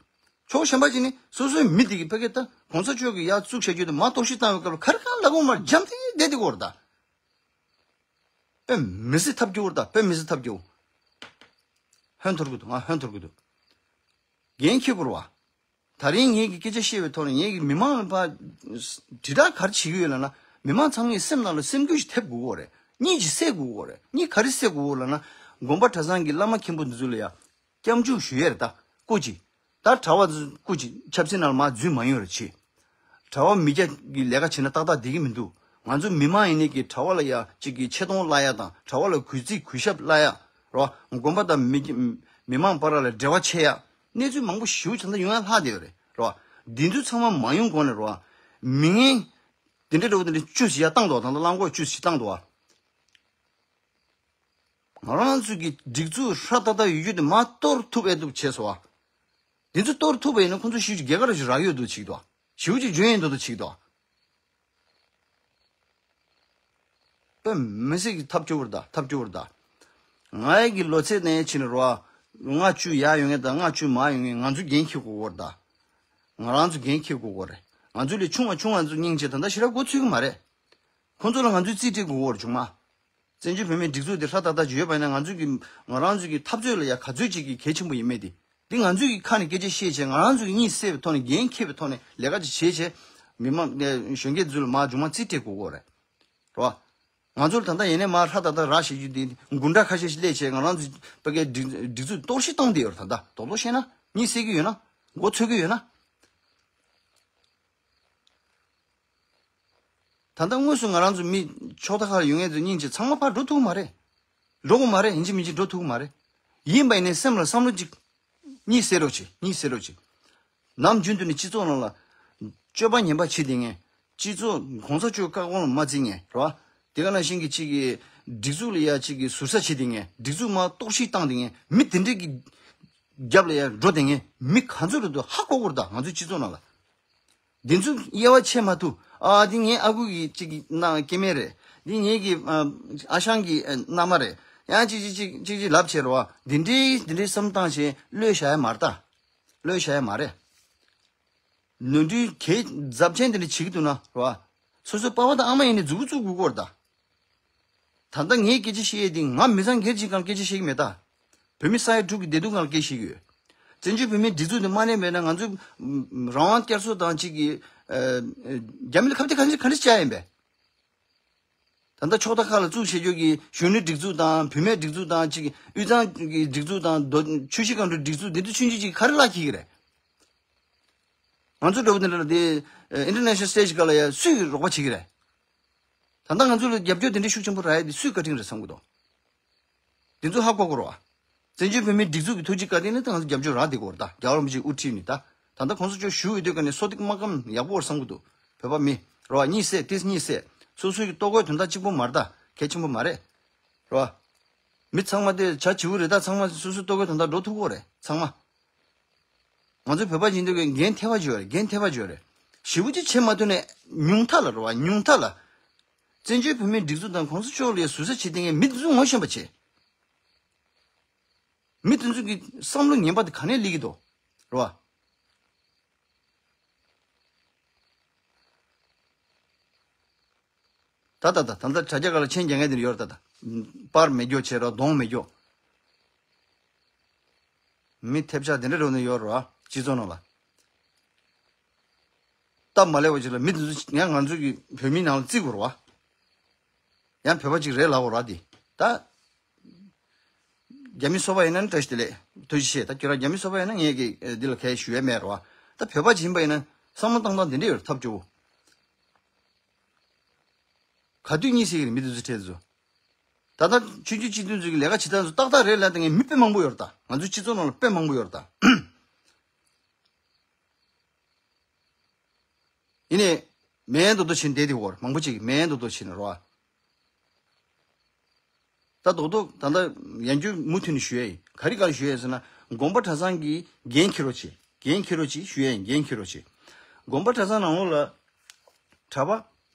ཕྱོགས་གཞན་པ་གཅིག་ནས་སོ་སོའི་མི་དེ་གི་ཕ་གི་ད་གོང་ས་མཆོག་གི་ཡར་བཙུགས་བྱ་རྒྱུ་དེ་མར་གཏོར་བཤིག་བཏང་བའི་སྐབས་ལ་ག་རེ་གང་ལབ་དགོས་མ་རེད་འཇམ་ཐིང་བསྡད་དེ་དགོས་རེད་ད། དཔེ་མི་སྲིད་ཐབས་སྐྱོ་བོ་རེད་ད་དཔེ་མི་སྲིད་ཐབས་སྐྱོ་བོ། ཧོན་འཐོར་གི་འདུག་ང་ཧོན་འཐོར་གི་འདུག་འགན་འཁྱེར་དགོས་རེད་བ། ད་རིང་ངེད་ཀྱི་སྐད་ཆ་བཤད་པའི་ཐོག་ནས་ངེད་ཀྱི་མི་མང་ལ་ཕར་དྲིལ་བསྒྲགས་ག་རེ་བྱེད་ཀྱི་ཡོད་ལབ་ན། མི་མང་ཚང་མའི་སེམས་ནང་ལ་སེམས་འགུལ་ཞིག་ཐེབས་དགོས་ཀྱི་ཡོད་རེད། གཉིད་ཅིག་སད་དགོས་ཀྱི་ཡོད་རེད། གཉིད་ག་རེ་སད་དགོས་ཀྱི་ཡོད་ལབ་ན། དགོན་པ་གྲྭ་ཚང་གི་བླ་མ་མཁན་པོ་འདི་ཚོ་ལ་ཡ། སྐྱབས་འཇུག་ཞུ་ཡས་རེད་ད། སྐུ་མཁྱེན། ད་གྲྭ་པ་ཚོ་སྐུ་མཁྱེན་ཆབ་སྲིད་ནང་ལ་མར་འཛུལ་མ་ཡོང་བར་བྱེད། གྲྭ་པ་མི་སྐྱ་གི་ལས་ཀ་བྱེད་ན་ཏག་ཏག་བསྡད་ཀྱི་མི་འདུག་ང་ཚོ་མི་མང་ཡིན་ནའི་གི་གྲྭ་པ་ལ་ཡ་གཅིག་གི་ཆེ་མཐོང་བརླག་ཡ་དང་གྲྭ་པ་ལ་གུས་བརྩི་གུས་ཞབས་བརླག་ཡ། རོ། དགོན་པ་དང་མི་མི་མང་བར་ལ་འབྲེལ་བ་ཆད་ཡ། གནས་ཚུལ་མང་པོ་ཞེ་པོ་ཅིག་ད་ཡོང་ཡ་ལྷག་བསྡད་ཡོད་རེད། རོ། འདི་ཚོ་ཚང་མ་མ་ཡོང་གོང་ནས་རོ། མི་ངན། དེ་འདྲ་འདྲ་བོ་དེ་འདྲ་བཅུ་ཞིག་ཡར་བཏང་འདུག་ད་ལྟ་རླངས་འཁོར་བཅུ་ཞིག་བཏང་འདུག་ང་རང་ཚོ་གི་སྒྲིག་འཛུགས་ཧྲ་ཏག་ཏག་ཡོད་རྒྱུ་དེ་མར་གཏོར་ཐུབ་ཨེ་ཐུབ་བྱས་སོང་བ། འདི་ཚོ་གཏོར་ཐུབ་པ་ཡིན་ན་ཁོང་ཚོ་ཞེ་པོ་ཅིག་རྒྱལ་ཁ་ར་ཞིག་རག་ཡོད་འདུག་ཅིག་འདུག་ཞེ་པོ་ཅིག་འཇོན་ཡོད་འདུག་ཅིག་འདུག་དཔེ་མི་སྲིད་ཀྱི་ཐབས་སྐྱོ་བོར་གདའ་ཐབས་སྐྱོ་བོར་གདའ། ང་ཡི་གི་ལོ་ཚད་ནས་ཕྱིན་རོ། ལྔ་བཅུ་ཡར་ཡོང་ངེས་དང་ལྔ་བཅུ་མར་ཡོང་ངེས་ང་ཚོ་འགན་འཁྱེར་དགོས་སྐོར་གདའ། ང་རང་ཚོ་འགན་འཁྱེར་དགོས་སྐོར་རེད། ང་ཚོ་ལས་ཆུང་བ་ཆུང་བ་ཚོ་སྙིང་རྗེ་ད་ལྟ་ཞེ་དྲག་མགོ་ཚོད་ཀྱི་མ་རེད། ཁོང་ཚོ་ལ་ང་ཚོས་རྩིས་སྤྲད་དགོས་སྐོར་བྱུང་མ། བཙན་བྱོལ་བོད་མིའི་སྒྲིག་འཛུགས་འདི་ཧྲ་ཏག་ཏག་ཅིག་ཡོད་པ་ཡིན་ན་ང་ཚོས་ཀྱི་ང་རང་ཚོས་ཀྱི་འཐབ་རྩོད་ལ་ཡ་ག་ཚོད་ཅིག་གི་གལ་ཆེན་པོ་ཡིན་མེད་དེ། འདི་ང་ཚོས་ཀྱི་ཁ་ནས་སྐད་ཆ་བཤད་བྱས་ང་རང་ཚོས་ཀྱི་གཉིད་སད་པའི་ཐོག་ནས་འགན་འཁྱེར་བའི་ཐོག་ནས་ལས་ཀ་ཅིག་བྱས་བྱས། མི་མང་གཞོན་སྐྱེས་ཚོ་ལ་མར་མཇུག་མ་རྩིས་སྤྲད་དགོས་སྐོར་རེད། རོ། ང་ཚོར་ད་ལྟ་ཡིན་ནའི་མར་ཧྲ་ཏག་ཏག་ར་བྱེད་རྒྱུ་འདི་འགུན་འདྲ་ཁ་ཤས་ཤིག་སླེབས་བྱས་ང་རང་ཚོ་ཕ་གའི་སྒྲིག་སྒྲིག་འཛུགས་གཏོར་བཤིག་བཏང་བསྡད་ཡོད་རེད། ད་ལྟ་རྡོག་རྡོག་བཤད་ན་གཉིད་སད་ཀྱི་ཡོད་ན། མགོ་ཚོད་ཀྱི་ཡོད་ན། ད་ལྟ་དངོས་སུ་ང་རང་ཚོ་མི་ཕྱོགས་མཐའ་ཁག་ལ་ཡོད་མཁན་ཚོ་སྙིང་རྗེ་ཚང་མ་ཕར་འགྲོ་ཐུབ་ཀྱི་མ་རེད། འགྲོ་དགོས་མ་རེད། ཡིན་གཅིག་མིན་གཅིག་འགྲོ་ཐུབ་ཀྱི་མ་རེད། ཡིན་པ་ཡིན་ནའི་སེམས་ལ་བསམ་བློ་གཅིག་གཉིད་སད་རོགས་བྱེད། གཉིད་སད་རོགས་བྱེད། ནམ་རྒྱུན་དུ་ནི་སྤྱི་ཚོགས་ནང་ལ་སྤྱོད་པ་ངན་པ་བྱེད་བསྡད་མཁན། སྤྱི་ཚོགས་གོང་ས་མཆོག་བཀའ་དགོངས་ལ་མ་བརྩི་མཁན་རེད་བ། དེ་ག་ནང་བཞིན་གྱི་གཅིག་གི་ སྒྲིག་འཛུགས་ལ་ཡ་གཅིག་གི་ཟུར་ཟ་བྱེད་དེ་ངས། སྒྲིག་འཛུགས་མར་གཏོར་བཤིག་བཏང་དེ་ངས། མི་དེ་འདྲས་ཀྱི་རྒྱབ་ལ་ཡ་འགྲོ་དེ་ངས། མི་ག་ཚོད་རེད་འདུག་ཧ་གོ་དགོས་རེད་ད། ང་ཚོའི་སྤྱི་ཚོགས་ནང་ལ། འདི་ཚོ་དབྱེ་བ་ཕྱེ་མ་ཐུབ། ཨ་འདི་ངའི་ཨ་ཁུ་གི་གཅིག་གི་ན་སྐྱེ་དམན་རེད། འདི་ངའི་གི་ཨ་ཨ་ཞང་གི་ཨ་མནའ་མ་རེད། ཡང་གཅིག་གཅིག་གཅིག་གཅིག་གཅིག་ལབ་བྱས་རེད་བ། འདི་འདྲའི་འདི་འདྲའི་བསམ་བཏང་བྱས་བློས་བཞག་ཡ་མ་རེད་ད། བློས་བཞག་ཡ་མ་རེད། ནོར་འཁྲུལ་གལ་ཚབས་ཆེན་དེ་འདྲ་བྱེད་ཀྱི་འདུག་ན་རེད་བ། སོ་སོའི་པ་ཕ་དང་ཨ་མ་ཡིན་ནའི་མཛུབ་གུ་བཙུགས་དགོས་ཀྱི་ཡོད་རེད་ད། ད་ལྟ་ངས་སྐད་ཆ་བཤད་ཡས་དེ་ང་མི་ཚང་སྒེར་གཅིག་སྒང་སྐད་ཆ་བཤད་ཀྱི་མེད་ད། བོད་མི་ས་ཡ་དྲུག་གི་བདེ་སྡུག་སྒང་སྐད་བཤད་ཀྱི་ཡོད། བཙན་བྱོལ་བོད་མིའི་སྒྲིག་འཛུགས་འདི་མ་གནས་པས་ན་ང་ཚོ་རང་དབང་བསྐྱར་གསོ་དང་གཅིག་གི་ཨ་ཨ་རྒྱ་མི་ལ་ཁ་གཏད་ག་འདྲ་ག་འདྲ་བྱ་ཡིན་པས། ད་ལྟ་ཕྱོགས་མཐའ་ཁག་ལ་བཙུགས་བྱེད་རྒྱུ་གི་གཞོན་ནུའི་སྒྲིག་འཛུགས་དང་བུད་མེད་སྒྲིག་འཛུགས་དང་གཅིག་གི་དབུས་གཙང་གི་སྒྲིག་འཛུགས་དང་མདོ་ཆུ་བཞི་སྒང་དྲུག་སྒྲིག་འཛུགས་འདི་ཚོ་ཆུང་ཆུང་གཅིག་ག་རེ་ལ་འཁྱེར་གྱི་རེད། ང་ཚོ་འདྲ་བོ་འདི་འདྲ་ལ་དེ་ཨ་ཨིན་ཊར་ནེ་ཤ་ནལ་སི་ཊེ་ཇི་སྒང་ལ་ཡ་སུས་རོགས་པ་བྱེད་ཀྱི་རེད། ད་ལྟ་ང་ཚོ་ལ་རྒྱབ་སྐྱོར་དེ་འདྲའི་ཤུགས་ཆེན་པོ་རག་ཡས་དེ་སུའི་བཀའ་དྲིན་རེད་བསམ་གྱི་འདུག་དེ་ཚོ་ཧ་གོ་དགོས་རེད་བ། བཙན་བྱོལ་བོད་མིའི་སྒྲིག་འཛུགས་ཀྱི་ཐུགས་རྗེ་བཀའ་དྲིན་ལ་ད་ང་ཚོ་རྒྱབ་སྐྱོར་རག་བསྡད་ཀྱི་ཡོད་རེད་ད། རྒྱལ་བ་རིན་པོ་ཆེའི་དབུ་ཁྲིད་ནས་ད། ད་ལྟ་གོང་ས་མཆོག་བཞུགས་ཡོད་དུས་ཀ་ནས་གསོལ་འདེབས་སྨར་ཁམས་ཡག་པོ་རེད་བསམ་གྱི་འདུག་བོད་པ་མི་རེད་བ། གཉིད་སད་ཏིས་གཉིད་སད། སོ་སོའི་ལྟོ་གོས་དོན་དག་གཅིག་པོ་མ་རེད་ད། གལ་ཆེན་པོ་མ་རེད། རེད་བ། མི་ཚང་མ་དེ་བྱ་བྱིའུ་རེད་ད། ཚང་མ་སོ་སོའི་ལྟོ་གོས་དོན་དག་འགྲོ་ཐུབ་ཀྱི་ཡོད་རེད་ཚང་མ། ང་ཚོ་བོད་པ་ཡིན་དུས་ཀྱི་འགན་ཐེ་བ་ཅིག་ཡོད་རེད། འགན་ཐེ་བ་ཅིག་ཡོད་རེད། ཞེ་པོ་ཅིག་བྱེད་མ་ཐུབ་ནས་ཉུང་མཐའ་ལ་རེད་བ། ཉུང་མཐའ་ལ། བཙན་བྱོལ་བོད་མིའི་སྒྲིག་འཛུགས་དང་གོང་ས་མཆོག་ལ་ཟུར་ཟ་བྱེད་དེ་ངས་མི་དེ་ཚོ་ངོ་ཤེས་པ་བྱེད། མི་དེ་ཚོ་གི་བསམ་བློ་ངན་པ་དེ་ག་ནས་སླེབས་ཀྱི་འདུག་རེད་བ། ད་ད་ད་ད་ད་དྲ་རྒྱ་སྒང་ལ་མཆན་རྒྱག་མཁན་དེ་འདྲ་ཡོད་རེད་ད། ད་པར་མེད་རྒྱུ་བྱས་རོགས་གདོང་མེད་རྒྱུ། མི་ཐེབས་ཆག་དེ་འདྲ་རེ་བ་ནས་ཡོད་རེད་བ། སྤྱི་ཚོགས་ནང་ལ། སྟབས་མ་ལེགས་པ་ཅིག་ལ་མི་དེ་ཚོ་ཡང་ང་ཚོ་གི་བོད་མིའི་ནང་ལ་བརྩི་དགོས་རེད་བ། ཡང་བོད་པ་ཅིག་རེད་ལབ་དགོས་རེད་བ་དེ། ད་རྒྱ་མི་སོ་པ་ཡིན་ན་བཀྲ་ཤིས་བདེ་ལེགས་ཐུགས་རྗེ་ཆེ། ད་ཁྱོད་རང་རྒྱ་མི་སོ་པ་ཡིན་ན་ངས་ཀྱི་འདི་ལ་གལ་ཞུ་ཡས་མེད་རེད་བ། ད་བོད་པ་ཅིག་ཡིན་པ་ཡིན་ན་བསམ་བློ་བཏང་སྟངས་དེ་འདྲ་ཡོད་རེད་ཐབས་སྐྱོ་བོ། ག་དུས་གཉིད་སད་ཀྱི་རེད་མི་དེ་ཚོ་ཁྲེལ་ཚོ། ད་ལྟ་ཆུང་ཆུང་སྤྱི་འཐུས་ཚོས་ཀྱི་ལས་ཀ་བྱེད་སྟངས་ཚོ་ཏག་ཏག་རེད་ལབ་དེ་ངས་མི་དཔེ་མང་པོ་ཡོད་རེད་ད། ང་ཚོའི་སྤྱི་ཚོགས་ནང་ལ་དཔེ་མང་པོ་ཡོད་རེད་ད། ཡིན་ནའི། མེད་མདོག་མདོག་བྱས་ནས་བསྡད་དེ་འོར་མང་པོ་ཅིག་མེད་མདོག་མདོག་བྱས་ནས་རོ། ད་རྡོག་རྡོག་ད་ལྟ་ཡང་བསྐྱར་མུ་མཐུད་ནས་ཞུ་ཡ་ཡིན། ག་རེ་ག་རེ་ཞུ་ཡ་ཡིན་ཟེར་ན། དགོན་པ་གྲྭ་ཚང་གིས་འགན་འཁྱེར་རོགས་བྱེད། འགན་འཁྱེར་རོགས་བྱེད་ཞུ་ཡ་ཡིན། འགན་འཁྱེར་རོགས་བྱེད། དགོན་པ་གྲྭ་ཚང་ནང་ལོགས་ལ། གྲྭ་པ།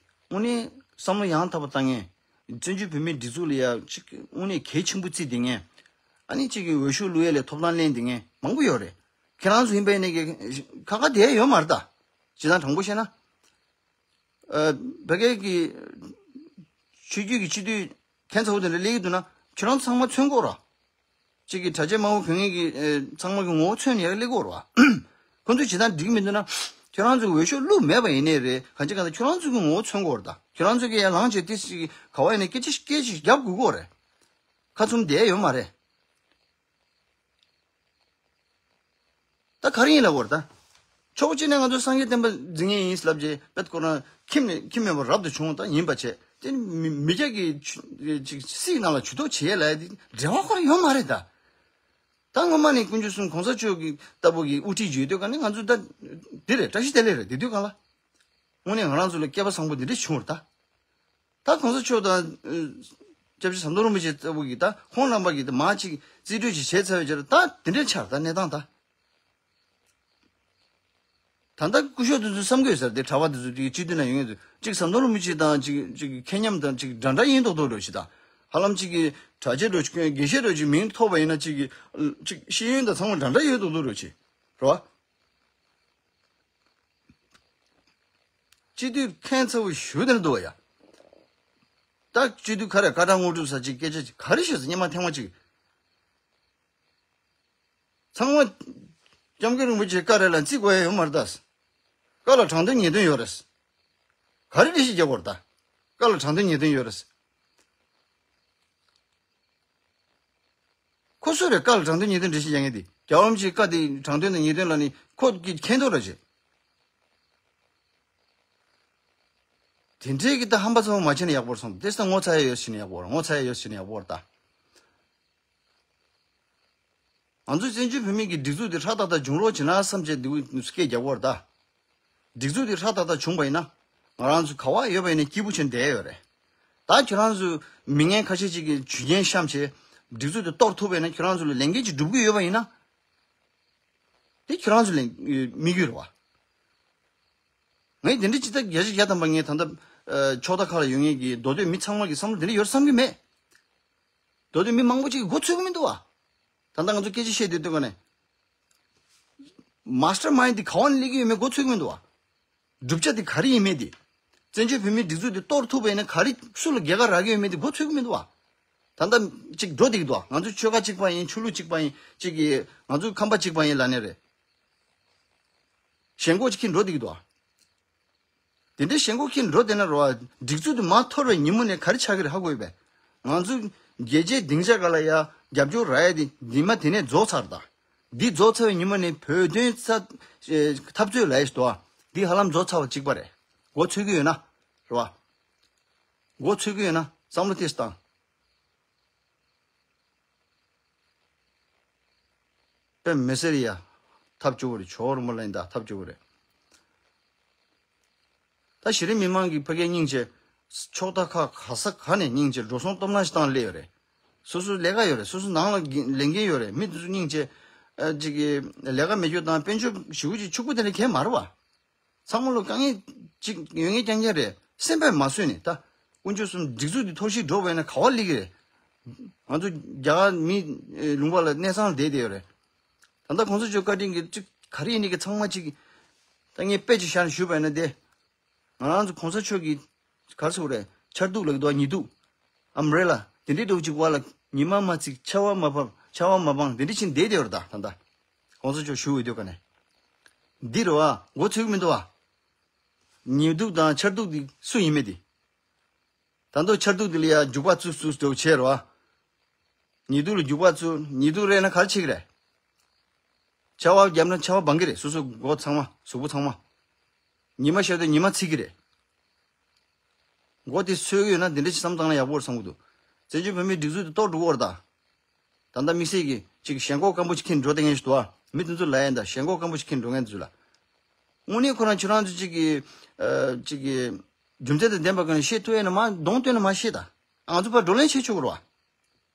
དངོས་གནས་བསམ་བློ་ཡང་དག་པ་བཏང་མཁན། བཙན་བྱོལ་བོད་མིའི་སྒྲིག་འཛུགས་ལ་ཡ་གཅིག་དངོས་གནས་གལ་ཆེན་པོ་བརྩིས་བསྡད་མཁན། ཨ་ནི་གཅིག་གི་འོས་ཤོག་བླུག་ཡ་ལ་ཐོབ་ཐང་ལེན་བསྡད་མཁན་མང་པོ་ཡོད་རེད། ཁྱེད་རང་ཚོ་ཡིན་པ་ཡིན་ནའི་ཁ་ཁ་བསྡད་ཡ་ཡོད་མ་རེད་ད། སྤྱིར་བཏང་དྲང་པོ་བཤད་ན། ཨ། བོད་སྐད་ཀྱི་ཆོས་བརྒྱུད་ཀྱི་སྤྱི་འཐུས་ཁྱད་མཚར་པོ་དེ་འདྲ་སླེབས་ཀྱི་འདུག་ན་ཁྱོད་རང་ཚང་མ་མཚོན་དགོས་ར། གཅིག་གིས་གྲྭ་ཆས་དམར་པོ་གོན་མཁན་གྱི་ཨ་ཚང་མ་གི་ངོ་བོ་མཚོན་ནས་ཡར་སླེབས་ཀྱི་ཡོད་རེད་བ། ཁོ་ཚོས་བྱེད་སྟངས་འགྲིག་གི་མི་འདུག་ན་ཁྱོད་རང་ཚོས་འོས་ཤོག་བླུགས་མེད་པ་ཡིན་ནའི་རེད། གང་ཅི་གང་ལྟར་ཁྱོད་རང་ཚོ་གི་ངོ་བོ་མཚོན་དགོས་རེད་ད། ཁྱོད་རང་ཚོ་གིས་ཡར་ལངས་བྱས་ཏོག་ཙམ་ག་བ་ཡིན་ནའི་སྐད་ཆ་སྐད་ཆ་རྒྱབ་དགོས་ཀྱི་ཡོད་རེད། ཁ་བཙུམ་བསྡད་ཡོད་མ་རེད། ད་ག་རེ་ཡིན་ལབ་དགོས་རེད་ད། ཕྱོགས་གཅིག་ནས་ང་ཚོ་སངས་རྒྱས་བསྟན་པ་འཛིན་མཁན་ཡིན་ལབ་རྗེས་དཔེ་ཁོ་རང་ཁྱིམ་ནས་ཁྱིམ་མེད་པར་རབ་ཏུ་བྱུང་ད་ཡིན་པ་བྱས་དེ་མི་མི་སྐྱ་གི་ཅིག་སྲིད་ནང་ལ་ཇུས་གཏོགས་བྱེད་ཡས་ལ་དེ་འབྲེལ་བ་ཁོ་རང་ཡོད་མ་རེད་ད། ད་སྔོན་མ་ནས་དཀོན་མཆོག་གསུམ་གོང་ས་མཆོག་གི་ལྟ་བུ་གི་དབུ་ཁྲིད་ཅིག་ཡོད་དུས་ག་ནས་ང་ཚོ་ད་འདི་རེད། བཀྲ་ཤིས་བདེ་ལེགས་རེད། དེ་དུས་ག་ལ་དངོས་གནས་ང་རང་ཚོ་ལ་སྐལ་པ་བཟང་པོ་འདི་འདྲ་བྱུང་བ་རེད་ད། ད་གོང་ས་མཆོག་དང་། ཨ། སྐྱབས་རྗེ་ཟམ་གདོང་རིན་པོ་ཆེ་ལྟ་བུ་གིས་ད་ཁོང་རྣམ་པ་གིས་ད་མར་ཅིག་རྩིས་སྤྲོད་ཅིག་བྱས་ཚར་བའི་རྗེས་ལ་ད་དེ་འདྲའི་ཆགས་ད་གནས་སྟངས་ད། ད་ལྟ་སྐུ་ཞབས་དེ་ཚོས་བསམ་གི་ཡོད་ས་རེད། དེ་གྲྭ་པ་དེ་ཚོ་དེ་སྤྱི་འཐུས་ནང་ཡོང་མཁན་ཚོས་ཅིག་ཟམ་གདོང་རིན་པོ་ཆེ་དང་ཅིག་ཅིག་ཁེ་མཉམ་དང་ཅིག་འདྲ་འདྲ་ཡིན་མདོག་མདོག་རེད་ཅིག་ད། ཧ་ལམ་ཅིག་གི་གྲྭ་ཆས་འདྲ་ཅིག་དགེ་བཤེས་འདྲ་ཅིག་མིང་ཐོབ་པ་ཡིན་ན་ཅིག་གི་ཅིག་ཤེས་ཡོན་དང་ཚང་མ་འདྲ་འདྲ་ཡོད་མདོག་མདོག་རེད་ཅིག་རེད་བ། སྤྱི་འཐུས་ཁྱད་མཚར་པོ་ཞེ་པོ་དེ་འདྲ་འདུག་བ་ཡ། ད་སྤྱི་འཐུས་ཁ་རེ་ཀ་ཁྲ་དངོས་གྲུབ་ཟེར་ཅིག་སྐད་ཆ་ཅིག་ག་རེ་བཤད་ཟེར་སྔོན་མ་ཐེངས་མ་ཅིག་ཚང་མ་སྐྱབས་མགོན་རིན་པོ་ཆེ་བཀའ་རེ་ལ་བརྩི་དགོས་ཡ་ཡོད་མ་རེད་ད། བཀའ་ལ་དྲང་དོན་ཉེས་དོན་ཡོད་རེད། ག་རེ་འགྲེལ་བཤད་རྒྱག་དགོས་རེད་ད། བཀའ་ལ་དྲང་དོན་ཉེས་དོན་ཡོད་རེད། ཁོ་སུ་རེད་བཀའ་ལ་དྲང་དོན་ཉེས་དོན་འགྲེལ་བཤད་རྒྱག་མཁན་དེ། རྒྱལ་བ་རིན་པོ་ཆེའི་བཀའ་དེ་དྲང་དོན་དང་ཉེས་དོན་ལ་ནི་ཁོ་གིས་མཁྱེན་རྟོགས་ར་བྱེད། དེ་འདྲའི་གི་ད་ཧམ་པ་ཚ་བོ་མ་བྱས་ན་ཡག་པོ་རེད་བསམ། དེ་སང་ངོ་ཚ་ཡ་ཡོད་བྱས་ན་ཡག་པོ་རེད། ངོ་ཚ་ཡ་ཡོད་བྱས་ན་ཡག་པོ་རེད་ད། ང་ཚོ་བཙན་བྱོལ་བོད་མི་གི་སྒྲིག་འཛུགས་དེ་ཧྲ་ཏག་ཏག་བྱུང་རོགས་བྱེད་ན་བསམ་བྱས་འདི་སྐད་རྒྱག་གི་ཡོད་རེད་ད། སྒྲིག་འཛུགས་དེ་ཧྲ་ཏག་ཏག་བྱུང་བ་ཡིན་ན། ང་རང་ཚོ་ག་བ་ཡོད་པ་ཡིན་ན་སྐྱིད་པོ་བྱས་ནས་བསྡད་ཡོད་རེད། ད་ཁྱོད་རང་ཚོ་མི་ངན་ཁ་ཤས་ཅིག་གིས་ཇུས་ངན་བཤམས་བྱས་སྒྲིག་འཛུགས་དེ་གཏོར་ཐུབ་པ་ཡིན་ན། ཁྱོད་རང་ཚོ་ལ་ལས་འགན་ཅིག་སྒྲུབ་ཀྱི་ཡོད་པ་ཡིན་ན། དེ་ཁྱོད་རང་ཚོ་ལས་དམིགས་ཡུལ་རེད་བ། ངས་དེ་འདྲ་ཅིག་ད་བརྒྱ་ཆ་བརྒྱ་ཐམ་པ་ངས་ད་ལྟ་ཨ་ཕྱོགས་མཐའ་ཁག་ལ་ཡོད་མཁན་གྱི་མདོ་སྟོད་མི་ཚང་མ་གི་བསམ་བློ་དེ་འདྲ་ཡོད་བསམ་གྱི་མེད། མདོ་སྟོད་མི་མང་པོ་ཅིག་གིས་མགོ་ཚོས་ཀྱི་མི་འདུག་བ། ད་ལྟ་ང་ཚོ་སྐད་ཆ་བཤད་སྡོད་དུས་ག་ནས། མ་སི་ཊར་མའིན་ཌི་དེ་ག་བ་ནས་སླེབས་ཀྱི་ཡོད་མེད་མགོ་ཚོས་ཀྱི་མི་འདུག་བ། གྲུབ་ཆ་དེ་ག་རེ་ཡིན་མིན་དེ། བཙན་བྱོལ་བོད་མིའི་སྒྲིག་འཛུགས་དེ་གཏོར་ཐུབ་པ་ཡིན་ན་ག་རེ་སུ་ལ་རྒྱལ་ཁ་རག་གི་ཡོད་མེད་དེ་མགོ་ཚོས་ཀྱི་མི་འདུག་བ། ད་ལྟ་ཅིག་འགྲོ་བསྡད་ཀྱི་འདུག་བ། ང་ཚོ་ཆོལ་ཁ་གཅིག་པ་ཡིན། ཆོས་ལུགས་གཅིག་པ་ཡིན། ཅིག་གིས་ང་ཚོ་ཁམས་པ་གཅིག་པ་ཡིན་ལབ་ནས་རེད། ཞེན་ཁོག་ཅིག་འཁྱེར་འགྲོ་བསྡད་ཀྱི་འདུག་བ། དེ་འདྲའི་ཞེན་ཁོག་འཁྱེར་འགྲོ་བསྡད་ན་རེད་བ། སྒྲིག་འཛུགས་དེ་མར་འཐོར་བའི་ཉིན་མོ་ནས་ག་རེ་ཆགས་ཀྱི་རེད་ཧ་གོ་ཡོད་པས། ང་ཚོ་རྒྱལ་སྤྱིའི་སྡིངས་ཆ་སྒང་ལ་ཡ་རྒྱབ་སྐྱོར་རག་ཡ་དེ་ཉི་མ་དེ་ནས་རྫོགས་ཚར་ད། འདི་རྫོགས་ཚར་བའི་ཉིན་མོ་ནས་བོད་དོན་ས་ཨེ་འཐབ་རྩོད་ལབ་ཡ་ཞིག་འདུག་བ། འདི་ཧ་ལམ་རྫོགས་ཚར་བ་གཅིག་པ་རེད། མགོ་ཚོས་ཀྱི་ཡོད་ན། རེད་བ། མགོ་ཚོས་ཀྱི་ཡོད་ན་བསམ་བློ་ཏོག་ཙམ་བཏང་། དཔེ་མི་སྲིད་ཡ། ཐབས་སྐྱོ་བོ་རེད། ཇོ་བོ་རིན་པོ་ལ་ཡིན་ད་ཐབས་སྐྱོ་བོ་རེད། ད་གཞི་རིམ་མི་མང་གི་ཕ་གིའི་སྙིང་རྗེ། ཕྱོགས་མཐའ་ཁག་ག་ས་ག་ནས་སྙིང་རྗེ་འགྲོ་སོང་སྟོབས་ན་ཞིག་བཏང་སླེབས་ཡོད་རེད། སོ་སོ་ལས་ཀ་ཡོད་རེད། སོ་སོ་ནང་ལ་གི་ལས་འགན་ཡོད་རེད། མི་དེ་ཚོ་སྙིང་རྗེ། ཨ་ཅིག་གི་ལས་ཀ་མེད་རྒྱུ་དང་དཔལ་འབྱོར་ཞེ་པོ་ཅིག་ཕྱུག་པོ་དེ་འདྲ་གང་ཡང་མ་རེད་བ། ཚང་མ་ལོ་དཀའ་ངལ་ཅིག་ཡོད་ངེས་རྐྱང་རྐྱང་རེད། སེམས་པས་མ་བཟོད་ནས་ད་དཀོན་མཆོག་གསུམ་སྒྲིག་འཛུགས་འདི་འཐོར་ཞིག་འགྲོ་བས་ན་ག་བ་སླེབས་ཀྱི་རེད། ང་ཚོ་རྒྱ་གར་མི་ལུང་པ་ལ་གནས་ཚང་བསྡད་བསྡད་ཡོད་རེད། ད་ལྟ་གོང་ས་མཆོག་བཀའ་དྲིན་གྱིས་ཅིག་ག་རེ་ཡིན་ནི་གི་ཚང་མ་ཅིག་ད་ངས་དཔེ་ཅིག་བཞག་ནས་ཞུས་པ་ཡིན་ན། དེ་ང་རང་ཚོ་གོང་ས་མཆོག་གི་ག་རེ་ཟེར་དགོས་རེད། ཆར་གདུགས་ལ་གི་འདུག་ཉི་གདུགས། ཨམ་བྷི་རེ་ལ་དེ་འདྲའི་འདྲ་བོ་ཅིག་བར་ལ་ཉི་མ་མ་ཚིག་ཆར་པ་མ་བབས། ཆར་པ་མ་སྦངས། དེ་འདྲ་ཕྱིན་བསྡད་བསྡད་ཡོད་རེད། ད་ད་ལྟ་གོང་ས་མཆོག་བཞུགས་ཡོད་དུས་ག་ནས། འདི་རེད་བ། མགོ་ཚོས་ཀྱི་མི་འདུག་བ། ཉི་གདུགས་དང་ཆར་གདུགས་འདི་སུ་ཡིན་མིན་དེ། ད་དུང་ཆར་གདུགས་འདི་ལ་ཡ་རྒྱུག་པ་བཙུགས་བཙུགས་འདྲ་བོ་བྱས་རེད་བ། ཉི་གདུགས་ལ་རྒྱུག་པ་བཙུགས། ཉི་གདུགས་རེད་ན་ག་རེ་བྱེད་ཀྱི་རེད། ཆར་པ་བརྒྱབ་ན་ཆར་པ་སྦང་གི་རེད། སོ་སོ་མགོ་ཚང་མ་གཟུགས་པོ་ཚང་མ། ཉི་མ་ཤར་དུས་ཉི་མ་ཚིག་གི་རེད། མགོ་དེ་ཚོས་ཀྱི་ཡོད་ན་དེ་འདྲ་ཞིག་བསམ་བཏང་ན་ཡག་པོ་རེད་བསམ་གྱི་འདུག་བཙན་བྱོལ་བོད་མིའི་སྒྲིག་འཛུགས་དེ་གཏོར་འགྲོ་གི་རེད་ད། ད་ལྟ་དམིགས་བསལ་གྱི་ཅིག་ཞེན་ཁོག་སྐམ་པོ་ཅིག་འཁྱེར་འགྲོ་བསྡད་མཁན་ཞིག་འདུག་ཨ། མི་དེ་ཚོ་ལ་ཡིན་ད་ཞེན་ཁོག་སྐམ་པོ་ཅིག་འཁྱེར་འགྲོ་མཁན་དེ་ཚོ་ལ། དངོས་གནས་ཁོ་རང་ཁྱོད་རང་ཚོ་ཅིག་གི་ཨ་ཅིག་གི་རྒྱུ་མཚན་དང་ལྡན་པ་གང་ཤེས་ཐུབ་ཡས་ན་མ་གདོང་སྟོན་ན་མ་བཤད་ད། ང་ཚོ་ཕར་བགྲོ་གླེང་བྱེད་ཆོག་གི་རེད་བ།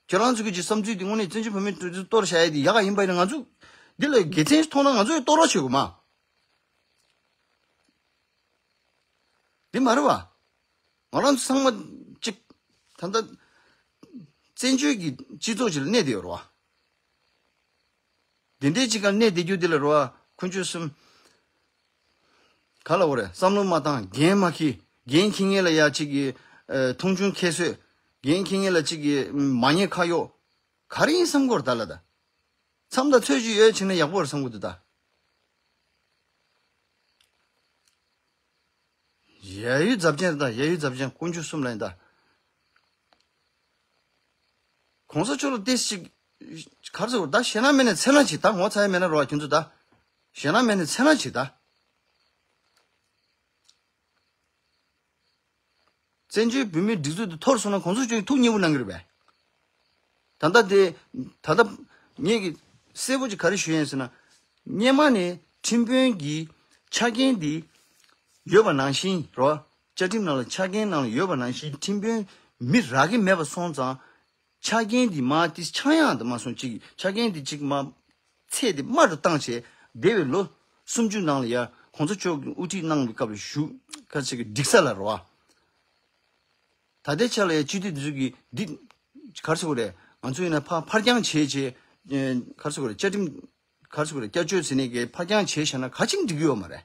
ཁྱོད་རང་ཚོ་གི་ཅིག་བསམ་ཚུལ་དེ་དངོས་གནས་བཙན་བྱོལ་བོད་མིའི་སྒྲིག་འཛུགས་གཏོར་བཞག་ཡས་དེ་ཡག་ག་ཡིན་པ་ཡིན་ན། ང་ཚོ་འདི་ལ་དགེ་མཚན་ཞིག་མཐོང་ན་ང་ཚོ་ཡང་གཏོར་རོགས་བྱེད་དགོས་མ། འདི་མ་རེད་བ། ང་རང་ཚོ་ཚང་མ་གཅིག་ད་ལྟ་བཙན་བྱོལ་གྱི་སྤྱི་ཚོགས་ཅིག་ལ་གནས་བསྡད་ཡོད་རེད་བ། འདི་འདྲའི་ཅིག་ག་གནས་བསྡད་རྒྱུ་འདི་ལ་རེད་བ། དཀོན་མཆོག་གསུམ། ག་ལ་འོ་རེད། བསམ་བློ་མ་བཏང་། འགན་མ་འཁྱེར། འགན་འཁྱེར་མཁན་ལ་ཡ་གཅིག་གི་ཨ་མཐོང་ཆུང་ཁྱད་གསོད། འགན་འཁྱེར་མཁན་ལ་གཅིག་གི་མ་ཉེས་ཁ་གཡོག་ག་རེ་ཡིན་བསམ་གྱི་ཡོད་རེད་ད་ལ་ད། མཚམས་དང་ཚོད་ཅིག་ཡོད་བྱས་ན་ཡག་པོ་རེད་བསམ་གྱི་འདུག་ད། ཡ་ཡུལ་རྫབ་ཅན་ད། ཡ་ཡུལ་རྫབ་ཅན་དཀོན་མཆོག་གསུམ་ལ་ཡིན་ད། གོང་ས་མཆོག་ལ་ཏོག་ཙམ་ཅིག་ག་རེ་ཟེར་དགོས་རེད། ད་ཞེད་སྣང་མེད་ན་འཚེར་སྣང་བྱེད་ད། ངོ་ཚ་ཡ་མེད་ན་རེད་བ་ཁྱོད་ཚོ་ད། ཞེད་སྣང་མེད་ན་འཚེར་སྣང་བྱེད་ད། བཙན་བྱོལ་བོད་མིའི་སྒྲིག་འཛུགས་དེ་འཐོར་སོང་ན་གོང་ས་མཆོག་གིས་ཐུགས་མཉེས་པོ་གནང་གི་རེད་པས། ད་ལྟ་དེ་ད་ལྟ་ངེད་ཀྱིས་གསལ་པོ་ཅིག་ག་རེ་ཞུ་ཡིན་ཟེར་ན། སྔོན་མ་ནས་ཁྲིམས་དཔོན་གྱི་ཆ་རྐྱེན་འདི་ཡོད་པ་ནང་བཞིན་རོ། བཅའ་ཁྲིམས་ནང་ལ་ཆ་རྐྱེན་ནང་ལ་ཡོད་པ་ནང་བཞིན་ཁྲིམས་དཔོན་མི་རག་གི་མེད་པ་སོང་ཙང་། ཆ་རྐྱེན་འདི་མ་དེ་ཆག་ཡང་དུ་མ་སོང་ཅིག་ཆ་རྐྱེན་འདི་ཅིག་མ་ཚད་དེ་དམའ་རུ་བཏང་བྱས། འདས་པའི་ལོ་སུམ་ཅུ་ནང་ལ་ཡ་གོང་ས་མཆོག་གིས་དབུ་ཁྲིད་གནང་བའི་སྐབས་ལ་བཞུགས་ཁ་ཅིག་གི་འགྲིག་ས་ལ་རོ། ད་ལྟའི་ཆ་ལ་ཡ་སྤྱི་འཐུས་འདི་ཚོ་གིས་འདི་ག་རེ་ཟེར་དགོས་རེད། ང་ཚོ་ཡིན་ན་ཕར་ཕར་འགྱངས་བྱས་བྱས་ག་རེ་ཟེར་དགོས་རེད། བཅའ་ཁྲིམས་ག་རེ་ཟེར་དགོས་རེད། བསྐྱར་བཅོས་ཟེར་ནས་གི་ཕར་འགྱངས་བྱས་བཞག་ན་ག་ཅིག་འགྲིག་གི་ཡོད་མ་རེད།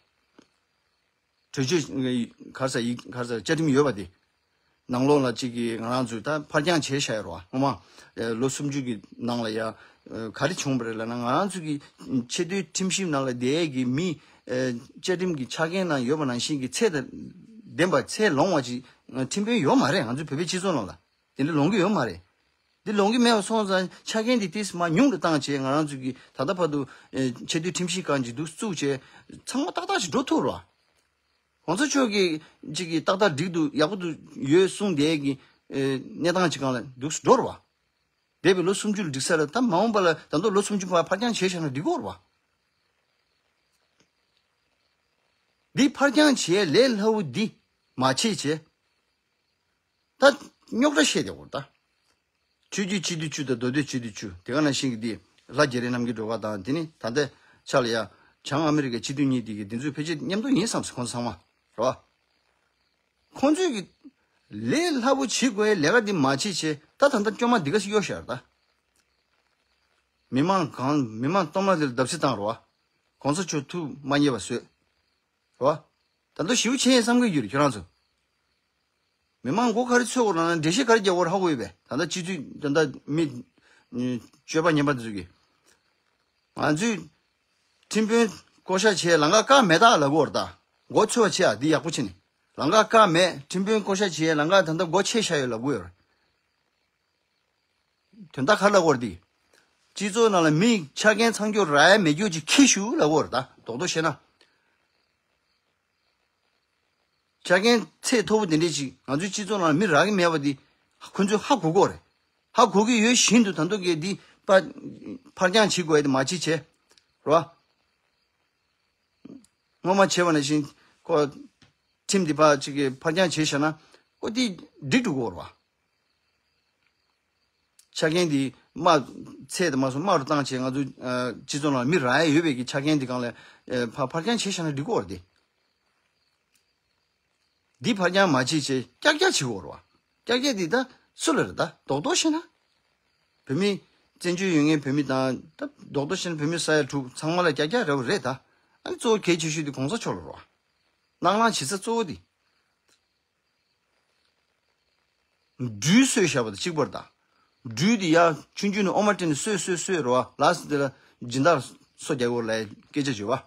གྲོས་ཆོད་ག་རེ་ཟེར་ཡིག་ག་རེ་ཟེར་བཅའ་ཁྲིམས་ཡོད་པ་དེ། ནང་ལོགས་ལ་གཅིག་གིས་ང་རང་ཚོས་ད་ཕར་འགྱངས་བྱས་བཞག་ཡོད་རེད་བ། སྔོན་མ་ལོ་སུམ་ཅུ་གི་ནང་ལ་ཡ་ག་རེ་བྱུང་བ་རེད་ལབ་ན། ང་རང་ཚོ་གི་ཆེས་མཐོའི་ཁྲིམས་ཞིབ་ནང་ལ་བསྡད་ཡས་ཀྱི་མི་བཅའ་ཁྲིམས་ཀྱི་ཆ་རྐྱེན་ནང་ཡོད་པ་ནང་བཞིན་གྱི་ཚད་དང་ལྡན་པ་ཚད་ལོངས་པ་ཅིག་ཁྲིམས་དཔོན་ཡོད་མ་རེད། ང་ཚོའི་བོད་པའི་སྤྱི་ཚོགས་ནང་ལ་དེ་འདྲ་ལོངས་ཀྱི་ཡོད་མ་རེད། འདི་ལོངས་ཀྱི་མེད་པ་སོང་ཙང་ཆ་རྐྱེན་འདི་ཏོག་ཙམ་མར་ཉུང་དུ་བཏང་བྱས། ང་རང་ཚོ་གི་ད་ལྟ་བར་དུ་ཆེས་མཐོའི་ཁྲིམས་ཞིབ་ཁང་ཅིག་འདུག་བཙུགས་བྱས་ཚང་མ་ཏག་ཏག་ཞིག་འགྲོ་ཐུབ་རོགས། གོང་ས་མཆོག་གིས་ཅིག་གིས་ཏག་ཏག་འགྲིག་འདུག་ཡག་པོ་འདུག་ཡོད་གསུངས་བསྡད་ཀྱི་གནས་སྟངས་ཅིག་སྒང་ལ་འདུག་འགྲོ་རོགས། འདས་པའི་ལོ་སུམ་ཅུ་ལ་འགྲིག་ས་ལ་ད་མ་འོངས་པ་ལ་ད་དུང་ལོ་སུམ་ཅུ་ཕར་ཕར་འགྱངས་བྱས་བཞག་ན་འགྲིག་གི་རེད་བ། འདི་ཕར་འགྱངས་བྱས་ལས་སླ་བོ་འདི་མ་བྱེད་བྱས། ད་ རྙོག་དྲ་བཤད་བསྡད་ཡོད་རེད་ད། ཆོས་བརྒྱུད་སྤྱི་འཐུས་བཅུ་དང་མདོ་སྟོད་སྤྱི་འཐུས་བཅུ། དེ་ག་ནང་བཞིན་གྱི་འདི་ལྷ་རྒྱ་རི་རྣམ་རྒྱལ་སྒྲོལ་དཀར་དང་། དེ་ནི་ད་ལྟའི་ཆ་ལ་ཡ་བྱང་ཨ་མི་རི་ཀའི་སྤྱི་འཐུས་གཉིས་དེ་གི་འདི་ཚོའི་ཕལ་ཆེར་མཉམ་དུ་ཡིན་བསམ་སོང་། ཁོང་ཚོ་ཚང་མ་རེད་བ། ཁོང་ཚོས་ཀྱི་ལས་སླ་པོ་བྱེད་དགོས་ལས་ཀ་འདི་མ་བྱེད་བྱས། ད་ད་ལྟ་སྐྱོ་མ་འདི་ག་ཞིག་གཡོག་ཤར་ད། མི་མང་གང་མི་མང་སྟོང་མ་དེར་བརྡབ་གསིག་བཏང་རེད་བ། གོང་ས་མཆོག་ཐུགས་མ་མཉེས་པ་བཟོས། རེད་བ། ད་ལྟ་ཞེ་པོ་བྱས་ཡིན་བསམ་གྱི་ཡོད་རེད་ཁྱོད་རང་ཚོ། མི་མང་མགོ་ག་རེ་ཚོས་དགོས་ན་འགྲེལ་བཤད་ག་རེ་རྒྱག་དགོས་རེད་ཧ་གོ་ཡོད་པས། ད་ལྟ་སྤྱི་འཐུས་ད་ལྟ་མི་སྤྱོད་པ་ངན་པ་འདི་ཚོ་གིས། ང་ཚོས་ཁྲིམས་དཔོན་བསྐོ་བཞག་བྱས་ལམ་ཁ་བཀག་མེད་ད་ལབ་དགོས་རེད་ད། མགོ་ཚོས་པ་བྱས་ཨ་འདི་ཡག་པོ་བྱས་ནས། ལམ་ཁ་བཀག་མེད། ཁྲིམས་དཔོན་བསྐོ་བཞག་བྱས་ལམ་ཁ་ད་ལྟ་སྒོ་ཕྱེ་བཞག་ཡོད་ལབ་དགོས་ཡོད་རེད། དོན་དག་ག་རེ་ལབ་དགོས་རེད་འདི། སྤྱི་ཚོགས་ནང་ལ་མི་ཆ་རྐྱེན་ཚང་སྐྱོ་རག་ཡ་མེད་སྐྱོ་ཅིག་འཁྱེར་ཤོག་ལབ་དགོས་རེད་ད། རྡོག་རྡོག་བཤད་ན། ཆ་རྐྱེན་ཚད་མཐོ་པོ་དེ་འདྲས་ཅིག་ང་ཚོའི་སྤྱི་ཚོགས་ནང་ལ་མི་རག་གི་མེད་པ་འདི་ཁོ་ཚོས་ཧ་གོ་གི་ཡོད་རེད། ཧ་གོ་གི་ཡོད་བཞིན་དུ་ད་དུང་གི་འདི་ཕར་ཕར་འགྱངས་བྱེད་དགོས་ཡ་དེ་མ་བྱེད་བྱས། རེད་བ། སྔོན་མ་བྱས་པ་ནང་བཞིན་ཁོ་ཁྲིམས་འདི་ཕར་ཅིག་གི་ཕར་འགྱངས་བྱས་བཞག་ན་ཁོ་འདི་འགྲིག་འགྲོ་གི་ཡོད་རེད་བ། ཆ་རྐྱེན་འདི་དམའ། ཚད་དེ་དམའ་སུ་དམའ་རུ་བཏང་བྱས་ང་ཚོ་ཨ་སྤྱི་ཚོགས་ནང་མི་རག་ཡ་ཡོད་པའི་གི་ཆ་རྐྱེན་འདི་སྒང་ལ་ཨ་ཕར་ཕར་འགྱངས་བྱས་བཞག་ན་འགྲིག་གི་ཡོད་རེད་དེ། འདི་ཕར་འགྱངས་མ་བྱེད་བྱས་ཀྱག་ཀྱག་བྱེད་དགོས་རེད་བ། ཀྱག་ཀྱག་འདི་ད་སུ་ལ་རེད་ད། རྡོག་རྡོག་བཤད་ན། བོད་མི་བཙན་བྱོལ་ཡོད་མཁན་བོད་མི་དང་ད་རྡོག་རྡོག་བཤད་ན་བོད་མི་ས་ཡ་དྲུག་ཚང་མ་ལ་ཀྱག་ཀྱག་རེད་བ་རེད་ད། ཨ་ནི་གཙོ་བོ་གལ་ཆེ་ཤོས་དེ་གོང་ས་མཆོག་ལ་རེད་བ། སྣང་ལངས་བྱེད་ས་གཙོ་བོ་དེ། སྦྲུལ་གསོས་བཞག་པ་དང་གཅིག་པ་རེད་ད། སྦྲུལ་དེ་ཡ་ཆུང་ཆུང་ནས་ཨོ་མ་སྤྲད་ནས་གསོས་གསོས་གསོས་རེད་བ། ལ་སི་དེ་ལ་སྦྱིན་བདག་སོ་རྒྱག་དགོས་ལབ་སྐད་ཆ་བརྗོད་བ།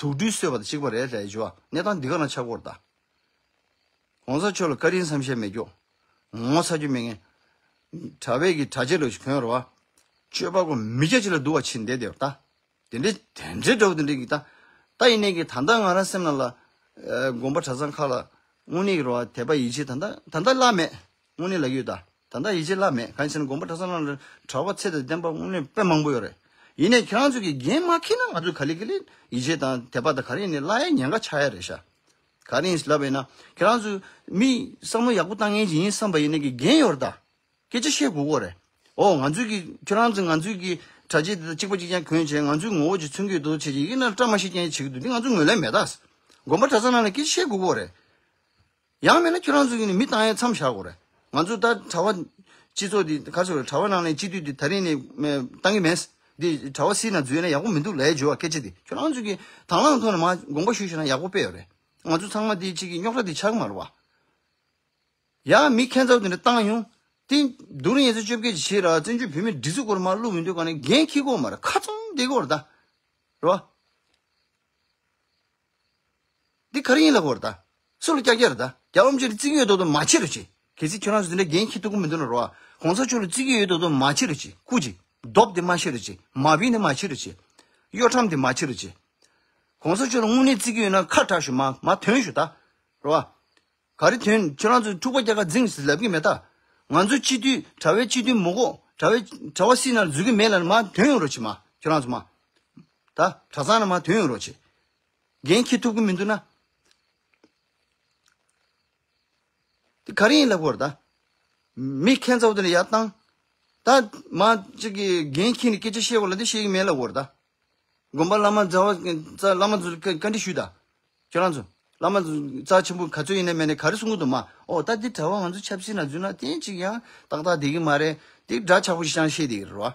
དུག་སྦྲུལ་གསོས་པ་དང་གཅིག་པ་རེད་ལབ་བརྗོད་བ། གནས་སྟངས་འདི་ག་ན་ཆགས་ཀྱི་ཡོད་རེད་ད། གོང་ས་མཆོག་ལ་བཀའ་དྲིན་བསམ་ཤེས་མེད་ཀྱོག་ངོ་ཚ་རྒྱུ་མེད་མཁན། གྲྭ་པའི་གི་གྲྭ་ཆས་ལོ་ཞིག་གོན་རེད་བ། སྤྱོད་པ་གོ་མི་སྐྱ་ཅིག་ལ་སྡུག་པ་བྱེད་བསྡད་བསྡད་ཡོད་རེད་ད། དེ་འདྲའི་དེ་འདྲའི་འདྲ་བོ་དེ་འདྲའི་གི་ད། ད་ཡིན་ནའི་གི་ད་ལྟ་ང་རང་སེམས་ནང་ལ། ཨ་དགོན་པ་གྲྭ་ཚང་ཁག་ལ་དངོས་གནས་ཀྱི་རེད་བ་དད་པ་ཡིད་ཆེས་ད་ལྟ་ད་ལྟ་བརླག་མེད། དངོས་གནས་ལབ་ཀྱི་ཡོད་ད། ད་ལྟ་ཡིད་ཆེས་བརླག་མེད། གང་ཡིན་ཟེར་ན་དགོན་པ་གྲྭ་ཚང་ནང་ལ་གྲྭ་པ་ཚད་དང་ལྡན་པ་དངོས་གནས་དཔེ་མང་པོ་ཡོད་རེད། ཡིན་ནའི་ཁྱེད་རང་ཚོ་གི་འགན་མ་འཁྱེར་ན་ང་ཚོ་ག་ལེ་ག་ལེ་ཡིད་ཆེས་དང་དད་པ་དང་ག་རེ་ཡིན་ནའི་བརླག་ཡའི་ཉེན་ཁ་ཆགས་ཡ་རེད་ཤག་ག་རེ་ཡིན་ལབ་པ་ཡིན་ན་ཁྱེད་རང་ཚོ་མི་བསམ་བློ་ཡག་པོ་བཏང་མཁན་ཅིག་ཡིན་བསམ་པ་ཡིན་ནའི་གི་འགན་ཡོད་རེད་ད། སྐད་ཆ་བཤད་དགོས་ཀྱི་རེད། ཨོ་ང་ཚོས་ཀྱི་ཁྱོད་རང་ཚོ་ང་ཚོས་ཀྱི་གྲྭ་ཆས་དེ་དག་གཅིག་པ་གཅིག་རྐྱང་གྱོན་བྱས་ང་ཚོའི་ངོ་བོ་ཅིག་མཚོན་གྱི་འདུག་བྱས་ཀྱི་ཡིན་ན་བཀྲ་མ་ཤིས་རྐྱང་བྱེད་ཀྱི་འདུག་འདི་ང་ཚོ་ངོས་ལེན་མེད་ད། དགོན་པ་གྲྭ་ཚང་ནང་ལ་སྐད་ཆ་བཤད་དགོས་ཀྱི་རེད། ཡང་མིན་ན་ཁྱོད་རང་ཚོ་གི་ནི་མི་བཏང་ཡས་མཚམས་བཞག་དགོས་རེད། ང་ཚོ་ད་གྲྭ་པ་སྤྱི་ཚོགས་འདི་ག་ཚོད་རེད། གྲྭ་པ་ནང་ནས་སྤྱི་འཐུས་འདི་ད་རིང་ནས་བཏང་གི་མེད། འདི་གྲྭ་པ་སྲིད་ན་འཛུལ་ན་ཡག་པོ་མི་འདུག་ལབ་ཡས་བརྗོད་པ་སྐད་ཆ་འདི་ཁྱོད་རང་ཚོ་གི་དང་བླངས་ཐོག་ནས་མ་དགོངས་པ་ཞུས་ཤེ་ན་ཡག་པོ་དཔེ་ཡོད་རེད། ང་ཚོ་ཚང་མ་འདི་གཅིག་གི་རྙོག་དྲ་འདི་ཆགས་ཀྱི་མ་རེད་བ། ཡང་མི་ཁྱད་མཚར་དེ་འདྲ་བཏང་ཡོང་། དེ་བསྡུར་ཡིན་ཚེ་བཅོ་བརྒྱད་ཀྱི་ཕྱིར་ར་བཙན་བྱོལ་བོད་མི་སྒྲིག་འཛུགས་སྐོར་མ་བླུག་མི་འདུག་ག་ནས་འགན་འཁྱེར་དགོས་མ་རེད། ཁ་ཚོམ་བསྡད་དགོས་རེད་ད། རེད་བ། འདི་ག་རེ་ཡིན་ལབ་དགོས་རེད་ད། སུ་ལ་ཀྱག་ཀྱག་རེད་ད། རྒྱལ་བ་རིན་པོ་ཆེ་ལ་བརྩི་གི་ཡོད་མདོག་མདོག་མ་བྱེད་རོགས་བྱེད། གལ་སྲིད་ཁྱོད་རང་ཚོ་འདི་འདྲ་འགན་འཁྱེར་ཐུབ་ཀྱི་མི་འདུག་ན་རེད་བ། གོང་ས་མཆོག་ལ་བརྩི་གི་ཡོད་མདོག་མདོག་མ་བྱེད་རོགས་བྱེད། སྐུ་མཁྱེན། རྡོབ་དེ་མ་བཤད་རོགས་བྱེད། མ་བིན་དེ་མ་བྱེད་རོགས་བྱེད། གཡོ་ཁྲམ་དེ་མ་བྱེད་རོགས་བྱེད། གོང་ས་མཆོག་ལ་དངོས་གནས་བརྩི་གི་ཡོད་ན་ཁ་གྲག་ཞུ། མ་མ་ཐོན་ཞུ་ད། རེད་བ། ག་རེ་ཐོན། ཁྱོད་རང་ཚོས་འཁྲུག་པ་རྒྱག་ག་འཛིང་ཟེར་ལབ་ཀྱི་མེད་ད། ང་ཚོ་སྤྱི་འཐུས་གྲྭ་པའི་སྤྱི་འཐུས་མི་དགོས། གྲྭ་པའི་གྲྭ་པ་སྲིད་ན་འཛུལ་གྱི་མེད་ལབ་ན་མར་ཐོན་ཡོང་རོགས་བྱེད་མ། ཁྱོད་རང་ཚོ་མ། ད་གྲྭ་ཚང་ནང་མར་ཐོན་ཡོང་རོགས་བྱེད། འགན་འཁྱེར་ཐུབ་ཀྱི་མི་འདུག་ན། དེ་ག་རེ་ཡིན་ལབ་དགོས་རེད་ད། མི་ཁྱད་མཚར་པོ་དེ་འདྲ་ཡར་བཏང་། ད་མ་གཅིག་གིས་འགན་འཁྱེར་ནས་སྐད་ཆ་བཤད་དགོས་ལབ་དེ་བཤད་ཀྱི་མེད་ལབ་དགོས་རེད་ད། དགོན་པ་བླ་མ་རྩ་བ་རྩ་བླ་མ་ཚོ་བཀའ་བཀའ་འདྲི་ཞུས་ད། ཁྱོད་རང་ཚོ་བླ་མ་ཚོ་རྩ་ཆེན་པོ་ག་ཚོད་ཡིན་ནའི་མེད་ནའི་ག་རེ་གསུང་གི་འདུག་མ། ཨོ་ད་འདི་གྲྭ་པ་ང་ཚོ་ཆབ་སྲིད་ནང་འཛུལ་ན་དེ་གཅིག་ཡང་ཏག་ཏག་བསྡད་ཀྱི་མ་རེད། དེ་འདྲ་ཆགས་པོ་ཞིག་ཅང་བཤད་བསྡད་ཀྱི་རེད་བ།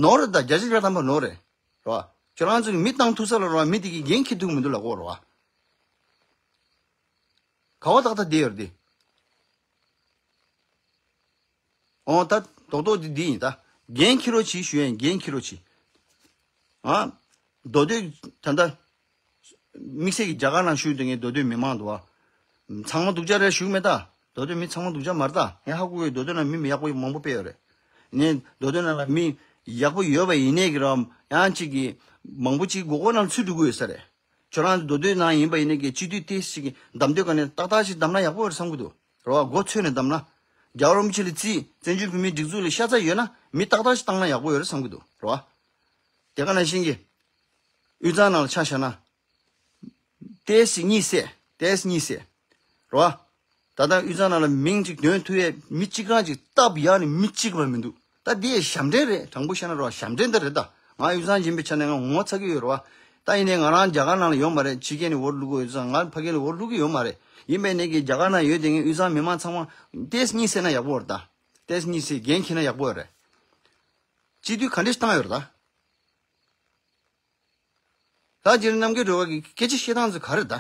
ནོར་རེད་ད། བརྒྱ་ཆ་བརྒྱ་ཐམ་པ་ནོར་རེད། རེད་བ། ཁྱོད་རང་ཚོ་གི་མི་བཏང་ཐུབ་ས་ལ་རེད་བ། མི་དེ་གིས་འགན་འཁྱེར་ཐུབ་མི་འདུག་ལབ་དགོས་རེད་བ། ག་བ་ཏག་ཏག་བསྡད་ཡོད་རེད་དེ། འོ་ད་རྡོག་རྡོག་འདི་འདི་ཡིན་ད། འགན་འཁྱེར་རོགས་གྱིས་ཞུ་ཡ་ཡིན། འགན་འཁྱེར་རོགས་གྱིས། ཨ། མདོ་སྟོད་ད་ལྟ་དམིགས་བསལ་གྱི་རྒྱ་གར་ནང་བཞུགས་སྡོད་མཁན་མདོ་སྟོད་མི་མང་འདུག་བ། ཚང་མ་སྡུག་ཅག་རེད་ཞུ་གི་མེད་ད། མདོ་སྟོད་མི་ཚང་མ་སྡུག་ཅག་མ་རེད་ད། ངས་ཧ་གོ་གི་ཡོད། མདོ་སྟོད་ནང་མི་མི་ཡག་པོ་མང་པོ་དཔེ་ཡོད་རེད། ནས་མདོ་སྟོད་ནང་ལ་མི་ཡག་པོ་ཡོད་པ་ཡིན་ནའི་གི་རམ་ཡང་གཅིག་གི་མང་པོ་གཅིག་མགོ་སྐོར་ནང་ཚུད་འགྲོ་གི་ཡོད་ས་རེད། ཁྱོད་རང་མདོ་སྟོད་ནང་ཡིན་པ་ཡིན་ནའི་གི་སྤྱི་འཐུས་ཏོག་ཙམ་གྱི་བདམས་ཐོན་ག་ནས་ཏག་ཏག་ཞིག་བདམས་ན་ཡག་པོ་ཡོད་རེད་བསམ་གི་འདུག་རེད་བ། མགོ་ཚོས་ནས་བདམས་ན། རྒྱལ་བ་རིན་པོ་ཆེ་ལ་རྩིས་བཙན་བྱོལ་བོད་མིའི་སྒྲིག་འཛུགས་ལ་ཤ་ཚ་ཡོད་ན་མི་ཏག་ཏག་ཞིག་བཏང་ན་ཡག་པོ་ཡོད་རེད་བསམ་གི་འདུག་རེད་བ། དེ་ག་ནང་བཞིན་གྱི་དབུས་གཙང་ནང་ལ་ཆ་བཞག་ན། ཏོག་ཙམ་གཉིད་སད། ཏོག་ཙམ་གཉིད་སད། རེད་བ། ད་ལྟ་དབུས་གཙང་ནང་ལ་མིང་ཅིག་འདོན་ཐུབ་ཡས་མི་གཅིག་རང་ཅིག་སྟབས་ཡག་ནི་མི་གཅིག་མ་མི་འདུག་ད་འདི་ཡས་ཞབས་འདྲེན་རེད། དྲང་པོ་བཤད་ན་རོ། ཞབས་འདྲེན་ད་རེད་ད། ང་དབུས་གཙང་ཡིན་པའི་ཆ་ནས་ང་ངོ་ཚ་གི་ཡོད་རོ། ད་ཡིན་ནའི་ང་རང་རྒྱ་གར་ནང་ལ་ཡོད་མ་རེད། ཕྱི་རྒྱལ་ནས་འོར་བླུག་གི་ཡོད་ཙང་ང་ཕ་གི་ལ་འོར་བླུག་གི་ཡོད་མ་རེད། ཡིན་པའི་ནས་ཀྱི་རྒྱ་གར་ནང་ཡོད་དེ་ངས་དབུས་གཙང་མི་མང་ཚང་མ་ཏེས་གཉིད་སད་ན་ཡག་པོ་རེད་ད། ཏེས་གཉིད་སད་འགན་འཁྱེར་ན་ཡག་པོ་རེད། སྤྱི་འཐུས་ག་འདྲས་བཏང་ཡོད་རེད་ད། ད་རྗེ་རིན་རྣམ་རྒྱལ་སྒྲོལ་དཀར་གྱི་སྐད་ཆ་བཤད་སྟངས་ཚོ་ག་རེ་ད།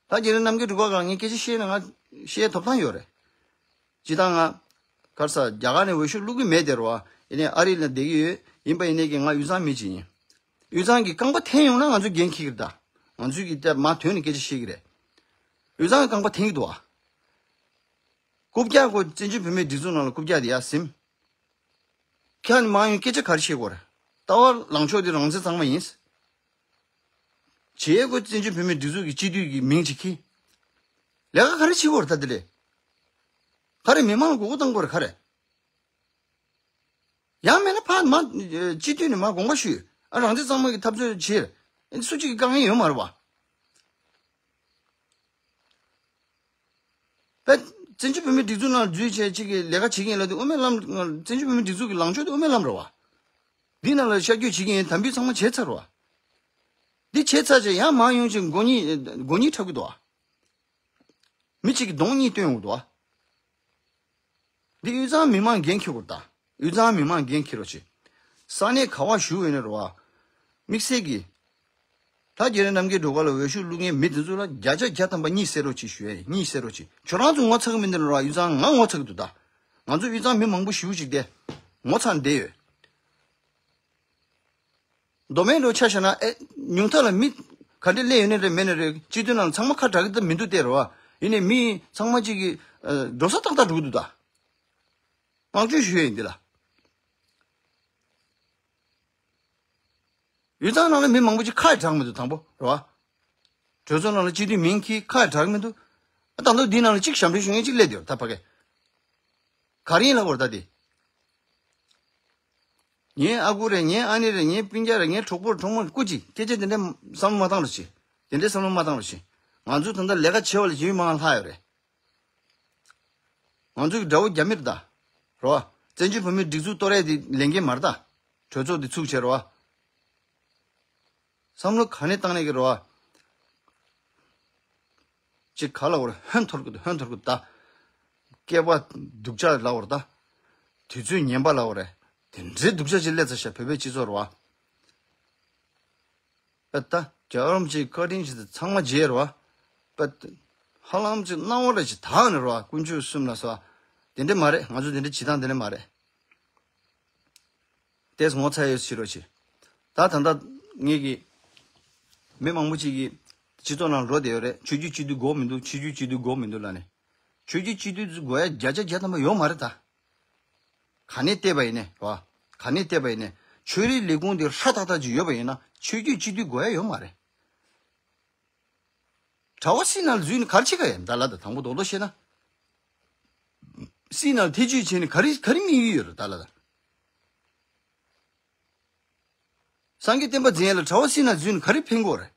ད་རྗེ་རིན་རྣམ་རྒྱལ་སྒྲོལ་དཀར་ལ་ངས་སྐད་ཆ་བཤད་ན་ང་བཤད་ཐོབ་ཐང་ཡོད་རེད། ཇི་ལྟར་ང་གར་ས་རྒྱ་གར་ནས་འོས་ཤོག་བླུག་གི་མེད་དེ་རོ། ཡིན་ནའི་ཨ་རི་ལ་བསྡད་ཀྱི་ཡོད། ཡིན་པ་ཡིན་ནའི་གི་ང་དབུས་གཙང་མི་གཅིག་ཡིན། དབུས་གཙང་གི་རྐང་པ་འཐེན་ཡོང་ན་ང་ཚོ་འགན་འཁྱེར་གྱི་རེད་ད། ང་ཚོས་གི་ད་མ་དོན་ནས་སྐད་ཆ་བཤད་ཀྱི་རེད། དབུས་གཙང་གི་རྐང་པ་འཐེན་གྱི་འདུག་ཨ། རྐུབ་བཀྱག་གོ་བཙན་བྱོལ་བོད་མིའི་སྒྲིག་འཛུགས་ནང་ལ་རྐུབ་བཀྱག་དེ་ཡར་ཟིན། ཁྱེད་མ་ཡོང་སྐད་ཆ་ག་རེ་བཤད་དགོས་རེད། ལྟ་བ་ལངས་ཕྱོགས་དེ་རང་བཙན་གཙང་མ་ཡིན། བྱེད་ཡས་ཁོ་བཙན་བྱོལ་བོད་མིའི་སྒྲིག་འཛུགས་ཀྱི་སྤྱི་འཐུས་ཀྱི་མིང་ཅིག་ཁྱེར། ལས་ཀ་ག་རེ་བྱེད་དགོས་རེད་ད་དེ་ལས། ག་རེ་མི་མང་ལ་མགོ་སྐོར་གཏོང་དགོས་རེད་ག་རེ། ཡང་མེད་ན་ཕར་མ་སྤྱི་འཐུས་ནས་མ་དགོངས་པ་ཞུས། ཨ་རང་བཙན་གཙང་མ་གི་འཐབ་རྩོད་བྱེད། ཨ་སུ་གཅིག་གི་དཀའ་ངལ་ཡོད་མ་རེད་བ། པས། བཙན་བྱོལ་བོད་མིའི་སྒྲིག་འཛུགས་ནང་འཛུལ་བྱས་གཅིག་གི་ལས་ཀ་བྱེད་ཀྱིན་ལ་དུ་དབུ་མའི་ལམ། བཙན་བྱོལ་བོད་མིའི་སྒྲིག་འཛུགས་ཀྱི་ལངས་ཕྱོགས་དེ་དབུ་མའི་ལམ་རེད་བ། འདི་ནང་ལ་ཤར་བསྐྱོད་བྱེད་ཀྱིན་དམ་འབུལ་ཚང་མ་བྱས་ཚར་བ། འདི་བྱས་ཚར་བྱས་ཡང་མ་ཡོང་ཅིག་མགོ་གཉིས་མགོ་གཉིས་འཁྲབ་ཀྱི་འདུག་བ། མི་གཅིག་གིས་གདོང་གཉིས་སྟོན་ཡོང་གི་འདུག་བ། འདི་དབུས་གཙང་མི་མང་འགན་འཁྱེར་དགོས་རེད་ད། དབུས་གཙང་མི་མང་འགན་འཁྱེར་རོགས་བྱེད། ས་གནས་ག་བ་བཞུགས་ཡོད་ན་རེད་བ། དམིགས་བསལ་གྱིས། ད་རྗེ་རིན་རྣམ་རྒྱལ་སྒྲོལ་དཀར་ལ་འོས་ཤོག་བླུག་མཁན་མི་དེ་ཚོ་ལ་བརྒྱ་ཆ་བརྒྱ་ཐམ་པ་གཉིད་སད་རོགས་བྱེད་ཞུ་ཡ་ཡིན། གཉིད་སད་རོགས་བྱེད། ཁྱོད་རང་ཚོ་ངོ་ཚ་གི་མི་འདུག་ན་རེད་བ། དབུས་གཙང་ང་ངོ་ཚ་གི་འདུག་ད། ང་ཚོ་དབུས་གཙང་མི་མང་པོ་ཞེ་པོ་ཅིག་དེ་ངོ་ཚ་བསྡད་ཡོད། མདོ་སྨད་ལོ་ཆ་བཞག་ན་ཨེ། ཉུང་མཐའ་ལ་མི་ག་འདྲ་སླེབས་ཡོད་ནི་རེད་མེད་ནི་རེད། སྤྱི་འཐུས་ནང་ཚང་མ་ཁ་གྲག་གི་ད་མི་འདུག་སྟེ་རེད་བ། ཡིན་ནའི་མི་ཚང་མ་གཅིག་གི་ཨ་འགྲོ་ས་ཏག་ཏག་འགྲོ་གི་འདུག་ད། བསྔགས་བརྗོད་ཞུ་ཡ་ཡིན་འདི་ལ། དབུས་གཙང་ནང་ལ་མི་མང་པོ་ཅིག་ཁ་ཡ་གྲག་མི་འདུག་དང་པོ་རེད་བ། གྲོས་ཚོགས་ནང་ལ་སྤྱི་འཐུས་མིང་འཁྱེར་ཁ་ཡ་གྲག་མི་འདུག་ཨ་ད་ལྟ་འདི་ནང་ལ་གཅིག་ཞབས་འདྲེན་ཞུ་མཁན་གཅིག་སླེབས་བསྡད་ཡོད་ད་ཕ་གི། ག་རེ་ཡིན་ལབ་དགོས་རེད་ད་དེ། ངའི་ཨ་ཁུ་རེད། ངའི་ཨ་ནེ་རེད། ངའི་སྤུན་ཀྱག་རེད། ངའི་གྲོགས་པོ་རེད། གྲོགས་མོ་རེད། སྐུ་མཁྱེན། སྐད་ཆ་དེ་འདྲ་བསམ་བློ་མ་བཏང་རོགས་བྱེད། དེ་འདྲའི་བསམ་བློ་མ་བཏང་རོགས་བྱེད། ང་ཚོ་ད་ལྟ་ལས་ཀ་བྱེད་པ་ལ་ཡིན་མང་ལྷག་ཡོད་རེད། ང་ཚོ་གི་དགྲ་བོ་རྒྱ་མི་རེད་ད། རེད་བ། བཙན་བྱོལ་བོད་མིའི་སྒྲིག་འཛུགས་གཏོར་ཡས་དེ་ལས་འགན་མ་རེད་ད། གྲོས་ཚོགས་དེ་ཚུགས་བྱས་རེད་བ། བསམ་བློ་ག་ནས་བཏང་ནས་ཀྱི་རེད་བ། ཅིག་ག་ལ་བར་ཧོན་འཐོར་གི་འདུག་ཧོན་འཐོར་གི་འདུག་ད། སྐྱེས་པ་སྡུག་ཅག་ལ་བར་ད། དུས་ཚོད་ངན་པ་ལ་བར་རེད། དེ་འདྲའི་སྡུག་ཅག་ཅིག་སླེབས་ཚར་ཤག་བོད་པའི་སྤྱི་ཚོགས་རེད་བ། པད་ད་རྒྱལ་བ་རིན་པོ་ཆེའི་བཀའ་དྲིན་ཞིག་ཚང་མ་རྗེས་རེད་བ། པད། ཧ་ལམ་ཅིག་སྣང་བ་རེ་ཅིག་དག་ནས་རེད་བ། དཀོན་མཆོག་གསུམ་ལ་སོགས། དེ་འདྲ་མ་རེད། ང་ཚོ་དེ་འདྲ་བྱེད་སྟངས་དེ་འདྲ་མ་རེད། དེས་ངོ་ཚ་ཡོད་ཕྱིར་རོ་ཆེ། ད་ད་ལྟ་ངེད་ཀྱི་མི་མང་པོ་ཅིག་གིས་སྤྱི་ཚོགས་ནང་འགྲོ་བསྡད་ཡོད་རེད། ཆོས་བརྒྱུད་སྤྱི་འཐུས་དགོས་མི་འདུག་ཆོས་བརྒྱུད་སྤྱི་འཐུས་དགོས་མི་འདུག་ལབ་ནས། ཆོས་བརྒྱུད་སྤྱི་འཐུས་ཚོ་དགོས་ཡ་བརྒྱ་ཆ་བརྒྱ་ཐམ་པ་ཡོད་མ་རེད་ད། ག་ནས་བལྟས་པ་ཡིན་ནའི་རེད་བ། ག་ནས་བལྟས་པ་ཡིན་ནའི་ཆོས་རིག་ལས་ཁུངས་དེ་ཧྲ་ཐག་ཐག་ཅིག་ཡོད་པ་ཡིན་ན་ཆོས་བརྒྱུད་སྤྱི་འཐུས་དགོས་ཡ་ཡོད་མ་རེད། གྲྭ་པ་སྲིད་ནང་འཛུལ་ནས་ག་རེ་བྱེད་ག་ཡིན་ད་ལ་ད། དང་པོ་རྡོག་རྡོག་བཤད་ན། སྲིད་ནང་ཐེ་བྱུས་བྱས་ནས་ག་རེ་ག་རེ་དམིགས་ཡུལ་ཡོད་རེད་ད་ལ་ད། སངས་རྒྱས་བསྟན་པ་འཛིན་ཡ་ལ་གྲྭ་པ་སྲིད་ནང་འཛུལ་ནས་ག་རེ་ཕན་གོ་རེད།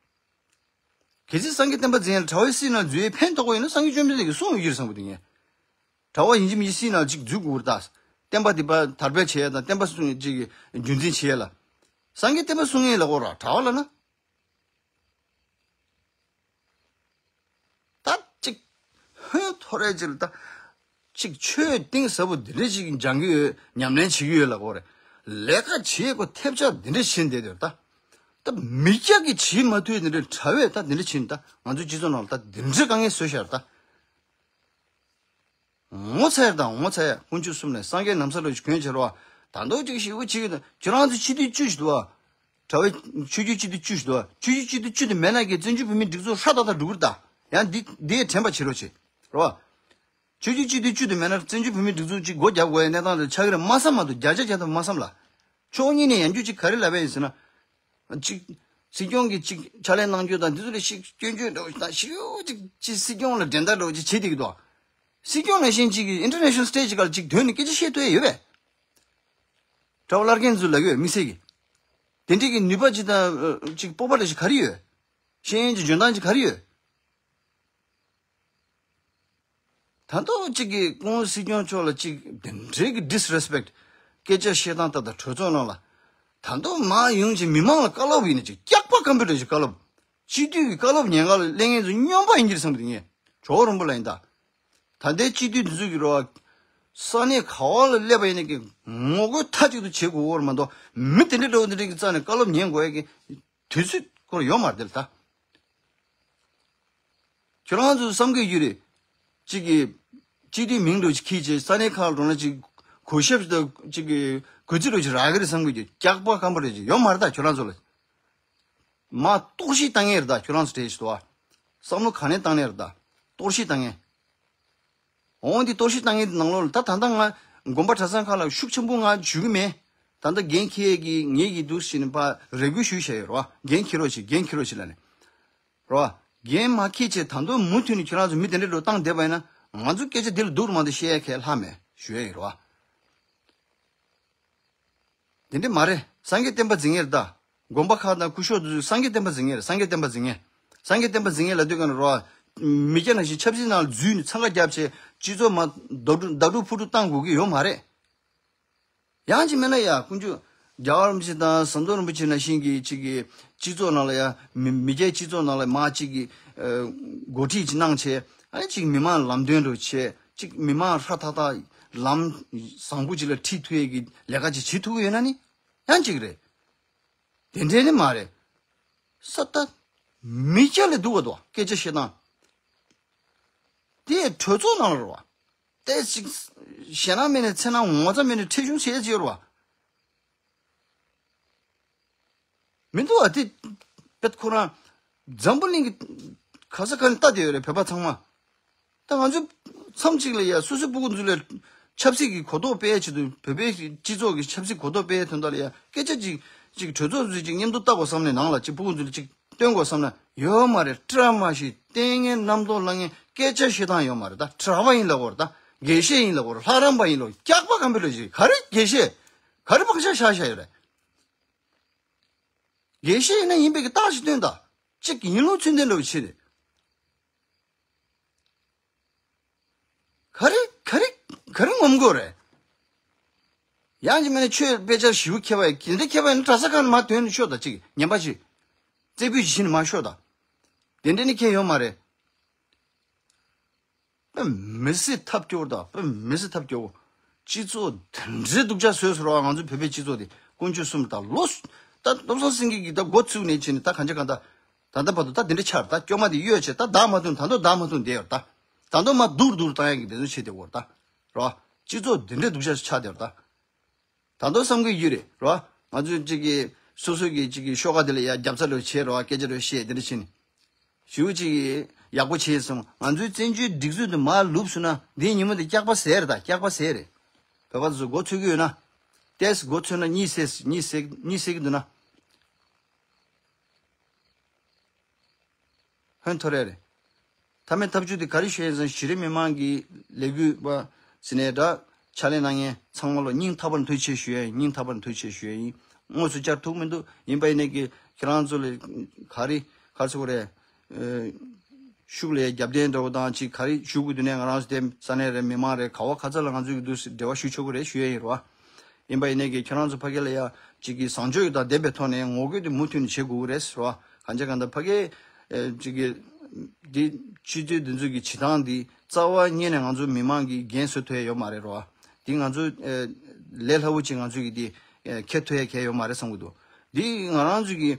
གལ་སྲིད་སངས་རྒྱས་བསྟན་པ་འཛིན་ཡ་ལ་གྲྭ་པ་སྲིད་ནང་འཛུལ་ཡའི་ཕན་ཐོགས་པ་ཡིན་ན་སངས་རྒྱས་བཅོམ་ལྡན་འདས་ཀྱིས་གསུངས་ཡོད་ཀྱི་རེད་བསམ་གི་འདུག་ངས། གྲྭ་པ་ཡིན་གཅིག་མིན་གཅིག་སྲིད་ནང་ཅིག་འཛུལ་དགོས་རེད་ད། བསྟན་པ་འདི་པ་དར་སྤེལ་བྱེད་ཡ་དང་བསྟན་པ་སྲུང་ཅིག་རྒྱུན་འཛིན་བྱེད་ཡ་ལ། སངས་རྒྱས་བསྟན་པ་སྲུང་མཁན་ལ་གོ་ར་གྲྭ་པ་ལ་ན། ད་ཅིག་ཧོན་ཐོར་རེ་ཅིག་ལ་ད། ཅིག་ཆོས་གཏིང་ཟབ་པོ་འདི་འདྲ་ཅིག་སྦྱང་གི་ཡོད། ཉམས་ལེན་བྱེད་ཀྱི་ཡོད་ལ་གོ་རེ། ལས་ཀ་བྱེད་དགོས་ཐེབས་ཆག་འདི་འདྲ་བྱེད་བསྡད་དེ་ད། ད་མི་སྐྱ་གི་བྱེད་མ་ཐུབ་འདི་འདྲ་གྲྭ་པས་ད་འདི་འདྲ་བྱེད་ད། ང་ཚོ་སྤྱི་ཚོགས་ནང་ལ་ད་འདི་འདྲ་དཀའ་ངལ་བཟོས་ཤར་ད། ངོ་ཚ་ཡ་དང་ངོ་ཚ་ཡ། དཀོན་མཆོག་གསུམ་ལས་སངས་རྒྱས་ན་བཟའ་ལོ་ཅིག་གྱོན་བྱེད་རོགས། ད་མདོག་ཅིག་ཞིག་པོ་བྱེད་ཀྱི་འདུག་ཁྱོད་རང་ཚོ་སྤྱི་འཐུས་བཅུ་ཞིག་འདུག་བ། གྲྭ་པའི་ཆོས་བརྒྱུད་སྤྱི་འཐུས་བཅུ་ཞིག་འདུག་བ། ཆོས་བརྒྱུད་སྤྱི་འཐུས་བཅུ་དེ་མེད་ན་གི་བཙན་བྱོལ་བོད་མིའི་སྒྲིག་འཛུགས་ཧྲ་ཏག་ཏག་འགྲོ་གི་རེད་ད། ཡང་འདི་འདི་ཡས་དྲན་པ་བྱེད་རོགས་བྱེད། རེད་བ། ཆོས་བརྒྱུད་སྤྱི་འཐུས་བཅུ་དེ་མེད་ན་བཙན་བྱོལ་བོད་མིའི་སྒྲིག་འཛུགས་ཅིག་སྒོ་རྒྱག་དགོས་ཡ་གནས་སྟངས་དེ་ཆགས་ཀྱི་རེད་མ་བསམ་མ་གཏོགས། བརྒྱ་ཆ་བརྒྱ་ཐམ་པ་མ་བསམ་ལ། ཕྱོགས་གཉིས་ནས་ཡང་རྒྱུ་ཅིག་ག་རེ་ལབ་པ་ཡིན་ཟེར་ན། གཅིག་སྲིད་སྐྱོང་གིས་གཅིག་ཕྱག་ལས་གནང་རྒྱུ་དང་འདི་ཚོ་ལ་ཞིག་སྐྱོན་བརྗོད་འདྲ་བོ་ཞིག་དང་ཞིག་ཅིག་ཅིག་སྲིད་སྐྱོང་ལ་འགྲན་ཟླ་འདྲ་བོ་ཅིག་བྱེད་བསྡད་ཀྱི་འདུག་སྲིད་སྐྱོང་ནང་བཞིན་ཅིག་གིས་ཨིན་ཊར་ནེ་ཤ་ནལ་སི་ཊེ་ཇི་སྒང་ལ་ཅིག་ཐོན་ནས་སྐད་ཆ་བཤད་ཐུབ་ཡ་ཡོད་པས། གྲྭ་པ་བླ་རྒན་ཚོས་ལབ་ཀྱི་ཡོད་དམིགས་བསལ་གྱིས། དེ་འདྲས་ཀྱི་ནུས་པ་ཅིག་དང་ཅིག་སྤོབས་པ་འདྲ་ཞིག་ག་རེ་ཡོད། ཤེས་ཡོན་གྱི་འཇོན་ཐང་ཅིག་ག་རེ་ཡོད། ད་དུང་གཅིག་གིས་སྐུ་ངོ་སྲིད་སྐྱོང་མཆོག་ལ་གཅིག་དེ་འདྲའི་གི་disrespect སྐད་ཆ་བཤད་སྟངས་ད་ལྟ་གྲོས་ཚོགས་ནང་ལ་ད་དུང་མ་ཡོང་ཅིག་མི་མང་ལ་བཀའ་སློབ་ཡིན་ན་ཅིག་སྐྱག་པ་སྐམ་པོ་འདྲ་ཞིག་བཀའ་སློབ། སྤྱི་འཐུས་ཀྱི་བཀའ་སློབ་ཉན་ག་ལ་སླེབས་མཁན་ཚོ་སྨྱོན་པ་ཡིན་གྱི་རེད་བསམ་གི་འདུག་ངས་ཇོ་བོ་རིན་པོ་ལ་ཡིན་ད། ད་ལྟའི་སྤྱི་འཐུས་འདི་ཚོ་གི་རོ། ས་གནས་ག་བ་ལ་སླེབས་པ་ཡིན་ན་གི་ངོ་རྒོལ་མཐའ་གཅིག་ཏུ་བྱེད་དགོས་ཀྱི་ཡོད་རེད་མ་གཏོགས་མི་དེ་འདྲ་འདྲ་བོ་འདི་འདྲ་གི་རྩ་ནས་བཀའ་སློབ་ཉན་དགོས་ཡ་གི་དུས་ཚོད་ཁོ་ར་ཡོད་མ་རེད་དེ་ལ་ད། ཁྱོད་རང་ཚོ་བསམ་གི་ཡོད་རེད། གཅིག་གི་སྤྱི་འཐུས་མིང་འདྲ་བོ་ཅིག་ཁྱེར་བྱས་ས་གནས་ཁག་ལ་འགྲོ་ན་ཅིག་གུས་ཞབས་དང་གཅིག་གི་གུས་བརྩི་འདྲ་བོ་ཅིག་རག་གི་རེད་བསམ་གི་ཡོད། སྐྱག་པ་སྐམ་པོ་རེད་ཅིག་ཡོད་མ་རེད་ད་ཁྱོད་རང་ཚོ་ལ། མ་གཏོར་བཤིག་བཏང་ངེས་རེད་ད་ཁྱོད་རང་ཚོ་བྲེལ་ཞིག་འདུག་བ། བསམ་བློ་ག་ནས་བཏང་ནས་རེད་ད། གཏོར་བཤིག་བཏང་ངེས། འོང་འདི་གཏོར་བཤིག་བཏང་ངེས་འདི་ནང་ལོགས་ལ་ད་ད་ལྟ་ང་དགོན་པ་གྲྭ་ཚང་ཁག་ལ་ཤུགས་ཆེན་པོ་ང་ཞུ་གི་མེད། ད་ལྟ་འགན་འཁྱེར་གི་ངེད་ཀྱི་འདུག་ཟེར་ནས་ཕར་རེ་སྐུལ་ཞུས་བཞག་ཡོད་རེད་བ། འགན་འཁྱེར་རོགས་བྱེད་འགན་འཁྱེར་རོགས་བྱེད་ལབ་ནས། རེད་བ། འགན་མ་འཁྱེར་བྱས་ད་དུང་མུ་མཐུད་ནས་ཁྱོད་རང་ཚོ་མི་དེ་འདྲ་འགྲོ་བཏང་བསྡད་པ་ཡིན་ན་ང་ཚོ་སྐད་ཆ་འདི་ལ་སྡུག་རུ་མ་འདུག་བཤད་ཡ་གལ་ལྷག་མེད་ཞུ་ཡ་ཡིན་རེད་བ། དེ་འདྲ་མ་རེད། སངས་རྒྱས་བསྟན་པ་འཛིན་ངེས་རེད་ད། དགོན་པ་ཁག་དང་སྐུ་ཞབས་དེ་ཚོས་སངས་རྒྱས་བསྟན་པ་འཛིན་ངེས་རེད་སངས་རྒྱས་བསྟན་པ་འཛིན་ངེས། སངས་རྒྱས་བསྟན་པ་འཛིན་ངེས་ལབ་དུས་ག་ནས་རོ། མི་སྐྱ་ནང་བཞིན་ཆབ་སྲིད་ནང་ལ་འཛུལ་ནས་འཚང་ཁ་བརྒྱབ་བྱས་སྤྱི་ཚོགས་མ་བརྡབ་གྲུ་བརྡབ་གྲུ་ཕུ་གྲུ་བཏང་དགོས་ཀྱི་ཡོད་མ་རེད། ཡང་ཅིག་མེད་ན་ཡ་དཀོན་མཆོག་རྒྱལ་བ་རིན་པོ་ཆེ་དང་ཟམ་གདོང་རིན་པོ་ཆེ་ནང་བཞིན་གྱི་ཅིག་གི་སྤྱི་ཚོགས་ནང་ལ་ཡ་མི་མི་སྐྱའི་སྤྱི་ཚོགས་ནང་ལ་མ་ཅིག་གི་འགོ་ཁྲིད་ཅིག་གནང་བྱས་ཨ་ནི་ཅིག་མི་མང་ལམ་སྟོན་འགྲོ་བྱས་ཅིག་མི་མང་ཧྲ་ཐག་ཐག་ལམ་བཟང་པོ་ཅིག་ལ་ཁྲིད་ཐུབ་ཡས་ཀྱི་ལས་ཀ་ཅིག་བྱེད་ཐུབ་ཀྱི་ཡོད་ན་ནི། ཡང་གཅིག་རེད། དེ་འདྲས་ནི་མ་རེད། ས་ད། མི་སྐྱ་ལས་སྡུག་པ་འདུག་སྐད་ཆ་བཤད་སྟངས། དེ་གྲོས་ཚོགས་ནང་ལ་རེད་བ། དེ་ཞིག་ཞེད་སྣང་མེད་ནས་འཚེར་སྣང་ངོ་ཚ་མེད་ནས་ཁྲེལ་གཞུང་བྱེད་ཡས་ཅིག་ཡོད་རེད་བ། མི་འདུག་བ་དེ། པད་ཁོ་རང་། འཛམ་བུ་གླིང་གི་ག་ས་ག་ནས་ལྟ་བསྡད་ཡོད་རེད་བོད་པ་ཚང་མ། ད་ང་ཚོ་མཚམས་གཅིག་ལ་ཡ་སོ་སོའི་སྤུ་གུ་ཚོ་ལ་ཆབ་སྲིད་ཀྱི་གོ་རྟོགས་སྤེལ་ཆེད་དུ་བོད་པའི་སྤྱི་ཚོགས་ཀྱི་ཆབ་སྲིད་གོ་རྟོགས་སྤེལ་དོན་དག་ལ་ཡ་སྐད་ཆ་ཅིག་ཅིག་གྲོས་ཚོགས་ཚོས་ཅིག་མཉམ་དུ་ལྟ་དགོས་བསམ་ནས་ནང་ལ་ཅིག་སྤུ་གུ་ཚོ་ལ་ཅིག་སྟོན་དགོས་བསམ་ན་ཡོད་མ་རེད། བཀྲ་མ་ཤིས་ལྟས་ངན་རྣམ་རྟོག་ལངས་ངན་སྐད་ཆ་བཤད་སྟངས་ཡོད་མ་རེད། ད་གྲྭ་པ་ཡིན་ལབ་དགོས་རེད། ད་དགེ་བཤེས་ཡིན་ལབ་དགོས་རེད། ལྷ་རམས་པ་ཡིན་ལབ་དགོས་རེད། སྐྱག་པ་སྐམ་པོ་ལ་ཞིག་ག་རེ་དགེ་བཤེས། ག་རེ་བག་ཆགས་བཞག་བཞག་ཡོད་རེད། དགེ་བཤེས་ཡིན་ན་ཡིན་པའི་གི་རྟགས་ཤིག་སྟོན་དང་། གཅིག་ཡིན་ལུགས་ཚུལ་ལྡན་འདྲ་བོ་བྱེད་རེད། ག་རེ་ག་རེ་ག་རེ་ངོམ་དགོས་རེད། ཡང་ཅིག་མིན་ན་ཆོས་དཔེ་ཆ་ཞིབ་མཁས་པ་ཡིན་དེ་འདྲ་མཁས་པ་ཡིན་ན་གྲྭ་ས་ཁང་ནས་མར་ཐོན་ནས་ཤོག་དང་གཅིག་ཉན་པ་ཞིག་རྩེ་ཕུད་ཅིག་བྱིན་ནས་མར་ཤོག་དང་། དེ་འདྲ་ནི་མཁན་ཡོད་མ་རེད། དཔེ་མི་སྲིད་ཐབས་སྐྱོ་བོ་དང་དཔེ་མི་སྲིད་ཐབས་སྐྱོ་བོ། སྤྱི་ཚོགས་དེ་འདྲའི་སྡུག་ཅག་བཟོས་སོང་ར་བ། ང་ཚོའི་བོད་པའི་སྤྱི་ཚོགས་དེ་དཀོན་མཆོག་གསུམ་དང་ལོ་སུ། ད་བློ་བཟང་སེང་གེ་གིས་ད་འགོ་ཚུགས་ནས་བྱས་ནས་ད་གང་ཅི་གང་ད། ད་ལྟ་བར་དུ་ད་དེ་འདྲ་ཆགས་རེད། ད་སྐྱོ་མ་དེ་གཡོལ་བྱས་ད་བདག་མ་ཐུབ་ད་དུང་བདག་མ་ཐུབ་བསྡད་ཡོད་རེད་ད། ད་དུང་མ་སྡུག་སྡུག་བཏང་ཡག་གི་འབད་བརྩོན་བྱས་བསྡད་ཡོད་རེད་ད། ར་བ། སྤྱི་ཚོགས་དེ་འདྲའི་སྡུག་ཅག་ཆགས་བསྡད་ཡོད་རེད་ད། ད་དུང་བསམ་གྱི་ཡོད་རེད་ར་བ། ང་ཚོས་གཅིག་གིས་སོ་སོ་གིས་གཅིག་གིས་ཤོག་ཁ་དེ་ལ་ཡ་རྒྱབ་རྩ་རེ་བྱས་ར་བ། སྐད་ཆ་རེ་བཤད་དེ་འདྲ་བྱས་ནས། ཞུ་གཅིག་གིས་ཡག་པོ་བྱས་སོང་། ང་ཚོའི་བཙན་བྱོལ་སྒྲིག་འཛུགས་དེ་མར་ལུབ་སོང་ན་འདིའི་ཉིན་མོ་དེ་སྐྱག་པ་ཟེར་རེད་ད། སྐྱག་པ་ཟེར་རེད། བོད་པ་ཚོ་མགོ་ཚོས་ཀྱི་ཡོད་ན། ཏེས་མགོ་ཚོས་ན་གཉིད་སད་གཉིད་སད་གཉིད་སད་ཀྱི་འདུག་ན། ཧོན་ཐོར་ཡ་རེད། མཐའ་མའི་ཐབས་ཇུས་དེ་ག་རེ་ཞུ་ཡིན་ཟེར་ན་གཞི་རིམ་མི་མང་གི་ལས་འགུལ་བ་ཟེར་ནས་འདྲ་ཕྱག་ལས་གནང་མཁན་ཚང་མ་ལ་སྙིང་ཐག་པ་ནས་ཐུགས་རྗེ་ཆེ་ཞུ་ཡ་ཡིན། སྙིང་ཐག་པ་ནས་ཐུགས་རྗེ་ཆེ་ཞུ་ཡ་ཡིན། དངོས་སུ་བཅར་ཐུབ་མི་འདུག་ཡིན་པ་ཡིན་ནའི་གི་ཁྱེད་རང་ཚོ་ལ་ག་རེ་ག་རེ་ཟེར་དགོས་རེད། ཨ། ཤུགས་ལས་རྒྱབ་རྟེན་འདྲ་བོ་དང་ཅིག་ག་རེ་ཞུ་དགོས་འདུག་ནས་ང་རང་ཚོ་དེ་ས་གནས་རེད་མི་མང་རེད་ག་བ་ག་ཚ་ལ་ང་ཚོ་གི་འདུག་འབྲེལ་བ་ཞུ་ཆོག་གི་རེད་ཞུ་ཡ་ཡིན་རོ། ཡིན་པ་ཡིན་ནའི་གི་ཁྱེད་རང་ཚོ་ཕ་གི་ལ་ཡ་གཅིག་གི་བཟང་སྤྱོད་ཀྱི་དང་ལྡན་པའི་ཐོག་ནས་ངོ་རྒོལ་དེ་མུ་མཐུད་ནས་བྱེད་དགོས་ཀྱི་རེད་ཟེར་བ། གང་ཅི་གང་ལྟར་ཕ་གི་གཅིག་གི་འདི་སྤྱི་འཐུས་འདི་ཚོ་གི་བྱེད་སྟངས་འདི་རྩ་བ་ཉིད་ནས་ང་ཚོ་མི་མང་གིས་འགན་བཟོ་ཐུབ་ཡ་ཡོད་མ་རེད་རོ། འདི་ང་ཚོ་ལས་སླ་བོ་ཅིག་ང་ཚོ་གི་འདི་འཁྱེར་ཐུབ་ཡ་གལ་ཡོད་མ་རེད་བསམ་གི་འདུག་འདི་ང་རང་ཚོ་གི་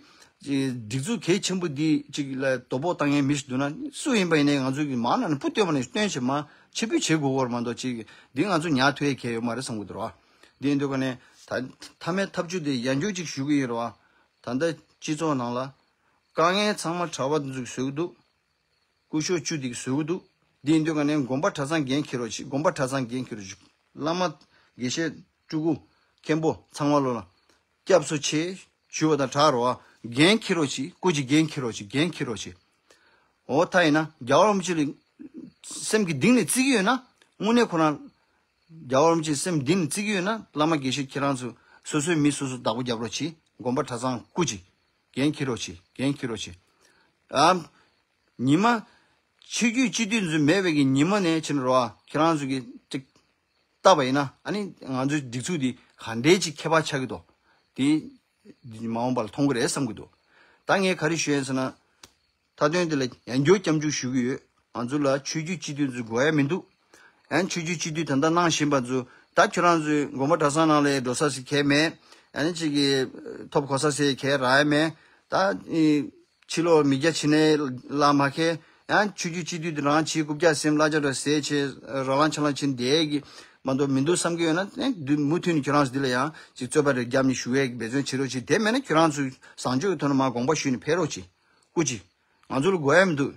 སྒྲིག་འཛུགས་གལ་ཆེན་པོ་འདི་གཅིག་ལ་དོ་ཕོག་བཏང་མཁན་མི་ཞིག་འདུག་ན་སུ་ཡིན་པ་ཡིན་ནའི་ང་ཚོ་གི་མང་ན་ནས་སྤུ་བཏོན་པ་ནས་སྟོན་བྱེད་མ་ཕྱིར་འབུད་བྱེད་དགོས་སྐོར་མ་གཏོགས་ཅིག་འདི་ང་ཚོ་ཉར་ཐུབ་ཡ་གལ་ཡོད་མ་རེད་བསམ་གི་འདུག་རོ། འདི་ཡིན་དུས་ཀ་ནས་ད་མཐའ་མའི་ཐབས་ཇུས་དེ་ཡང་བསྐྱར་ཅིག་ཞུ་གི་ཡིན་རོ། ད་ལྟ་སྤྱི་ཚོགས་ནང་ལ་དཀའ་ངལ་ཚང་མ་གྲྭ་པ་འདི་ཚོ་གིས་བཟོ་གི་འདུག་སྐུ་ཞབས་བཅུ་འདི་གིས་བཟོ་གི་འདུག་འདི་ཡིན་དུས་ཀ་ནས་དགོན་པ་གྲྭ་ཚང་འགན་འཁྱེར་རོགས་བྱེད། དགོན་པ་གྲྭ་ཚང་འགན་འཁྱེར་རོགས་བྱེད། བླ་མ་དགེ་བཤེས་སྤྲུལ་སྐུ་མཁན་པོ་ཚང་མ་ལོ་ལ་སྐྱབས་སུ་མཆི་ཞུ་བ་དང་གྲགས་རོགས། འགན་འཁྱེར་རོགས་བྱེད། སྐུ་མཁྱེན་འགན་འཁྱེར་རོགས་བྱེད། འགན་འཁྱེར་རོགས་བྱེད། འོ་ད་ཡིན་ན་རྒྱལ་བ་རིན་པོ་ཆེ་ལ་སེམས་ཀྱི་གཏིང་ནས་བརྩི་གི་ཡོད་ན་དངོས་གནས་ཁོ་རང་རྒྱལ་བ་རིན་པོ་ཆེ་སེམས་གཏིང་ནས་བརྩི་གི་ཡོད་ན་བླ་མ་དགེ་བཤེས་ཁྱེད་རང་ཚོ་སོ་སོའི་མི་སོ་སོ་བདག་པོ་རྒྱབ་རོགས་བྱེད། དགོན་པ་གྲྭ་ཚང་སྐུ་མཁྱེན་འགན་འཁྱེར་རོགས་བྱེད། འགན་འཁྱེར་རོགས་བྱེད། ཨ། ཉི་མ། ཆོས་བརྒྱུད་སྤྱི་འཐུས་འཛུལ་མེད་པའི་གི་ཉི་མ་ནས་ཕྱིན་རོ། ཁྱེད་རང་ཚོ་གིས་ཅིག་བལྟས་པ་ཡིན་ན་ཨ་ནི་ང་ཚོའི་སྒྲིག་འཛུགས་འདི་ག་འདྲའི་ཅིག་ཁྱད་པར་ཆགས་ཀྱི་འདུག་དེ་མ་འོངས་པ་ལ་མཐོང་གི་རེད་བསམ་གྱི་འདུག་ད་ངས་ག་རེ་ཞུ་ཡིན་ཟེར་ན། མཐའ་དོན་འདི་ལ་ཡང་བསྐྱར་སྐྱབས་འཇུག་ཞུ་གི་ཡོད། ང་ཚོ་ལ་ཆོས་བརྒྱུད་སྤྱི་འཐུས་ཚོ་དགོས་ཡ་མི་འདུག་ཡང་ཆོས་བརྒྱུད་སྤྱི་འཐུས་ད་ལྟ་གནང་བཞིན་པ་ཚོ་ད་ཁྱོད་རང་ཚོའི་དགོན་པ་གྲྭ་ཚང་ནང་ལ་འགྲོ་ས་ཞིག་གས་མེད། ཡང་ཅིག་གི་ཐོབ་གོ་ས་ཟེར་གས་རག་ཡ་མེད། ད་ཕྱི་ལོགས་མི་སྐྱ་ཕྱི་ནས་ལ་མ་ཁེ་ཡང་ཆོས་བརྒྱུད་སྤྱི་འཐུས་དེ་རང་ཆེ་རྐུབ་བཀྱག་སེམས་གླ་ཆ་འདྲ་ཟས་ཆེ་རོ་ལངས་ཆ་ལངས་ཕྱིན་བསྡད་ཀྱི་མ་གཏོགས་མི་འདུག་བསམ་གྱི་ཡོད་ན་ཨེ་འདི་མུ་མཐུད་ནས་ཁྱོད་རང་ཚོ་འདི་ལ་ཡང་ཅིག་རྩོད་པ་རེ་བརྒྱབ་ནས་ཞུ་ཡས་ཀྱི་འབད་བརྩོན་བྱེད་རོགས་གྱིས། དེ་མེད་ན་ཁྱོད་རང་ཚོ་བཟང་སྤྱོད་ཀྱི་ཐོག་ནས་མར་དགོངས་པ་ཞུས་ནས་ཕེབས་རོགས་གྱིས། སྐུ་མཁྱེན། ང་ཚོ་ལ་དགོས་ཡ་མི་འདུག་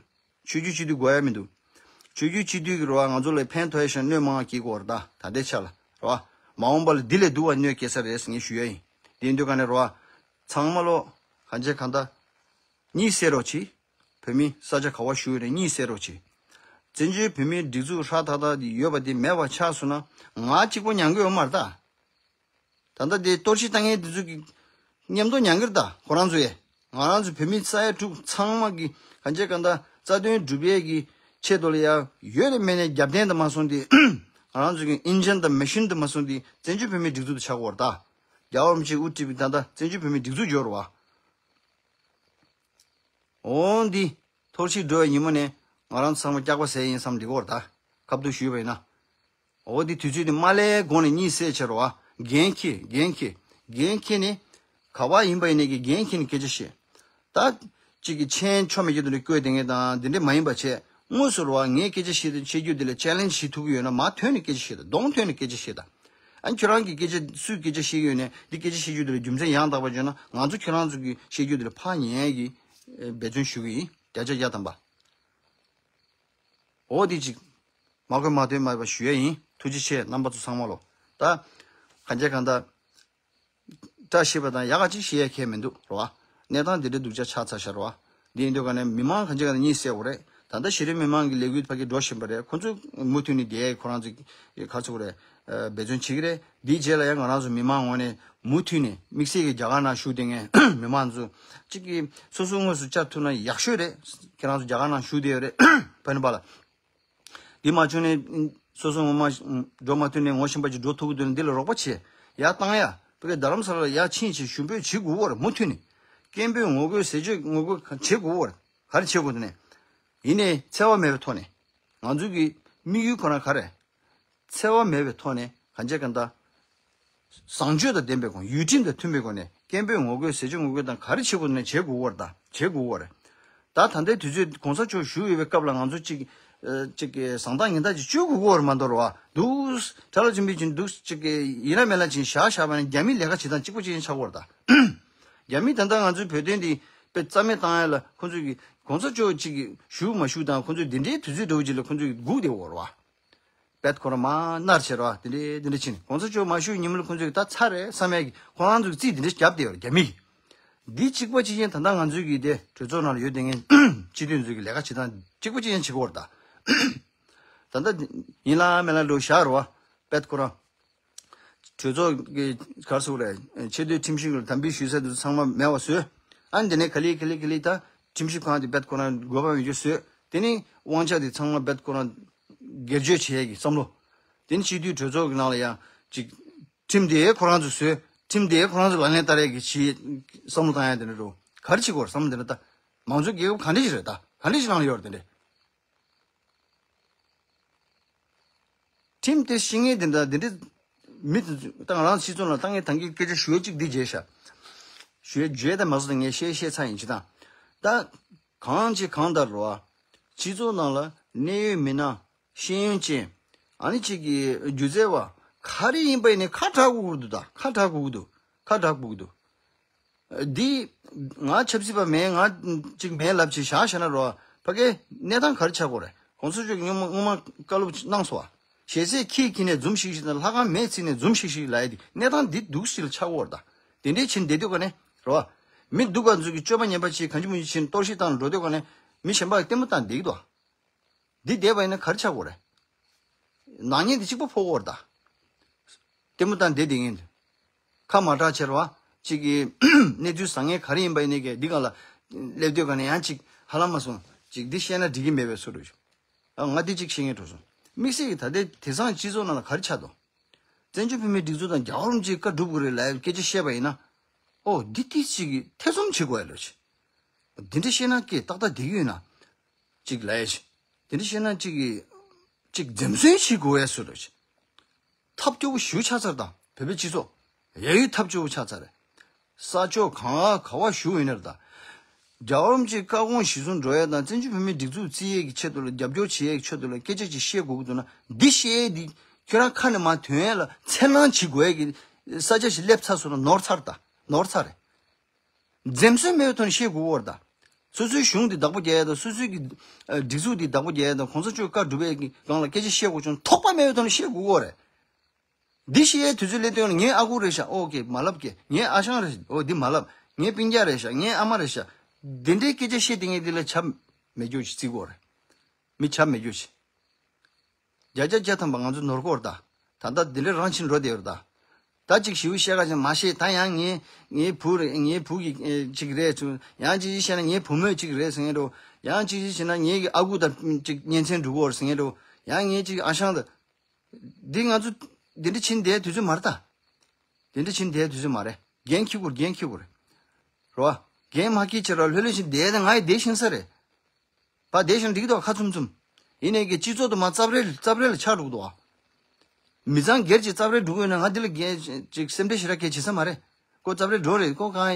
ཆོས་བརྒྱུད་སྤྱི་འཐུས་དགོས་ཡ་མི་འདུག་ཆོས་བརྒྱུད་སྤྱི་འཐུས་ཀྱི་རེད་བ། ང་ཚོ་ལ་ཕན་ཐོགས་ཡ་ཞིག་གནོད་མང་བ་སྐྱེལ་གྱི་ཡོད་རེད་ད། ད་ལྟའི་ཆ་ལ་རེད་བ། མ་འོངས་པ་ལ་འདི་ལས་སྡུག་པ་གནོད་སྐྱེལ་ས་རེད་ངས་ཞུ་ཡ་ཡིན། དེ་ཡིན་དུས་ག་ནས་རེད་བ། ཚང་མ་ལོ་གང་བྱེད་གང་ལྟ། གཉིད་སད་རོགས་གྱིས། བོད་མི་ས་ཆ་ག་བ་བཞུགས་ཡོད་རེད་གཉིད་སད་རོགས་གྱིས། བཙན་བྱོལ་བོད་མིའི་སྒྲིག་འཛུགས་ཧྲ་ཐག་ཐག་ཡོད་པ་དེ་མེད་པ་ཆགས་སོང་ན་ང་གཅིག་པོ་མྱང་གི་ཡོད་མ་རེད་ད། ད་ལྟ་དེ་གཏོར་བཤིག་བཏང་མཁན་དེ་ཚོ་གི་མཉམ་དུ་མྱང་གི་རེད་ད་ཁོ་རང་ཚོ་ཡས། ང་རང་ཚོ་བོད་མི་ས་ཡ་དྲུག་ཚང་མ་གི་གང་བྱེད་གང་ལྟ་རྩ་དོན་སྒྲུབ་ཡས་ཀྱི་ཆེད་དུ་ལ་ཡ་ཡོད་ལ་མེད་ནས་རྒྱབ་རྟེན་དུ་མ་སོང་སྟེ་ང་རང་ཚོ་གི་ཨིན་ཇན་དང་མེ་ཤིན་དུ་མ་སོང་སྟེ་བཙན་བྱོལ་བོད་མིའི་སྒྲིག་འཛུགས་དུ་ཆགས་ཀྱི་ཡོད་རེད་ད། རྒྱལ་བ་རིན་པོ་ཆེས་དབུ་ཁྲིད་པའི་ད་ལྟ་བཙན་བྱོལ་བོད་མིའི་སྒྲིག་འཛུགས་འབྱོར་བ། འོ་འདི་གཏོར་བཤིག་འགྲོ་བའི་ཉིན་མོ་ནས་ང་རང་ཚང་མ་སྐྱག་པ་ཟས་ཡིན་བསམ་འདི་གོ་ར་ད། ཁ་བསྡུར་ཞུས་པ་ཡིན་ན། འོ་འདི་དུས་ཚོད་འདི་མ་སླེབས་གོང་ནས་གཉིད་སད་བྱས་རོ་བ། འགན་འཁྱེར་འགན་འཁྱེར་འགན་འཁྱེར་ནས། ག་བ་ཡིན་པ་ཡིན་ནས་ཀྱི་འགན་འཁྱེར་ནས་སྐད་ཆ་བཤད། ད་གཅིག་གི་མཆན་ཆོ་མེད་ཀྱི་དུ་ནས་བཀོད་དེ་ངས་དང་འདི་འདྲས་མ་ཡིན་པ་བྱས་དངོས་སུ་རོ་བ་ངས་སྐད་ཆ་བཤད་དུ་བཤད་རྒྱུ་འདི་ལ་ཆེ་ལེན་བྱེད་ཐུབ་ཀྱི་ཡོད་ན་མ་ཐོན་ནས་སྐད་ཆ་བཤད་ད་གདོང་ཐོན་ནས་སྐད་ཆ་བཤད་ད། ཨ་ཁྱོད་རང་གི་སྐད་ཆ་སུས་སྐད་ཆ་བཤད་ཀྱི་ཡོད་ནས་འདི་སྐད་ཆ་བཤད་རྒྱུ་འདི་ལ་རྒྱུ་མཚན་ཡང་དག་པ་བརྗོད་ན་ང་ཚོ་ཁྱོད་རང་ཚོ་གི་བཤད་རྒྱུ་འདི་ལ་ཕར་ཉན་ཡས་ཀྱི་འབད་བརྩོན་ཞུ་གི་ཡིན། བརྒྱ་ཆ་བརྒྱ་ཐམ་པ། འོ་དེ་ཅིག་མ་གོ་མ་ཐོས་མ་པ་ཞུ་ཡས་ཡིན། ཐུགས་རྗེ་ཆེ་རྣམ་པ་ཚོ་ཚང་མ་ལོ། ད་གང་བྱས་གང་ལྟར། བཀྲ་ཤིས་པ་དང་ཡག་ག་ཅིག་ཤེས་ཡ་ཁྱད་མི་འདུག་རོ་བ། གནས་སྟངས་འདི་འདྲའི་སྡུག་ཅག་ཆགས་ཚར་ཤག་རོ་བ། འདི་ཡིན་དུས་ག་ནས་མི་མང་གང་ཅི་ག་ནས་གཉིད་སད་འོ་རེད། ད་ལྟ་གཞི་རིམ་མི་མང་གི་ལས་འགུལ་ཕ་གི་འགྲོ་བཞིན་པ་རེད། ཁོ་ཚོ་མུ་མཐུད་ནས་བསྡད་ཁོ་རང་ཚོ་ག་ཚོད་རེད། འབད་བརྩོན་བྱེད་ཀྱི་རེད། འདིའི་རྗེས་ལ་ཡང་ང་རང་ཚོ་མི་མང་ངོས་ནས་མུ་མཐུད་ནས་དམིགས་བསལ་གྱི་རྒྱ་གར་ནང་བཞུགས་བསྡད་མཁན་མི་མང་ཚོ་གཅིག་གིས་སོ་སོ་དངོས་སུ་བཅར་ཐུབ་ན་ཡག་ཤོས་རེད། ཁྱེད་རང་ཚོ་རྒྱ་གར་ནང་བཞུགས་བསྡད་ཡོད་རེད། ཕ་ནི་པ་ལ། འདི་མ་བྱུང་ནས་སོ་སོ་ངོ་མ་འགྲོ་མ་ཐུབ་ནས་ངོ་ཤེས་པ་ཅིག་འགྲོ་ཐུབ་ཀྱི་འདུག་ན་འདི་ལ་རོགས་པ་བྱེད། ཡར་བཏང་ཡ། བོད་སྐད་རྡ་རམ་ས་ལ་ལ་ཡར་ཕྱིན་ཆད་ཞུ་འབོད་བྱེད་དགོས་པ་རེད་མུ་མཐུད་ནས། སྐད་འབོད་ངོ་རྒོལ་ཟས་སྤྱོད་ངོ་རྒོལ་གང་བྱེད་དགོས་པ་རེད། ག་རེ་བྱེད་དགོས་འདུག་ནས། ཡིན་ནའི་འཚེ་བ་མེད་པའི་ཐོག་ནས། ང་ཚོ་གི་དམིགས་ཡུལ་ཁོ་རང་ག་རེ། འཚེ་བ་མེད་པའི་ཐོག་ནས་གང་བྱེད་གང་ལྟར། བཟང་སྤྱོད་དང་ལྡན་པའི་སྒོ་ཡུལ་ཁྲིམས་དང་མཐུན་པའི་སྒོ་ནས་སྐད་འབོད་ངོ་རྒོལ་ཟས་སྤྱོད་ངོ་རྒོལ་དང་ག་རེ་བྱེད་དགོས་ན་བྱེད་དགོས་པར་དང་བྱེད་དགོས་པར། ད་ད་ལྟའི་དུས་ཚོད་གོང་ས་མཆོག་བཞུགས་ཡོད་པའི་སྐབས་ལ་ང་ཚོ་གཅིག་གཅིག་གི་བཟང་ཐག་ངན་ཐག་ཅིག་གཅོད་དགོས་པར་མ་གཏོགས་རོ་བ་འདུག་གྲྭ་ལ་ཆེན་པོའི་ཅིག་འདུག་གཅིག་གི་ཡིན་ན་མེད་ན་ཅིག་བཞག་བཞག་པ་ནི་རྒྱ་མིའི་ལས་ཀ་བྱེད་སྟངས་གཅིག་པ་གཅིག་ཡིན་ཆགས་པར་དང་། རྒྱ་མིས་ད་ལྟ་ང་ཚོའི་བོད་དོན་འདི་དཔེ་རྩ་མེད་བཏང་ཡ་ལ་ཁོ་ཚོ་གི་གོང་ས་མཆོག་གཅིག་གི་བཞུགས་མ་བཞུགས་དང་ཁོ་ཚོས་འདི་འདྲའི་དུས་ཚོད་འདྲ་བོ་ཅིག་ལ་ཁོ་ཚོ་གི་སྒུག་བསྡད་ཡོད་རེད་བ། དཔེ་ཁོ་རང་མར་མནར་བྱས་ར་དེ་འདྲའི་དེ་འདྲ་ཕྱིན་གོང་ས་མཆོག་མ་བཞུགས་ཉིན་མོ་ལ་ཁོང་ཚོས་ད་ཚར་རེད་བསམ་ཡས་ཀྱི་ཁོ་རང་ཚོས་རྩིས་དེ་འདྲ་བརྒྱབ་བསྡད་ཡོད་རེད་རྒྱ་མིས། འདི་གཅིག་པ་གཅིག་རྐྱང་ད་ལྟ་ང་ཚོའི་གི་དེ་གྲོས་ཚོགས་ནང་ལ་ཡོད་བསྡད་མཁན་སྤྱི་འཐུས་ཚོས་གི་ལས་ཀ་བྱེད་སྟངས་གཅིག་པ་གཅིག་རྐྱང་བྱེད་ཀྱི་ཡོད་རེད་ད། ད་ལྟ་ཡིན་ལ་མེད་ལ་འགྲོ་བཞག་རེད་བ། དཔེ་ཁོ་རང་། གྲོས་ཚོགས་ཀྱི་གར་སོགས་རེད་ཆེས་མཐོའི་ཁྲིམས་ཞིབ་ལ་དམ་འབུལ་ཞུས་ས་དེ་ཚོ་ཚང་མ་མེད་པ་བཟོས། ཨ་ནི་དེ་ནས་ག་ལེ་ག་ལེ་ག་ལེ་ད་ཁྲིམས་ཞིབ་ཁང་དེ་དཔེ་ཁོ་རང་དགོས་པ་མེད་རྒྱུ་བཟོས། དེ་ནས་དབང་ཆ་དེ་ཚང་མ་དཔེ་ཁོ་རང་སྒེར་གཅོད་བྱེད་ཡས་ཀྱི་བསམ་བློ། དེ་ནས་སྤྱི་འཐུས་གྲོས་ཚོགས་ཀྱི་ནང་ལ་ཡང་ཅིག་ཁྲིམས་དེ་ཁོ་རང་ཚོ་བཟོས། ཁྲིམས་དེ་ཁོ་རང་ཚོ་ལག་ལེན་བསྟར་ཡས་ཀྱི་ཆེད་བསམ་བློ་བཏང་ཡས་དེ་འདྲ་རུ་ག་རེ་བྱེད་དགོས་རེད་བསམ་བློ་དེ་འདྲ་ད། མང་གཙོའི་རྒྱལ་ཁབ་ག་འདྲ་ཞིག་རེད་ད་ག་འདྲ་ཞིག་ནང་ལ་ཡོད་རེད་དེ་འདྲ། ཁྲིམས་དེ་ཤེས་མཁན་དེ་འདྲ་དེ་འདྲ་མི་དེ་ད་ང་རང་སྤྱི་ཚོགས་ནང་ད་ངས་ད་གིན་སྐད་ཆ་ཞུ་ཡས་གཅིག་འདི་བརྗེད་ཤག་ཞུ་ཡས་བརྗེད་ད་མ་སོང་ད་ངས་བཤད་བཤད་ཚར་ཡིན་ཅི་དང་། ད་གང་བྱེད་གང་ལྟར་རོ། སྤྱི་ཚོགས་ནང་ལ་གནད་ཡོད་མི་སྣ་ཤེས་ཡོན་ཅན་ཨ་ནི་གཅིག་གི་སྒྱུ་རྩལ་བ་ག་རེ་ཡིན་པ་ཡིན་ནའི་ཁ་གྲག་དགོས་ཀྱི་འདུག་ད་ཁ་གྲག་དགོས་ཀྱི་འདུག་ཁ་གྲག་དགོས་ཀྱི་འདུག་འདི་ང་ཆབ་སྲིད་པ་མེད་ང་གཅིག་མེད་ལབ་ཅིག་བཞག་བཞག་ན་རོ། ཕ་གའི་གནས་སྟངས་ག་རེ་ཆགས་དགོས་རེད། གོང་ས་མཆོག་གིས་སྔོན་མ་སྔོན་མ་བཀའ་སློབ་གནང་སོང་བ། ཞལ་ཟས་ཁྱིས་ཁྱིས་ནས་འཛུམ་ཤིག་ཤིག་དང་ལྷ་ཁང་མེད་ཚིག་ནས་འཛུམ་ཤིག་ཤིག་ལབ་ཡ་དེ་གནས་སྟངས་འདི་འདུག་ཞིག་ལ་ཆགས་དགོས་རེད་ད། དེ་འདྲའི་ཕྱིན་བསྡད་དུས་ག་ནས་རོ། མི་སྡུག་ག་ཚོད་ཀྱི་སྤྱོད་པ་ངན་པ་ཅིག་གང་ཅི་མོ་ཅིག་ཕྱིན་གཏོར་བཤིག་བཏང་འགྲོ་དུས་ག་ནས་མི་གཞན་པ་ལྟད་མོ་བལྟས་བསྡད་ཀྱི་འདུག་འདི་བསྡད་པ་ཡིན་ན་ག་རེ་ཆགས་དགོས་རེད། ནག་ཉེས་འདི་གཅིག་པ་ཕོག་གི་ཡོད་རེད་ད། ལྟད་མོ་བལྟས་བསྡད་བསྡད་མཁན་འདི། ཁ་མ་གྲགས་ཆེ་ར་བ། གཅིག་གི་གནས་ཚུལ་བཟང་ངན་ག་རེ་ཡིན་པ་ཡིན་ནའི་གི་འདི་ག་ལ་སླེབས་དུས་ག་ནས་ཡང་གཅིག་ཧ་ལམ་མ་སོང་། གཅིག་འདི་བཤད་ན་འགྲིག་གི་མེད་པའི་བཟོ་འདྲ་ཞིག་ཨ་ང་འདི་གཅིག་བཤད་མཁན་འགྲོ་སོང་ དམིགས་བསལ་གྱི་ད་ལྟའི་དེང་སང་སྤྱི་ཚོགས་ནང་ལ་ག་རེ་ཆགས་འདུག་བཙན་བྱོལ་བོད་མིའི་སྒྲིག་འཛུགས་དང་རྒྱལ་བ་རིན་པོ་ཆེའི་བཀའ་སྒྲུབ་དགོས་རེད་ལབ་སྐད་ཆ་བཤད་པ་ཡིན་ན། ཨོ་འདི་ཏིས་ཅིག་གི་ཐེ་ཚོམ་བྱེད་དགོས་ཡ་ལོ་ཆེ། འདི་འདྲ་བཤད་ན་ཀྱེ་ཏག་ཏག་བསྡད་ཀྱི་ཡོད་ན། ཅིག་ལབ་ཡ་ཆེ། འདི་འདྲ་བཤད་ན་ཅིག་གི་ཅིག་འཛེམ་ཟོན་བྱེད་དགོས་ཡ་བཟོ་ལོ་ཆེ། ཐབས་སྐྱོ་པོ་ཞེ་པོ་ཆགས་ཚར་དང་བོད་པའི་སྤྱི་ཚོགས། ཡ་ཡོད་ཐབས་སྐྱོ་པོ་ཆགས་ཚར་རེད། ས་ཕྱོགས་གང་ག་བ་བཞུགས་ཡོད་ནར་ད། རྒྱལ་བ་རིན་པོ་ཆེའི་བཀའ་དགོངས་གཞིར་བཟུང་འགྲོ་ཡ་དང་བཙན་བྱོལ་བོད་མིའི་སྒྲིག་འཛུགས་རྩིས་ཡས་ཀྱི་ཆེད་དུ་ལ་རྒྱབ་སྐྱོར་བྱེད་ཡས་ཀྱི་ཆེད་དུ་ལ་སྐད་ཆ་ཅིག་བཤད་དགོས་ཀྱི་འདུག་ན་འདི་བཤད་ཡས་འདི་ཁྱོད་རང་ཁ་ནས་མ་ཐོན་ཡས་ལ་འཚེར་སྣང་བྱེད་དགོས་ཡས་ཀྱི་ས་ཆ་ཞིག་སླེབས་ཚར་སོང་ན་ནོར་ཚར་ད་ནོར་ཚར་རེད། འཛེམ་ཟོན་མེད་པའི་ཐོག་ནས་བཤད་དགོས་ཀྱི་ཡོད་རེད་ད། སོ་སོའི་གཞུང་འདི་བདག་པོ་རྒྱག་ཡས་དང་སོ་སོའི་གི་ཨ་སྒྲིག་འཛུགས་འདི་བདག་པོ་རྒྱག་ཡས་དང་གོང་ས་མཆོག་བཀའ་སྒྲུབ་ཡས་ཀྱི་སྒང་ལ་སྐད་ཆ་བཤད་དགོས་བྱུང་ཐོགས་པ་མེད་པའི་ཐོག་ནས་བཤད་དགོས་ཀྱི་ཡོད་རེད། འདི་བཤད་ཡས་དུས་ཚོད་སླེབས་དུས་ལ་ངའི་ཨ་ཁུ་རེད་ཤག་ཨོ་ཀེ་མ་ལབ་ཀེ། ངའི་ཨ་ཞང་རེད་ཨོ་འདི་མ་ལབ། ངའི་སྤུན་ཀྱག་རེད་ཤག་ངའི་ཨ་མ་རེད་ཤག་འདི་འདྲའི་སྐད་ཆ་བཤད་དེ་ངས་འདི་ལ་བྱ་མེད་རྒྱུ་ཞིག་བརྩི་དགོས་རེད། མི་བྱ་མེད་རྒྱུ་ཞིག་བརྒྱ་ཆ་བརྒྱ་ཐམ་པ་ང་ཚོ་ནོར་གོ་རེད་ད། ད་ལྟ་འདི་འདྲའི་རང་ཕྱིན་འགྲོ་བསྡད་ཡོད་རེད་ད། ད་ཅིག་ཞིའུ་བཤད་ག་ཅིག་མ་བཤད་ད་ཡང་ངའི་ངའི་བུ་རེད་ངའི་བུ་གི་ཨེ་ཅིག་རེད་ཚུལ་ཡང་ཅིག་བཤད་ན་ངའི་བུ་མོས་ཅིག་རེད་ཟེར་མཁན་འགྲོ། ཡང་ཅིག་ཅིག་བྱས་ན་ངའི་གི་ཨ་ཁུ་དང་ཅིག་གཉེན་ཚན་འགྲོ་གི་ཡོད་རེད་ཟེར་མཁན་འགྲོ། ཡང་ངའི་ཅིག་ཨ་ཞང་དང་། འདི་ང་ཚོ་འདི་འདྲ་ཕྱིན་བསྡད་དུས་ཚོད་མ་རེད་ད། འདི་འདྲ་ཕྱིན་བསྡད་དུས་ཚོད་མ་རེད། འགན་འཁྱེར་དགོས་འགན་འཁྱེར་དགོས་རེད། རེད་བ། འགན་མ་འཁྱེར་བྱས་ར་ལྷོད་ལྷོད་བྱས་བསྡད་ད་ང་ཡི་བསྡད་ཤིང་ས་རེད། ཕར་བསྡད་ཤིང་འགྲིག་གི་འདུག་ཁ་ཚུམ་ཚུམ། ཡིན་ནའི་གི་སྤྱི་ཚོགས་དུ་མ་རྩབ་རེ་རྩབ་རེ་ལ་ཆགས་འགྲོ་གི་འདུག་བ། མི་ཚང་སྒེར་གྱི་རྩབ་རེ་འགྲོ་གི་ཡོད་ན་ང་འདི་ལ་འགན་ཅིག་སེམས་ཁྲལ་ཞེ་དྲག་གལ་བྱེད་ས་མ་རེད། ཁོ་རྩབ་རེ་འགྲོ་རེད་ཁོ་གང་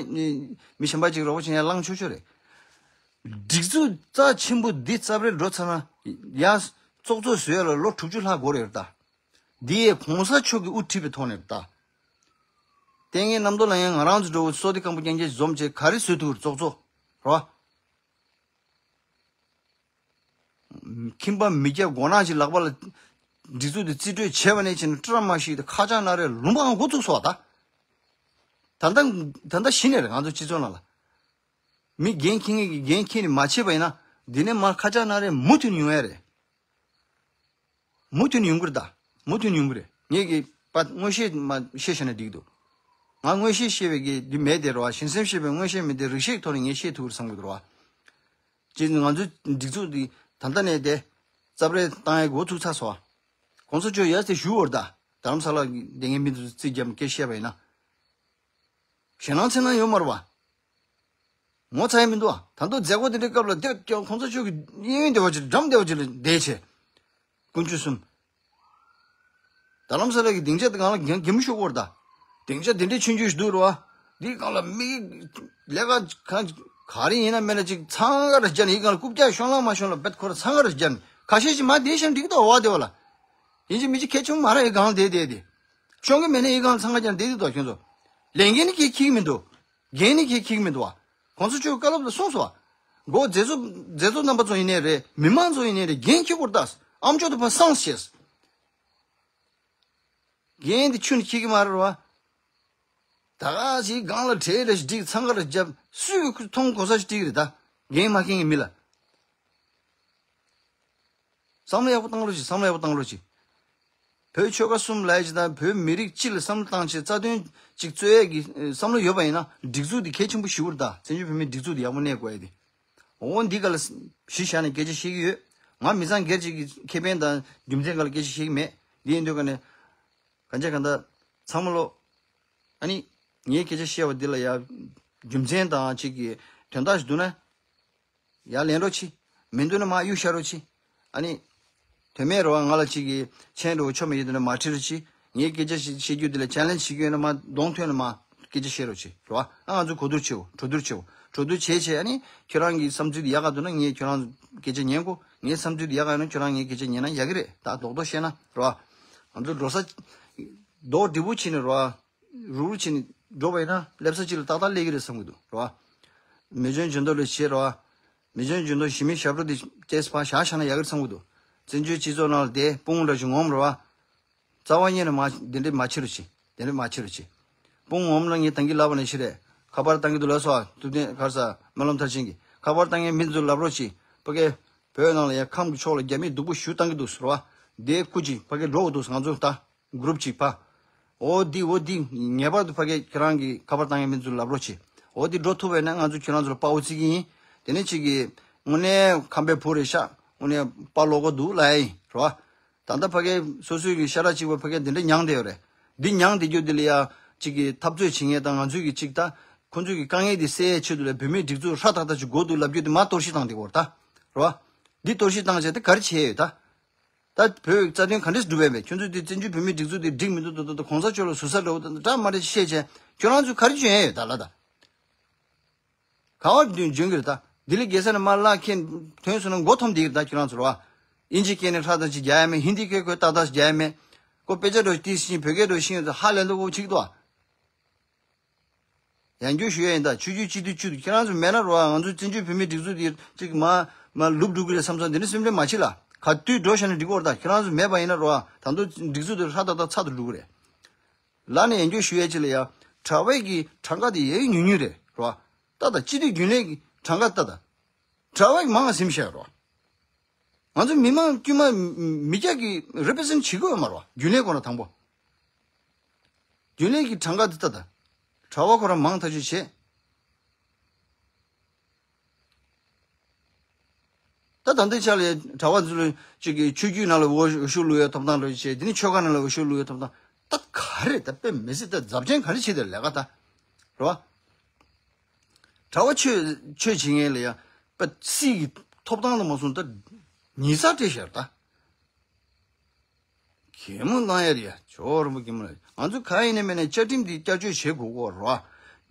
མི་གཞན་པ་ཅིག་རོགས་པ་བྱེད་ཡ་ལངས་ཆོག་ཆོག་རེད། སྒྲིག་འཛུགས་རྩ་ཆེན་པོ་འདི་རྩབ་རེ་འགྲོ་ཚར་ན་ཡ་ཙོག་ཙོག་བཟོས་ཡ་ལ་ལོ་དྲུག་ཅུ་ལྷག་འགོར་ཡོད་རེད་ད། འདི་ཡས་གོང་ས་མཆོག་གིས་དབུ་ཁྲིད་པའི་ཐོག་ནས་རེད་ད། ལྟས་ངན་རྣམ་རྟོག་ལ་ཡང་ང་རང་ཚོ་འགྲོ་བའི་སོ་ཏི་སྐམ་པོ་རྐྱང་རྐྱང་འཛོམས་བྱས་ག་རེ་བཟོས་ཐུབ་རེད་ཙོག་ཙོག་རེད་བ། ཁྱིམ་པ་མི་སྐྱ་མགོ་ནག་ཅིག་ལག་པ་ལ་སྒྲིག་འཛུགས་དེ་རྩིས་སྤྲོད་བྱས་པ་ནས་བྱས་ནས་བཀྲ་མ་ཤིས་དེ་ཁ་ཆག་ན་རེ་ལུང་པའང་འགོ་བཙུགས་སོང་བ་ད། ད་ལྟ་ད་ལྟ་གཞི་ནས་རེད་ང་ཚོ་སྤྱི་ཚོགས་ནང་ལ། མི་འགན་འཁྱེར་མཁན་གྱིས་འགན་འཁྱེར་ནས་མ་བྱས་པ་ཡིན་ན་འདི་ནས་མར་ཁ་ཆག་ན་རེ་མུ་མཐུད་ཡོང་ཡ་རེད། མུ་མཐུད་ཡོང་གི་རེད་ད། མུ་མཐུད་ཡོང་གི་རེད། ངས་ཀྱི་པ་མངོན་ཤེས་མ་ཤེས་བྱས་ན་འགྲིག་འདུག་ང་མངོན་ཤེས་ཤེས་པའི་གི་འདི་མེད་དེ་རེད་བ། གཞི་སེམས་ཤེས་པའི་མངོན་ཤེས་མེད་དེ་རིག་ཤེས་ཐོག་ནས་ངས་ཤེས་ཐུབ་རེད་བསམ་གི་འདུག་རེད་བ། ཅེས་ང་ཚོའི་སྒྲིག་འཛུགས་འདི་ད་ལྟ་ནས་དེ་རྩབ་རེ་བཏང་ཡའི་འགོ་ཚུགས་ཚར་སོང་བ། གོང་ས་མཆོག་ཡར་དེ་ཞུ་འོར་ད་རྡ་རམ་ས་ལ་གི་སྡེ་ངན་མི་ཚོ་རྩིས་རྒྱབ་སྐད་བཤད་པ་ཡིན་ན། ཞེད་སྣང་འཚེར་སྣང་ཡོད་མ་རེད་བ། ངོ་ཚ་ཡ་མི་འདུག་ཨ། ད་དུང་མཛད་སྒོ་དེ་འདྲའི་སྐབས་ལ་དེ་ཀྱང་གོང་ས་མཆོག་གི་གཡས་གཡོན་བདེ་བ་ཅིག་འགྲམ་བདེ་བ་ཅིག་ལ་བསྡད་བྱས། དཀོན་མཆོག་གསུམ། རྡ་རམ་ས་ལ་གི་སྡིངས་ཆ་དེ་སྒང་ལ་འགན་འགན་མི་ཤོར་གོ་ར་ད། སྡིངས་ཆ་དེ་འདྲའི་ཆུང་ཆུང་ཞིག་འདུག་ར་བ། འདིའི་སྒང་ལ་མི་ལས་ཀ་གང་ག་རེ་ཡིན་ན་མེད་ན་ཅིག་ཚང་ག་ར་སྦྱར་ནས་འདིའི་སྒང་ལ་རྐུབ་བཀྱག་ཤོང་ལང་མ་ཤོང་ལ་བེད་ཁོ་ར་ཚང་ག་ར་སྦྱར་ནས་ཁ་ཤས་ཅིག་མ་བསྡད་ཤིང་འགྲིག་འདུག་བ་བདེ་བ་ལ། ཡིན་གཅིག་མིན་གཅིག་ཁྱད་ཆུང་མ་ར་འདིའི་སྒང་ལ་བསྡད་བསྡད་དེ། ཤོང་གི་མེད་ན་འདིའི་སྒང་ལ་ཚང་ག་སྦྱར་ནས་བསྡད་དེ་འདུག་ཁྱོད་ཚོ། ལས་འགན་ནི་ཁྱེད་འཁྱེར་གི་མི་འདུག་འགན་ནི་ཁྱེད་འཁྱེར་གི་མི་འདུག་བ། གོང་ས་མཆོག་བཀའ་སློབ་ལ་གསུངས་སོང་བ། མགོ་མཛད་གཙོ་མཛད་གཙོ་རྣམ་པ་ཚོ་ཡིན་ནའི་རེད། མི་མང་ཚོ་ཡིན་ནའི་རེད། འགན་འཁྱེར་དགོས་རེད་ད། ཨ་མཆོག་ཏུ་ཕ་སངས་ཤེས། འགན་འདི་ཁྱོད་ནི་འཁྱེར་གི་མ་རེད་བ། ད་ག་ཞིག་སྒང་ལ་བྲེལ་རེ་ཞིག་སྒྲིག་ཚང་ག་རེ་རྒྱབ་སུས་མཐོང་གོ་ས་ཞིག་སྒྲིག་རེད་ད། འགན་མ་འཁྱེར་གི་མི་ལ། བསམ་བློ་ཡག་པོ་བཏང་རོགས་གྱིས། བསམ་བློ་ཡག་པོ་བཏང་རོགས་གྱིས། བོད་ཆོལ་ཁ་གསུམ་ལབ་ཡ་ཅིག་དང་བོད་མི་རིགས་སྤྱི་ལ་བསམ་བློ་བཏང་བྱས་རྩ་དོན་ཅིག་རྩོད་ཡས་ཀྱི་བསམ་བློ་ཡོད་པ་ཡིན་ན་སྒྲིག་འཛུགས་འདི་གལ་ཆེན་པོ་ཞེ་པོ་རེད་ད། བཙན་བྱོལ་བོད་མིའི་སྒྲིག་འཛུགས་འདི་ཡག་པོ་གནས་དགོས་ཡ་དེ། འོ་འདི་ག་ལ་གཞི་བཞག་ནས་སྐད་ཆ་བཤད་ཀྱི་ཡོད། ང་མི་ཚང་སྒེར་གཅིག་གི་ཁེ་ཕན་དང་རྒྱུ་མཚན་ག་ལ་སྐད་ཆ་བཤད་ཀྱི་མེད། འདི་ཡིན་དུས་ག་ནས་གང་བྱས་གང་ལྟར་ཚང་མ་ལོ། ཨ་ནི་ངས་སྐད་ཆ་བཤད་པ་འདི་ལ་ཡ་རྒྱུ་མཚན་དང་ཅིག་གི་དོན་དག་ཞིག་འདུག་ན། ཡར་ལེན་རོགས་གྱིས། མི་འདུག་ན་མར་གཡུག་བཞག་རོགས་གྱིས། ཨ་ནི། དོན་མེད་རོགས་ང་ལ་གཅིག་གིས་མཆན་འདྲ་བོ་ཆོ་མེད་ཡོད་དུས་ན་མར་བྲིས་རོགས་གྱིས། ངས་སྐད་ཆ་ཞིག་བཤད་རྒྱུ་འདི་ལ་ཅེ་ལེན་ཇི་བྱེད་རྒྱུ་ཡོད་ན་མར་གདོང་ཐོན་ན་མར་སྐད་ཆ་བཤད་རོགས་གྱིས་རོ། ཨ་ང་ཚོ་གོ་བསྡུར་བྱེད་འོ། གྲོས་བསྡུར་བྱེད་འོ། གྲོས་བསྡུར་བྱས་བྱས་ཨ་ནི་ཁྱོད་རང་གི་བསམ་ཚུལ་འདི་ཡག་ག་འདུག་ན་ངས་ཁྱོད་རང་སྐད་ཆ་ཉན་གོ། ངའི་བསམ་ཚུལ་འདི་ཡག་ག་ཡོད་ན་ཁྱོད་རང་ངའི་སྐད་ཆ་ཉན་ན་ཡག་གི་རེད། ད་རྡོག་རྡོག་བཤད་ན་རོ། ང་ཚོ་འགྲོ་ས་རྡོག་སྒྲིལ་པོ་བྱས་ནས་རོ། རུག་རུག་བྱས་ནས་འགྲོ་བ་ཡིན་ན་སླེབས་ས་གཅིག་ལ་ཏག་ཏག་སླེབས་ཀྱི་རེད་བསམ་གྱི་འདུག་རེད་བ། མི་འཇོན་འཇོན་མདོག་ལས་བྱེད་རེད་བ། མི་འཇོན་འཇོན་མདོག་ཞི་མི་ཞབས་བྲོ་དེ་སྐྱེས་ཕ་ཞག་ཞག་ན་ཡག་གི་རེད་བསམ་གྱི་འདུག་བཙན་བྱོལ་སྤྱི་ཚོགས་ནང་ལ་དེ་དཔུང་འདྲ་ཞིག་ངོམ་རེད་བ། རྩ་བ་ཉིད་ནས་མ་དེ་འདྲས་མ་བྱེད་རོགས་བྱེད། དེ་འདྲས་མ་བྱེད་རོགས་བྱེད། དཔུང་ངོམ་ན་ངས་ད་གིན་ལབ་པ་ནང་བཞིན་རེད། ཁ་པར་བཏང་གི་འདུག་ལབ་སོང་། ཐུབ་བསྟན་ག་རེ་ཟ་སྨོན་ལམ་མཐར་ཕྱིན་གྱིས་ཁ་པར་བཏང་མཁན་མི་ཚོ་ལབ་རོགས་བྱེད། ཕ་གི་བོད་ནང་ལ་ཡ་ཁམས་ཀྱི་ཕྱོགས་ལ་རྒྱ་མིས་སྡུག་པོ་ཞེ་པོ་བཏང་གི་འདུག་ཟེར་བ། དེ་སྐུ་མཁྱེན་ཕ་གི་འགྲོ་དགོས་འདུག་ང་ཚོ་ད། གུ་རུབ་ཅིག་ཕ། འོ་འདི་འོ་འདི་ངེས་པར་དུ་ཕ་གི་ཁྱེད་རང་གི་ཁ་པར་བཏང་མཁན་མི་ཚོ་ལབ་རོགས་བྱེད། འོ་འདི་འགྲོ་ཐུབ་པ་ཡིན་ན་ང་ཚོ་ཁྱེད་རང་ཚོ་ལ་དཔའ་བོ་བརྩི་གི་ཡིན། དེ་ནས་ཅིག་གིས་དངོས་གནས་ཁམས་པའི་བུ་རེད་ཤག་དངོས་གནས་དཔའ་ལོག་གོ་འདུག་ལབ་ཡ་ཡིན་རོ། ད་ལྟ་ཕ་གའི་སོ་སོའི་གི་ཤ་ཁྲག་གཅིག་པ་ཕ་གའི་འདི་འདྲ་མྱངས་བསྡད་ཡོད་རེད། འདི་མྱངས་བསྡད་རྒྱུ་འདི་ལ་ཡ་གཅིག་གི་འཐབ་རྩོད་བྱེད་མཁན་དང་ང་ཚོའི་གི་གཅིག་ད་ཁོ་ཚོའི་གི་དཀའ་ངལ་འདི་སེལ་ཡའི་ཆེད་དུ་ལ་བོད་མིའི་སྒྲིག་འཛུགས་ཧྲ་ཐག་ཐག་ཅིག་དགོས་འདུག་ལབ་རྒྱུ་འདི་མ་གཏོར་བཤིག་བཏང་བསྡད་ཡོད་རེད་ད། རེད་བ། འདི་གཏོར་བཤིག་བཏང་བྱས་ཏེ་ག་རེ་བྱས་ཡོད་ད། ད་བོད་རྩ་དོན་ག་འདྲས་སྒྲུབ་ཡ་མེད། ཁྱོད་ཚོས་དེ་བཙན་བྱོལ་བོད་མིའི་སྒྲིག་འཛུགས་དེ་འགྲིག་མི་འདུག་ཏོ་ཏོ་ཏོ་གོང་ས་མཆོག་ལ་ཟུར་ཟ་འདྲ་བོ་འདྲ་མ་འདྲ་བཤད་བྱས་ཁྱོད་རང་ཚོས་ག་རེ་འཇོན་ཡ་ཡོད་ད་ལ་ད། ག་བ་འདོན་འཇོན་གི་རེད་ད། ལྡི་ལི་རྒྱལ་ས་ནས་མར་བརླག་མཁན་ཐོན་སོང་ན་མགོ་འཐོམ་བསྡད་ཀྱི་རེད་ད་ཁྱོད་རང་ཚོ་རེད་བ། ཨིན་ཇི་སྐད་ནས་ཧྲ་ཐག་ཅིག་རྒྱག་ཡ་མེད། ཧིན་དི་སྐད་ཁོས་ཏག་ཏག་ཅིག་རྒྱག་ཡ་མེད། ཁོ་དཔེ་ཆ་འདྲ་བོ་ཏིས་ཤིང་བོད་སྐད་འདྲ་བོ་ཤིང་ཡོད་ཚོ་ཧ་ལས་མདོག་ཁོ་ཆིག་ཏོ། ཡང་བསྐྱར་ཞུ་ཡ་ཡིན་ད། ཆོས་བརྒྱུད་སྤྱི་འཐུས་བཅུ་ཁྱེད་རང་ཚོ་མེད་ན་རོ། ང་ཚོའི་བཙན་བྱོལ་བོད་མིའི་སྒྲིག་འཛུགས་འདི་གཅིག་མ་མ་ལུབ་འགྲོ་གི་རེད་བསམ་སོང་། འདི་འདྲ་སེམས་ཁྲལ་མ་བྱེད་ལ། ག་དུས་འགྲོ་བཞག་ན་འགྲིག་གི་རེད་ད། ཁྱེད་རང་ཚོ་མེད་པ་ཡིན་ན་རོ། ད་དུང་སྒྲིག་འཛུགས་འདི་ཧྲ་ཐག་ཐག་ཚ་དུ་འགྲོ་གི་རེད། ལ་ནས་ཡང་བསྐྱར་ཞུ་ཡ་ཅིག་ལ་ཡ། གྲྭ་པའི་གི་གྲངས་ཀ་དེ་ཡས་ཉུང་ཉུང་རེད་རོ། ད་ད་སྤྱི་འཐུས་རྒྱུན་ལས་ཀྱི་གྲངས་ཀ་ད་ད། གྲྭ་པའི་མང་ང་ཟིན་བཤད་རོ། ང་ཚོ་མི་མང་དཀྱུས་མ་མི་སྐྱ་གི་རེ་པི་རི་ཟེན་ཊི་བྱེད་དགོས་ཡོད་མ་རེད་བ། རྒྱུན་ལས་ཁོ་རང་དང་པོ། རྒྱུན་ལས་ཀྱི་གྲངས་ཀ་འདི་ལྟ་ད། གྲྭ་པ་ཁོ་རང་མང་ཐག་ཆོད་བྱེད། ད་ད་ལྟའི་ཆ་ལ་གྲྭ་པ་ཚོ་ལ་ཅིག་གི་ཆོས་བརྒྱུད་ནང་ལ་འོས་འོས་ཤོག་བླུག་ཡ་ཐོབ་ཐང་རེ་བྱེད། དེ་ནི་ཆོལ་ཁ་ནང་ལ་འོས་ཤོག་བླུག་ཡ་ཐོབ་ཐང་། ད་ག་རེ་ད་དཔེ་མི་སྲིད་ད་རྫབ་ཆེན་ག་རེ་བྱེད་དེ་ལས་ཀ་ད། རེད་བ། གྲྭ་པ་ཆོས་ཆོས་བྱེད་མཁན་ལ་ཡ་དཔེ་སྲིད་ཀྱི་ཐོབ་ཐང་ལ་མ་སོང་ད་ཉེས་ཚགས་སྤྲད་ཤར་ད། གད་མོ་བཏང་ཡ་རེད་ཡ། ཇོ་བོ་རིན་པོ་གད་མོ་ལ། ང་ཚོ་ག་ཡིན་ནའི་མིན་ནའི་བཅའ་ཁྲིམས་འདི་བསྐྱར་བཅོས་བྱེད་དགོས་ཀྱི་ཡོད་རེད་བ།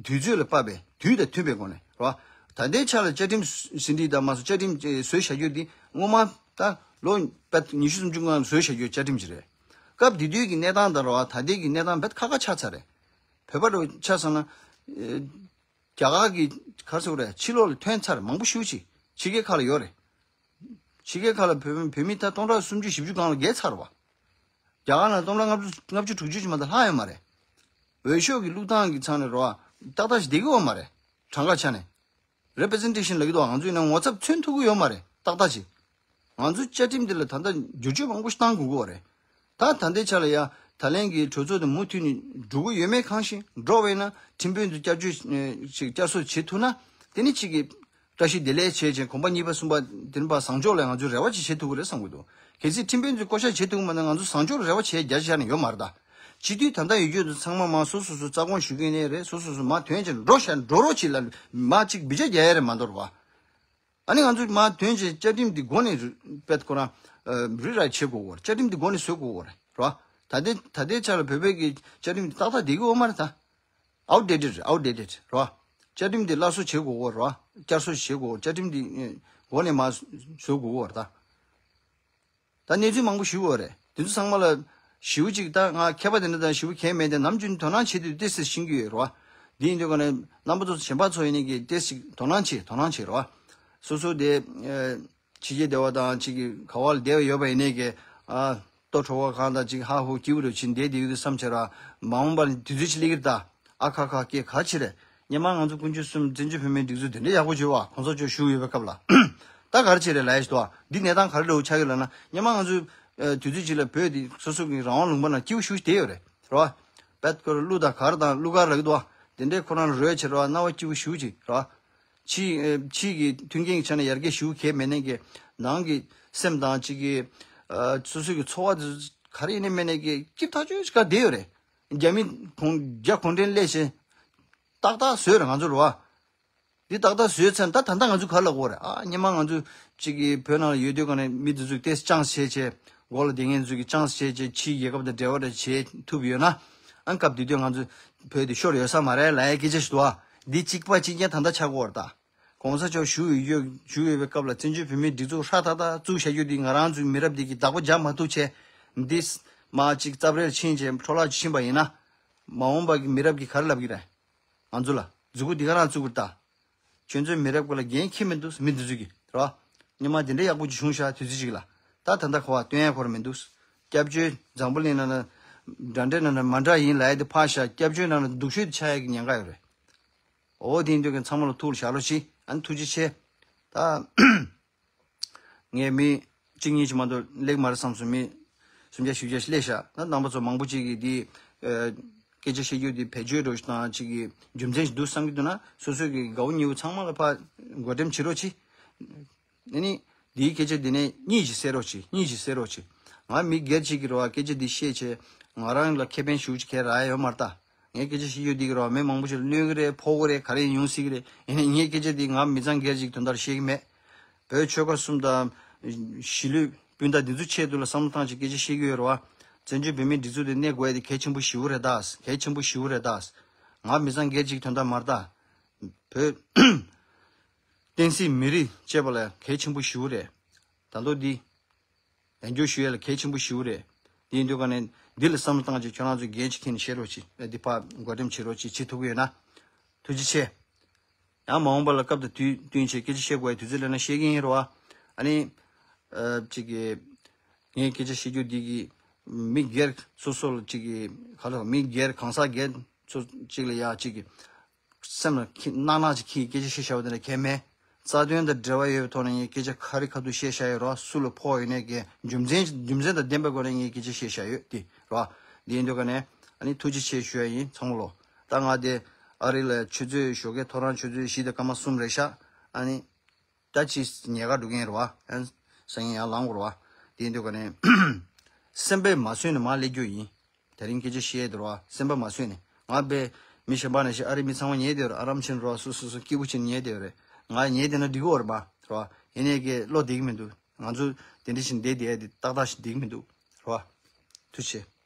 དུས་ཚོད་ལ་དཔག་པའི་དུས་དང་མཐུན་པའི་སྒོ་ནས་རེད་བ། ད་ལྟའི་ཆ་ལ་བཅའ་ཁྲིམས་ཟིན་བྲིས་དང་མ་སོང་བཅའ་ཁྲིམས་བཟོས་བཞག་རྒྱུ་འདི་སྔོན་མ་ད་ལོ་བརྒྱད་ཉི་ཤུ་སུམ་ཅུ་སྔོན་བཟོས་བཞག་རྒྱུ་བཅའ་ཁྲིམས་ཅིག་རེད། སྐབས་དེ་དུས་ཀྱི་གནས་སྟངས་དང་རེད་བ། ད་ལྟའི་གི་གནས་སྟངས་རྦད་ཁ་ཁ་ཆགས་ཚར་རེད། བོད་པ་འདྲ་བོ་ཆ་བཞག་ན། ཨེ། རྒྱ་གར་གྱི་ག་རེ་ཟེར་དགོས་རེད། ཕྱི་ལོགས་ལ་ཐོན་ཚར་མང་པོ་ཞེ་པོ་ཅིག་ཕྱི་རྒྱལ་ཁག་ལ་ཡོད་རེད། ཕྱི་རྒྱལ་ཁག་ལ་བོད་བོད་མི་ད་སྟོང་ཕྲག་སུམ་ཅུ་བཞི་བཅུ་སྒང་ལ་བརྒལ་ཚར་བ། རྒྱ་གར་ལ་སྟོང་ཕྲག་ལྔ་བཅུ་ལྔ་བཅུ་དྲུག་ཅུ་ཅིག་མ་གཏོགས་ལྷག་ཡོད་མ་རེད། འོས་ཤོག་གི་བླུག་སྟངས་ཀྱི་ཚང་ནས་རོ། ཏག་ཏག་ཞིག་བསྡད་ཀྱི་ཡོད་མ་རེད། གྲངས་ཀ་ཆ་ནས། རེ་པི་རི་ཟེན་ཊེ་ཤན་ལབ་ཀྱི་འདུག་ང་ཚོས་ནས་ངོ་ཚབ་མཚོན་ཐུབ་ཀྱི་ཡོད་མ་རེད། ཏག་ཏག་ཅིག་ང་ཚོའི་བཅའ་ཁྲིམས་འདི་ལ་ད་ལྟ་བསྒྱུར་བཅོས་མང་པོ་ཞིག་བཏང་དགོས་ཀྱི་ཡོད་རེད། ད་ད་ལྟའི་ཆ་ལ་ཡ་ད་ལན་གྱི་གྲོས་ཚོགས་དེ་མུ་མཐུད་ནས་འགྲོ་གི་ཡོད་མེད་གང་ཤེས། འགྲོ་བས་ན་ཁྲིམས་དཔོན་ཚོ་བསྐྱར་བཅོས་ཨེ་ཅིག་བསྐྱར་གསོ་བྱེད་ཐུབ་ན་དེ་ནི་གཅིག་གི་བཀྲ་ཤིས་བདེ་ལེགས་བྱས་བྱས་གོམ་པ་གཉིས་པ་གསུམ་པ་དེ་རིམ་པ་བཟང་ཕྱོགས་ལ་ང་ཚོས་རེ་བ་ཅིག་བྱེད་ཐུབ་ཀྱི་རེད་བསམ་གྱི་འདུག་གལ་སྲིད་ཁྲིམས་དཔོན་ཚོས་བསྐོ་བཞག་བྱེད་ཐུབ་ཀྱི་མ་གཏོགས་ང་ཚོ་བཟང་ཕྱོགས་ལ་རེ་བ་བྱས་རྒྱ་ཆ་ནས་ཡོད་མ་རེད་ད། སྤྱི་འཐུས་ད་ལྟ་ཡོད་རྒྱུ་ཚོ་ཚང་མ་མ་སོ་སོ་སོ་རྩ་དགོངས་ཞུ་མཁན་ནས་རེད། སོ་སོ་སོ་མ་ཐོན་ཅིག་འགྲོ་ཤ་འགྲོ་རོགས་བྱེད་ལ་མ་གཅིག་བི་ཇ་རྒྱག་ཡ་རེད་མ་གཏོགས་རེད་བ། ཨ་ནི་ང་ཚོས་མ་དོན་ཆེ་བཅའ་ཁྲིམས་འདི་སྒོ་ནས་རི་པད་ཁོ་རང་རི་ར་བྱེད་དགོས་བོར། བཅའ་ཁྲིམས་འདི་སྒོ་ནས་བཟོ་དགོས་བོར་རེད་བ། ད་ལྟའི་ད་ལྟའི་ཆ་ལ་བོད་པའི་གི་བཅའ་ཁྲིམས་འདི་ཏག་ཏག་བསྡད་ཀྱི་ཡོད་མ་རེད་ད། Outdated རེད། Outdated རེད་བ། བཅའ་ཁྲིམས་འདི་སླར་གསོ་བྱེད་དགོས་བོར་བ། བསྐྱར་གསོ་བྱེད་དགོས་བོར། བཅའ་ཁྲིམས་འདི་སྒོ་ནས་མ་བཟོ་དགོས་བོར་ད། ད་གནས་ཚུལ་མང་པོ་ཞུ་དགོས་རེད། དེ་ཚོ་ཚང་མ་ལ་ཞེ་པོ་ཅིག་ད་ང་མཁས་པ་དེ་འདྲ་དང་ཞེ་པོ་གལ་མེད་དེ་ནམ་རྒྱུན་དོ་སྣང་བྱེད་དུས་ཏོག་ཙམ་ཤེས་ཀྱི་ཡོད་རེད་བ། འདི་ཡིན་དུས་ག་ནས་རྣམ་པ་ཚོ་གཞན་པ་ཚོ་ཡིན་ནའི་གི་ཏོག་ཙམ་དོ་སྣང་བྱེད་དོ་སྣང་བྱེད་རེད་བ། སོ་སོ་དེ་ཕྱི་རྒྱལ་བསྡད་པ་དང་ཅིག་གི་ག་བ་ལ་བསྡད་པ་ཡོད་པ་ཡིན་ནའི་གི་ཨ་ལྟོ་གྲོ་བ་གང་དང་ཅིག་ཧ་ཧུ་སྐྱིད་པོ་རུ་ཕྱིན་བསྡད་བསྡད་ཡོད་དུས་བསམ་བྱས་ར་མ་འོངས་པ་ལ་དུས་ཚོད་ཅིག་སླེབས་ཀྱི་རེད་ད། ཨ་ཁ་ཁ་སྐད་ག་ཆེ་རེད། སྔོན་མ་ང་ཚོ་དཀོན་མཆོག་གསུམ་བཙན་བྱོལ་བོད་མིའི་སྒྲིག་འཛུགས་དེ་འདྲ་ཡག་པོ་བྱོས་བ་གོང་ས་མཆོག་བཞུགས་ཡོད་པའི་སྐབས་ལ། ད་ག་རེ་བྱས་རེད་ལབ་ཡ་ཞིག་འདུག་བ། འདི་གནས་སྟངས་ག་རེ་འདྲ་བོ་ཆགས་ཀྱི་ལབ་ན་སྔོན་མ་ང་ཚོས་ཨ་དུས་ཚོད་ཅིག་ལ་བོད་འདི་སོ་སོ་གི་རང་དབང་ལུང་པ་ནང་སྐྱིད་པོ་ཞེ་པོ་ཅིག་བསྡད་ཡོད་རེད་རེད་བ། བེད་ཀོ་ར་གླུ་དང་གར་དང་གླུ་གར་ལབ་ཀྱི་འདུག་བ། དེ་འདྲའི་ཁོ་རང་རོལ་བྱས་རེད་བ། སྣང་བ་སྐྱིད་པོ་ཞེ་པོ་ཅིག་རེད་བ། ཕྱི་ཨ་ཕྱི་གི་མཐུན་རྐྱེན་གྱི་ཆ་ནས་ཡར་རྒྱས་ཞེ་པོ་གང་ཡང་མེད་ནའི་གི་ནང་གི་སེམས་དང་ཅིག་གི་ཨ་སོ་སོ་གི་ཚོར་བ་དེ་ག་རེ་ཡིན་ནའི་མེད་ནའི་གི་སྐྱིད་ཐག་ཆོད་ཅིག་ག་བསྡད་ཡོད་རེད། རྒྱ་མི་གུང་རྒྱ་གུང་ཁྲན་སླེབས་བྱས་ཏག་ཏག་བཟོས་རེད་ང་ཚོ་རེད་བ། འདི་ཏག་ཏག་བཟོས་ཚར་ད་ད་ལྟ་ང་ཚོ་ག་རེ་ལབ་དགོས་རེད། ཨ་སྔོན་མ་ང་ཚོ་གཅིག་གིས་བོད་ནང་ལ་ཡོད་དུས་ག་ནས་མི་འདི་ཚོ་ཏོག་ཙམ་ཅང་བྱས་བྱས་མགོ་ལ་བསྡད་མཁན་ཚོ་གིས་ཅང་བྱས་བྱས་ཕྱིའི་རྒྱལ་ཁབ་དང་འབྲེལ་བ་རེ་བྱེད་ཐུབ་ཡོད་ན་ཨ་སྐབས་དེ་དུས་ང་ཚོ་བོད་དེ་ཤོར་ཡོད་ས་མ་རེད་ལབ་ཡ་སྐད་ཆ་ཞིག་འདུག་ཨ། འདི་གཅིག་པ་གཅིག་རྐྱང་ད་ལྟ་ཆགས་ཀྱི་ཡོད་རེད་ད། གོང་ས་མཆོག་བཞུགས་ཡོད་བཞུགས་ཡོད་པའི་སྐབས་ལ་བཙན་བྱོལ་བོད་མིའི་སྒྲིག་འཛུགས་ཧྲ་ཐག་ཐག་བཙུགས་བཞག་རྒྱུ་འདི་ང་རང་ཚོའི་མི་རབས་འདི་གིས་བདག་པོ་རྒྱག་མ་ཐུབ་བྱས་འདི་མ་གཅིག་རྩབ་རལ་ཕྱིན་བྱས་འཕྲོ་བརླག་ཕྱིན་པ་ཡིན་ན་མ་འོངས་པ་གི་མི་རབས་ཀྱིས་ག་རེ་ལབ་ཀྱི་རེད། ང་ཚོ་ལ་མཛུ་གུ་འདི་ག་རང་བཙུགས་པར་ལྟ། ཁྱོད་ཚོའི་མི་རབས་ཀྱི་ལ་འགན་འཁྱེར་མི་འདུག་མི་འདི་ཚོ་གིས་རེད་བ། སྔོན་མ་འདི་འདྲ་ཡག་པོ་ཅིག་བྱུང་ཤག་དུས་ཚོད་ཅིག་ལ་ད་ད་ལྟ་ག་བ་སྟོན་ཡ་ཁོ་ར་མི་འདུག་སྐྱབས་བཅོལ་འཛམ་བུ་གླིང་ནང་ན་འདྲ་འདྲ་ནང་ན་མ་འདྲ་ཡིན་ལབ་ཡ་དེ་ཕར་བཞག་སྐྱབས་བཅོལ་ནང་ན་སྡུག་ཤོས་དེ་ཆགས་ཡ་གི་ཉེན་ཁ་ཡོད་རེད། འོ་དེ་ཡིན་དུས་ཀྱང་ཚང་མ་ལ་ཐུགས་ལ་བཞག་རོགས་གྱིས། ཨ་ནི་ཐུགས་རྗེ་ཆེ། ད་ངས་མི་གཅིག་གཉིས་ཅིག་མ་གཏོགས་སླེབས་མ་རེད་བསམ་སོང་། མི་སུམ་བརྒྱ་བཞི་བརྒྱ་ཞིག་སླེབས་ཤག་ད་རྣམ་པ་ཚོ་མང་པོ་ཅིག་གིས་འདི་ཨ་སྐད་ཆ་བཤད་རྒྱུ་འདི་བེད་སྤྱོད་འདྲ་བོ་ཞིག་དང་ཅིག་གི་རྒྱུ་མཚན་ཞིག་འདུག་བསམ་གྱི་འདུག་ན་སོ་སོའི་གི་དགའ་བོ་ཉེ་བོ་ཚང་མ་ལ་ཕར་བགོ་འགྲེམས་བྱེད་རོགས་གྱིས། ཨ་ནི་འདིའི་སྐད་ཆ་འདི་ནས་གཉིས་ཅིག་གསན་རོགས་གྱིས། གཉིས་ཅིག་གསན་རོགས་གྱིས། ང་མི་སྒེར་གཅིག་གི་རེད་བ། སྐད་ཆ་འདི་བཤད་བྱས་ང་རང་ལ་ཁེ་ཕན་ཞེ་པོ་ཅིག་གང་ཡང་རག་ཡ་ཡོད་མ་རེད་ད། ངས་སྐད་ཆ་བཤད་རྒྱུ་འདི་གི་རེད་བ། མི་མང་པོ་ཞིག་ལ་གནོད་གི་རེད། ཕོག་གི་རེད། ག་རེ་ཡིན་ཡོང་སྲིད་གི་རེད། ཡིན་ནའི་ངས་སྐད་ཆ་འདི་ང་མི་ཚང་སྒེར་གཅིག་དོན་དག་བཤད་གི་མེད། བོད་ཆོལ་ཁ་གསུམ་དང་གཞིས་ལུས་སྤུན་ཟླ་འདི་ཚོ་ཆེད་དུ་ལ་བསམ་བློ་བཏང་བྱས་སྐད་ཆ་བཤད་གི་ཡོད་རེད་བ། བཙན་བྱོལ་བོད་མིའི་སྒྲིག་འཛུགས་དེ་གནས་དགོས་ཡ་དེ་གལ་ཆེན་པོ་ཞེ་པོ་རེད་ད། གལ་ཆེན་པོ་ཞེ་པོ་རེད་ད། ང་མི་ཚང་སྒེར་གཅིག་དོན་དག་མ་རེད་ད། བོད་བསྟན་སྲིད་མི་རིགས་བཅས་པ་ལ་གལ་ཆེན་པོ་ཞེ་པོ་རེད། ད་ལྟ་འདི་ལན་བརྒྱུད་ཞུ་ཡས་ལ་གལ་ཆེན་པོ་ཞེ་པོ་རེད། དེ་ཡིན་དུས་ཀ་ནས་འདི་ལ་བསམ་བློ་བཏང་བྱས་ཁྱོད་རང་ཚོ་འགན་ཅིག་འཁྱེར་ནས་བཤད་རོགས་གྱིས། འདི་ཕར་བགོ་འགྲེམས་བྱེད་རོགས་གྱིས། བྱེད་ཐུབ་ཀྱི་ཡོད་ན། ཐུགས་རྗེ་ཆེ། ཡང་མ་འོངས་པ་ལ་སྐབས་དང་དུས་བསྟུན་བྱས་སྐད་ཆ་བཤད་དགོས་ཡ་དུས་ཚོད་སླེབས་ན་བཤད་ཀྱི་ཡིན་རེད་བ། ཨ་ནི། ཨ། ཅིག་གི། ངས་སྐད་ཆ་བཤད་རྒྱུ་འདི་གི། མི་སྒེར་སོ་སོ་ལ་ཅིག་གི། ག་ལ་མི་སྒེར་གང་ཟག་སྒེར་སོ་ཅིག་ལ་ཡ་ཅིག་གི། སེམས་ལ་ཁྱི་སྣང་སྣང་ཅིག་ཁྱི་སྐད་ཆ་བཤད་བཞག་པ་དེ་འདྲ་གང་ཡང་མེད། རྩ་དོན་དང་འབྲེལ་བ་ཡོད་པའི་ཐོག་ནས་ངས་སྐད་ཆ་ཁ་རི་ཁ་ཐུག་བཤད་བཞག་ཡོད་རེད་བ། སུ་ལ་ཕོག་ཡོད་ནའི་གི་རྒྱུ་མཚན་རྒྱུ་མཚན་དང་ལྡན་པའི་སྒོ་ནས་ངས་སྐད་ཆ་བཤད་བཞག་ཡོད་དེ་རེད་བ། འདི་ཡིན་དུས་ཀ་ནས་ཨ་ནི་ཐུགས་རྗེ་ཆེ་ཞུ་ཡ་ཡིན་ཚང་མ་ལོ། ད་ང་དེ་ཨ་རི་ལ་ཆུ་ཚོད་ཞོགས་ཀའི་ཐོ་རངས་ཆུ་ཚོད་བཞི་དང་སྐར་མ་གསུམ་རེད་ཤག་ཨ་ནི། ད་ཅི་ཉལ་ཁ་འགྲོ་གི་ཡིན་རེད་བ། ཨ། སང་ཉིན་ཡང་ལངས་དགོས་རེད་བ། དེ་ཡིན་དུས་ཀ་ནས། སེམས་པས་མ་བཟོད་ནས་མར་སླེབས་རྒྱུ་ཡིན། དེ་རིང་སྐད་ཆ་བཤད་དེ་རེད་བ། སེམས་པ་མ་བཟོད་ནས། ང་དཔེ་མི་གཞན་པ་ནང་བཞིན་ཨ་རི་མི་ཚང་མ་ཉལ་བསྡད་ཡོད་རེད། ཨ་རམ་ཆེན་རེད་བ། སོ་སོ་སོ་སྐྱིད་པོ་བྱས་ནས་ཉལ་བསྡད་ཡོད་རེད། ང་ཉལ་བསྡད་ན་འགྲིག་གི་ཡོད་རེད་མ་རེད་བ། ཡིན་ནའི་གི་བློ་བདེ་གི་མི་འདུག་ང་ཚོ་དེ་འདྲ་བྱས་ནས་བསྡད་བསྡད་ཡ་དེ་ཏག་ཏག་ཞིག་བདེ་གི་མི་འདུག་རེད་བ། ཐུགས་རྗེ་ཆེ།